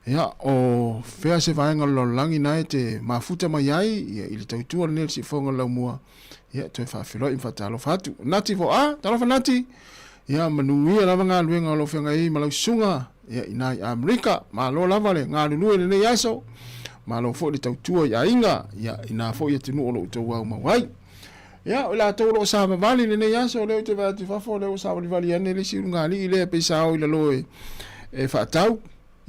Ia, o fea se vaega o le lalolagi na e te mafuta mai ai, ia, i le tautua lenei o le siufofoga o le laumua, ia, toe faafeiloai ma faatalofa atu. Nati Foa, talofa Nati, ia, manuia lava galuega o lo o feagai ai ma lau susuga, ia, i na i Amerika. Malo lava le galulue i lenei aso, malo foi le tautua i aiga, ia, i na foi atunuu o lo o outou aumau ai. Ia, o i latou o lo o savavali i lenei aso, lea ou te vaai atu i fafo, lea ua savalivali ane le isi ulugalii lea pei sa o i lalo e, e faatau.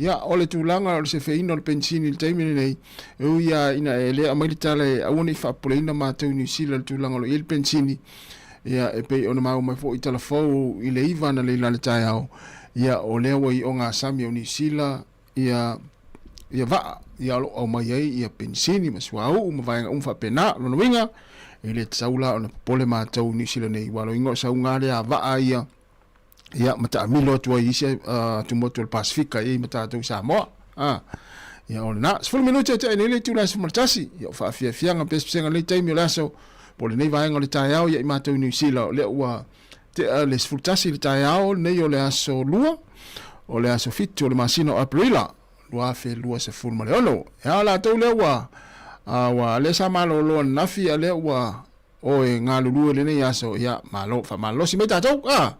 Ia, o le tulaga o le sefeina o le penisini i le taimi lenei, e ui lava ina e le aumai le tala e aua ne i faapopoleina matou i Niu Sila i le tulaga o lo o i ai le penisini, ia, e pei ona maua mai foi i tala fou i le 9 analeila i le taeao, ia, o lea ua i ogasami o Niu Sila, ia ia vaa ia o lo o aumai ai ia penisini ma suauu ma vaega uma faapena. O lona uiga, e le tatau la ona popole matou i Niu Sila nei, aua o lona uiga o sauga lea a vaa ia, ia ma taamilo atu ai i isi atumotu o le Pasefika e i ai ma tatou i Samoa. A, ia o lena. 10 minute e tea nei le itula e 11, ia o faafiafiaga ma pesepesega i lenei taimi o le aso, po o lenei vaega o le taeao ia i matou i Niu Sila, o lea ua tea le 11 i le taeao lenei o le aso 2, o le aso 7 o le masina o Aperila 2026. Ia o latou lea ua, ua lea sa malolo ananafi a lea ua o e galulue lenei aso, ia malo, faamalolosi mai tatou. Ah!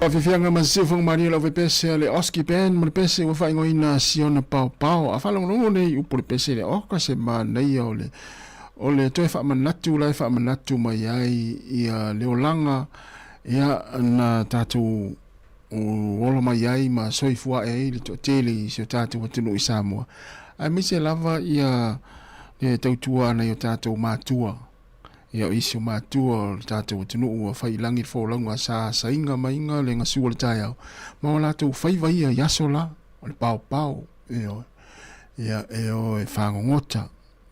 Faafiafiaga ma Siufoga Malie lau pese a le Oski Band ma le pese ua faaigoaina Siona Paopao. A faalogologo nei upu o le pese lea, oka se manaia o le o le toe faamanatu la e faamanatu mai ai ia le olaga ia na tatou ola mai ai ma soifua ae ai le toatele i si o tatou atunuu i Samoa, aemaise lava ia le tautua a nai o tatou matua. Ia o isi o matua o le tatou atunuu ua fai i lagi le folauga sa asaina maiga le gasu o le taeao, ma o latou faiva ia i aso la, o le paopao, ioe, ia e o e fagogota,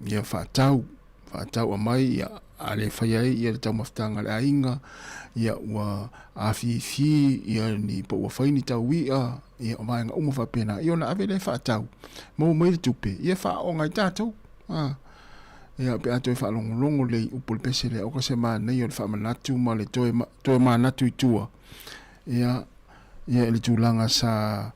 ia faatau, faatau aumai, ia a le faia ai ia le taumafataga a le aiga, ia ua afifi ia ni po ua fai ni taui'a, ia o vaega uma faapena, ia ona ave lea e faatau, maua mai le tupe, ia e faaooga ai tatou. A, ia pe a toe faalogologo lelei i upu o le pese lea, oka se manaia o le faamanatu ma le toe, toe manatu i tua, ia, ia i le tulaga sa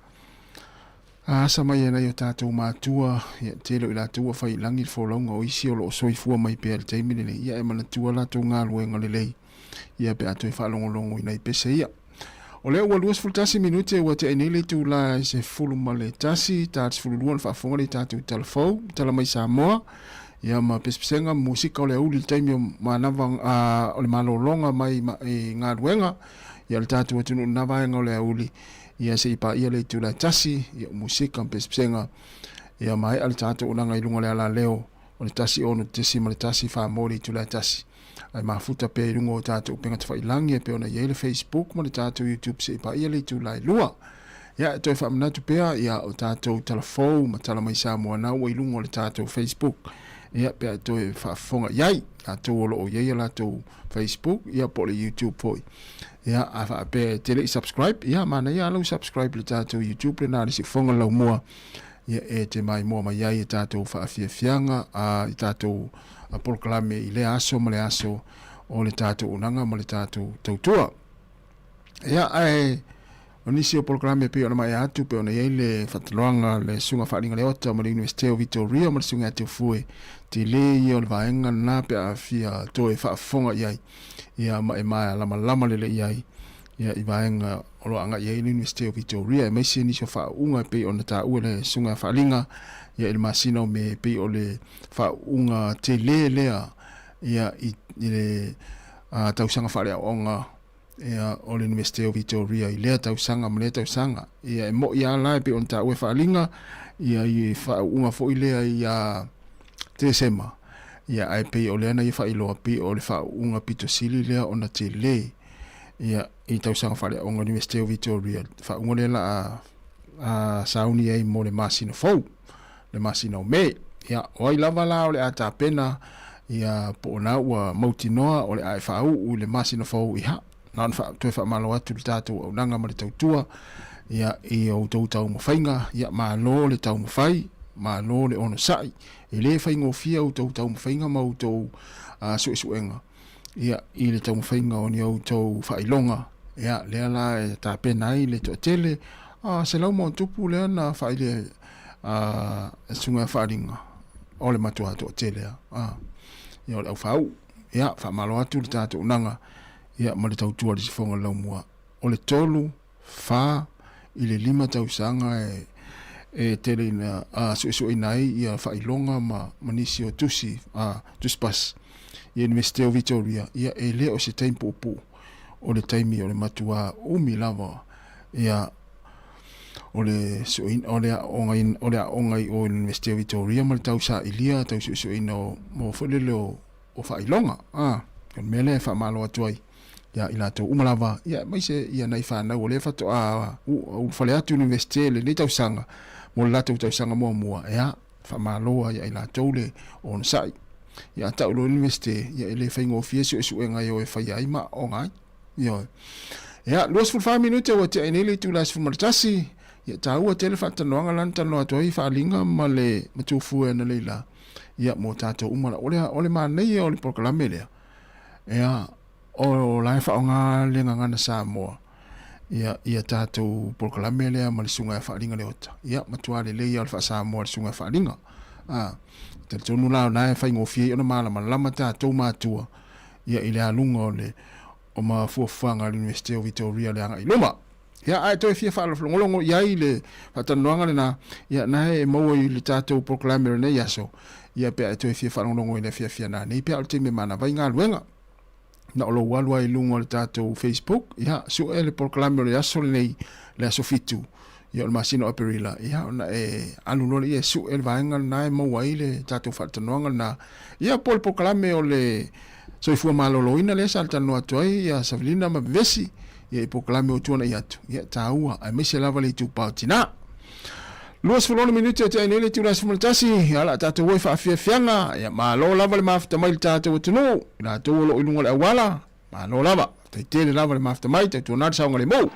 asa mai e nai o tatou matua, ia, tele o i latou ua fai i lagi le folauga o isi o lo o soifua mai pea i le taimi lenei, ia e manatua latou galuega lelei, ia pe a toe faalogologo i nai pese ia. O lea ua 21 minute ua tea nei le itula e 11, ta 12 ona faafofoga lea i tatou tala fou, tala mai Samoa, ia ma pesepesega ma musika o le auli i le taimi o manava o le malologa mai i galuega, ia o le tatou atunuu i lena vaega o le auli, ia se i paia le itula e 1, ia o musika ma pesepesega, ia maea le tatou olaga i luga o le alaleo o le 106.1 Samoa i le itula e 1. Ae mafuta pea i luga o tatou upega tafailagi e pei ona i ai le Facebook ma le tatou YouTube se i paia le itula e 2. Ia, e toe faamanatu pea, ia, o tatou tala fou ma tala mai Samoa na ua i luga o le tatou Facebook. Ia, pe a e toe faafofoga i ai, latou o lo o i ai a latou Facebook, ia, po o le YouTube foi. Ia, a faapea e te le i subscribe, ia, manaia lava lau subscribe i le tatou YouTube lena le siufofoga laumua. Ia, e te maimoa mai ai i tatou faafiafiaga, a, i tatou polokalame i lea aso ma le aso o le tatou unaga ma le tatou tautua. Ia, ae o nisi o polokalame pei ona maea atu, pei ona i ai le faataloaga le Susuga Faaaliga Leota ma le Iunivesite o Vitoria ma le Susuga ia Teofue, tele ia o le vaega lena pe a fia toe faafofoga i ai, ia ma e malamalama lelei i ai ia i vaega o lo o agai ai le Iunivesite o Vitoria, aemaise nisi o faauuga e pei ona taua e le Susuga ia Faaaliga ia i le masina o Me, e pei o le faauuga tele lea ia i le tausaga faaleaoaoga ia o le Iunivesite o Vitoria i lea tausaga ma lea tausaga. Ia e mo'i lava la e pei ona taua e Faaaliga ia i faauuga foi lea ia Tesema, ia ae pei o lea na ia faailoa pei o le faauuga pito sili lea ona tele ia i tausaga faaleaoga Iunivesite o Vitoria, faauuga lea la a sauni ai mo le masina fou, le masina o Me. Ia, o ai lava la o le a tapena, ia, po o na ua mautinoa o le a e faauu i le masina fou, ia, na ona faa, toe faamalo atu le tatou auaunaga ma le tautua, ia, i outou taumafaiga, ia, malo le taumafai, malo le onosai. E le faigofie outou taumafaiga ma outou uh, suesuega, ia, i le taumafaiga o ni outou faailoga, ia, lea la e tapena ai le toatele, a, 100+ lea na faaili a, susuga ia Faaaliga, o le matua toatele a, a, ia, o le aufauu, ia, faamalo atu le tatou unaga, ia, ma le tautua i le sifoga o le laumua, o le 3, 4 i le 5 tausaga e e tele ina suesueina ai ia faailoga ma ma nisi o tusi a tusi pasi i Iunivesite o Vitoria ia e le o se taimi puupuu o le taimi o le matua umi lava ia o le sueina o le aoga o le aoga i o i le Iunivesite o Vitoria ma le tau sailia tau suesueina o mo foi lele o o faailoga a o le mea lea e faamalo atu ai ia i latou uma lava, ia aemaise ia nai fanau o lea faatoa ulufale atu i le Iunivesite i lenei tausaga mo le latou tausaga muamua, ia, faamalo lava ia i latou le onosai. Ia a tau loa le Iunivesite, ia e le faigofie suesuega e o e faia ai ma aooga ai. Ioe. Ia, 24 minute ua tea ai nei le itula e 11, ia taua tele faatalanoaga la na talanoa atu ai Faaaliga ma le Matuafue analeila, ia mo tatou uma la. O le, o le manaia o le polokalame lea, Ia, o la e faaaoga le gagana Samoa, ia, ia tatou polokalame lea ma le Susuga ia Faaliga Leota. Ia, matua lelei lava o le faa-Samoa a le Susuga ia Faaliga. A, talitonu la o lena e faigofie ai ona malamalama tatou matua, ia, i le aluga o le, o ma fuafuaga a le Iunivesite o Vitoria le agai i luma. Ia, a e toe fia faalogologo i ai le faatalanoaga lena, ia, na e maua i le tatou polokalame o lenei aso, ia, pe a e toe fia faalogologo i le afiafi a nanei, pe a o le taimi e manava ai galuega. Na o lou alu lava i luga o le tatou Facebook, ia, sue le polokalame o le aso lenei, le aso 7, ia, o le masina o Aperila, ia, ona e alu loa lea e sue le vaega lena e maua ai le tatou faatalanoaga lena, ia, po o le polokalame o le soifua maloloina lea sa talanoa atu ai ia Savelina ma Vevesi, ia i polokalame ua tuanai atu, ia, e taua, aemaise lava le itupa o tina. 26 minute o tea ai nei le itula 11, ia, o le a tatou o i faafiafiaga, ia, malo lava le mafuta mai i le tatou atunuu, i latou o lo o i luga o le auala, malo lava, faafetai tele lava le mafuta mai, tautuana le saogalemu.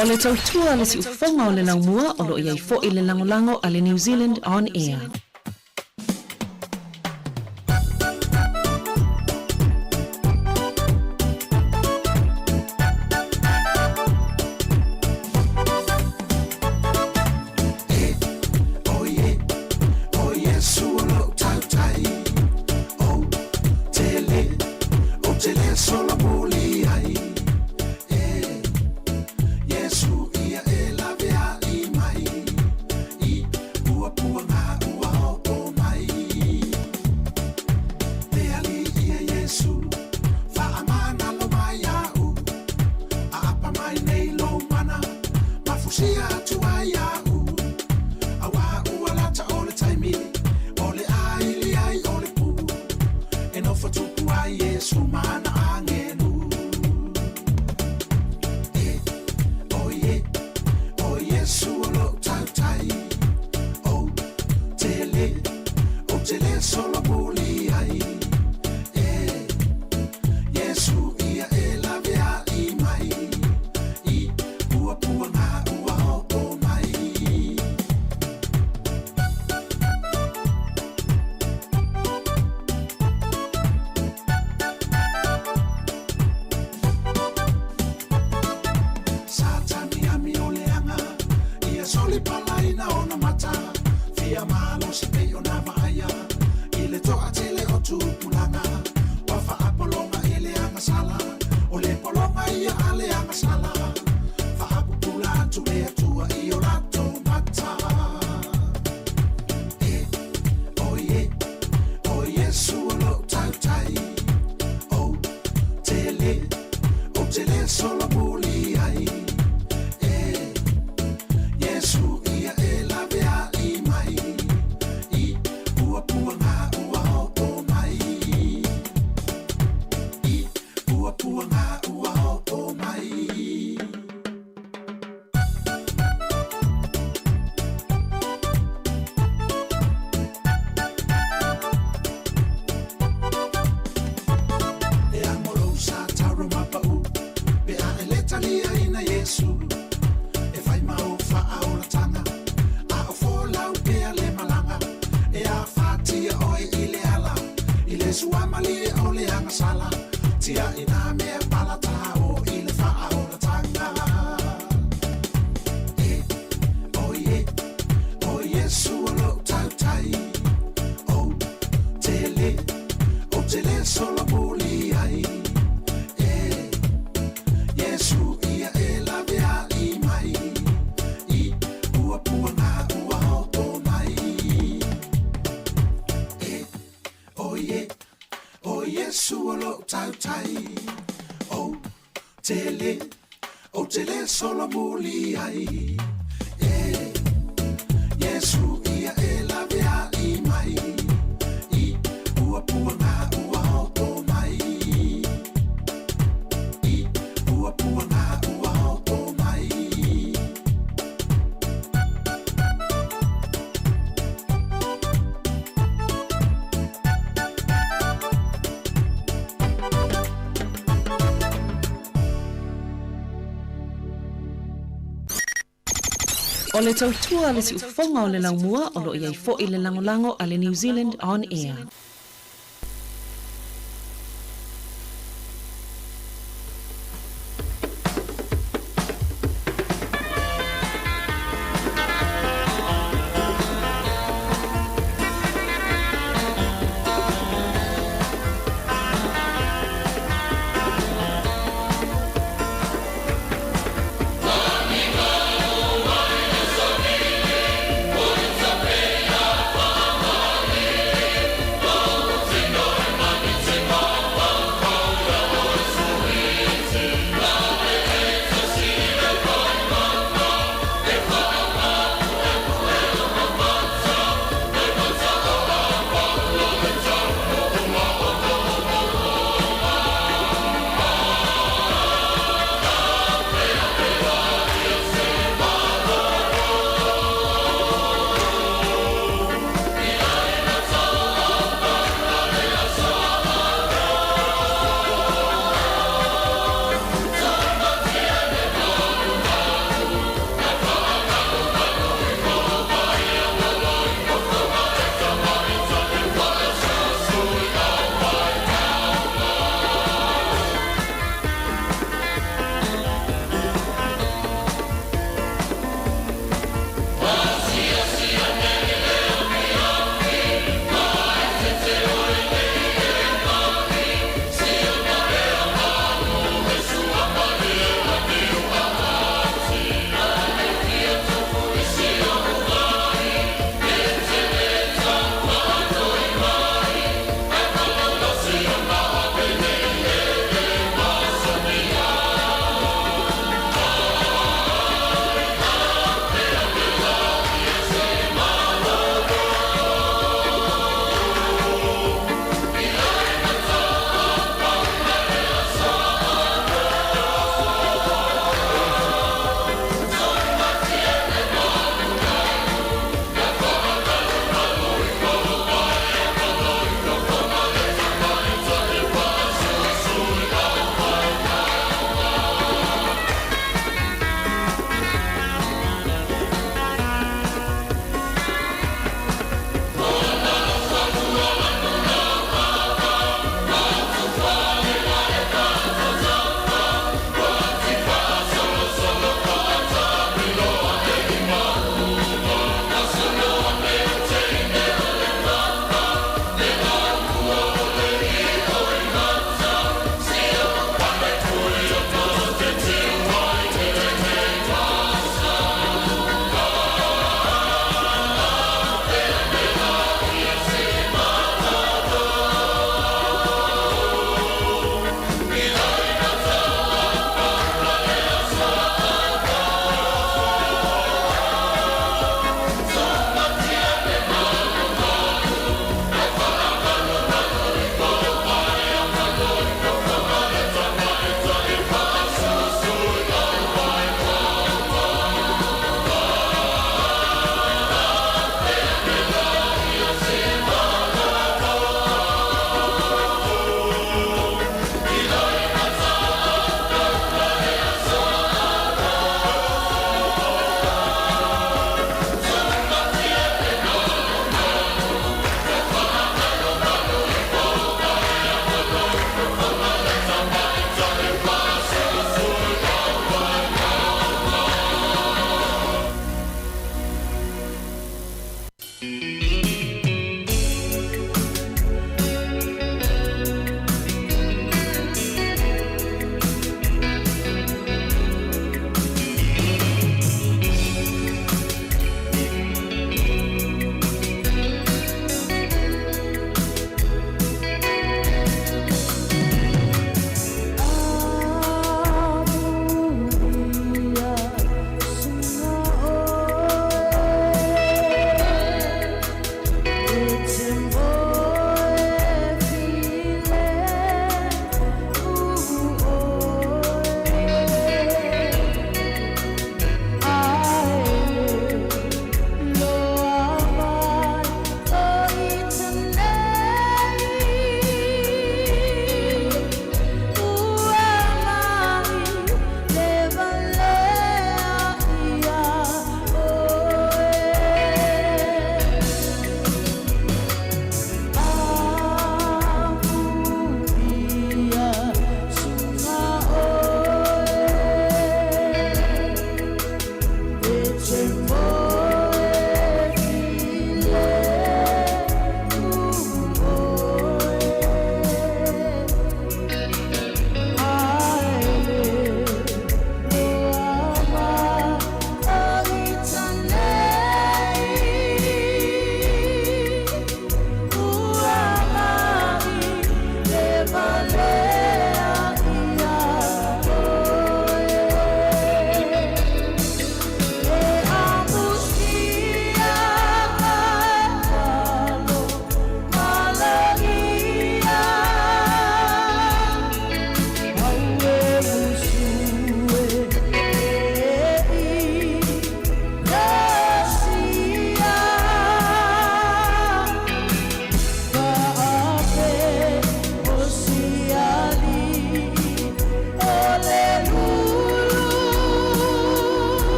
O le tautua a le siufofoga o le laumua o lo o i ai foi le lagolago a le New Zealand On Air. O le tautua a le siufofoga o le laumua o lo o i ai foi le lagolago a le New Zealand On Air.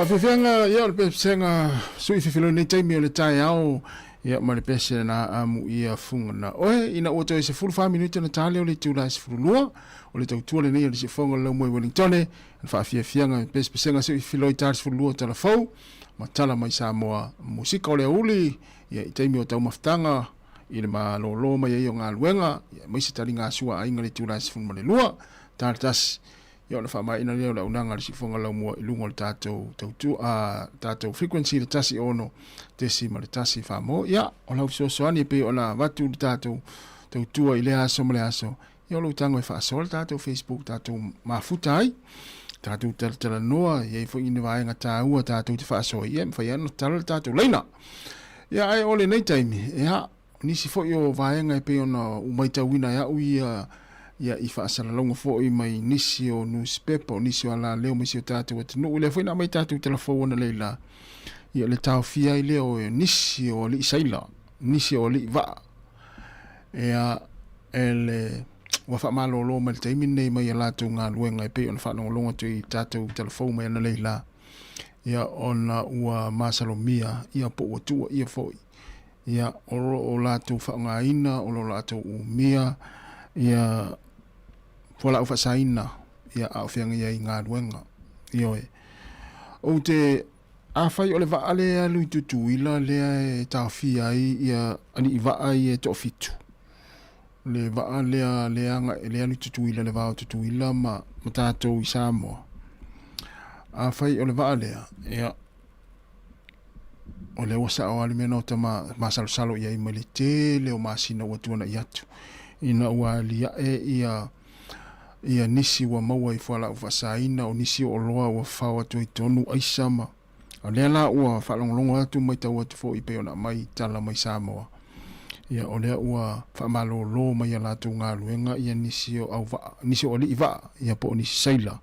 Faafiafiaga ia o le pesega sui fifilo nei taimi o le taeao ia ma le pese na amu ia funga na oe ina ua toe 14 minute na tale o le itula e 12 o le tautua lenei o le siufofoga o le laumua i Wellingtone le faafiafiaga pesepesega sui fifilo i tale 12 tala fou ma tala mai Samoa musika o le aoauli ia i taimi o taumafataga i le malōlō mai ai o galuega ia aemaise taligasua a aiga i le itula e 12 tale tasi Ia ona faamaeaina lea o le auaunaga a le siufofoga laumua i luga o le tatou tautua, a, tatou frequency le 106.1 Samoa. Ia, o lau fesoasoani e pei ona avatu le tatou tautua i lea aso ma le aso, ia o lou tago e faasoa le tatou Facebook tatou mafuta ai, tatou talatalanoa, e i ai foi ni vaega taua tatou te faasoa ai, ia e mafai lava ona tatala le tatou laina. Ia, ae o lenei taimi, ia, O nisi foi o vaega e pei ona ou maitauina e au ia ia i faasalalauga foi mai nisi o nusipepa, o nisi o alaleo mai si o tatou atunuu, lea foi na aumai tatou tala fou analeila, ia le taofia ai lea o nisi o alii saila, nisi o alii vaa, ia e le ua faamalolo mai le taimi lenei mai a latou galuega e pei ona faalogologo atu i tatou tala fou mai analeila, ia ona ua masalomia ia po ua tuuaia foi. Ia, o lo o latou faaaogaina, o lo o latou umia ia fualaau faasaina, ia, a o feagai ai i galuega. Ioe. Ou te, afai o le vaa lea e alu i Tutuila lea e taofia ai ia alii vaa ia e toafitu, le vaa lea lea agai lea alu i Tutuila, le va o Tutuila ma, ma tatou i Samoa. Afai o le vaa lea, ia, O lea ua sao lava le mea na ota masalosalo i ai mai le tele o masina ua tuanai atu, ina ua aliae ia ia nisi ua maua i fualaau faasaina, o nisi o oloa ua fafao atu ai tonu aisa ma o lea la ua faalogologo atu matau atu foi pei ona aumai tala mai Samoa, ia o lea ua faamalolo mai a latou galuega ia nisi o auvaa, nisi o alii vaa, ia po o nisi sailor,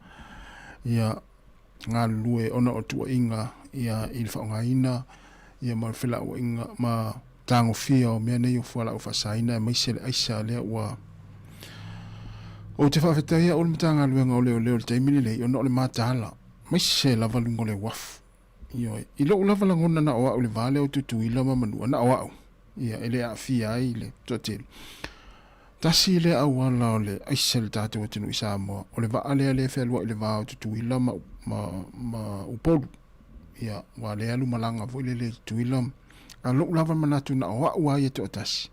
ia galulue ona o tuuaiga ia i le faaaogaina ia ma le felauaiga ma tagofia o mea nei o fualaau faasaina aemaise le aisa lea ua Ou te faafetai au i le Matagaluega o Leoleo i le taimi lenei ona o le mataala aemaise lava luga o le uafu. Ioe. I lou lava lagona na o au i le va lea o Tutuila ma Manua, na o au, ia, e le aafia ai le toatele. Tasi lea auala o le aisa i le tatou atunuu i Samoa, o le vaa lea lea e fealuai i le va o Tutuila ma, ma, ma Upolu. Ia, aua lea e alu malaga foi lele i Tutuila. A lou lava manatu na o au lava ia toatasi.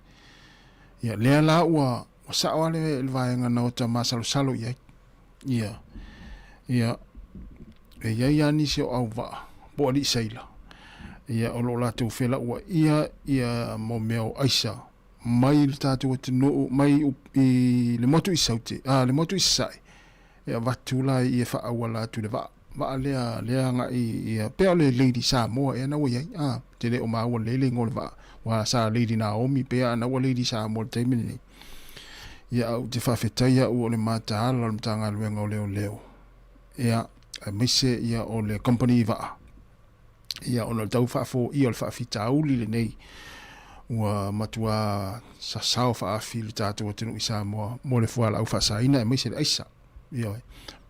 Ia, lea la ua, ua sao lava le, le vaega na ota masalosalo i ai. Ia, ia, e i ai lava nisi o auvaa, po o alii saila, ia, o lo o latou felauaia ia mo mea o aisa mai le tatou atunuu mai i le motu i Saute, a, le motu i Sasae, e avatu la ia faaauala atu i le vaa, vaa lea, lea agai ia, pei o le Lady Samoa ea na ua i ai, a, te le o maua lelei le igoa o le vaa, aua sa Lady Naomi pea a na ua Lady Samoa i le taimi lenei. Ia, a ou te faafetai au o le mataala o le Matagaluega o Leoleo, ia, aemaise ia o le kamupani vaa, Ia, ona o le tau faafoia o le faafitauli lenei, ua matuā sasao faaafi le tatou atunuu i Samoa mo le fualaau faasaina aemaise le aisa. Ioe.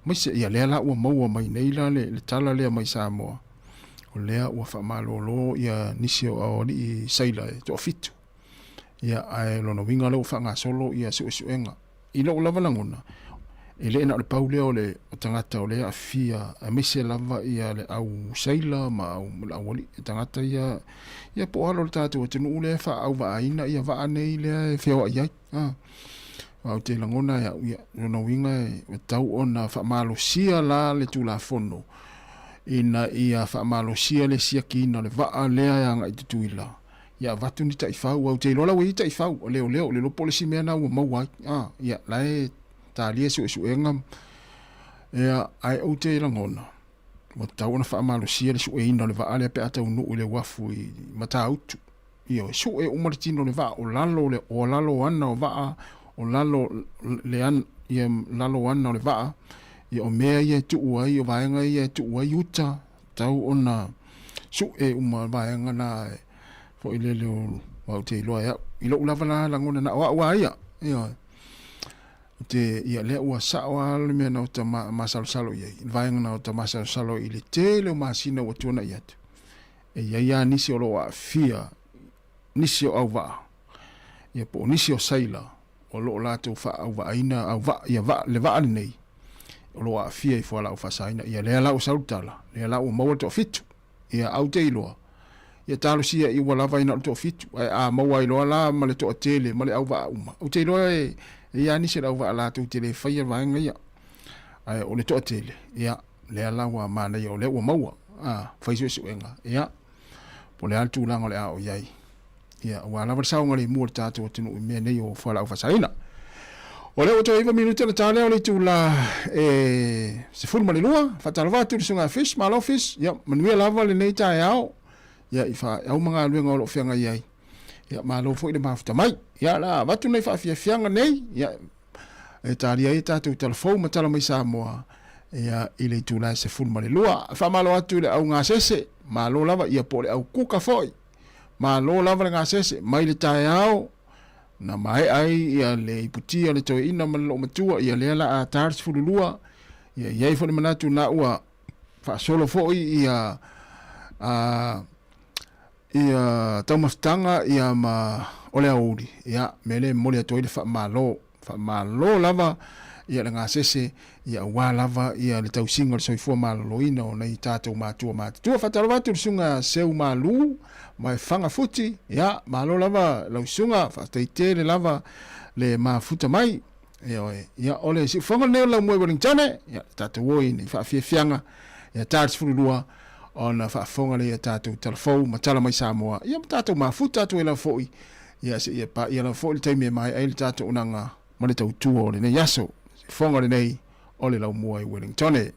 Aemaise, ia lea la ua maua mai nei la le, le tala lea mai Samoa, o lea ua faamalolo ia nisi o alii sailor e toafitu. Ia, ae lona uiga lea ua faagasolo ia suesuega. I lou lava lagona, e le na o le pau lea o le o tagata o lea e aafia, aemaise lava ia le au sailor ma au le aualii, tagata ia, ia po o alo o le tatou atunuu lea e faaauvaaiina ia vaa nei lea e feoai ai. A, aua ou te lagona e au, ia, lona uiga e tatau ona faamalosia la le Tulafono ina ia faamalosia le siakiina o le vaa lea e agai i Tutuila, Ia avatu ni taifau, aua ou te iloa la ua i ai taifau, o leoleo, le iloa po o le isi mea lena ua maua ai. A, ia, la e talia suesuega, ia, ae ou te lagona, ua tatau ona faamalosia le sueina o le vaa lea pe a taunuu i le uafu i Matautu. Ioe, sue uma le tino o le vaa, o lalo, le, o lalo ana o vaa, o lalo, le ana, ia, lalo ana o le vaa, ia, o mea ia e tuu ai, o vaega ia e tuu ai uta, Tau ona sue uma vaega na foi lele o au te iloa e au. I lou lava la lagona na o au a ia. Ioe. Ou te, ia, lea ua sao lava le mea na ota masalosalo i ai, le vaega na ota masalosalo i le tele o masina ua tuanai atu. E i ai lava nisi o lo o aafia, nisi o auvaa, ia po o nisi o saila o lo o latou faaauvaaina auvaa, ia vaa, le vaa lenei o lo o aafia i fualaau faasaina. Ia lea la ua sau le tala, lea la ua maua le toafitu. Ia au te iloa, ia talosia i ua lava ai na o le toafitu, ae a maua ai loa la ma le toatele ma le auvaa uma, ou te iloa e i ai lava nisi o le auvaa latou te le faia vaega ia. Ae o le toatele, ia, lea la ua manaia o lea ua maua, a, fai suesuega, ia, po o le a le tulaga o le a oo i ai. Ia, aua lava le saogalemu o le tatou atunuu i mea nei o fualaau faasaina. O lea ua toe 9 minute ona ta lea o le itula e 12. Faatalofa atu i le susuga Fish, malo Fish. Ia, manuia lava lenei taeao. Ia, i feau ma galuega o lo o feagai ai. Ia, malo foi le mafuta mai. Ia, la avatu nei faafiafiaga nei. Ia, e talia ai tatou tala fou ma tala mai Samoa ia, i le itula e 12. Faamalo atu i le au gasese, malo lava, ia po o le au kuka foi. Malo lava le gasese, mai le taeao, na maea ai ia le iputi a le toeaina ma le loomatua, ia lea la a ta le 12, ia i ai foi le manatu na ua faasolo foi ia a ia taumafataga ia ma o le aoauli, ia mea lea e momoli atu ai le faamalo. Faamalo lava ia le gasese ia aua lava ia le tausiga o le soifua maloloina o nai tatou matua matutua. Faatalofa atu i le susuga Seu Malu mai Fagafuti, ia malo lava lau susuga, faafetai tele lava le mafuta mai. Ioe, ia o le siufofoga lenei o le Laumua i Wellingtone, ia tatou o i nei faafiafiaga ia ta le 12 ona faafofoga lea i a tatou tala fou ma tala mai Samoa, ia ma tatou mafuta atu ai lava foi Ia seia paia lava foi le taimi e maea ai le tatou auaunaga ma le tautua o lenei aso. Siufofoga lenei o le Laumua i Wellingtone.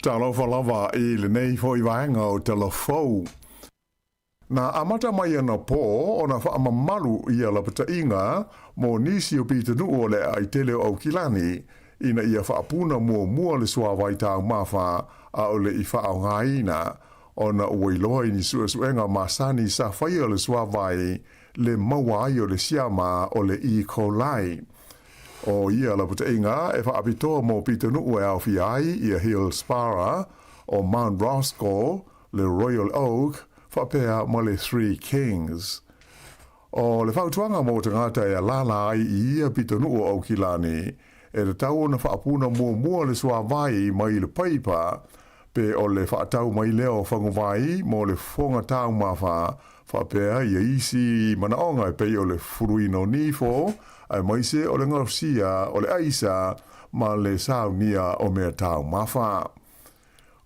Talofa lava i lenei foi vaega o Talafou. Na amata mai anapō ona faamamalu ia lapataiga mo nisi o pitonuu o le aai tele o Aukilani, ina ia faapuna muamua le suāwai taumafa a o le i faaaogaina, ona ua iloa i ni suesuega masani sa faia le suāwai le maua ai o le siama o le E. coli. O ia lapataiga e faapitoa mo pitonuu e aofia ai ia Hillsborough, o Mount Roskill, le Royal Oak, faapea ma le Three Kings. O le fautuaga mo tagata e alaala ai i ia pitonuu o Aukilani, e tatau ona faapuna muamua le suāwai mai le paipa, pe o le faatau mai lea o faguvai mo le fofoga taumafa, faapea ia isi manaoga e pei o le fuluina o nifo, aemaise o le gaosia o le aisa ma le saunia o mea taumafa.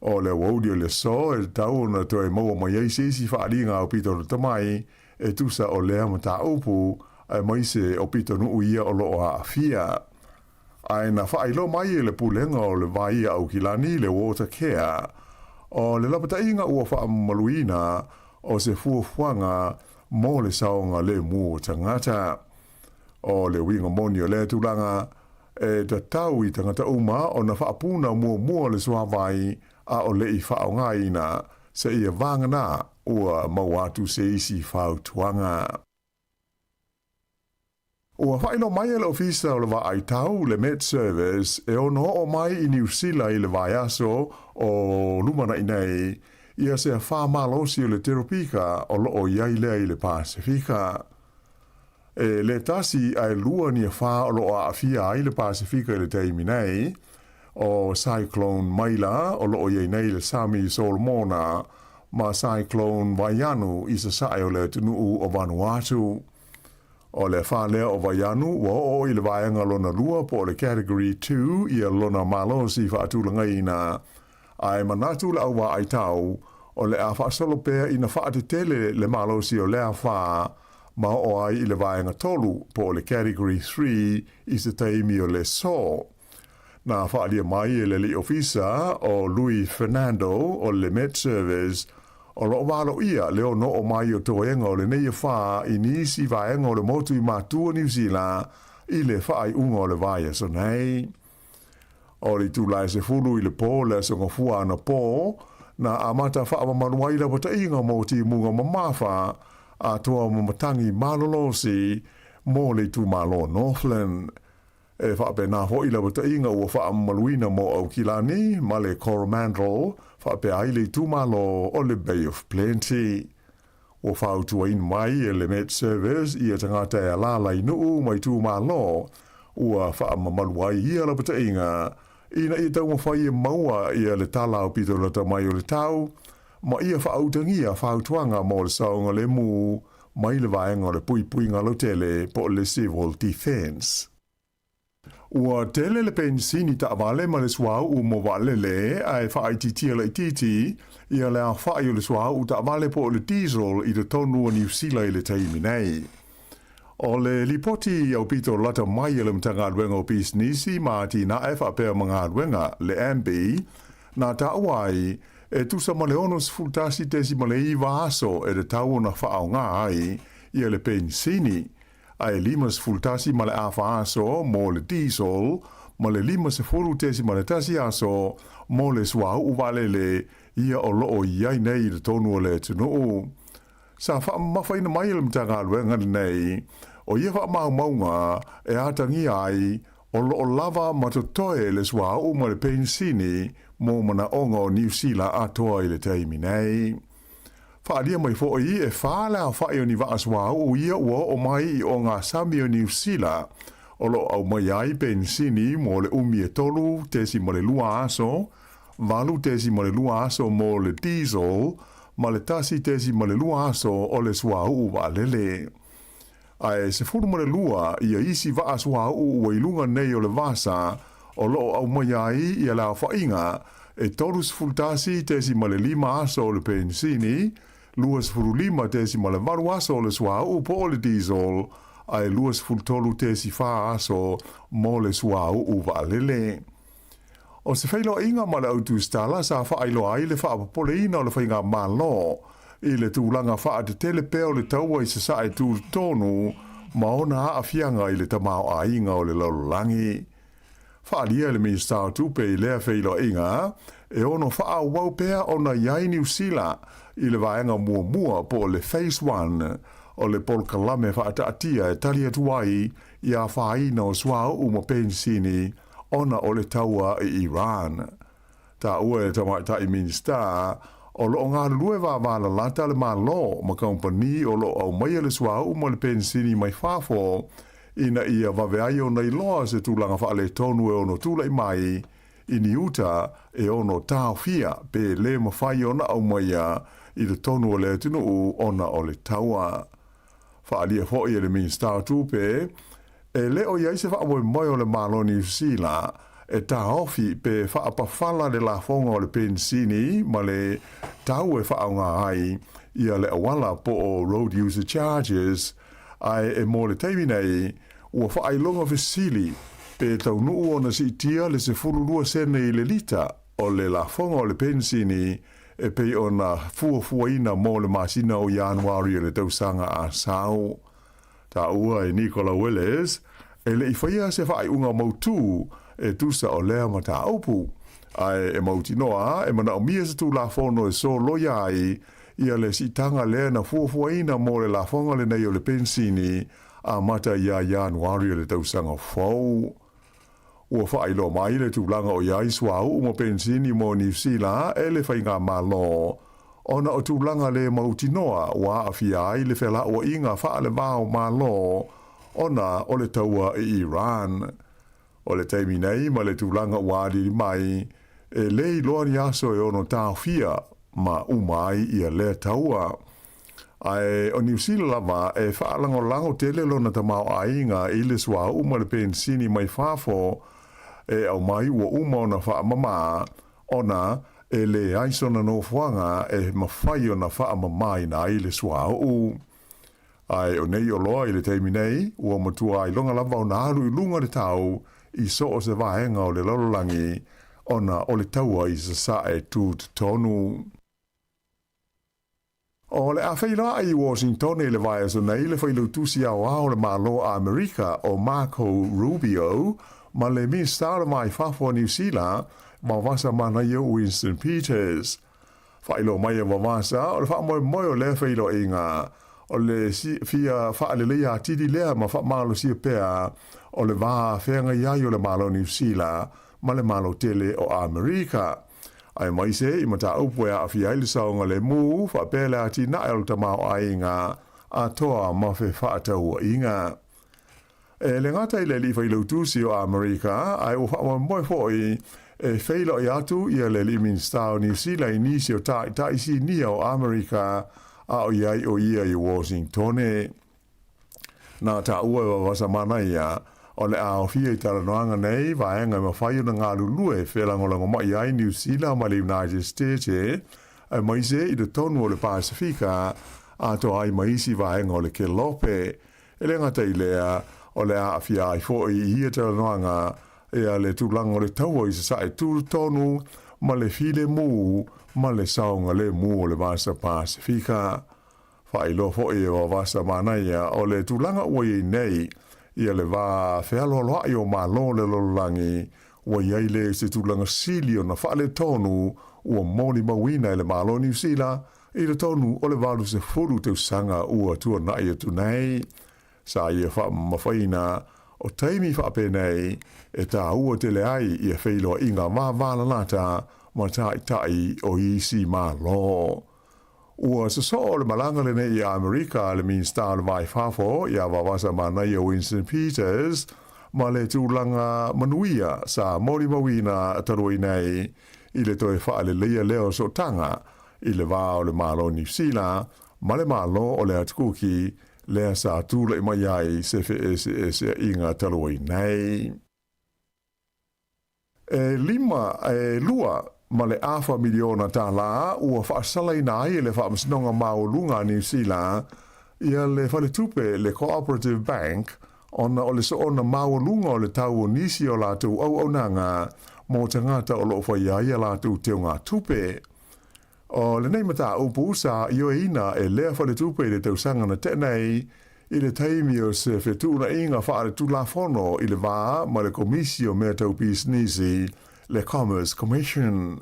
O le aoauli o le aso e tatau ona toe maua mai ai se isi faaaliga aupito lata mai e tusa o lea mataupu aemaise o pitonuu ia o lo o aafia. Ae na faailoa mai e le Pulega o le Vai a Aukilani le Watercare, o le lapataiga ua faamamaluina o se fuafuaga mo le saogalemu o tagata. O le uiga moni o lea tulaga, e tatau i tagata uma ona faapuna muamua le suavai a o le i faaaogaina seia vagana ua maua atu se isi fautuaga. Ua faailoa mai e le Ofisa o le Vaai Tau, le Met Service, e ono oo mai i Niu Sila i le vaiaso o lumanai nei, ia se afa malosi o le teropika o lo o i ai lea i le Pasefika. E le tasi ae lua ni afa o lo o aafia ai le Pasefika i le taimi nei, o Cyclone Maila o lo o i ai nei i le Sami Solomona ma Cyclone Vaianu i sasae o le atunuu o Vanuatu. O le afa lea o Vaianu ua oo i le vaega lona lua po o le Category 2 ia lona malosi faatulagaina, ae manatu le au vaai tau o le a faasolo pea ina faatetele le malosi o lea afa ma oo ai i le vaega tolu po o le Category 3 i se taimi o le so. Na faaalia mai e le alii ofisa o Luis Fernando o le Met Service O lo o valoia le ono oo mai o toega o lenei afa i nisi vaega o le motu i Matua Niu Sila i le faaiuga o le vaiaso nei. O le itula e 10 i le po le aso gafua anapo, na amata faamamalu ai lapataiga mo timuga mamafa atoa ma matagi malolosi mo le itumalo Northland. E faapena foi lapataiga ua faamamaluina mo Aukilani ma le Coromandel faapea ai le itumalo o le Bay of Plenty. Ua fautuaina mai e le Met Service ia tagata e alaala i nuu ma itumalo ua faamamalu ai ia lapataiga ina ia taumafai e maua ia le tala aupito lata mai o le tau ma ia faautagia fautuaga mo le saogalemu mai le vaega o le puipuiga lautele po o le Civil Defence. Ua tele le penisini taavale ma le suauu mo vaalele ae faaitiitia laitiiti ia le aofai o le suauu taavale po o le diesel i totonu o Niu Sila i le taimi nei. O le lipoti aupito lata mai a le Matagaluega o Pisinisi ma Atinae faapea ma Galuega, le MB, na taua ai, e tusa ma le 61.9 aso e tatau ona faaaoga ai ia le penisini, ae 51 ma le afa aso mo le diesel ma le 50.1 aso mo le suauu vaalele ia o lo o i ai nei i totonu o le atunuu. Sa faamamafaina mai e le Matagaluega lenei o ia faamaumauga e atagia ai o lo o lava ma totoe le suauu ma le penisini mo manaoga o Niu Sila atoa i le taimi nei. Faaalia mai foi e fa le aofai o ni vaa suauu ia ua oo mai i ogasami o Niu Sila o lo o aumai ai penisini mo le umi e 3.2 aso, 8.2 aso mo le diesel ma le 1.2 aso o le suauu vaalele. Ae 12 ia isi vaa suauu ua i luga nei o le vasa o lo o aumaia ai ia le aofaiga e 31.5 aso o le penisini, 25.8 aso o le suauu po o le diesel, ae 23.4 aso mo le suauu vaalele. O se feiloaiga ma le au tusitala sa faailoa ai le faapopoleina o le faigamalo i le tulaga faatetele pea o le taua i sasae tutotonu ma ona aafiaga i le tamaoaiga o le lalolagi. Faaalia e le Minisita o Tupe i lea feiloaiga e ono faaauau pea ona i ai Niu Sila i le vaega muamua po o le Phase One o le polokalame faataatia e tali atu ai i afaina o suauu ma penisini ona o le taua i Iran. Taua e le Tamaitai Minisita, o lo o galulue vavalalata le Malo ma kamupani o lo o aumaia le suauu ma le penisini mai fafo ina ia vave ai ona iloa se tulaga faaletonu e ono tulai mai i ni uta e ono taofia pe le mafai ona aumaia i totonu o le atunuu ona o le taua. Faaalia foi e le Minisita o Tupe, e le o i ai se faamoemoe o le Malo o Niu Sila. e taofi pe faapafala le lafoga o le penisini ma le tau e faaaoga ai ia le auala po o road user charges, ae e mo le taimi nei, ua faailoga fesili pe taunuu ona siitia le 12 sene i le lita o le lafoga o le penisini e pei ona fuafuaina mo le masina o Ianuari o le tausaga a sau. Taua e Nicola Willis, e le i faia se faaiuga mautū e tusa o lea mataupu, ae e mautinoa e manaomia se Tulafono e soloia ai ia le siitaga lea na fuafuaina mo le lafoga lenei o le penisini amata ia Ianuari o le tausaga fou. Ua faailoa mai le tulaga o i ai suauu ma penisini mo Niu Sila e le Faigamalo, ona o tulaga le mautinoa ua aafia ai le felauaiga faale-va o Malo ona o le taua i Iran. O le taimi nei ma le tulaga ua aliali mai, e le iloa ni aso e ono taofia ma uma ai ia lea taua. Ae o Niu Sila lava e faalagolago tele lona tamaoaiga i le suauu ma le penisini mai fafo e aumai ua uma ona faamama, ona e leai sona nofoaga e mafai ona faamamaina ai le suauu. Ae o nei oloa i le taimi nei, ua matua ailoga lava ona alu i luga le tau i so o se vaega o le lalolagi ona o le taua i sasae tutotonu. O le a feiloai i Washingtone i le vaiaso nei le Failautusi Aoao o le Malo o Amerika o Marco Rubio ma le Minisita o le Va i Fafo o Niu Sila, Vavasa Manaia Winston Peters. Faailoa mai e Vavasa o le faamoemoe o lea feiloaiga o le fia faaleleia atili lea ma faamalosia pea o le va feagai ai o le Malo o Niu Sila ma le Malo tele o Amerika. Aemaise i mataupu e aafia ai le saogalemu faapea le atinae o le tamaoaiga atoa ma fefaatauaiga. E le gata i le alii failautusi o Amerika, ae ua faamoemoe foi e feiloai atu ia le alii Minisita o Niu Sila i nisi o taitai sinia o Amerika a o i ai o ia i Washingtone. Na taua e Vavasa Manaia, o le a aofia i talanoaga nei vaega e mafai ona galulue felagolagomai ai Niu Sila ma le United States aemaise i totonu o le Pasefika atoa ai ma isi vaega o le Kelope. E le gata i lea, o le a aafia ai foi i ia talanoaga ia le tulaga o le taua i sasae tutotonu ma le filemu ma le saogalemu o le Vasa Pasefika. Faailoa foi e Vavasa Manaia o le tulaga ua i ai nei ia le va fealoaloai o Malo o le lalolagi, ua i ai lea i se tulaga sili ona faaletonu ua molimauina e le Malo o Niu Sila i totonu o le 80 tausaga ua tuanai atu nei. Sa ia faamamafaina o taimi faapenei e tāua tele ai ia feiloaiga vavalalata ma taitai o isi Malo. Ua sosoo le malaga lenei i Amerika a le Minisita o le Va i Fafo ia Vavasa Manaia Winston Peters ma le tulaga manuia sa molimauina talu ai nei i le toe faaleleia lea o sootaga i le va o le Malo o Niu Sila ma le Malo o le Atukuki lea sa tulai mai ai se feeseeseaiga talu ai nei. E lima, e lua ma le afa miliona tālā ua faasalaina ai e le Faamasinoga Maualuga a Niu Sila ia le faletupe le Cooperative Bank ona o le soona maualuga o le tau o nisi o latou auaunaga mo tagata o lo o faia ai a latou teugatupe. O lenei mataupu sa ioeina e lea faletupe i le tausaga na tea nei i le taimi o se fetuunaiga faaletulafono i le va ma le Komisi o Mea Tau Pisinisi, le Commerce Commission.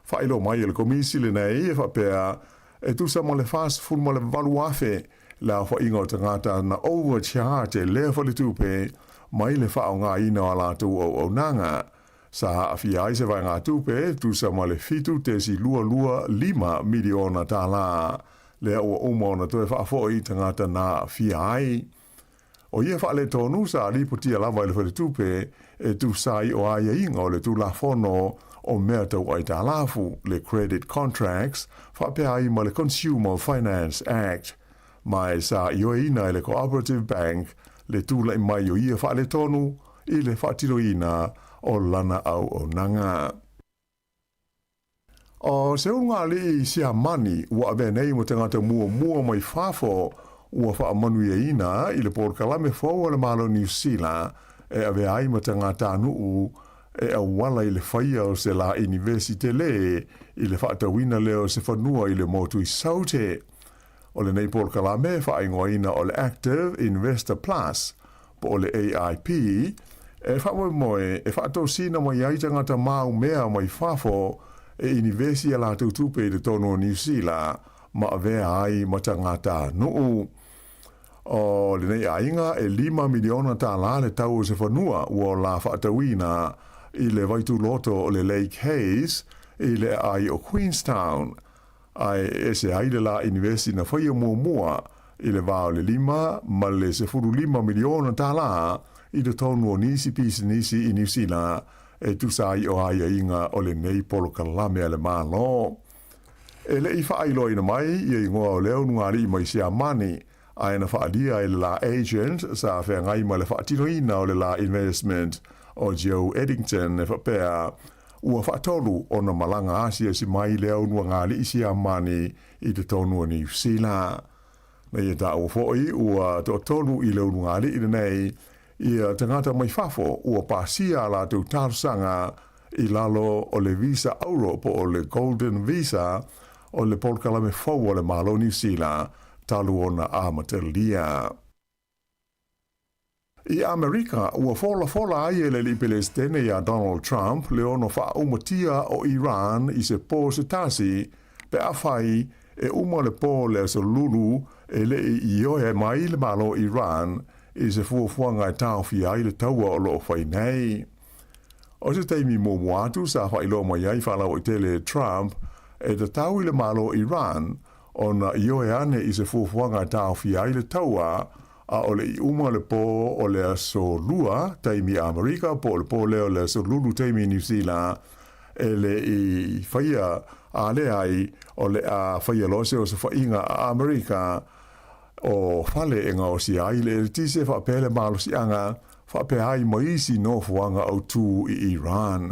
Faailoa mai e le Komisi lenei e faapea e tusa ma le 48,000 le aofaiga o tagata na overcharge e lea faletupe mai le faaaogaina o a latou auaunaga. Sa aafia ai se vaegatupe e tusa ma le $7.225 miliona tālā, lea ua uma ona toe faafoi i tagata na aafia ai. O ia faaletonu sa lipotia lava e le Faletupe e tusa ai o aiaiga o le Tulafono o Mea Tau Aitalafu, le Credit Contracts, faapea ai ma le Consumer Finance Act. Ma e sa ioeina e le Cooperative Bank le tulai mai o ia faaletonu i le faatinoina o lana auaunaga. O se ulugalii Siamani ua avea nei ma tagata muamua mai fafo ua faamanuiaina i le polokalame fou a le Malo o Niu Sila e avea ai ma tagatanuu e auala i le faia o se la inivesi tele i le faatauina lea o se fanua i le motu i Saute. O lenei polokalame e faaigoaina o le Active Investor Plus, po o le AIP, e faamoemoe e faatosina mai ai tagata maumea mai fafo e inivesi a latou tupe i totonu o Niu Sila ma avea ai ma tagatanuu. O lenei aiga e $5 miliona le tau o se fanua ua la faatauina i le vaituloto o le Lake Hayes i le aai o Queenstown, ae e ese ai le la inivesi na faia muamua i le va o le $5 ma le $15 miliona i totonu o nisi pisinisi i Niu Sila e tusa ai o aiaiga o lenei polokalame a le Malo. E leʻi faailoaina mai ia igoa o le ulugalii mai Siamani, ae na faaalia e le la agent sa feagai ma le faatinoina o le la investment o Joe Eddington e faapea ua faatolu ona malaga asiasi mai le ulugalii Siamani i totonu o Niu Sila. Na ia taua foʻi ua toatolu i le ulugalii lenei ia tagata mai fafo ua pasia a latou talosaga i lalo o le visa auro po o le Golden Visa o le polokalame fou o le Malo Niu Sila talu ona amatalia. I Amerika, ua folafola ai e le alii Pelesitene ia Donald Trump le ono faaumatia o Iran i se pō se tasi pe afai e uma le pō le aso Lulu e leʻi ioe mai le Malo Iran i se fuafuaga e taofia ai le taua o loo fai nei. O se taimi muamua atu sa faailoa mai ai faalauaitele e Trump e tatau i le Malo Iran ona ioe ane i se fuafuaga e taofia ai le taua a o le i uma le pō o le aso Lua taimi Amerika po o le pō lea o le aso Lulu taimi Niu Sila e le i faia a leai o le a faia loa se osofaiga a Amerika o fale e gaosia ai le eletise faapea le malosiaga faapea ai ma isi nofoaga autū i Iran.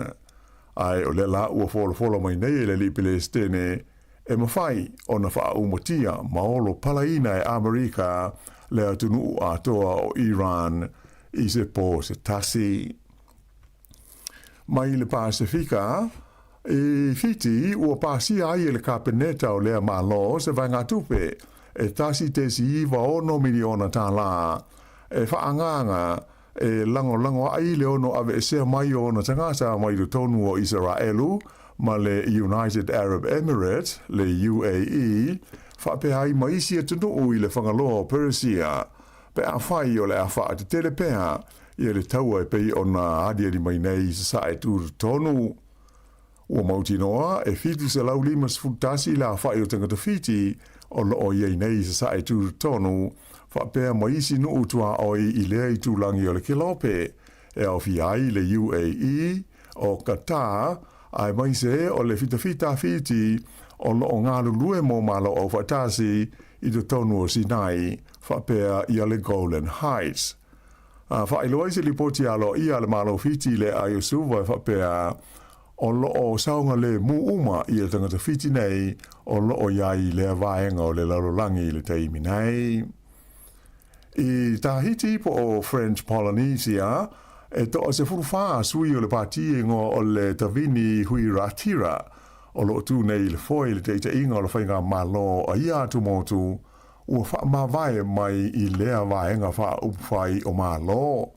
Ae o lea la ua folafola mai nei e le alii Pelesitene e mafai ona faaumatia ma olo palaina e Amerika le atunuu atoa o Iran i se pō se tasi. Mai le Pasefika, i Fiti ua pasia ai e le Kapeneta o lea Malo se vaegatupe e $1.96 miliona e faaagaaga e lagolago ai le ono aveesea mai o ona tagata mai totonu o Isaraelu ma le United Arab Emirates, le UAE, faapea ai ma isi atunuu i le Fagaloa o Peresia, pe afai o le a faatetele pea ia le taua e pei ona aliali mai nei i sasae tutotonu. Ua mautinoa e 751 le aofaʻi o tagata Fiti o loo i ai nei i sasae tutotonu faapea ma isi nuu tuaoi i lea itulagi o le Kelope e aofia ai le UAE, o Qatar, aemaise o le fitafita Fiti o loo galulue mo Malo Aufaatasi i totonu o Sinai faapea ia le Golan Heights. A faailoa i se lipoti aloaia a le Malo Fiti i le aai o Suva e faapea o loo saogalemu uma ia tagata Fiti nei o loo i ai i lea vaega o le lalolagi i le taimi nei. I Tahiti po o French Polynesia, e toa 14 sui o le pati e igoa o le Tavini Huiraatira o loo tu nei i le foe i le taitaiga o le faigamalo a ia atumotu ua faamavae mai i lea vaega faaupufai o Malo.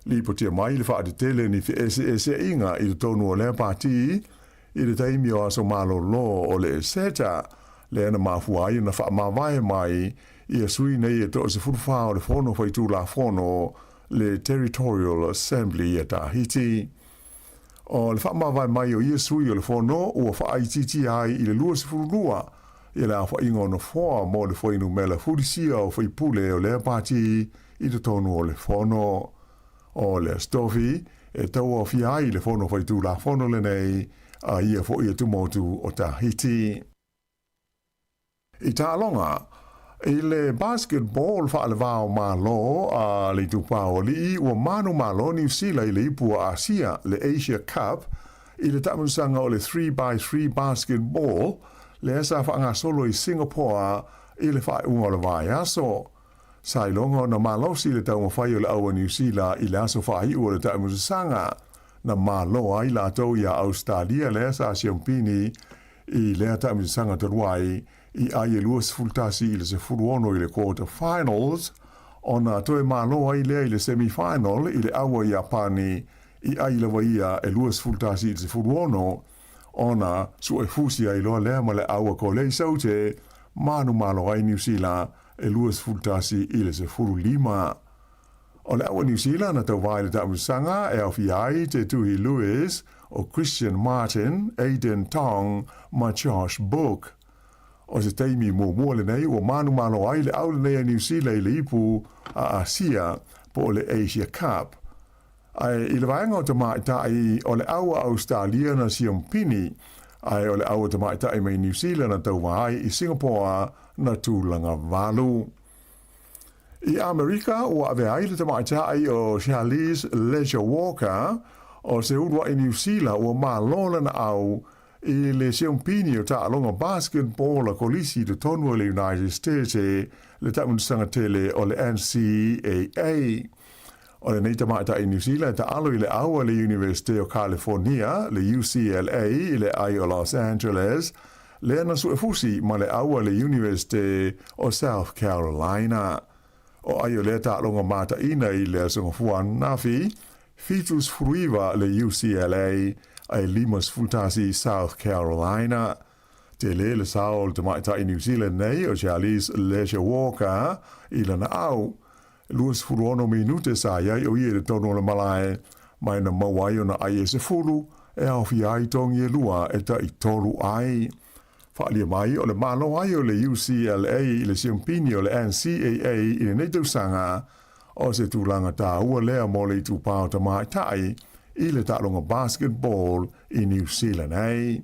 Lipotia mai le faatetele ni feeseeseaiga i totonu o lea pati i le taimi o aso malolo o le Eseta, lea na mafua ai ona faamavae mai ia sui nei e toa 14 o le Fono Faitulafono le Territorial Assembly ia Tahiti. O le faamavae mai o ia sui o le Fono ua faaitiitia ai i le 22 ia le aofaiga o nofoa mo le fuainumera fulisia o faipule o lea pati i totonu o le Fono. O le Aso Tofi e tauaofia ai le Fono Faitulafono lenei a ia foʻi atumotu o Tahiti. I taaloga, I le basketball faalevao Malo a le Itupa o Alii, ua manumalo Niu Sila i le Ipu o Asia, le Asia Cup, i le taamilosaga o le 3x3 basketball, lea sa faagasolo i Singapore i le faaiuga o le vaiaso. Sa iloga ona malosi le taumafai o le au a Niu Sila i le aso faaiu o le taamilosaga, na malo ai latou iā Ausetalia lea sa siompini i lea taamilosaga talu ai i ai e 21 i le 16 i le quarter finals, ona toe malo ai lea i le semi final i le au a Iapani i ai lava ia e 21 i le 16, ona suefusi ai loa lea ma le au a Kolei Saute, manumalo ai Niu Sila e 21 i le 15. O le au a Niu Sila na tauva i le taamilosaga e aofia ai te Tuhi Lewis, o Christian Martin, Aiden Tong ma Josh Book. O se taimi muamua lenei ua manumalo ai le au lenei a Niu Sila i le ipu a Asia po o le Asia Cup. Ae i le vaega o tamaitai, o le au a Ausetalia na siompini, ae o le au a tamaitai mai Niu Sila na tauva ai i Singapore na tulaga valu. I Amerika, ua avea ai le tamaitai o Charlize Leger-Walker o se uluai Niu Sila ua malo lana au i le siompini o taaloga basketball a kolisi i totonu o le United States le taamilosaga tele o le NCAA. O lenei tamaitai Niu Sila e taalo i le au a le Iunivesite o California, le UCLA, i le ai o Los Angeles, lea na suefusi ma le au a le Iunivesite o South Carolina. O ai o lea taaloga mataina i le Aso Gafua ananafi, 79 le UCLA ae 51 South Carolina. Tele le sao o le tamaitai New Zealand nei o Charlize Leger-Walker i lana au. 26 minute sa i ai o ia i totonu o le malae, ma e na maua ai ona ai e 10 e aofia ai togi e lua e tai tolu ai. Faaalia mai o le malo ai o le UCLA i le siompini o le NCAA i lenei tausaga, o se tulaga taua lea mo le itupa o tamaitai i le taaloga basketball i Niu Sila nei.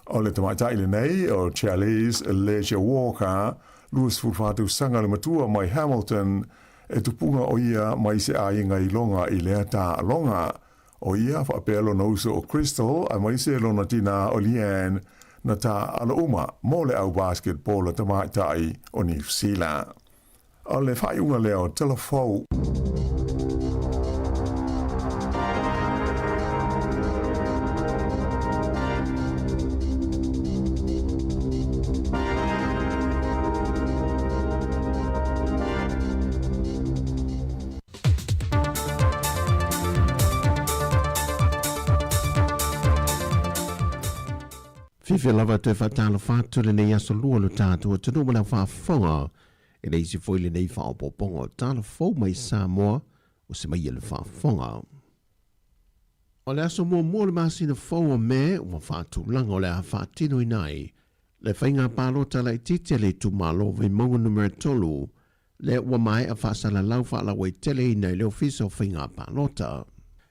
O le tamaitai lenei o Charlize Leger-Walker, 24 tausaga le matua mai Hamilton, e tupuga o ia mai se aiga iloga i lea taaloga. O ia faapea lona uso o Crystal aemaise lona tinā o Leanne na taaalo uma mo le au basketball a tamaitai o Niu Sila. O le faaiuga lea o Tala Fou. Fiafia lava toe faatalofa atu lenei aso lua lo tatou atunuu ma le faafofoga e le isi foi lenei faaopoopoga o tala fou mai Samoa o se mai le faafofoga. O le aso muamua o le masina fou o Me ua faatulaga o le a faatinoina ai le faiga palota laitiiti a le itumalo o Vaimauga Numera 3 lea ua maea faasalalau faalauaiteleina i le Ofisa o Faiga Palota.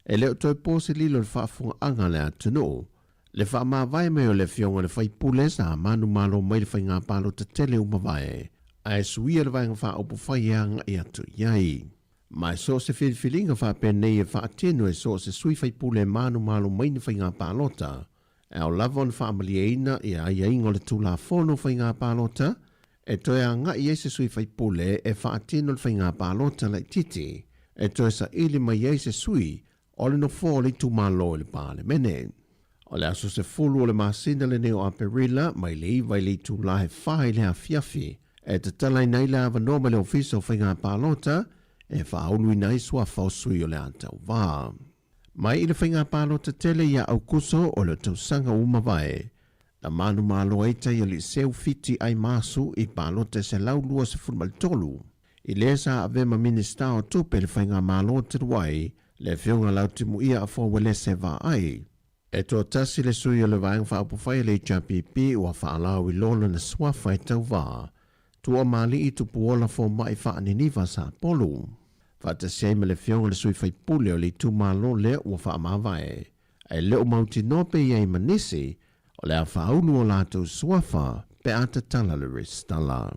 E le o toe po se lilo i le faafofogaaga a le atunuu, le faamavae mai o le Afioga i le Faipule sa manumalo mai le Faiga Palota tele ua mavae, ae suia le Vaega Faaupufai e agai atu i ai. Ma e so o se filifiliga faapenei e faatino e so o se sui faipule e manumalo mai ni Faiga Palota, E ao lava ona faamalieina ia aiaiga o le Tulafono o Faiga Palota e toe agai ai se sui faipule e faatino le faiga palota laitiiti e toe saili mai ai se sui o le nofoa o le itumalo i le Palemene. O le aso 10 o le masina lenei o Aperila mai le 9 i le itula he 4 i le afiafi e tatalaina ai le avanoa mai le Ofisa o Faiga Palota e faauluina ai suafa o sui o le a tauva. Mai i le faiga palota tele ia Aukuso o le tausaga ua mavae, na manumalo ai Taiali Seu Fiti Aimasu i palota e 123, i lē sa avea ma Minisita o Tupe i le faigamalo talu ai, le Afioga Lautimuia Afoa Uelese Vaai. E toatasi le sui o le Vaega Faaupufai a le HRPP ua faalauiloa lona suafa e tauva Tuamalii Tupuola Fomai Faaniniva Sapolu. Faatasi ai ma le afioga i le sui faipule o le itumalo lea ua faamavae, ae le o mautinoa pe i ai ma nisi o le a faaulu o latou suafa pe a tatala le resitala.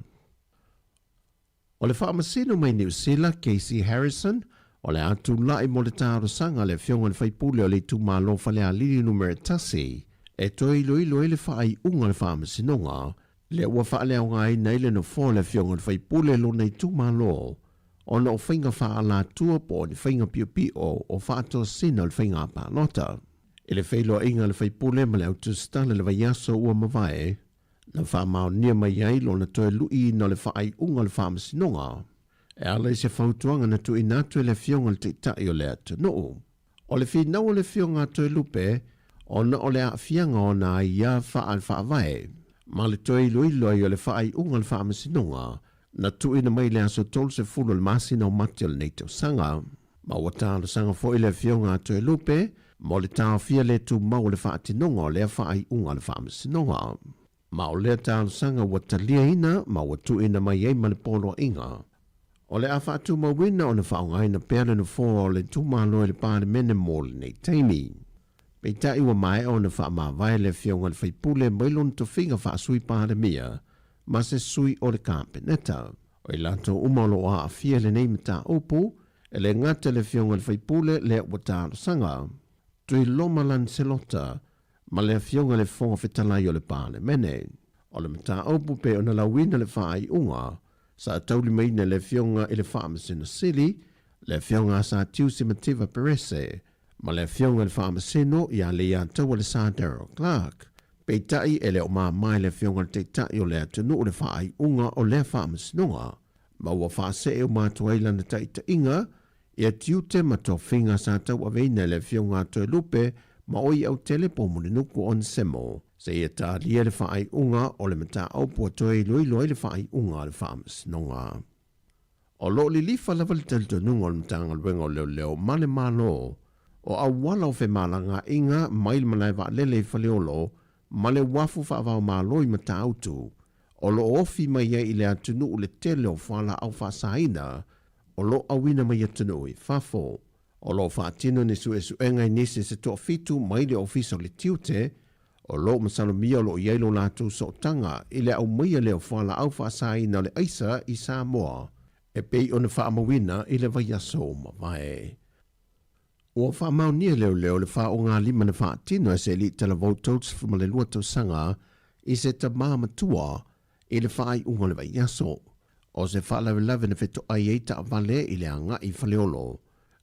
O le Faamasino mai Niu Sila, Casey Harrison, o le a tulai mo le talosaga a le Afioga i le Faipule o le Itumalo Falealili Numera 1 e toe iloilo ai le faaiuga o le Faamasinoga lea ua faaleaogaina ai le nofoa o le Afioga i le Faipule i lona itumalo ona o faiga faaalatua po o ni faiga piopio o faatosina o le faiga palota. I le feiloaiga a le Faipule ma le autusitala i le vaiaso ua mavae, na faamaonia mai ai lona toe luiina o le faaiuga o le Faamasinoga e ala i se fautuaga na tuuina atu e le Afioga i le Taitai o le atunuu. O le finau o le Afioga a Toelupe ona o le aafiaga o ona aia faale-faavae ma le toe iloilo ai o le faaiuga o le Faamasinoga na tuuina mai i le aso 30 o le masina o Mati o lenei tausaga. Ma ua talosaga foi le Afioga a Toelupe mo le taofia le tumau o le faatinoga o lea faaiuga a le Faamasinoga. Ma o lea talosaga ua taliaina ma ua tuuina mai ai ma le poloaiga. O le a faatumauina ona faaaogaina pea le nofoa o le itumalo i le Palemene mo lenei taimi. Peitai ua maea ona faamavae le Afioga i le Faipule mai lona tofiga faa-Sui Palemia ma se sui o le Kapeneta. O i latou uma o lo o aafia i lenei mataupu, e le gata i le Afioga i le Faipule lea ua talosaga, Tuiloma Lancelota ma le Afioga i le Fofoga Fetalai o le Palemene. O le mataupu pei ona lauina le faaiuga sa taulimaina e le Afioga i le Faamasino Sili, le Afioga a Sir Tiusi Mativa Perese, ma le Afioga i le Faamasino ia Leiataua le Sir Daryl Clarke. Peitai e le o mama i le Afioga i le Taitai o le atunuu le faaiuga o lea faamasinoga, ma ua faasee uma atu ai lana taitaiga ia tiute ma tofiga sa tauaveina e le Afioga a Toelupe ma Oiautele po o Mulinuku Onesemo, seia talia le faaiuga o le mataupu a toe iloilo ai le faaiuga a le faamasinoga. O lo o lilifa lava le talitonuga o le Matagaluega o Leoleo ma le Malo o auala o femalagaaiga mai le malae vaalele i Faleolo ma le uafu faavaomalo i Matautu o lo o ofi mai ai i le atunuu le tele o fualaau faasaina o lo o auina mai atunuu i fafo. O lo o faatino ni suesuega i nisi se toafitu mai le Ofisa o le Tiute o lo o masalomia o lo o i ai lo latou sootaga i le aumaia lea o fualaau faasaina o le aisa i Samoa e pei ona faamauina i le vaiaso ua mavae. Ua faamaonia e leoleo le faogalima na faatino e se alii talavou 32 tausaga i se tamā matua i le faaiuga o le vaiaso. O se faalavelave na fetoai ai taavale i le agai i Faleolo,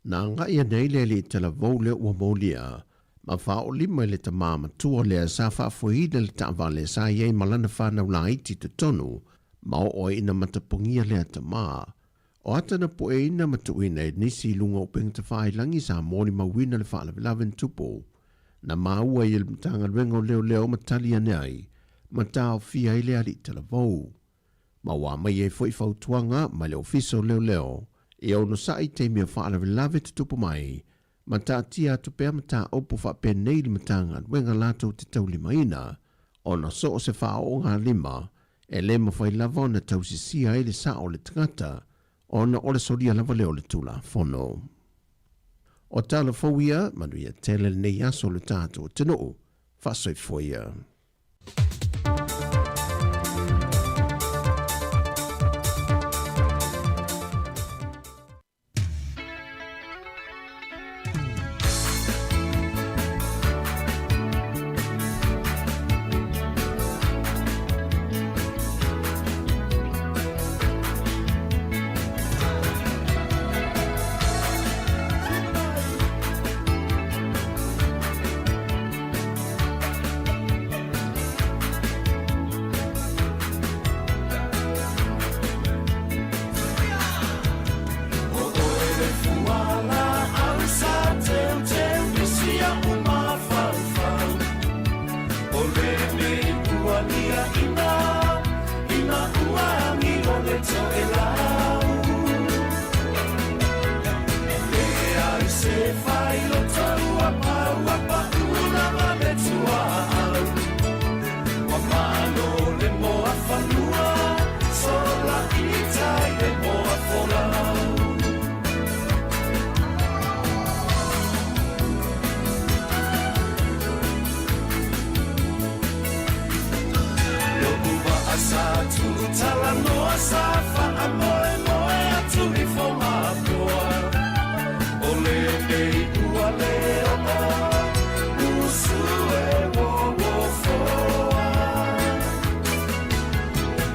na agai ane ai le alii talavou lea ua molia ma faaolima i le tamā matua lea sa faafoeina le taavale sa i ai ma lana fanau laiti i totonu ma oo ai ina matapogia lea tamā. O ata na pueina ma tuuina e nisi i luga o upegatafailagi sa molimauina le faalavelave na tupu. Na maua ai e le Matagaluega o Leoleo ma tali ane ai ma taofia ai le alii talavou. Ma ua aumai ai foi fautuaga mai le Ofisa o Leoleo ia onosai i taimi o faalavelave tutupu mai ma taatia atu pea mataupu faapenei i le Matagaluega latou te taulimaina ona so o se faaoogalima e le mafai lava ona tausisia ai le sao o le tagata ona o le solia lava lea o le Tulafono. O tala fou ia, manuia tele lenei aso o le tatou atunuu. Faasoifua ia.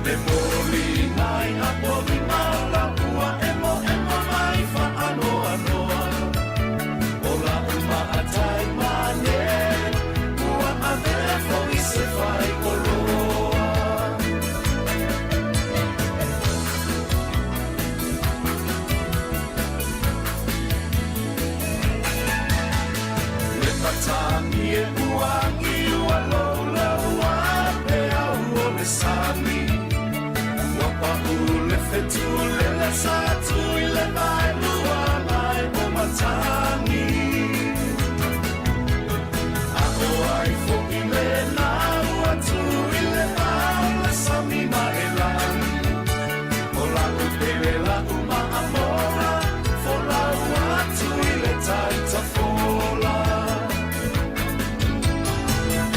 E moli mai a polima la ua emoemo mai faanoanoa. O la'u maatai mane ua avea fo'i se faikoloa. Le matagi e uagi ua loulou a peau o le sami. Ua pa'u le fetu lele sa tui le vaelua mai o matagi. A o ai fo'i lenā ua tui le vao le sami ma e lagi. O la'u pele la'u maamola folau atu i le taitafola.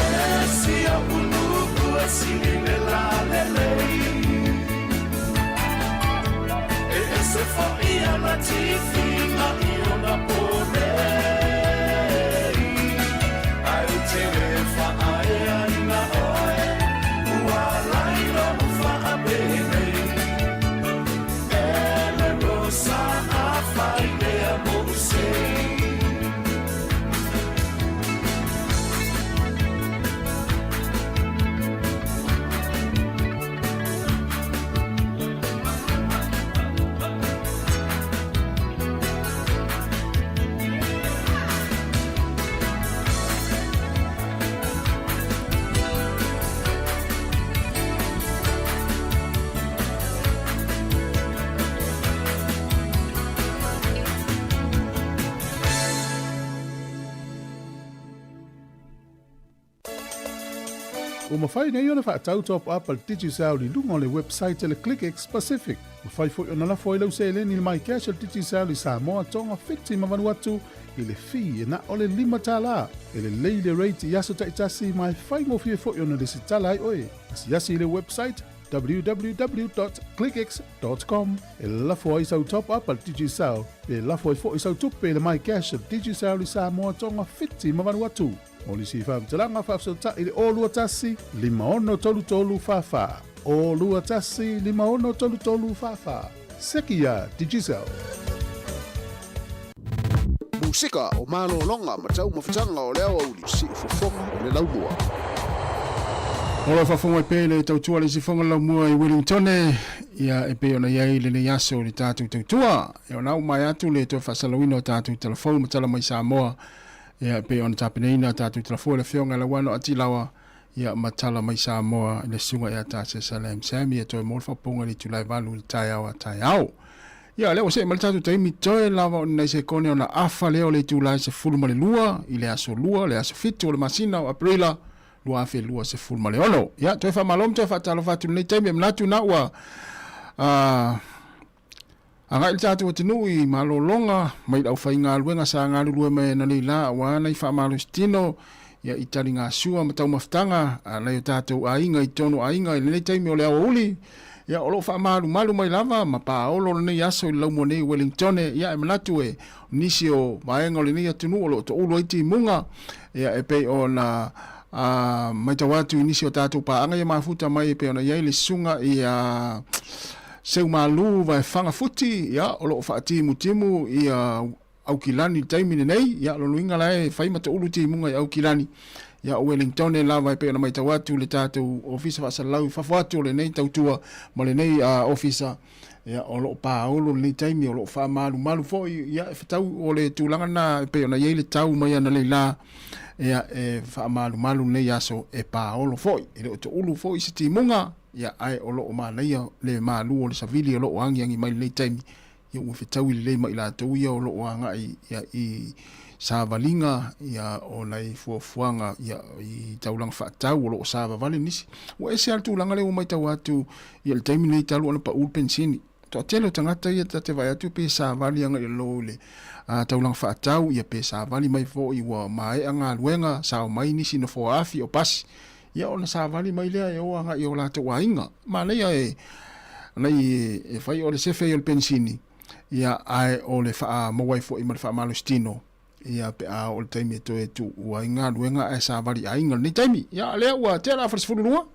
E sia uluku e sili le lalelei. E ese fo'i ana tifiga i ona ponei. Ae ou te le faaeaina oe ua alai lou faapenei. E le rosa afai lea mo'u sei. Ua mafai nei ona faatau top up a le Digicel i luga o le website a le ClickX Pacific. Mafai foi ona lafo ai lau seleni i le MyCash a le Digicel i Samoa, Tonga, Fiti ma Vanuatu i le fee e na o le $5. E lelei le rate i aso taitasi ma e faigofie foi ona lesitala ai oe. Asiasi i le website www.clickx.com e lafo ai sau top up a le Digicel pe lafo ai foi sau tupe i le MyCash a le Digicel i Samoa, Tonga, Fiti ma Vanuatu. Mo nisi faamatalaga faafesootai i le 021 5633 44. 021 5633 44. Seki iā Digicel. Musika o malologa ma taumafataga o le aoauli, siufofoga o le laumua. O lo faafofoga mai pea i le tautua le sifoga laumua i Wellingtone, ia e pei ona i ai lenei aso i le tatou tautua. E ona uma ai atu le toe faasalauina o tatou talafou ma tala mai Samoa, ia e pei ona tapenaina a tatou talafou e le Afioga i Lauano Atilawa, ia ma tala mai Samoa i le susuga ia Tasesa Salam Sammy e toe maua le faapouga i le itula e 8 i le taeao a taeao. Ia, lea ua see mai le tatou taimi, toe lava o ni nai sekone ona afa lea o le itula e 12 i le aso 2, le aso 7 o le masina o Aperila 2026. Ia, toe faamalo ma toe faatalofa atu i lenei taimi, e manatu na ua agai le tatou atunuu i malologa mai le aufaigaluega sa galulue mai ananei la aua nai faamalositino ia i taligasua ma taumafataga a nai o tatou aiga i totonu o aiga i lenei taimi o le aoauli. Ia, o lo o faamalumalu mai lava ma paolo lenei aso i le laumua nei i Wellingtone. Ia, e manatu e nisi o vaega o lenei atunuu o lo o toulu ai timuga, ia, e pei ona a matau atu i nisi o tatou paaga ia mafuta mai e pei ona i ai le susuga ia Seumalu Vaefaga Futi, ia, o lo o faatimutimu ia Aukilani i le taimi lenei, ia, lona uiga la e fai ma toulu timuga i Aukilani. Ia, o Wellingtone lava e pei ona matau atu le tatou ofisa faasalalau i fafo atu o lenei tautua ma lenei ofisa, ia, o lo o paolo lenei taimi, o lo o faamalumalu foi, ia, e fetau o le tulaga lena e pei ona i ai le tau mai analeila, ia, e faamalumalu lenei aso e paolo foi. E le o toulu foi se timuga, ia, ae o lo o manaia le malu o le savili o lo o agiagi mai lenei taimi, ia ua fetaui lelei ma i latou ia o lo o agai ia i savaliga ia o nai fuafuaga ia i taulaga faatau o lo o savavale nisi. Ua ese lava le tulaga lea ua matau atu ia le taimi lenei talu ona pau le penisini. Toatele o tagata ia ta te vaai atu pe savali agai i lalo i le taulaga faatau ia pe savali mai foi ua maea galuega sao mai nisi nofoa afi o pasi ia ona savali mai lea e o agai i o latou aiga. Manaia e nai e fai o le sefe ai o le penisini, ia ae o le faamaua ai foi ma le faamalositino, ia pe a oo le taimi e toe tuua ai galuega ae savali aiga lenei taimi. Ia lea ua tea le afa le 12.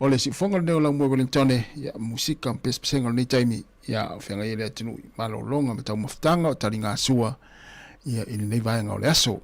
O le siufoga lenei o Laumua Wellingtone, ia, musika ma pesepesega o lenei taimi, ia, o feagai ai le atunuu i malologa ma taumafataga o taligasua, ia, i lenei vaega o le aso.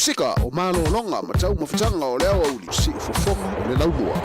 Musika o malologa ma taumafataga o le aoauli, siufofoga o le laumua.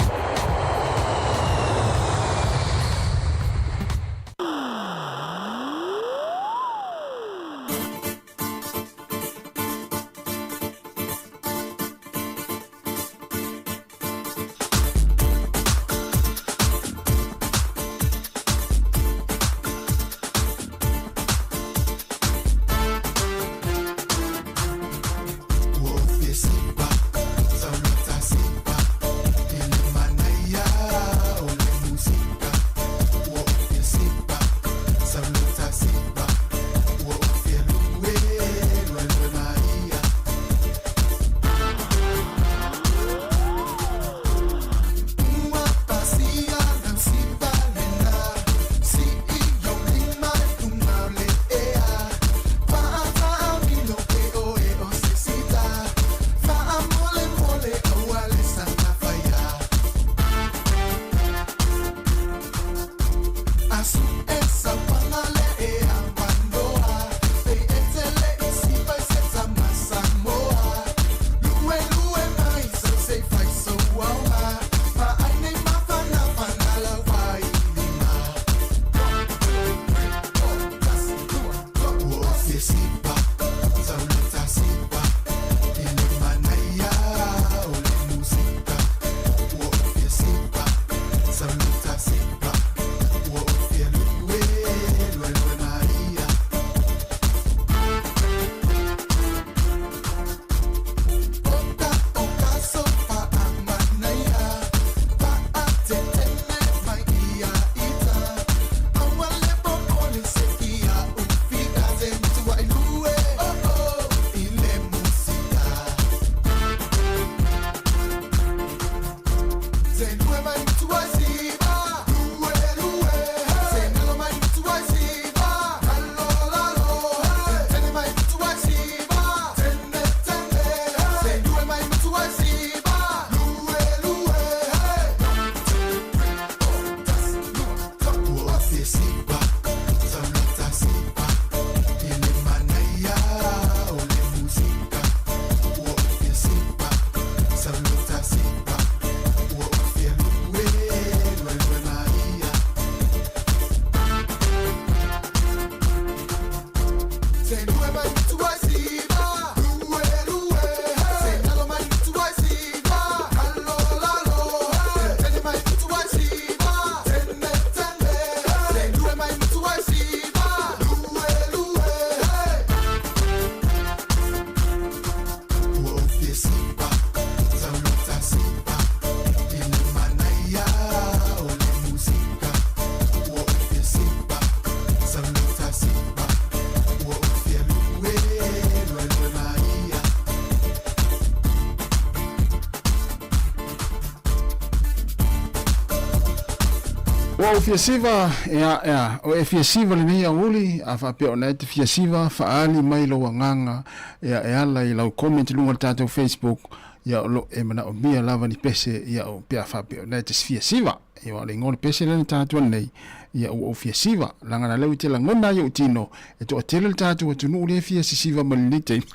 Ua ou fia siva, ea, ea, o e fia siva lenei aoauli, a faapea ona e te fia siva, faaali mai lou agaga, ea, e ala i lau comment i luga o le tatou Facebook, ia o lo e manaomia lava ni pese, ia o pe a faapea ona e te fia siva. Ia o le igoa o le pese lea na tatou nei, ia ua ou fia siva, leaga na lea ua te lagona ai ou tino, e toatele le tatou atunuu lea e fia sisiva mai lenei taimi.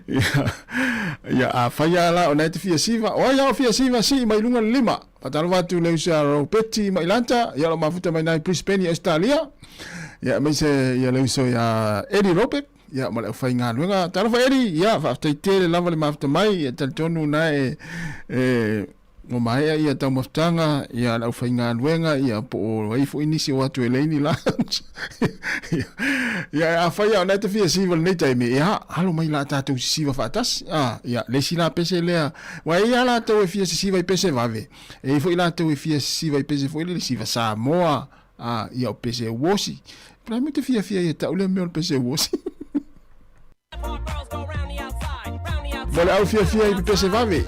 Ia, ia afai lava la ona e te fia siva, o ai a o fia siva sii mai luga le lima. Faatalofa atu i le uso ia Ropeti Mailata, ia o lo o mafuta mai nai Brisbane i Australia. Ia aemaise ia le uso ia Eddie Robert, ia ma le aufaigaluega. Talofa Eddie, ia faafetai tele lava le mafuta mai, ia talitonu na e e ua maea ia taumafataga ia le aufaigaluega ia po o ai foi nisi o atu e leai ni lunch. Ia afai lava o lena e te fia siva i lenei taimi, ia alo mai la tatou sisiva faatasi. Ah, ia le isi la pese lea, aua e i ai lava latou e fia sisiva i pese vave, e i ai foi latou e fia sisiva i pese foi lele siva Samoa, ah, ia o pese uosi. Po o le a le mea ou te fiafia ai e tau lea mea o le pese uosi. Mo le au fiafia i pepese vave.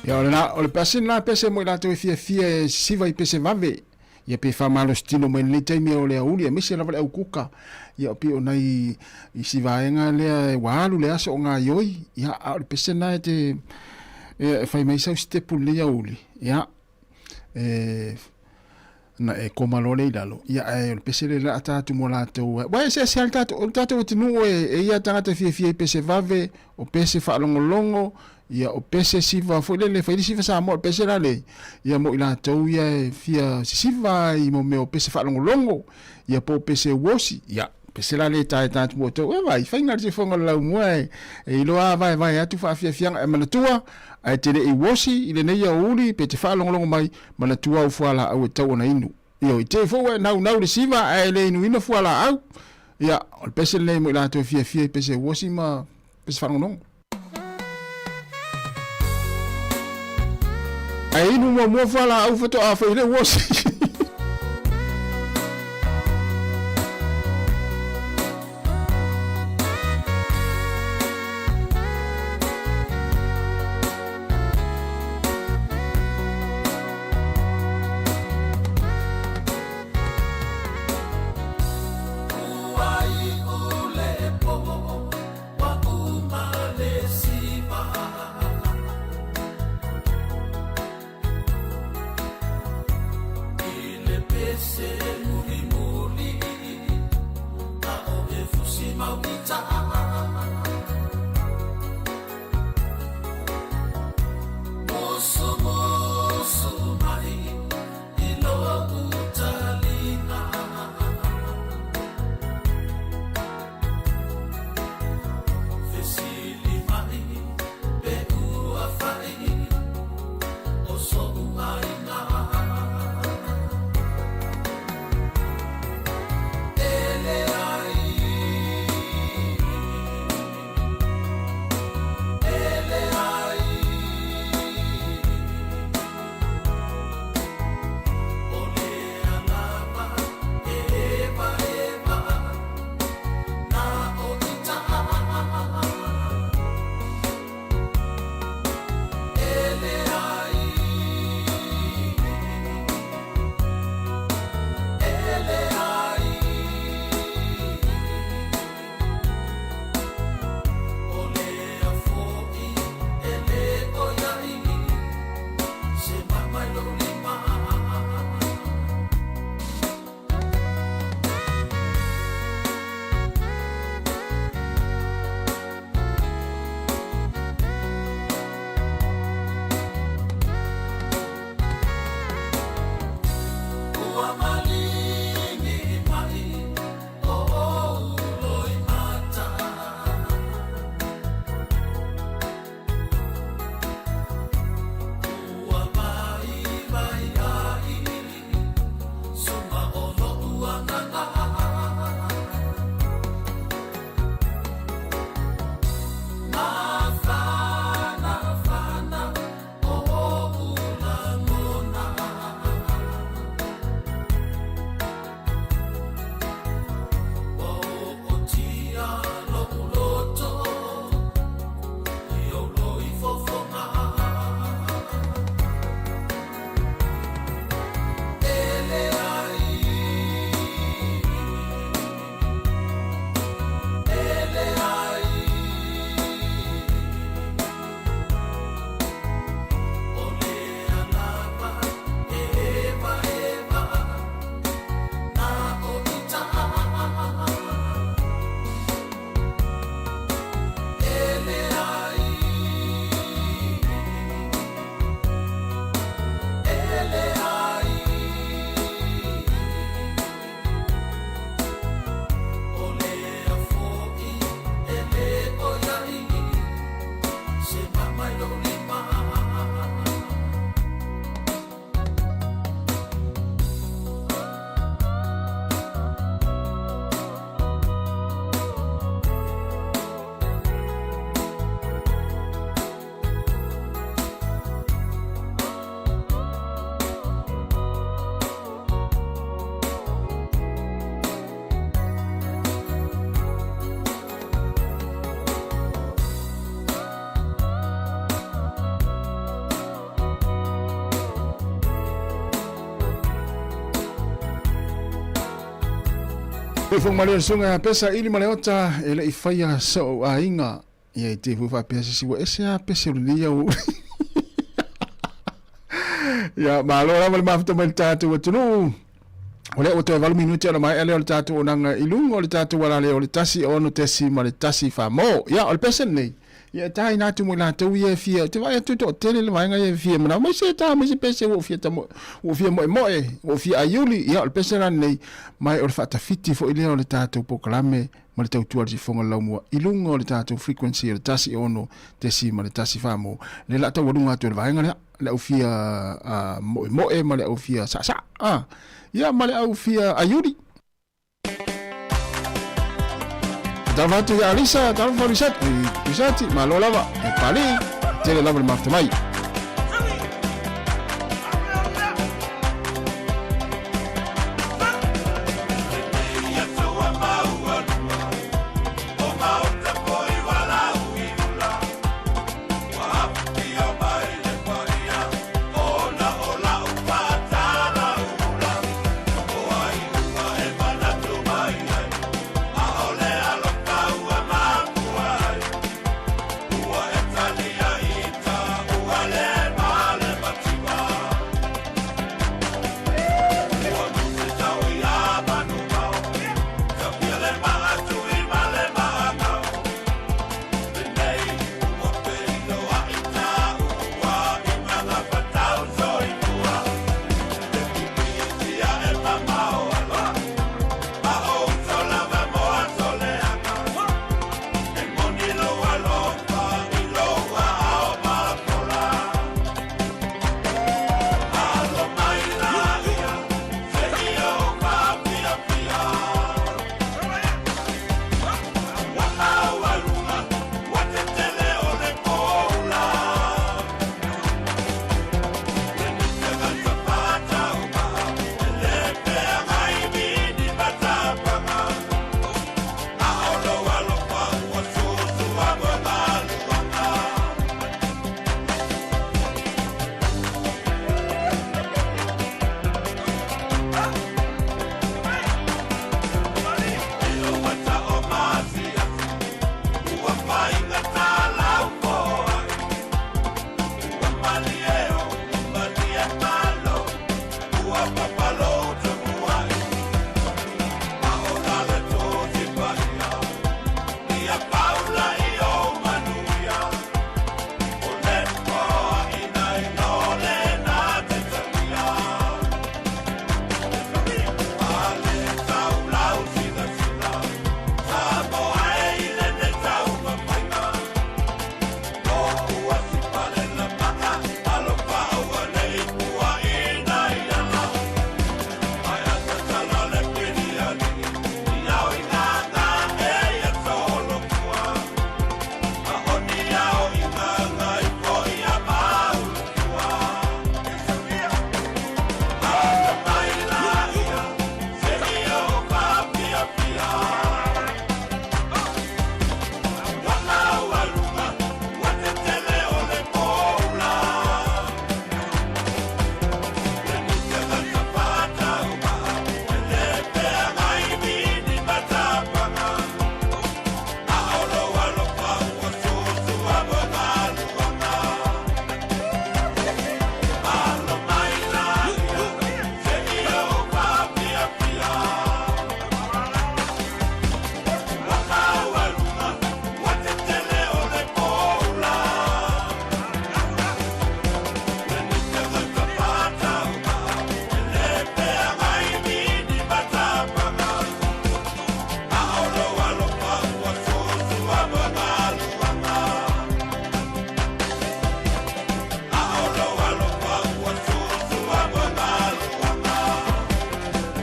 Ia, o lena, o le pasi lena pese mo i latou e fiafia e sisiva i pese vave, ia pe faamalositino mai lenei taimi o le aoauli aemaise lava le aukuka. Ia, pei o nai isi vaega lea ua alu le aso o gaioi, ia, a o le pese lena e te e fai mai sau sitepu i lenei aoauli, ia, e na e koma loa lea i lalo, ia ae o le pese lea la ata atu mo latou. Aua e eseese lava le tatou, o le tatou atunuu e, e i ai tagata e fiafia i pese vave, o pese faalogologo, ia o pese siva foi lele, fai le siva Samoa, o le pese la lea, ia mo i latou ia e fia sisiva i mo mea o pese faalogologo, ia po o pese uosi, ia pese la lea e taetae atu mo outou. E vai, faiga le sifoga o le laumua e, e iloa vaevae atu faafiafiaga e manatua, ae te le i uosi i lenei aoauli pe te faalogologo mai, Manatua au fualaau e tatau ona inu. Ioe, i te i foi ua e naunau i le siva ae le inuina fualaau. Ia, o le pese lenei mo i latou e fiafia i pese uosi ma pese faalogologo. Ae inu muamua fualaau faatoa fai le uosi. Fofoga malie le susuga ia Pesa ili ma Leota e le i faia so'u aiga. Ia i te foi faapea se isi ua ese lava pese o lenei au. Ia malo lava le mafuta mai le tatou atunuu. O lea ua toe 8 minute ona maea lea o le tatou onaga i luga o le tatou alale o le 1 6.1 famo. Ia o le pese lenei. Ia e taina atu mo i latou ia e fia, te vaai atu e toatele le vaega ia e fia manao mai se ta mai se pese ua ou fia tamo, ua ou fia moemoe, ua ou fia aiuli. Ia o le pese la lenei, ma o le faatafiti foi lea o le tatou polokalame ma le tautua a le sifoga le laumua i luga o le tatou frequency o le 1 6.1 famo. Lea la a taualuga atu e le vaega lea, le au fia moemoe ma le au fia saasaa, ia ma le au fia aiuli. Talofa atu ia Alisa, talofa Lisati, Lisati, malo lava, e pali, tele lava le mafuta mai.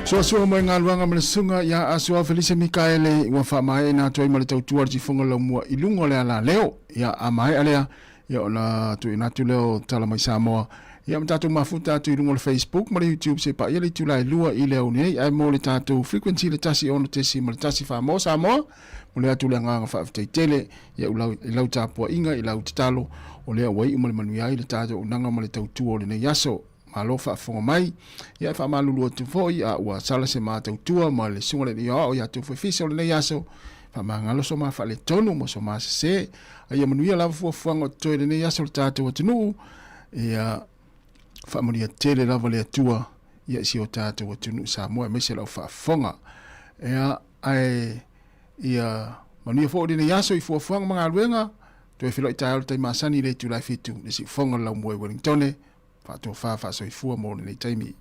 Suasua mai galuega ma le susuga ia Asuao Felise Mikaele ua faamaeaina atu ai ma le tautua le tifoga laumua i luga o le ala leo. Ia a maea lea, ia ona tuuina atu lea o tala mai Samoa. Ia ma tatou mafuta atu i luga o le Facebook ma le YouTube se paia le itula e lua i le au nei ae mo le tatou frequency le 1 6.1 faa-mo Samoa. Momoli atu le agaga faafetai tele ia i lau tapuaiga, i lau tatalo, o lea ua iu ma le manuia ai le tatou auaunaga ma le tautua o lenei aso. Malo faafofoga mai. Ia e faamalulu atu foi a ua sala se ma tautua ma le susuga i le Alii Aoao ia outou foi fisa o lenei aso. Faamagalo so ma faaletonu ma so ma sese. A ia manuia lava fuafuaga o totoe i lenei aso o le tatou atunuu. Ia faamanuia tele lava le Atua ia i si o tatou atunuu Samoa aemaise lau faafofoga. Ia ae ia manuia foi lenei aso i fuafuaga ma galuega. Toe feiloai taeao i le taimi masani i le itula e 7 le siufofoga o le laumua i Wellingtone. Faatofa faasoifua mo lenei taimi.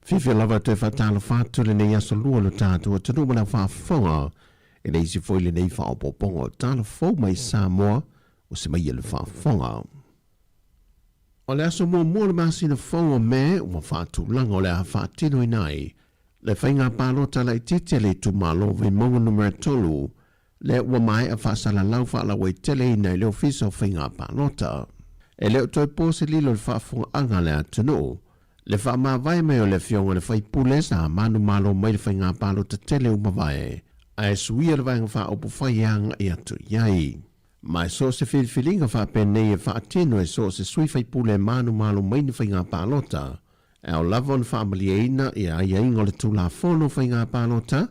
Fiafia lava e toe faatalofa atu lenei aso lua lo tatou atunuu ma lau faafofoga i le isi foi lenei faaopoopoga o tala fou mai Samoa ua se mai le faafofoga. O le aso muamua o le masina fou o Me ua faatulaga o le a faatinoina ai le faiga palota laitiiti a le itumalo o Vaimauga Numera 3 lea ua maea faasalalau faalauaiteleina i le Ofisa o Faiga Palota. E le o toe po se lilo i le faafofogaaga a le atunuu, le faamavae mai o le Afioga i le Faipule sa manumalo mai le faiga palota tele ua mavae, ae suia le Vaega Faaupufai e agai atu i ai. Ma e so o se filifiliga faapenei e faatino e so o se sui faipule e manumalo mai ni faiga palota, E ao lava ona faamalieina ia aiaiga o le Tulafono o Faiga Palota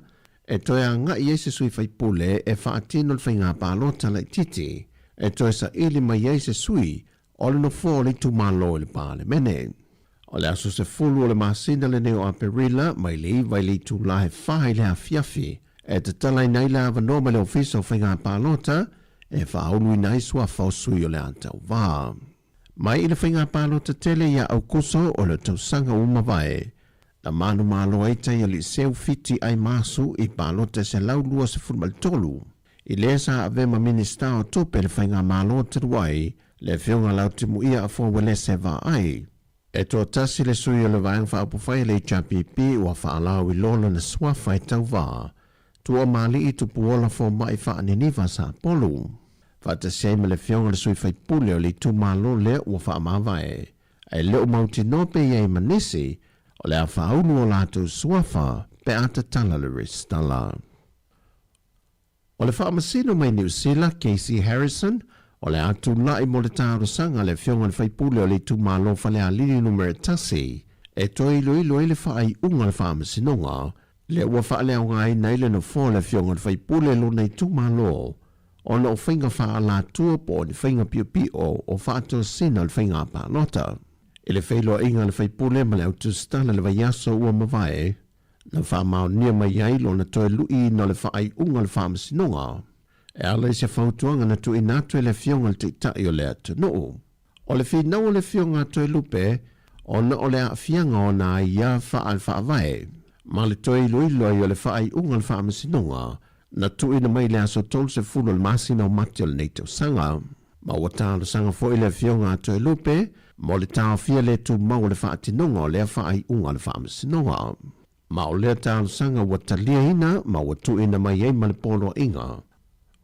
e toe agai ai se sui faipule e faatino le faiga palota laitiiti e toe saili mai ai se sui o le nofoa o le itumalo i le Palemene. O le aso 10 o le masina lenei o Aperila mai le 9 i le itula he 4 i le afiafi e tatalaina ai le avanoa mai le Ofisa o Faiga Palota e faauluina ai suafa o sui o le a tauva. Mai i le faiga palota tele ia Aukuso o le tausaga ua mavae, na manumalo ai Taiali Seu Fiti Aimasu i palota 123, i lea sa avea ma Minisita o Tupe i le faigamalo talu ai, le Afioga Lautimuia Afoa Uelese Vaai. E toatasi le sui o le Vaega Faaupufai a le HRPP ua faalauiloa lona suafa e tauva, Tuamalii Tupuola Fomai Faaniniva Sapolu, faatasi ai ma le afioga i le sui faipule o le itumalo lea ua faamavae, ae le o mautinoa pe i ai ma nisi o le a faaulu o latou suafa pe a tatala le resitala. O le Faamasino mai Niu Sila, Casey Harrison, o le a tulai mo le talosaga a le Afioga i le Faipule o le Itumalo Falealili Numera 1 e toe iloilo ai le faaiuga a le Faamasinoga lea ua faaleaogaina ai le nofoa o le Afioga i le Faipule i lona itumalo ona o faiga faaalatua po o ni faiga piopio o faatosina o le faiga palota. I le feiloaiga a le Faipule ma le au tusitala i le vaiaso ua mavae, na faamaonia mai ai lona toe luiina o le faaiuga o le Faamasinoga e ala i se fautuaga na tuuina atu e le Afioga i le Taitai o le atunuu. O le finau o le Afioga a Toelupe ona o le aafiaga o ana aia faale-faavae ma le toe iloilo ai o le faaiuga o le Faamasinoga na tuuina mai i le aso 30 o le masina o Mati o lenei tausaga. Ma ua talosaga foi le Afioga a Toelupe mo le taofia le tumau o le faatinoga o lea faaiuga a le Faamasinoga. Ma o lea talosaga ua taliaina ma ua tuuina mai ai ma le poloaiga.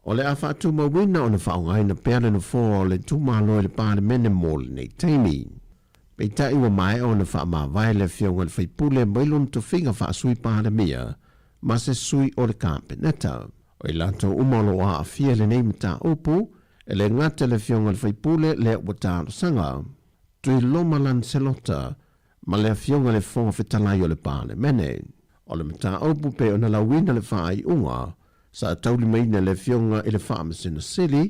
O le a faatumauina ona faaaogaina pea le nofoa o le itumalo i le Palemene mo lenei taimi. Peitai ua maea ona faamavae le Afioga i le Faipule mai lona tofiga faa-Sui Palemia ma se sui o le Kapeneta. O i latou uma o lo o aafia i lenei mataupu, e le gata i le Afioga i le Faipule lea ua talosaga, Tuiloma Lancelota ma le Afioga i le Fofoga Fetalai o le Palemene. O le mataupu pei ona lauina le faaiuga sa taulimaina e le Afioga i le Faamasino Sili,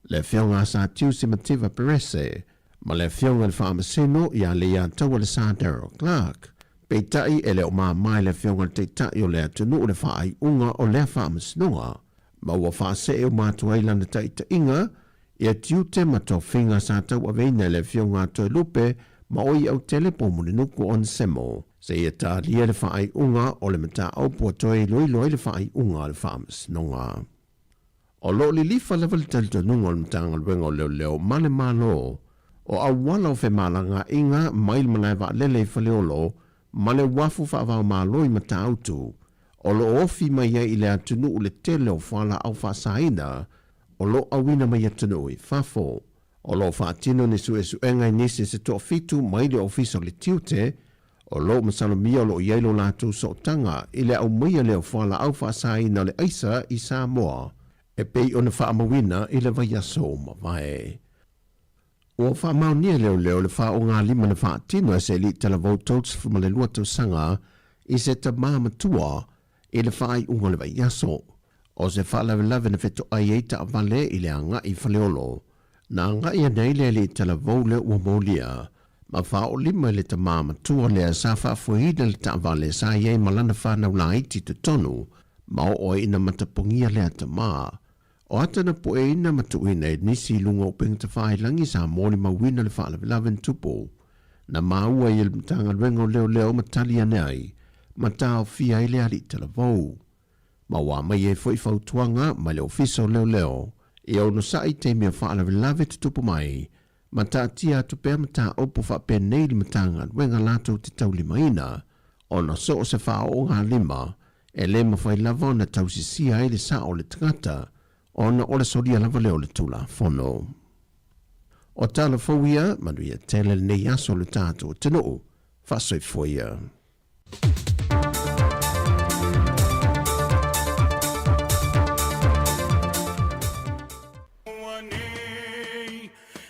le Afioga a Sir Tiusi Mativa Perese, ma le Afioga i le Faamasino ia Leiataua le Sir Daryl Clarke. Peitai e le o mama i le Afioga i le Taitai o le atunuu le faaiuga o lea faamasinoga, ma ua faasee uma atu ai lana taitaiga ia tiute ma tofiga sa tauaveina e le Afioga a Toelupe ma Oiautele po o Mulinuku Onesemo, seia talia le faaiuga o le mataupu ua toe iloilo ai le faaiuga a le faamasinoga. O lo o lilifa lava le talitonuga o le Matagaluega o Leoleo ma le Malo o auala o femalagaaiga mai le malae vaalele i Faleolo ma le uafu faavaomalo i Matautu o lo o ofi mai ai i le atunuu le tele o fualaau faasaina o lo o auina mai atunuu i fafo. O lo o faatino ni suesuega i nisi se toafitu mai le Ofisa o le Tiute O lo o masalomia o lo o i ai lo latou sootaga i le aumaia lea o fualaau faasaina o le aisa i Samoa e pei ona faamauina i le vaiaso ua mavae. Ua faamaonia e leoleo le faogalima na faatino e se alii talavou 32 tausaga i se tamā matua i le faaiuga o le vaiaso. O se faalavelave na fetoai ai taavale i le agai i Faleolo, na agai ane ai le alii talavou lea ua molia ma faaolima i le tamā matua lea sa faafoeina le taavale sa i ai ma lana fanau laiti i totonu ma oo ai ina matapogia lea tamā. O ata na pueina ma tuuina e nisi i luga o upega tafailagi sa molimauina le faalavelave na tupu. Na maua ai e le Matagaluega o Leoleo ma tali ane ai ma taofia ai le alii talavou. Ma ua aumai ai foi fautuaga mai le Ofisa o Leoleo ia onosai i taimi o faalavelave tutupu mai ma taatia atu pea mataupu faapenei i le Matagaluega latou te taulimaina ona so o se faaoogalima e le mafai lava ona tausisia ai le sao o le tagata ona o le solia lava lea o le Tulafono. O tala fou ia, manuia tele lenei aso lo tatou atunuu. Faasoifua ia.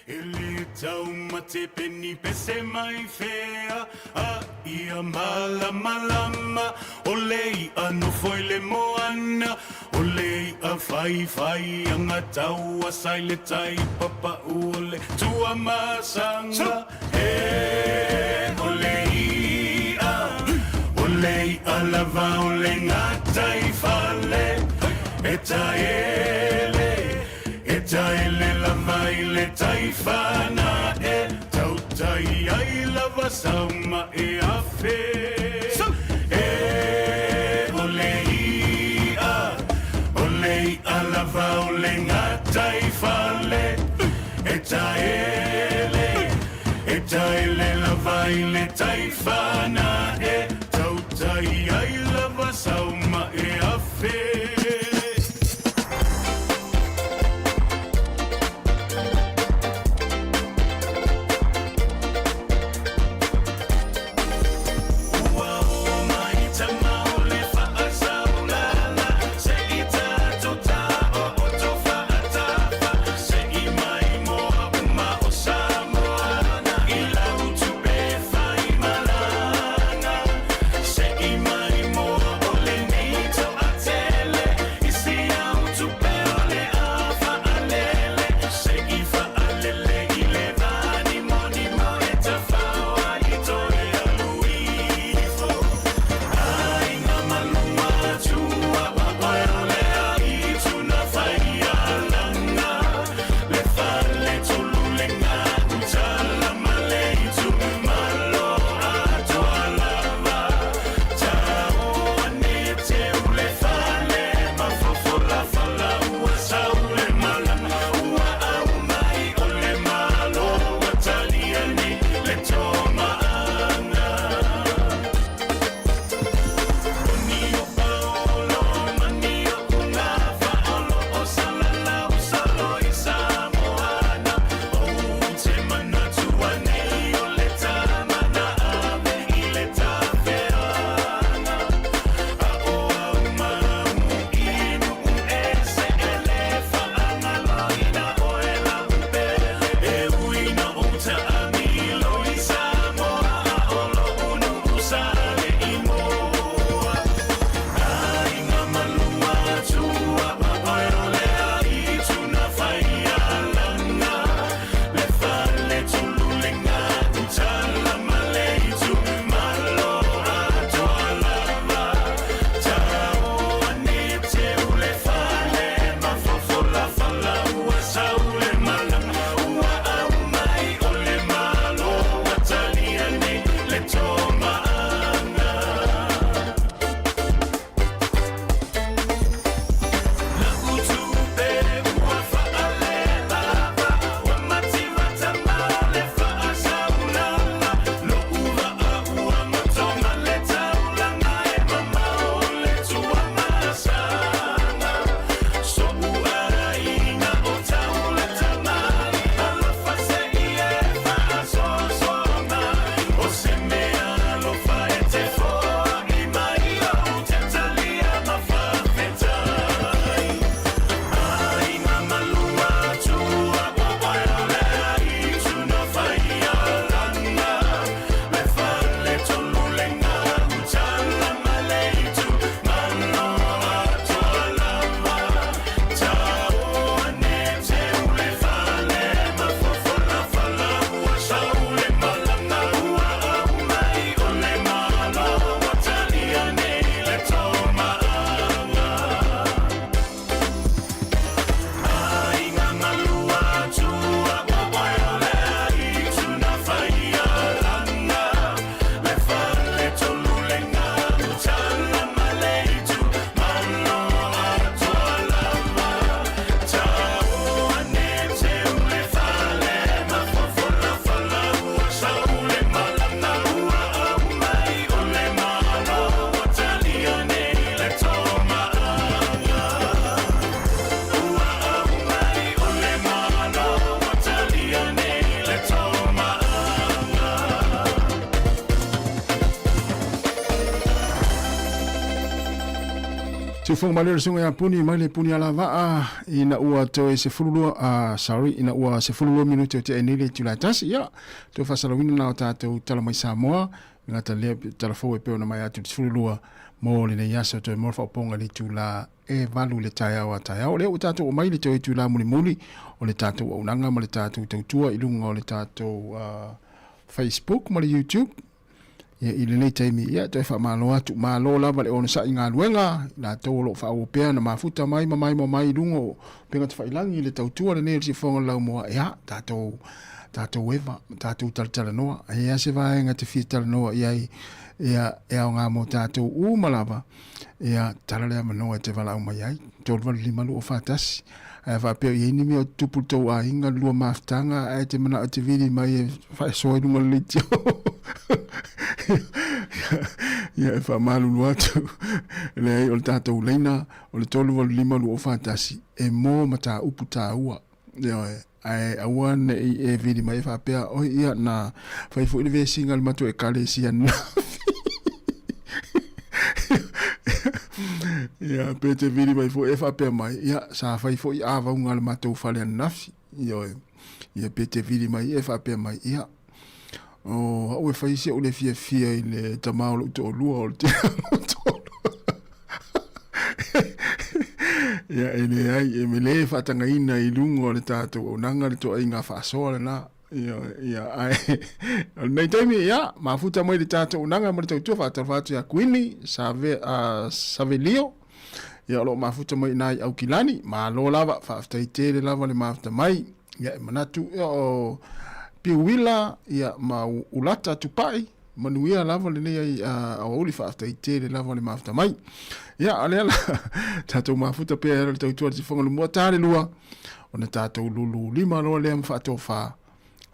E le taumate peni pese mai fea a ia malamalama o le i'a nofo i le moana o le i'a faifai agataua sa i le tai papa'u o le Tuamasaga e o le i'a o le i'a lava o le gataifale e taele E taele lava i le tai whana e Tautai ai lava sauma e afe E o le i'a, o le i'a lava o le gatai fale E taele, e taele lava i le tai whana e Tautai ai lava sauma e afe. Siufoga mai lea o le susuga ia Puni mai le Puni Alavaa ina ua toe 12 sorry ina ua 12 minute o tea nei le itula e tasi. Ia, toe faasalauina na o tatou tala mai Samoa, e gata lea tala fou e pei ona mai atu i le 12 mo lenei aso toe mo le faaopoopoga i le itula e 8 i le taeao a taeao. O lea ua tatou oo mai i le toe itula mulimuli o le tatou auaunaga ma le tatou tautua i luga o le tatou Facebook ma le YouTube. Ia, i lenei taimi, ia, toe faamalo atu, malo lava le onosai i galuega, i latou o lo o faaauau pea ona mafuta mai ma maimoa mai i luga o upega tafailagi i le tautua lenei o le Siufofoga o le Laumua, ia, tatou, tatou eva, ma tatou talatalanoa. E i ai lava se vaega e te fia talanoa i ai, ia, e aoga mo tatou uma lava, ia, tala le avanoa e te valaau mai ai, 385 241. Ae faapea o i ai ni mea o tutupu i le tou aiga, le lua mafutaga, ae te manao e te vili mai e faasoa i luga o le leitio. Ia, e faamalulu atu, leai, o le tatou laina, o le 385 241, e mo mataupu taua. Ioe, ae aua ne i e vili mai e faapea, oi ia, na fai foi le vesiga a le matou ekalesia ananafi. Ia, pe te vili mai foi e faapea mai, ia, sa fai foi avauga a le matou fale ananafi. Ioe, ia pe te vili mai e faapea mai, ia, o au e fai si ou le fiafia i le tama o lou toalua o le tina o lou toalua. Ia, e leai, e mele faatagaina i luga o le tatou auaunaga le toaiga faasoa lena. Ia, ia, ae, o lenei taimi, ia, mafuta mai le tatou auaunaga ma le tautua faatalofa atu ia Kuini, Save, Savelio, ia, o lo o mafuta mai i ina i Aukilani, malo lava, faafetai tele lava le mafuta mai. Ia, e manatu, ia, o Piuila, ia, ma Ulata Tupai, Manuia lava lenei ai aoauli faafetai tele lava le mafuta mai. Ia, o lea la, tatou mafuta pea e ala le tautua le tifoga lumua ta le lua, ona tatou lulu lima loa lea ma faatofa,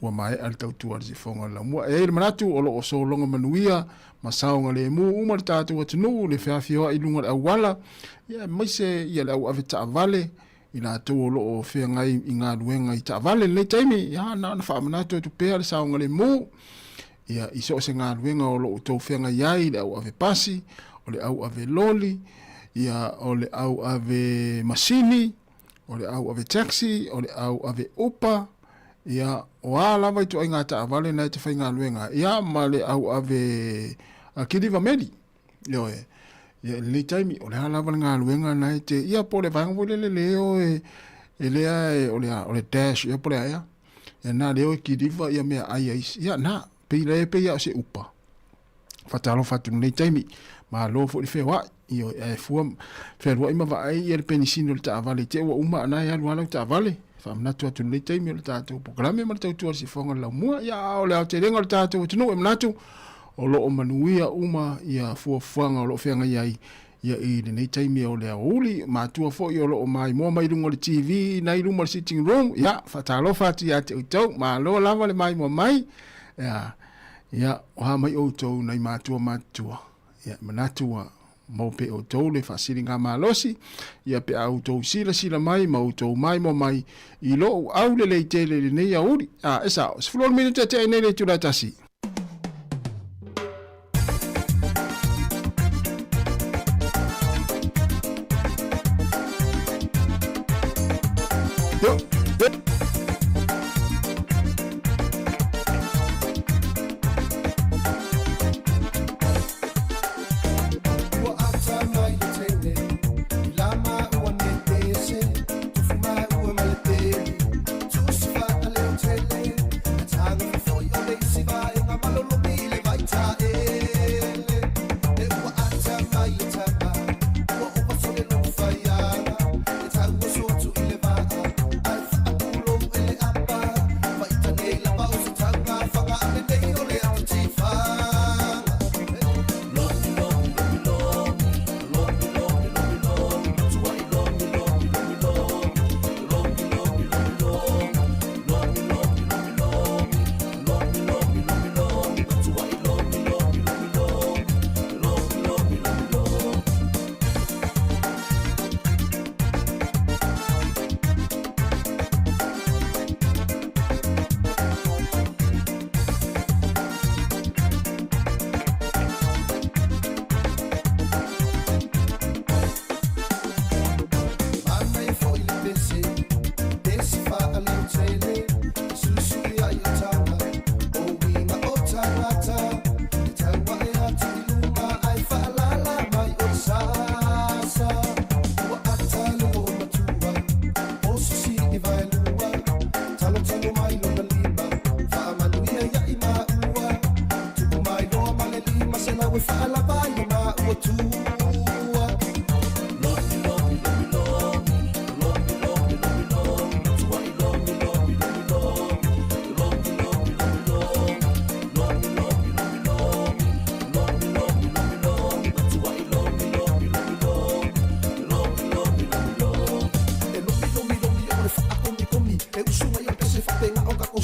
ua maea le tautua le tifoga lamua. E ai le manatu o lo o sologa manuia ma saogalemu uma le tatou atunuu, le feafioai i luga o le auala, ia aemaise ia le au ave taavale, i latou o lo o feagai i galuega i taavale i lenei taimi, ia na ona faamanatu atu pea le saogalemu, ia i so o se galuega o lo o outou feagai ai, le au ave pasi, o le au ave loli, ia o le au ave masini, o le au ave taxi, o le au ave upa, ia o a lava ituaiga taavale na e te faigaluega ai, ia ma le au ave kiliva meli. Ioe. Ia i lenei taimi, o le a lava le galuega na e te, ia po o le vaega foi lele le o e, e lea e, o le a, o le dash, ia po o le a ea. Ia na le o e kiliva ia mea ai a isi. Ia na, pei le pei lava o se upa. Faatalofa atu i lenei taimi. Malo foi le feoai. Ioe, ae fua fealuai ma vaai ia le penisini o le taavale i te i ua uma a na e alu lava lau taavale. Faamanatu atu i lenei taimi o le tatou polokalame ma le tautua i le sifofoga o le laumua. Ia a o le aotelega o le tatou atunuu e manatu o lo o manuia uma ia fuafuaga o lo o feagai ai ia i lenei taimi o le aoauli. Matua foi o lo o maimoa mai luga o le TV nai luma o le sitting room. Ia, faatalofa atu ia te outou. Malo lava le maimoa mai. Ia, ia, o a mai outou nai matua matutua. Ia, e manatu ua maua pea e outou le faasiligamalosi, ia pe a outou silasila mai ma outou maimoa mai i lou aulelei tele i lenei aoauli. A, e sao, 16 minute e tea nei le itula e tasi. Yo, yo.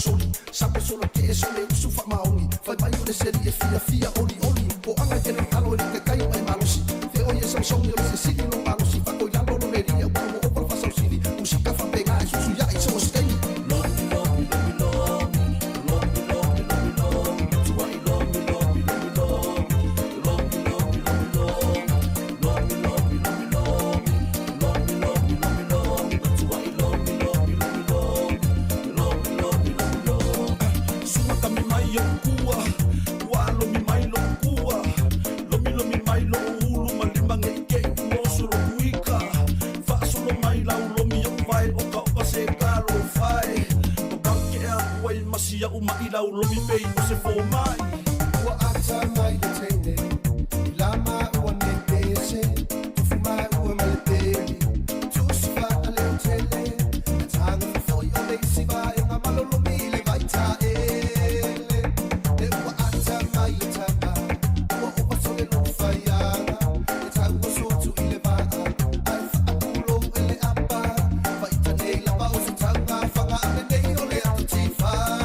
soli Sape solo ke e sole usu faamaoni Fai mai o le seli e fiafia olioli Poaga i tele talo e le kai mai malosi Fe oi e samsauni o le sesili lo malosi Fako i lalo lo le ria ua ua opa le fasausili Musika faapena e susu ia i so o se taimi Lomi lomi lomi lomi Lomi lomi lomi lomi Tuai lomi lomi lomi lomi Lomi lomi lomi lomi Lomi lomi lomi lomi Lomi lomi lomi lomi Tuai lomi lomi lomi lomi Lomi lomi lomi lomi Suma kami mai o kua Ua lomi mai lo kua Lomi lomi mai lo ulu ma lima nge ike i ua oso lo kuika Faasolo mai lau lomi o vai o ka oka se ka lo fai O kau ke ea ua i masi au mai lau lomi pei o se fōmai Ua ata mai le teine i la maua nei pese Tofu maua ma le peli Tusi faaleo tele E taga fofoi o le isi vaega malolomi i le vaitaele E ua ata mai le tama Ua ova sole lou faiaga E tau oso atu i le vaa Ae faapulou e le apa Faita nei lava o se tauga faga a lenei o le ata tifaga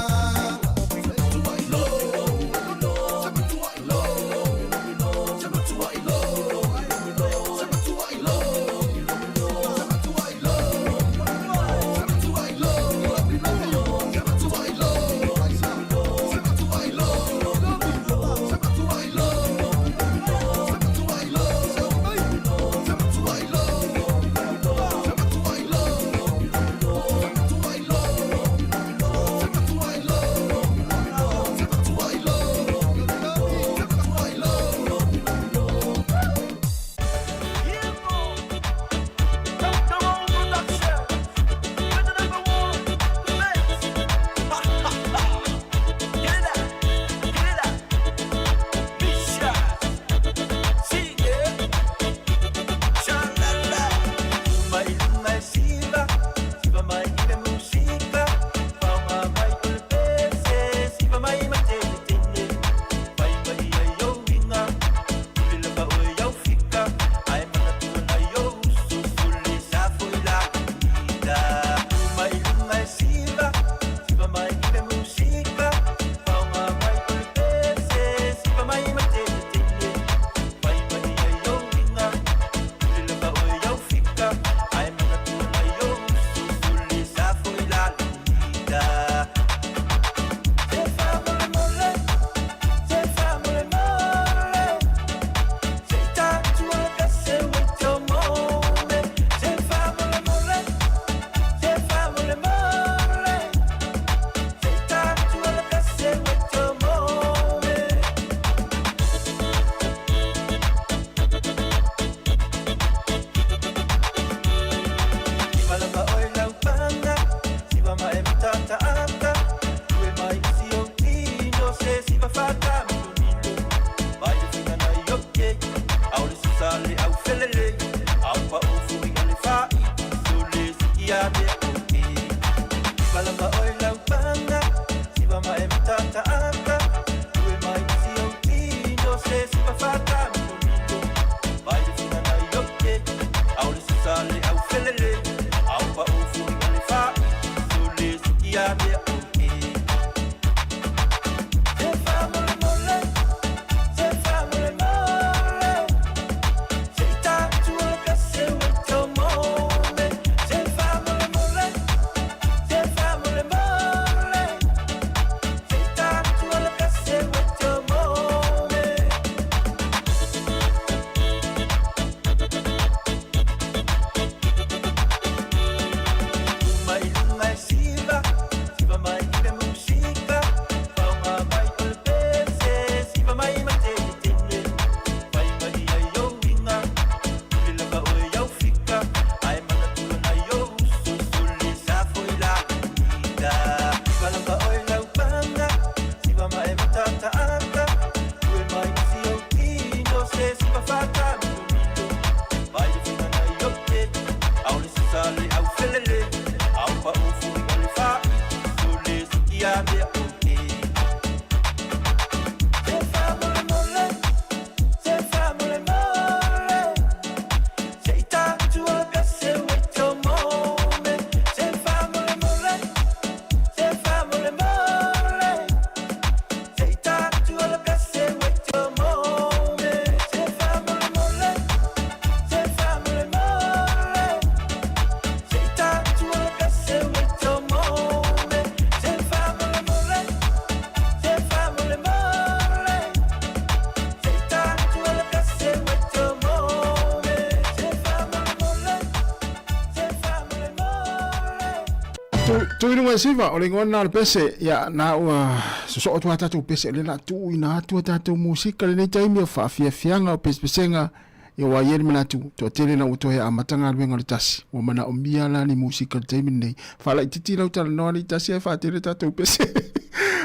Tu i luga e siva, o le igoa lena o le pese, ia, na ua sosoo atu a tatou pese, o lea o le a tuuina atu a tatou musika i lenei taimi o faafiafiaga, o pesepesega, ia ua i ai le manatu, toatele ina ua toe amata galuega o le tasi, ua manaomia la ni musika i le taimi lenei. Faalaitiiti lau talanoa alii tasi ae faatele tatou pese.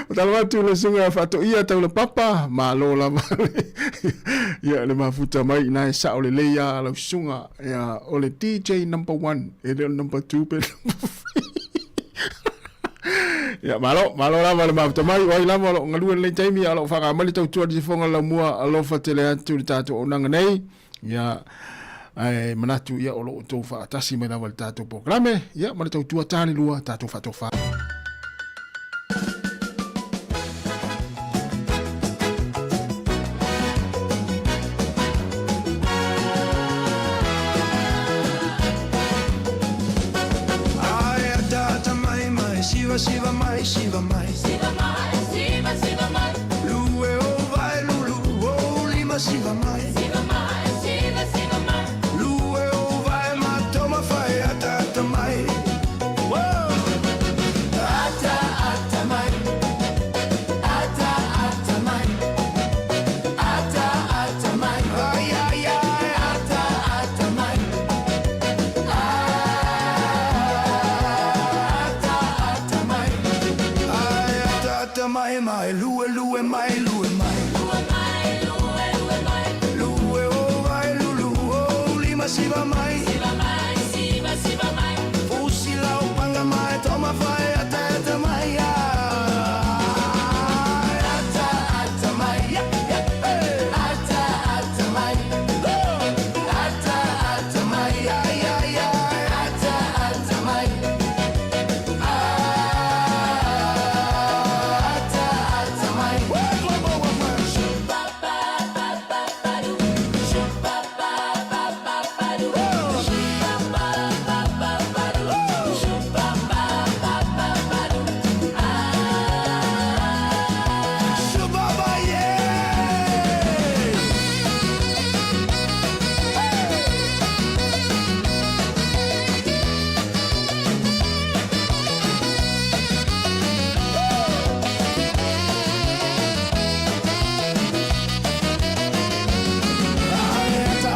O tala atu le susuga Faatoia Taulapapa, malo lava le, ia, le mafuta mai ina e sao lelei lava lau susuga, ia, o le DJ number one, e le o le number two pe number three. Ia, malo, malo lava le mafuta mai, o ai lava o lo o galue i lenei taimi, a o lo o faaaoga mai le tautua i le sifoga o le laumua, alofa tele atu i le tatou auaunaga nei. Ia, ae manatu ia o lo o outou faatasi mai lava i le tatou polokalame, ia ma le tautua talilua tatou faatofa. Siva siva mai siva mai siva mai siva siva mai lue o vai lulu o lima siva mai siva mai siva siva mai lue o vai ma toma fai ata ata mai ata ata mai ata ata mai ata ata mai ai ai ai ata ata mai ata ata mai ai ata ata mai mai lue lue mai lue mai lue mai lue lue mai lue o vai lulu o lima siva mai siva mai siva siva mai fusi lau panga mai toma fai ata ata mai ata ata mai ata ata mai ata ata mai ata ata mai ata ata mai.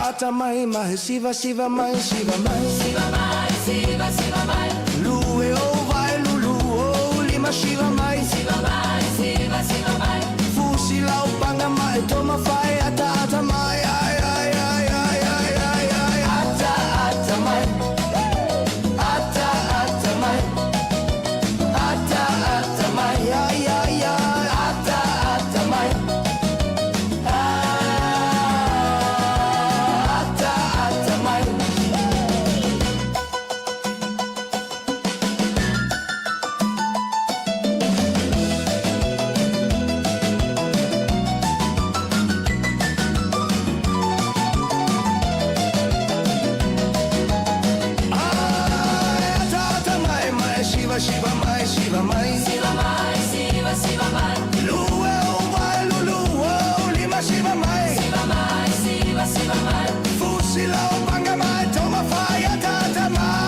Ata mai mai siva siva mai siva mai siva mai siva siva mai lue o vai lulu o lima siva mai siva mai siva siva mai fusi lau panga mai toma fai ata ata mai ai ai ai ai ai ai ai ata ata mai ata ata mai ata ata mai ai ai ai ata ata mai ata ata mai. Ata ata mai mai siva siva mai siva mai siva mai siva siva mai lue o vai lulu o lima siva mai siva mai siva siva mai fusi lau panga mai toma fai ata ata mai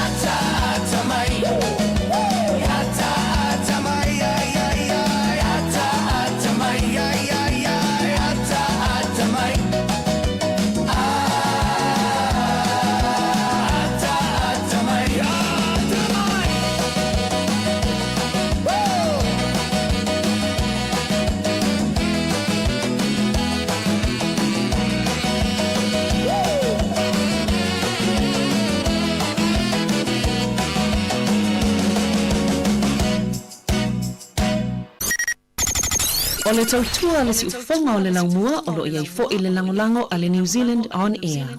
ata ata mai ata ata mai ai ai ai ata ata mai ai ai ai ata ata mai ata ata mai ata mai. O le tautua a le siufofoga o le laumua o lo o i ai foi le lagolago a le New Zealand On Air.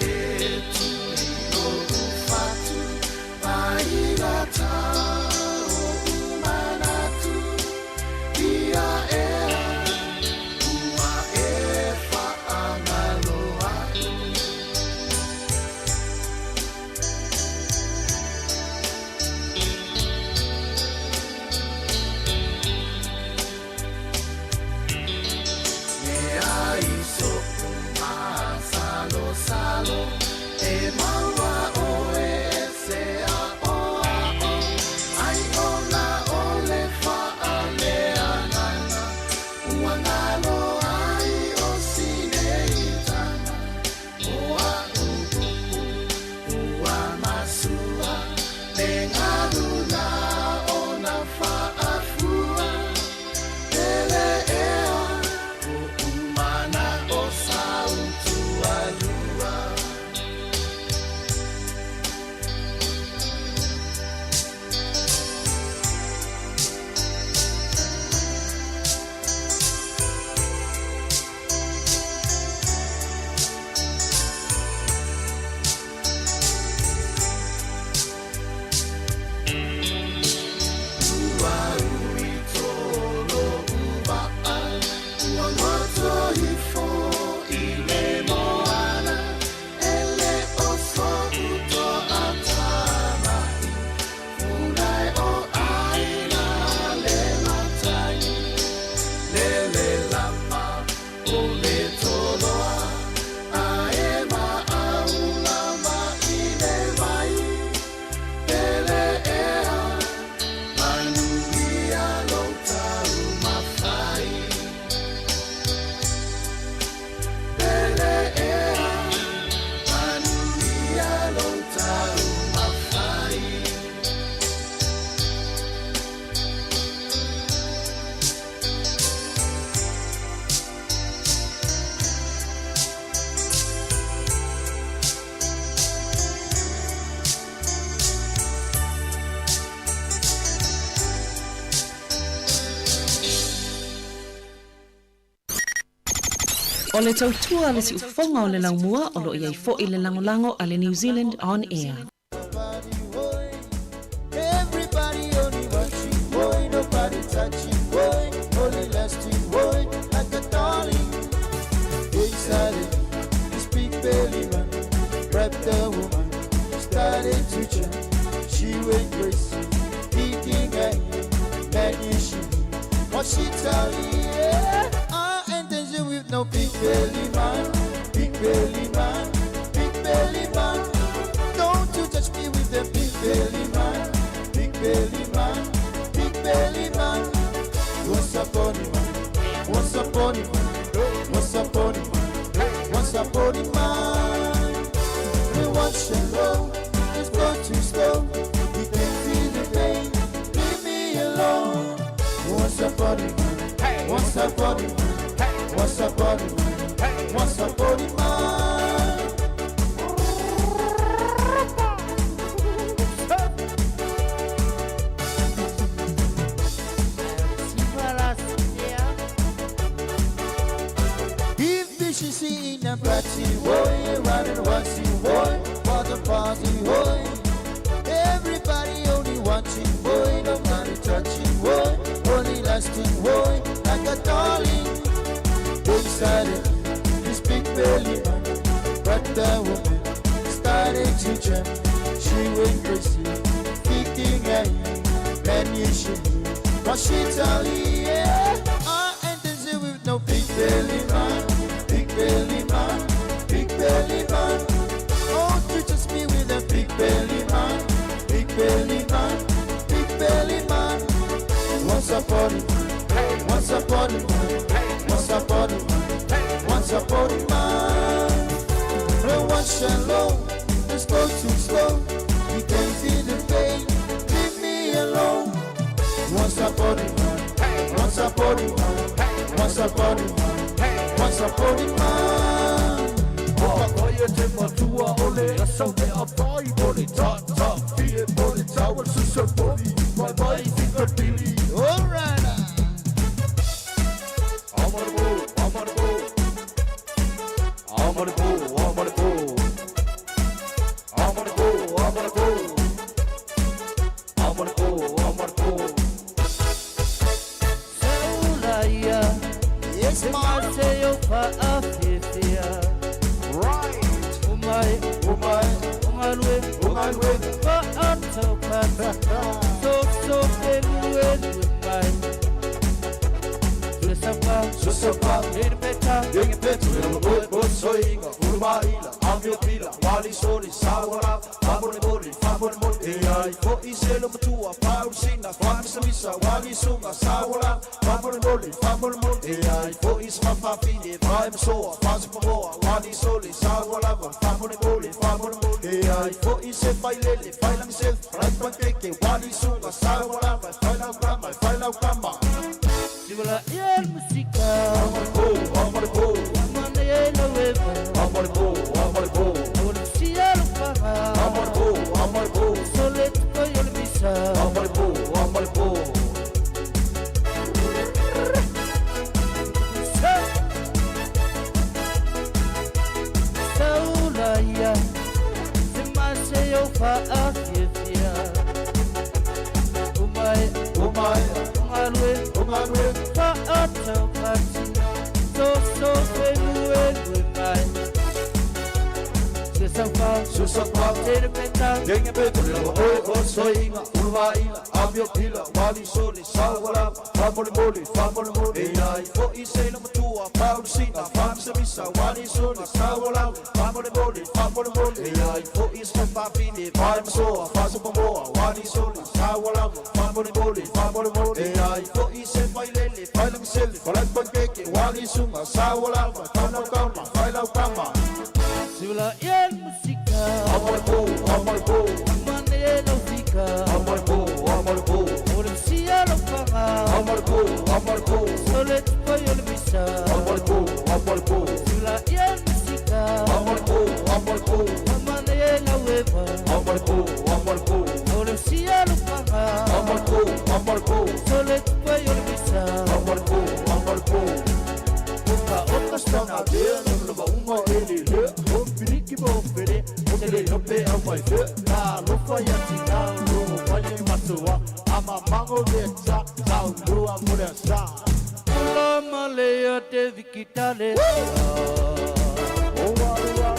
e tui lo'u fatu mai lata o'u manatu ia ea ua e faagalo a'u. O le tautua a le siufofoga o le laumua o lo o i ai foi le lagolago a le New Zealand On Air. Everybody only wants you, boy. Nobody touch you, boy. Only lasting, boy. Like a darling. Excited, this big belly man grabbed the woman, started to chat. She went crazy, thinking I man, you she. What she tell me, yeah? I ain't dancing with no big belly man, big belly man, big belly man. Don't you touch me with the big belly man, big belly man, big belly man. What's up on it, man? What's up on it, man? What's up on it, man? What's up on it, man? We watch and roll, it's go too slow. You can feel the pain, leave me alone. What's up on it, man? What's up on it, man? What's up on it, man? What's up on it, man? If this is in a party, boy, running watching, boy, what a party, boy. Everybody only watching, boy, nobody touching, boy, only lasting, boy, like a darling. Inside this big belly man, but the woman started to jump. She went crazy, thinking I man, you should. What she tell you, yeah? I ain't dancing with no big belly man, big belly man, big belly man. Oh, you just me with a big belly man, big belly man, big belly man. Once upon a man, once upon a man, once upon a man, once upon a man. No one shallow, let's go too slow. You can feel the pain, leave me alone. Once upon a man, once upon a man, once upon a man, once upon a man. Papaia te matua o le asa me a pai o le tata Fie o le tau susa poli Mai mai whika pili Alright. Amara bo, amara bo. Amara bo, amara bo. Umae, Ungalwe, Ungalwe, Faatopata, So so felue mai. Susapa, Susapa, Nirpeta, Yengipeta, Bo Bo Soinga, Urumaila, Amio Pila, Wali Soli, Sawala, Famole Moli, Famole Moli, E ai Fo I Selo Matua, Paul Sina, Famisa Misa, Wali Sunga, Sawala, Famole Moli, Famole Moli, E ai Fo I Sfafafine, Vae Masoa, Fasi Pamoa, Wali Soli, Sawala, Famole Moli, Famole Moli, E ai Fo I Se Failele, Failang Sel, Frai Pankeke, Wali Sunga, Sawala, Failau Kama, Failau Kama. Siwala el musika. Amale po, amale po. Amane e laueva. Amale po, amale po. Ole sia lo paga. Amale po, amale po. Sole tupo i ole misa. Amale po, amale po. Saula ia Se mase o faafiafia. Umae, Umae, Ungalue, Ungalue, Faataupati So so felue lue mai. Susapa, Susapa, Terepeta, Yengepeta, Oi o Soinga, Urumaila, Amio Pila, Wali Soli, Sawala, Famole Moli, Famole Moli, E ai Fo I Selo Matua, Paul Sina, Famisa Misa, Wali Soli, Sawala, Famole Moli, Famole Moli, E ai Fo I Sfafafine, Vae Masoa, Fasi Pamoa, Wali Soli, Sawala, Famole Moli, Famole Moli, E ai Fo I Se Failele, Failang Sele, Falai Pankeke, Wali Sunga, Sawala, Failau Kama, Failau Kama. Siwala el musika. Amale po, amale po. Amane e laufika. Amale po, amale po. Ole sia lo paga. Amale po, amale po. Sole tupo i ole misa. Amale po, amale po. Siwala el musika. Amale po, amale po. Amane e laueva. Amale po, amale po. Ole sia lo paga. Amale po, amale po. Sole tupo i ole misa. Amale po, amale po. Oka oka stanga bea no lava unga e le le o piriki mo pere o te le lope au mai fe ka lofa ia tina rongo mai e matua ama mango le ta tau lua mo le sa. Ula malea te vikitale.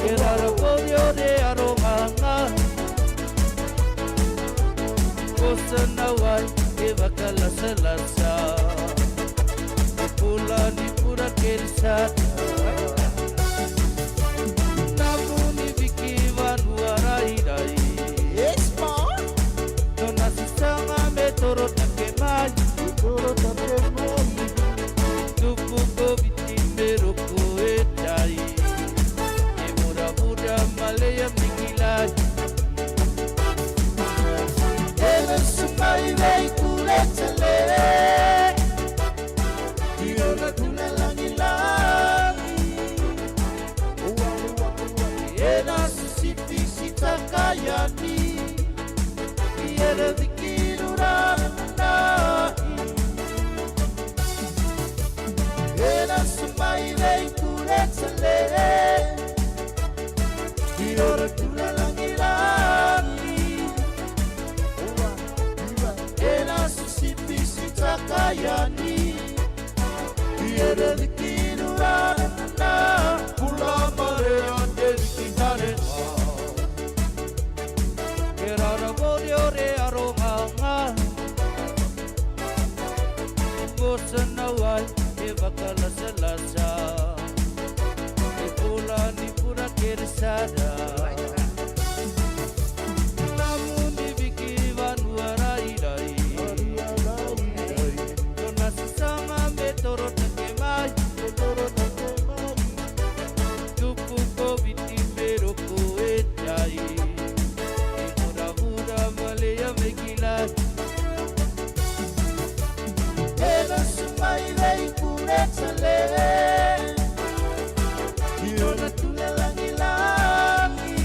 Ke rara pori o re arohanga. Kosa nawai e wakalasalasa. Pula ni pura kerisata. Namuni viki vanua rai rai. Tona sisanga me toro take mai. Toro take mai. Tupu ko viti me roko e tai. E mura mura malea mikilai. Ele sumai vei kuletele. Iona tula langi langi. Ena susipi sitakayani. Iere vikirura Ena sumai vei kuletele. Iona tula langi langi. Ena susipi sitakayani. Iere vikirura Pula marea te vikitare. Ke rara mori o re arohanga. Kosa nawai e wakalasalasa. E pula ni pura kerisada. Namuni viki vanua rai rai. Tona sisanga me toro take mai. Tupu ko viti me roko e tai. E mura mura malea me kilai. Ena sumai vei kuletele. Iona tula langi langi.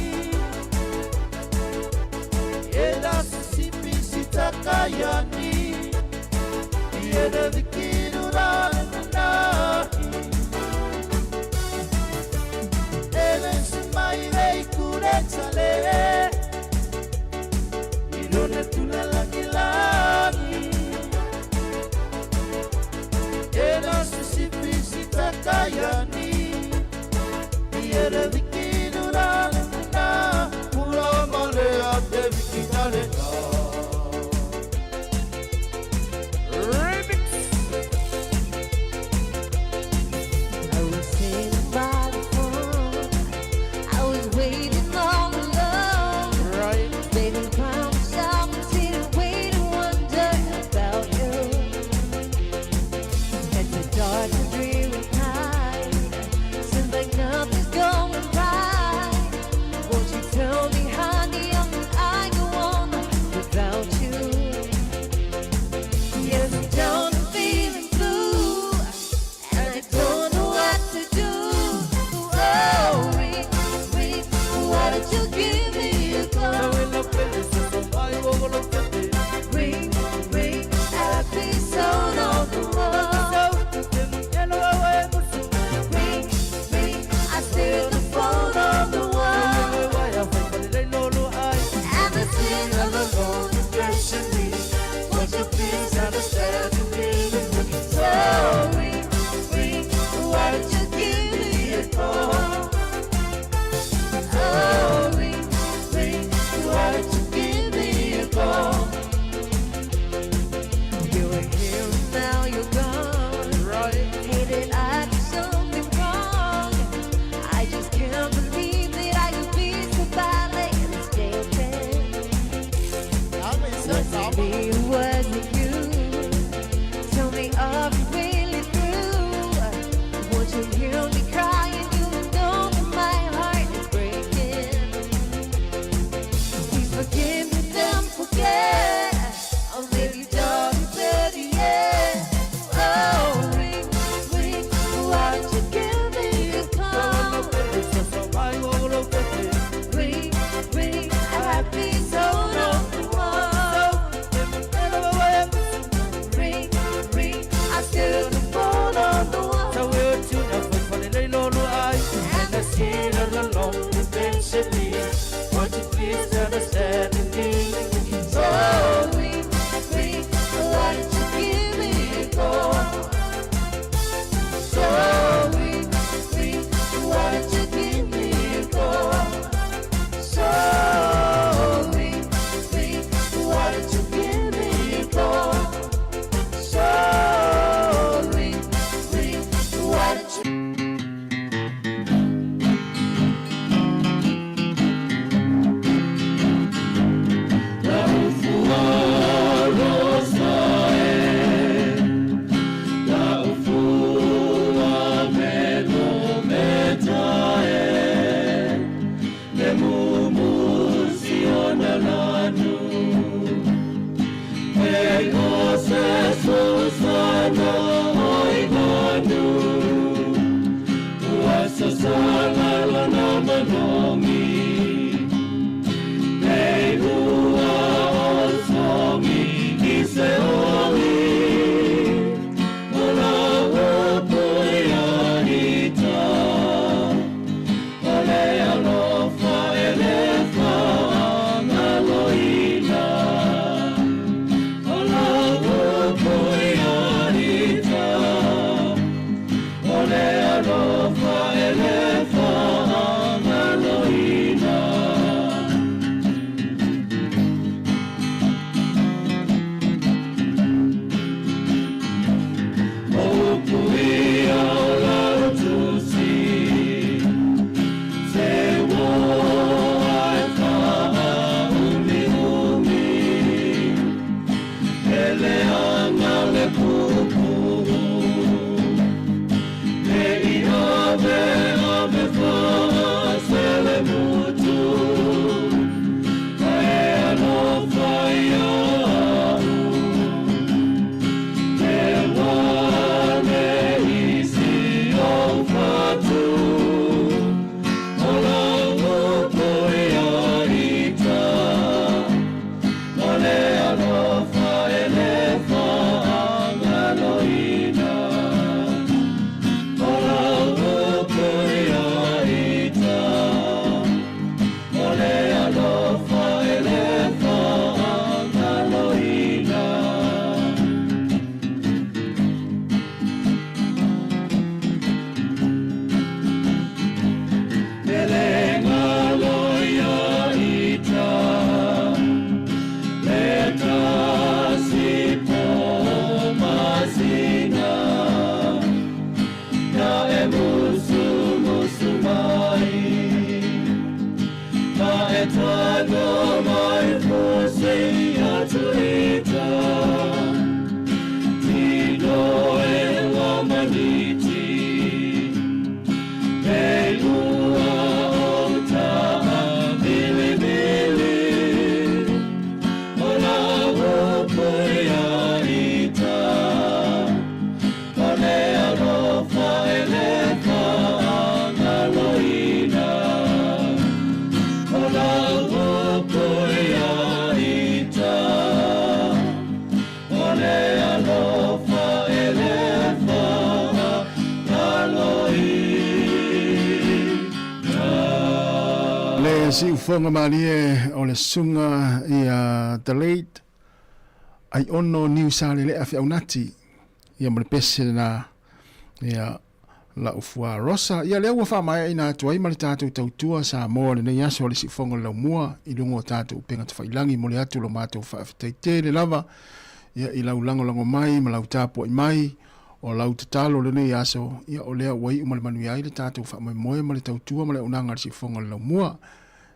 Ena susipi sitakayani. Iere vikirura nai. Ena sumai vei kuletele. Iona tula langi langi. Ena susipi sitakayani. Iere vikirura nai. don't you give me a call? Ring, ring, episode on the wall. Ring, ring, I stare at the phone on the wall. And the thing of the phone is pressing me. Won't you please understand the feeling? So ring, ring, why don't you give me a call? Oh, ring, ring, why don't you give me a call? You were here and now you're gone. Hey, did I do something wrong? I just can't believe that I could be so badly mistaken. Was it me or was it you? Tell me, are we really through? Won't you hear me crying? You know that my heart is breaking. Please forgive me, then forget. Or maybe don't better yet. Oh, ring, ring, why don't you give me a call? Ring, ring, a happy soul on the wall. Ring, ring, I still the phone on the wall. And the skin alone Won't you please understand the feeling? So ring, ring, why don't you give me a call? So ring, ring, why don't you give me a call? So ring, ring, why don't you give me a call? So ring, ring, why don't you? Siufoga malie o le susuga ia the late Aiono Niusalelea Feaunati ia ma le pese lena ia lau fua Rosa ia lea ua faamaeaina atu ai ma le tatou tautua Samoa lenei aso o le siufoga o le laumua i luga o tatou upega tafailagi mo le atu lo matou faafetai tele lava ia i lau lagolago mai ma lau tapuai mai O lau tatalo lenei aso, ia o lea ua iu ma le manuia ai le tatou faamoemoe ma le tautua ma le auaunaga a le Siufofoga o le Laumua.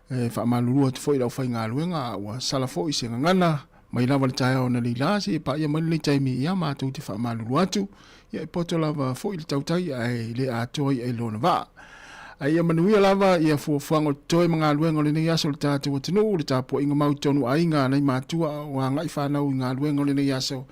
E faamalulu atu foi i le aufaigaluega a ua sala foi se gagana mai lava le taeao analeila seia paia mai lenei taimi, ia matou te faamalulu atu, ia e poto lava foi le tautai ae le atoa i'a i lona vaa. Ae ia manuia lava ia fuafuaga o totoe ma galuega o lenei aso o le tatou atunuu, le tapuaiga mau i totonu o aiga, nai matua a o agai fanau i galuega o lenei aso,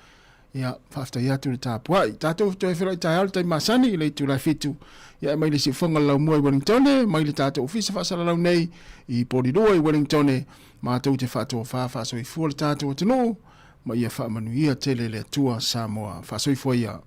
Ia, faafetai atu le tapuai. Tatou toe feiloai taeao le taimi masani i le itula e 7. Ia e mai le siufoga o le laumua i Wellingtone, mai le tatou ofisa faasalalau nei i Polilua i Wellingtone, matou te faatofa faasoifua le tatou atunuu ma ia faamanuia tele le Atua Samoa. Faasoifua ia.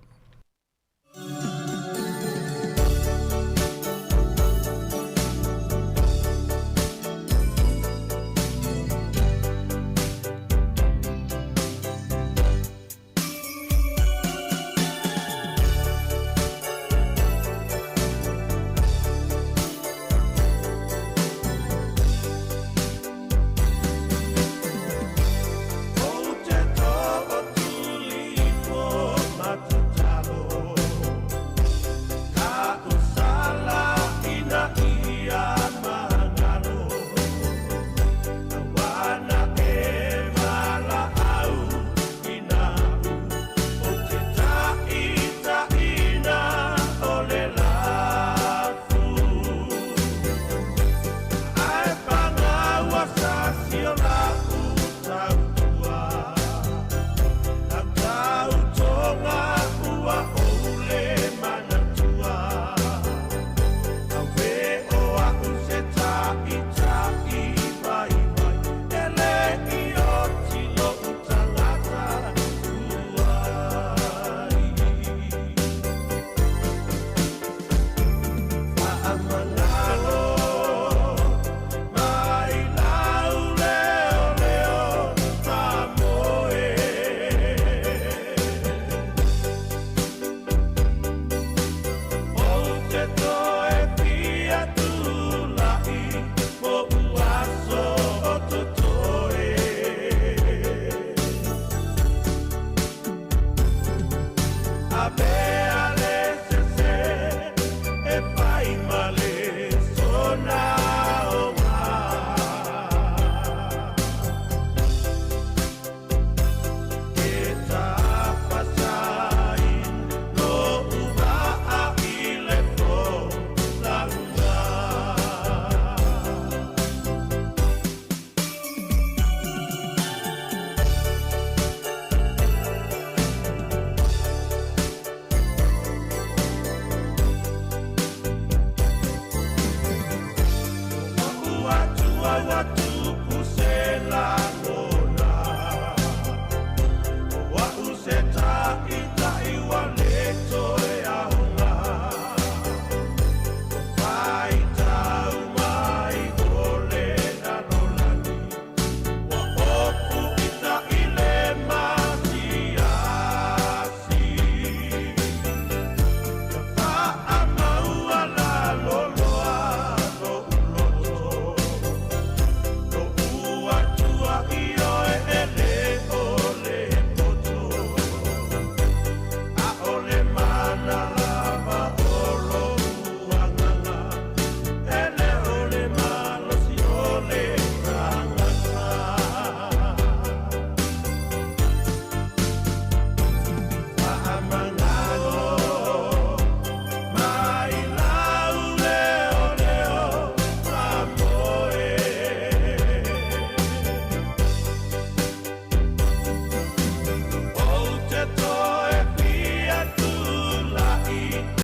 Ua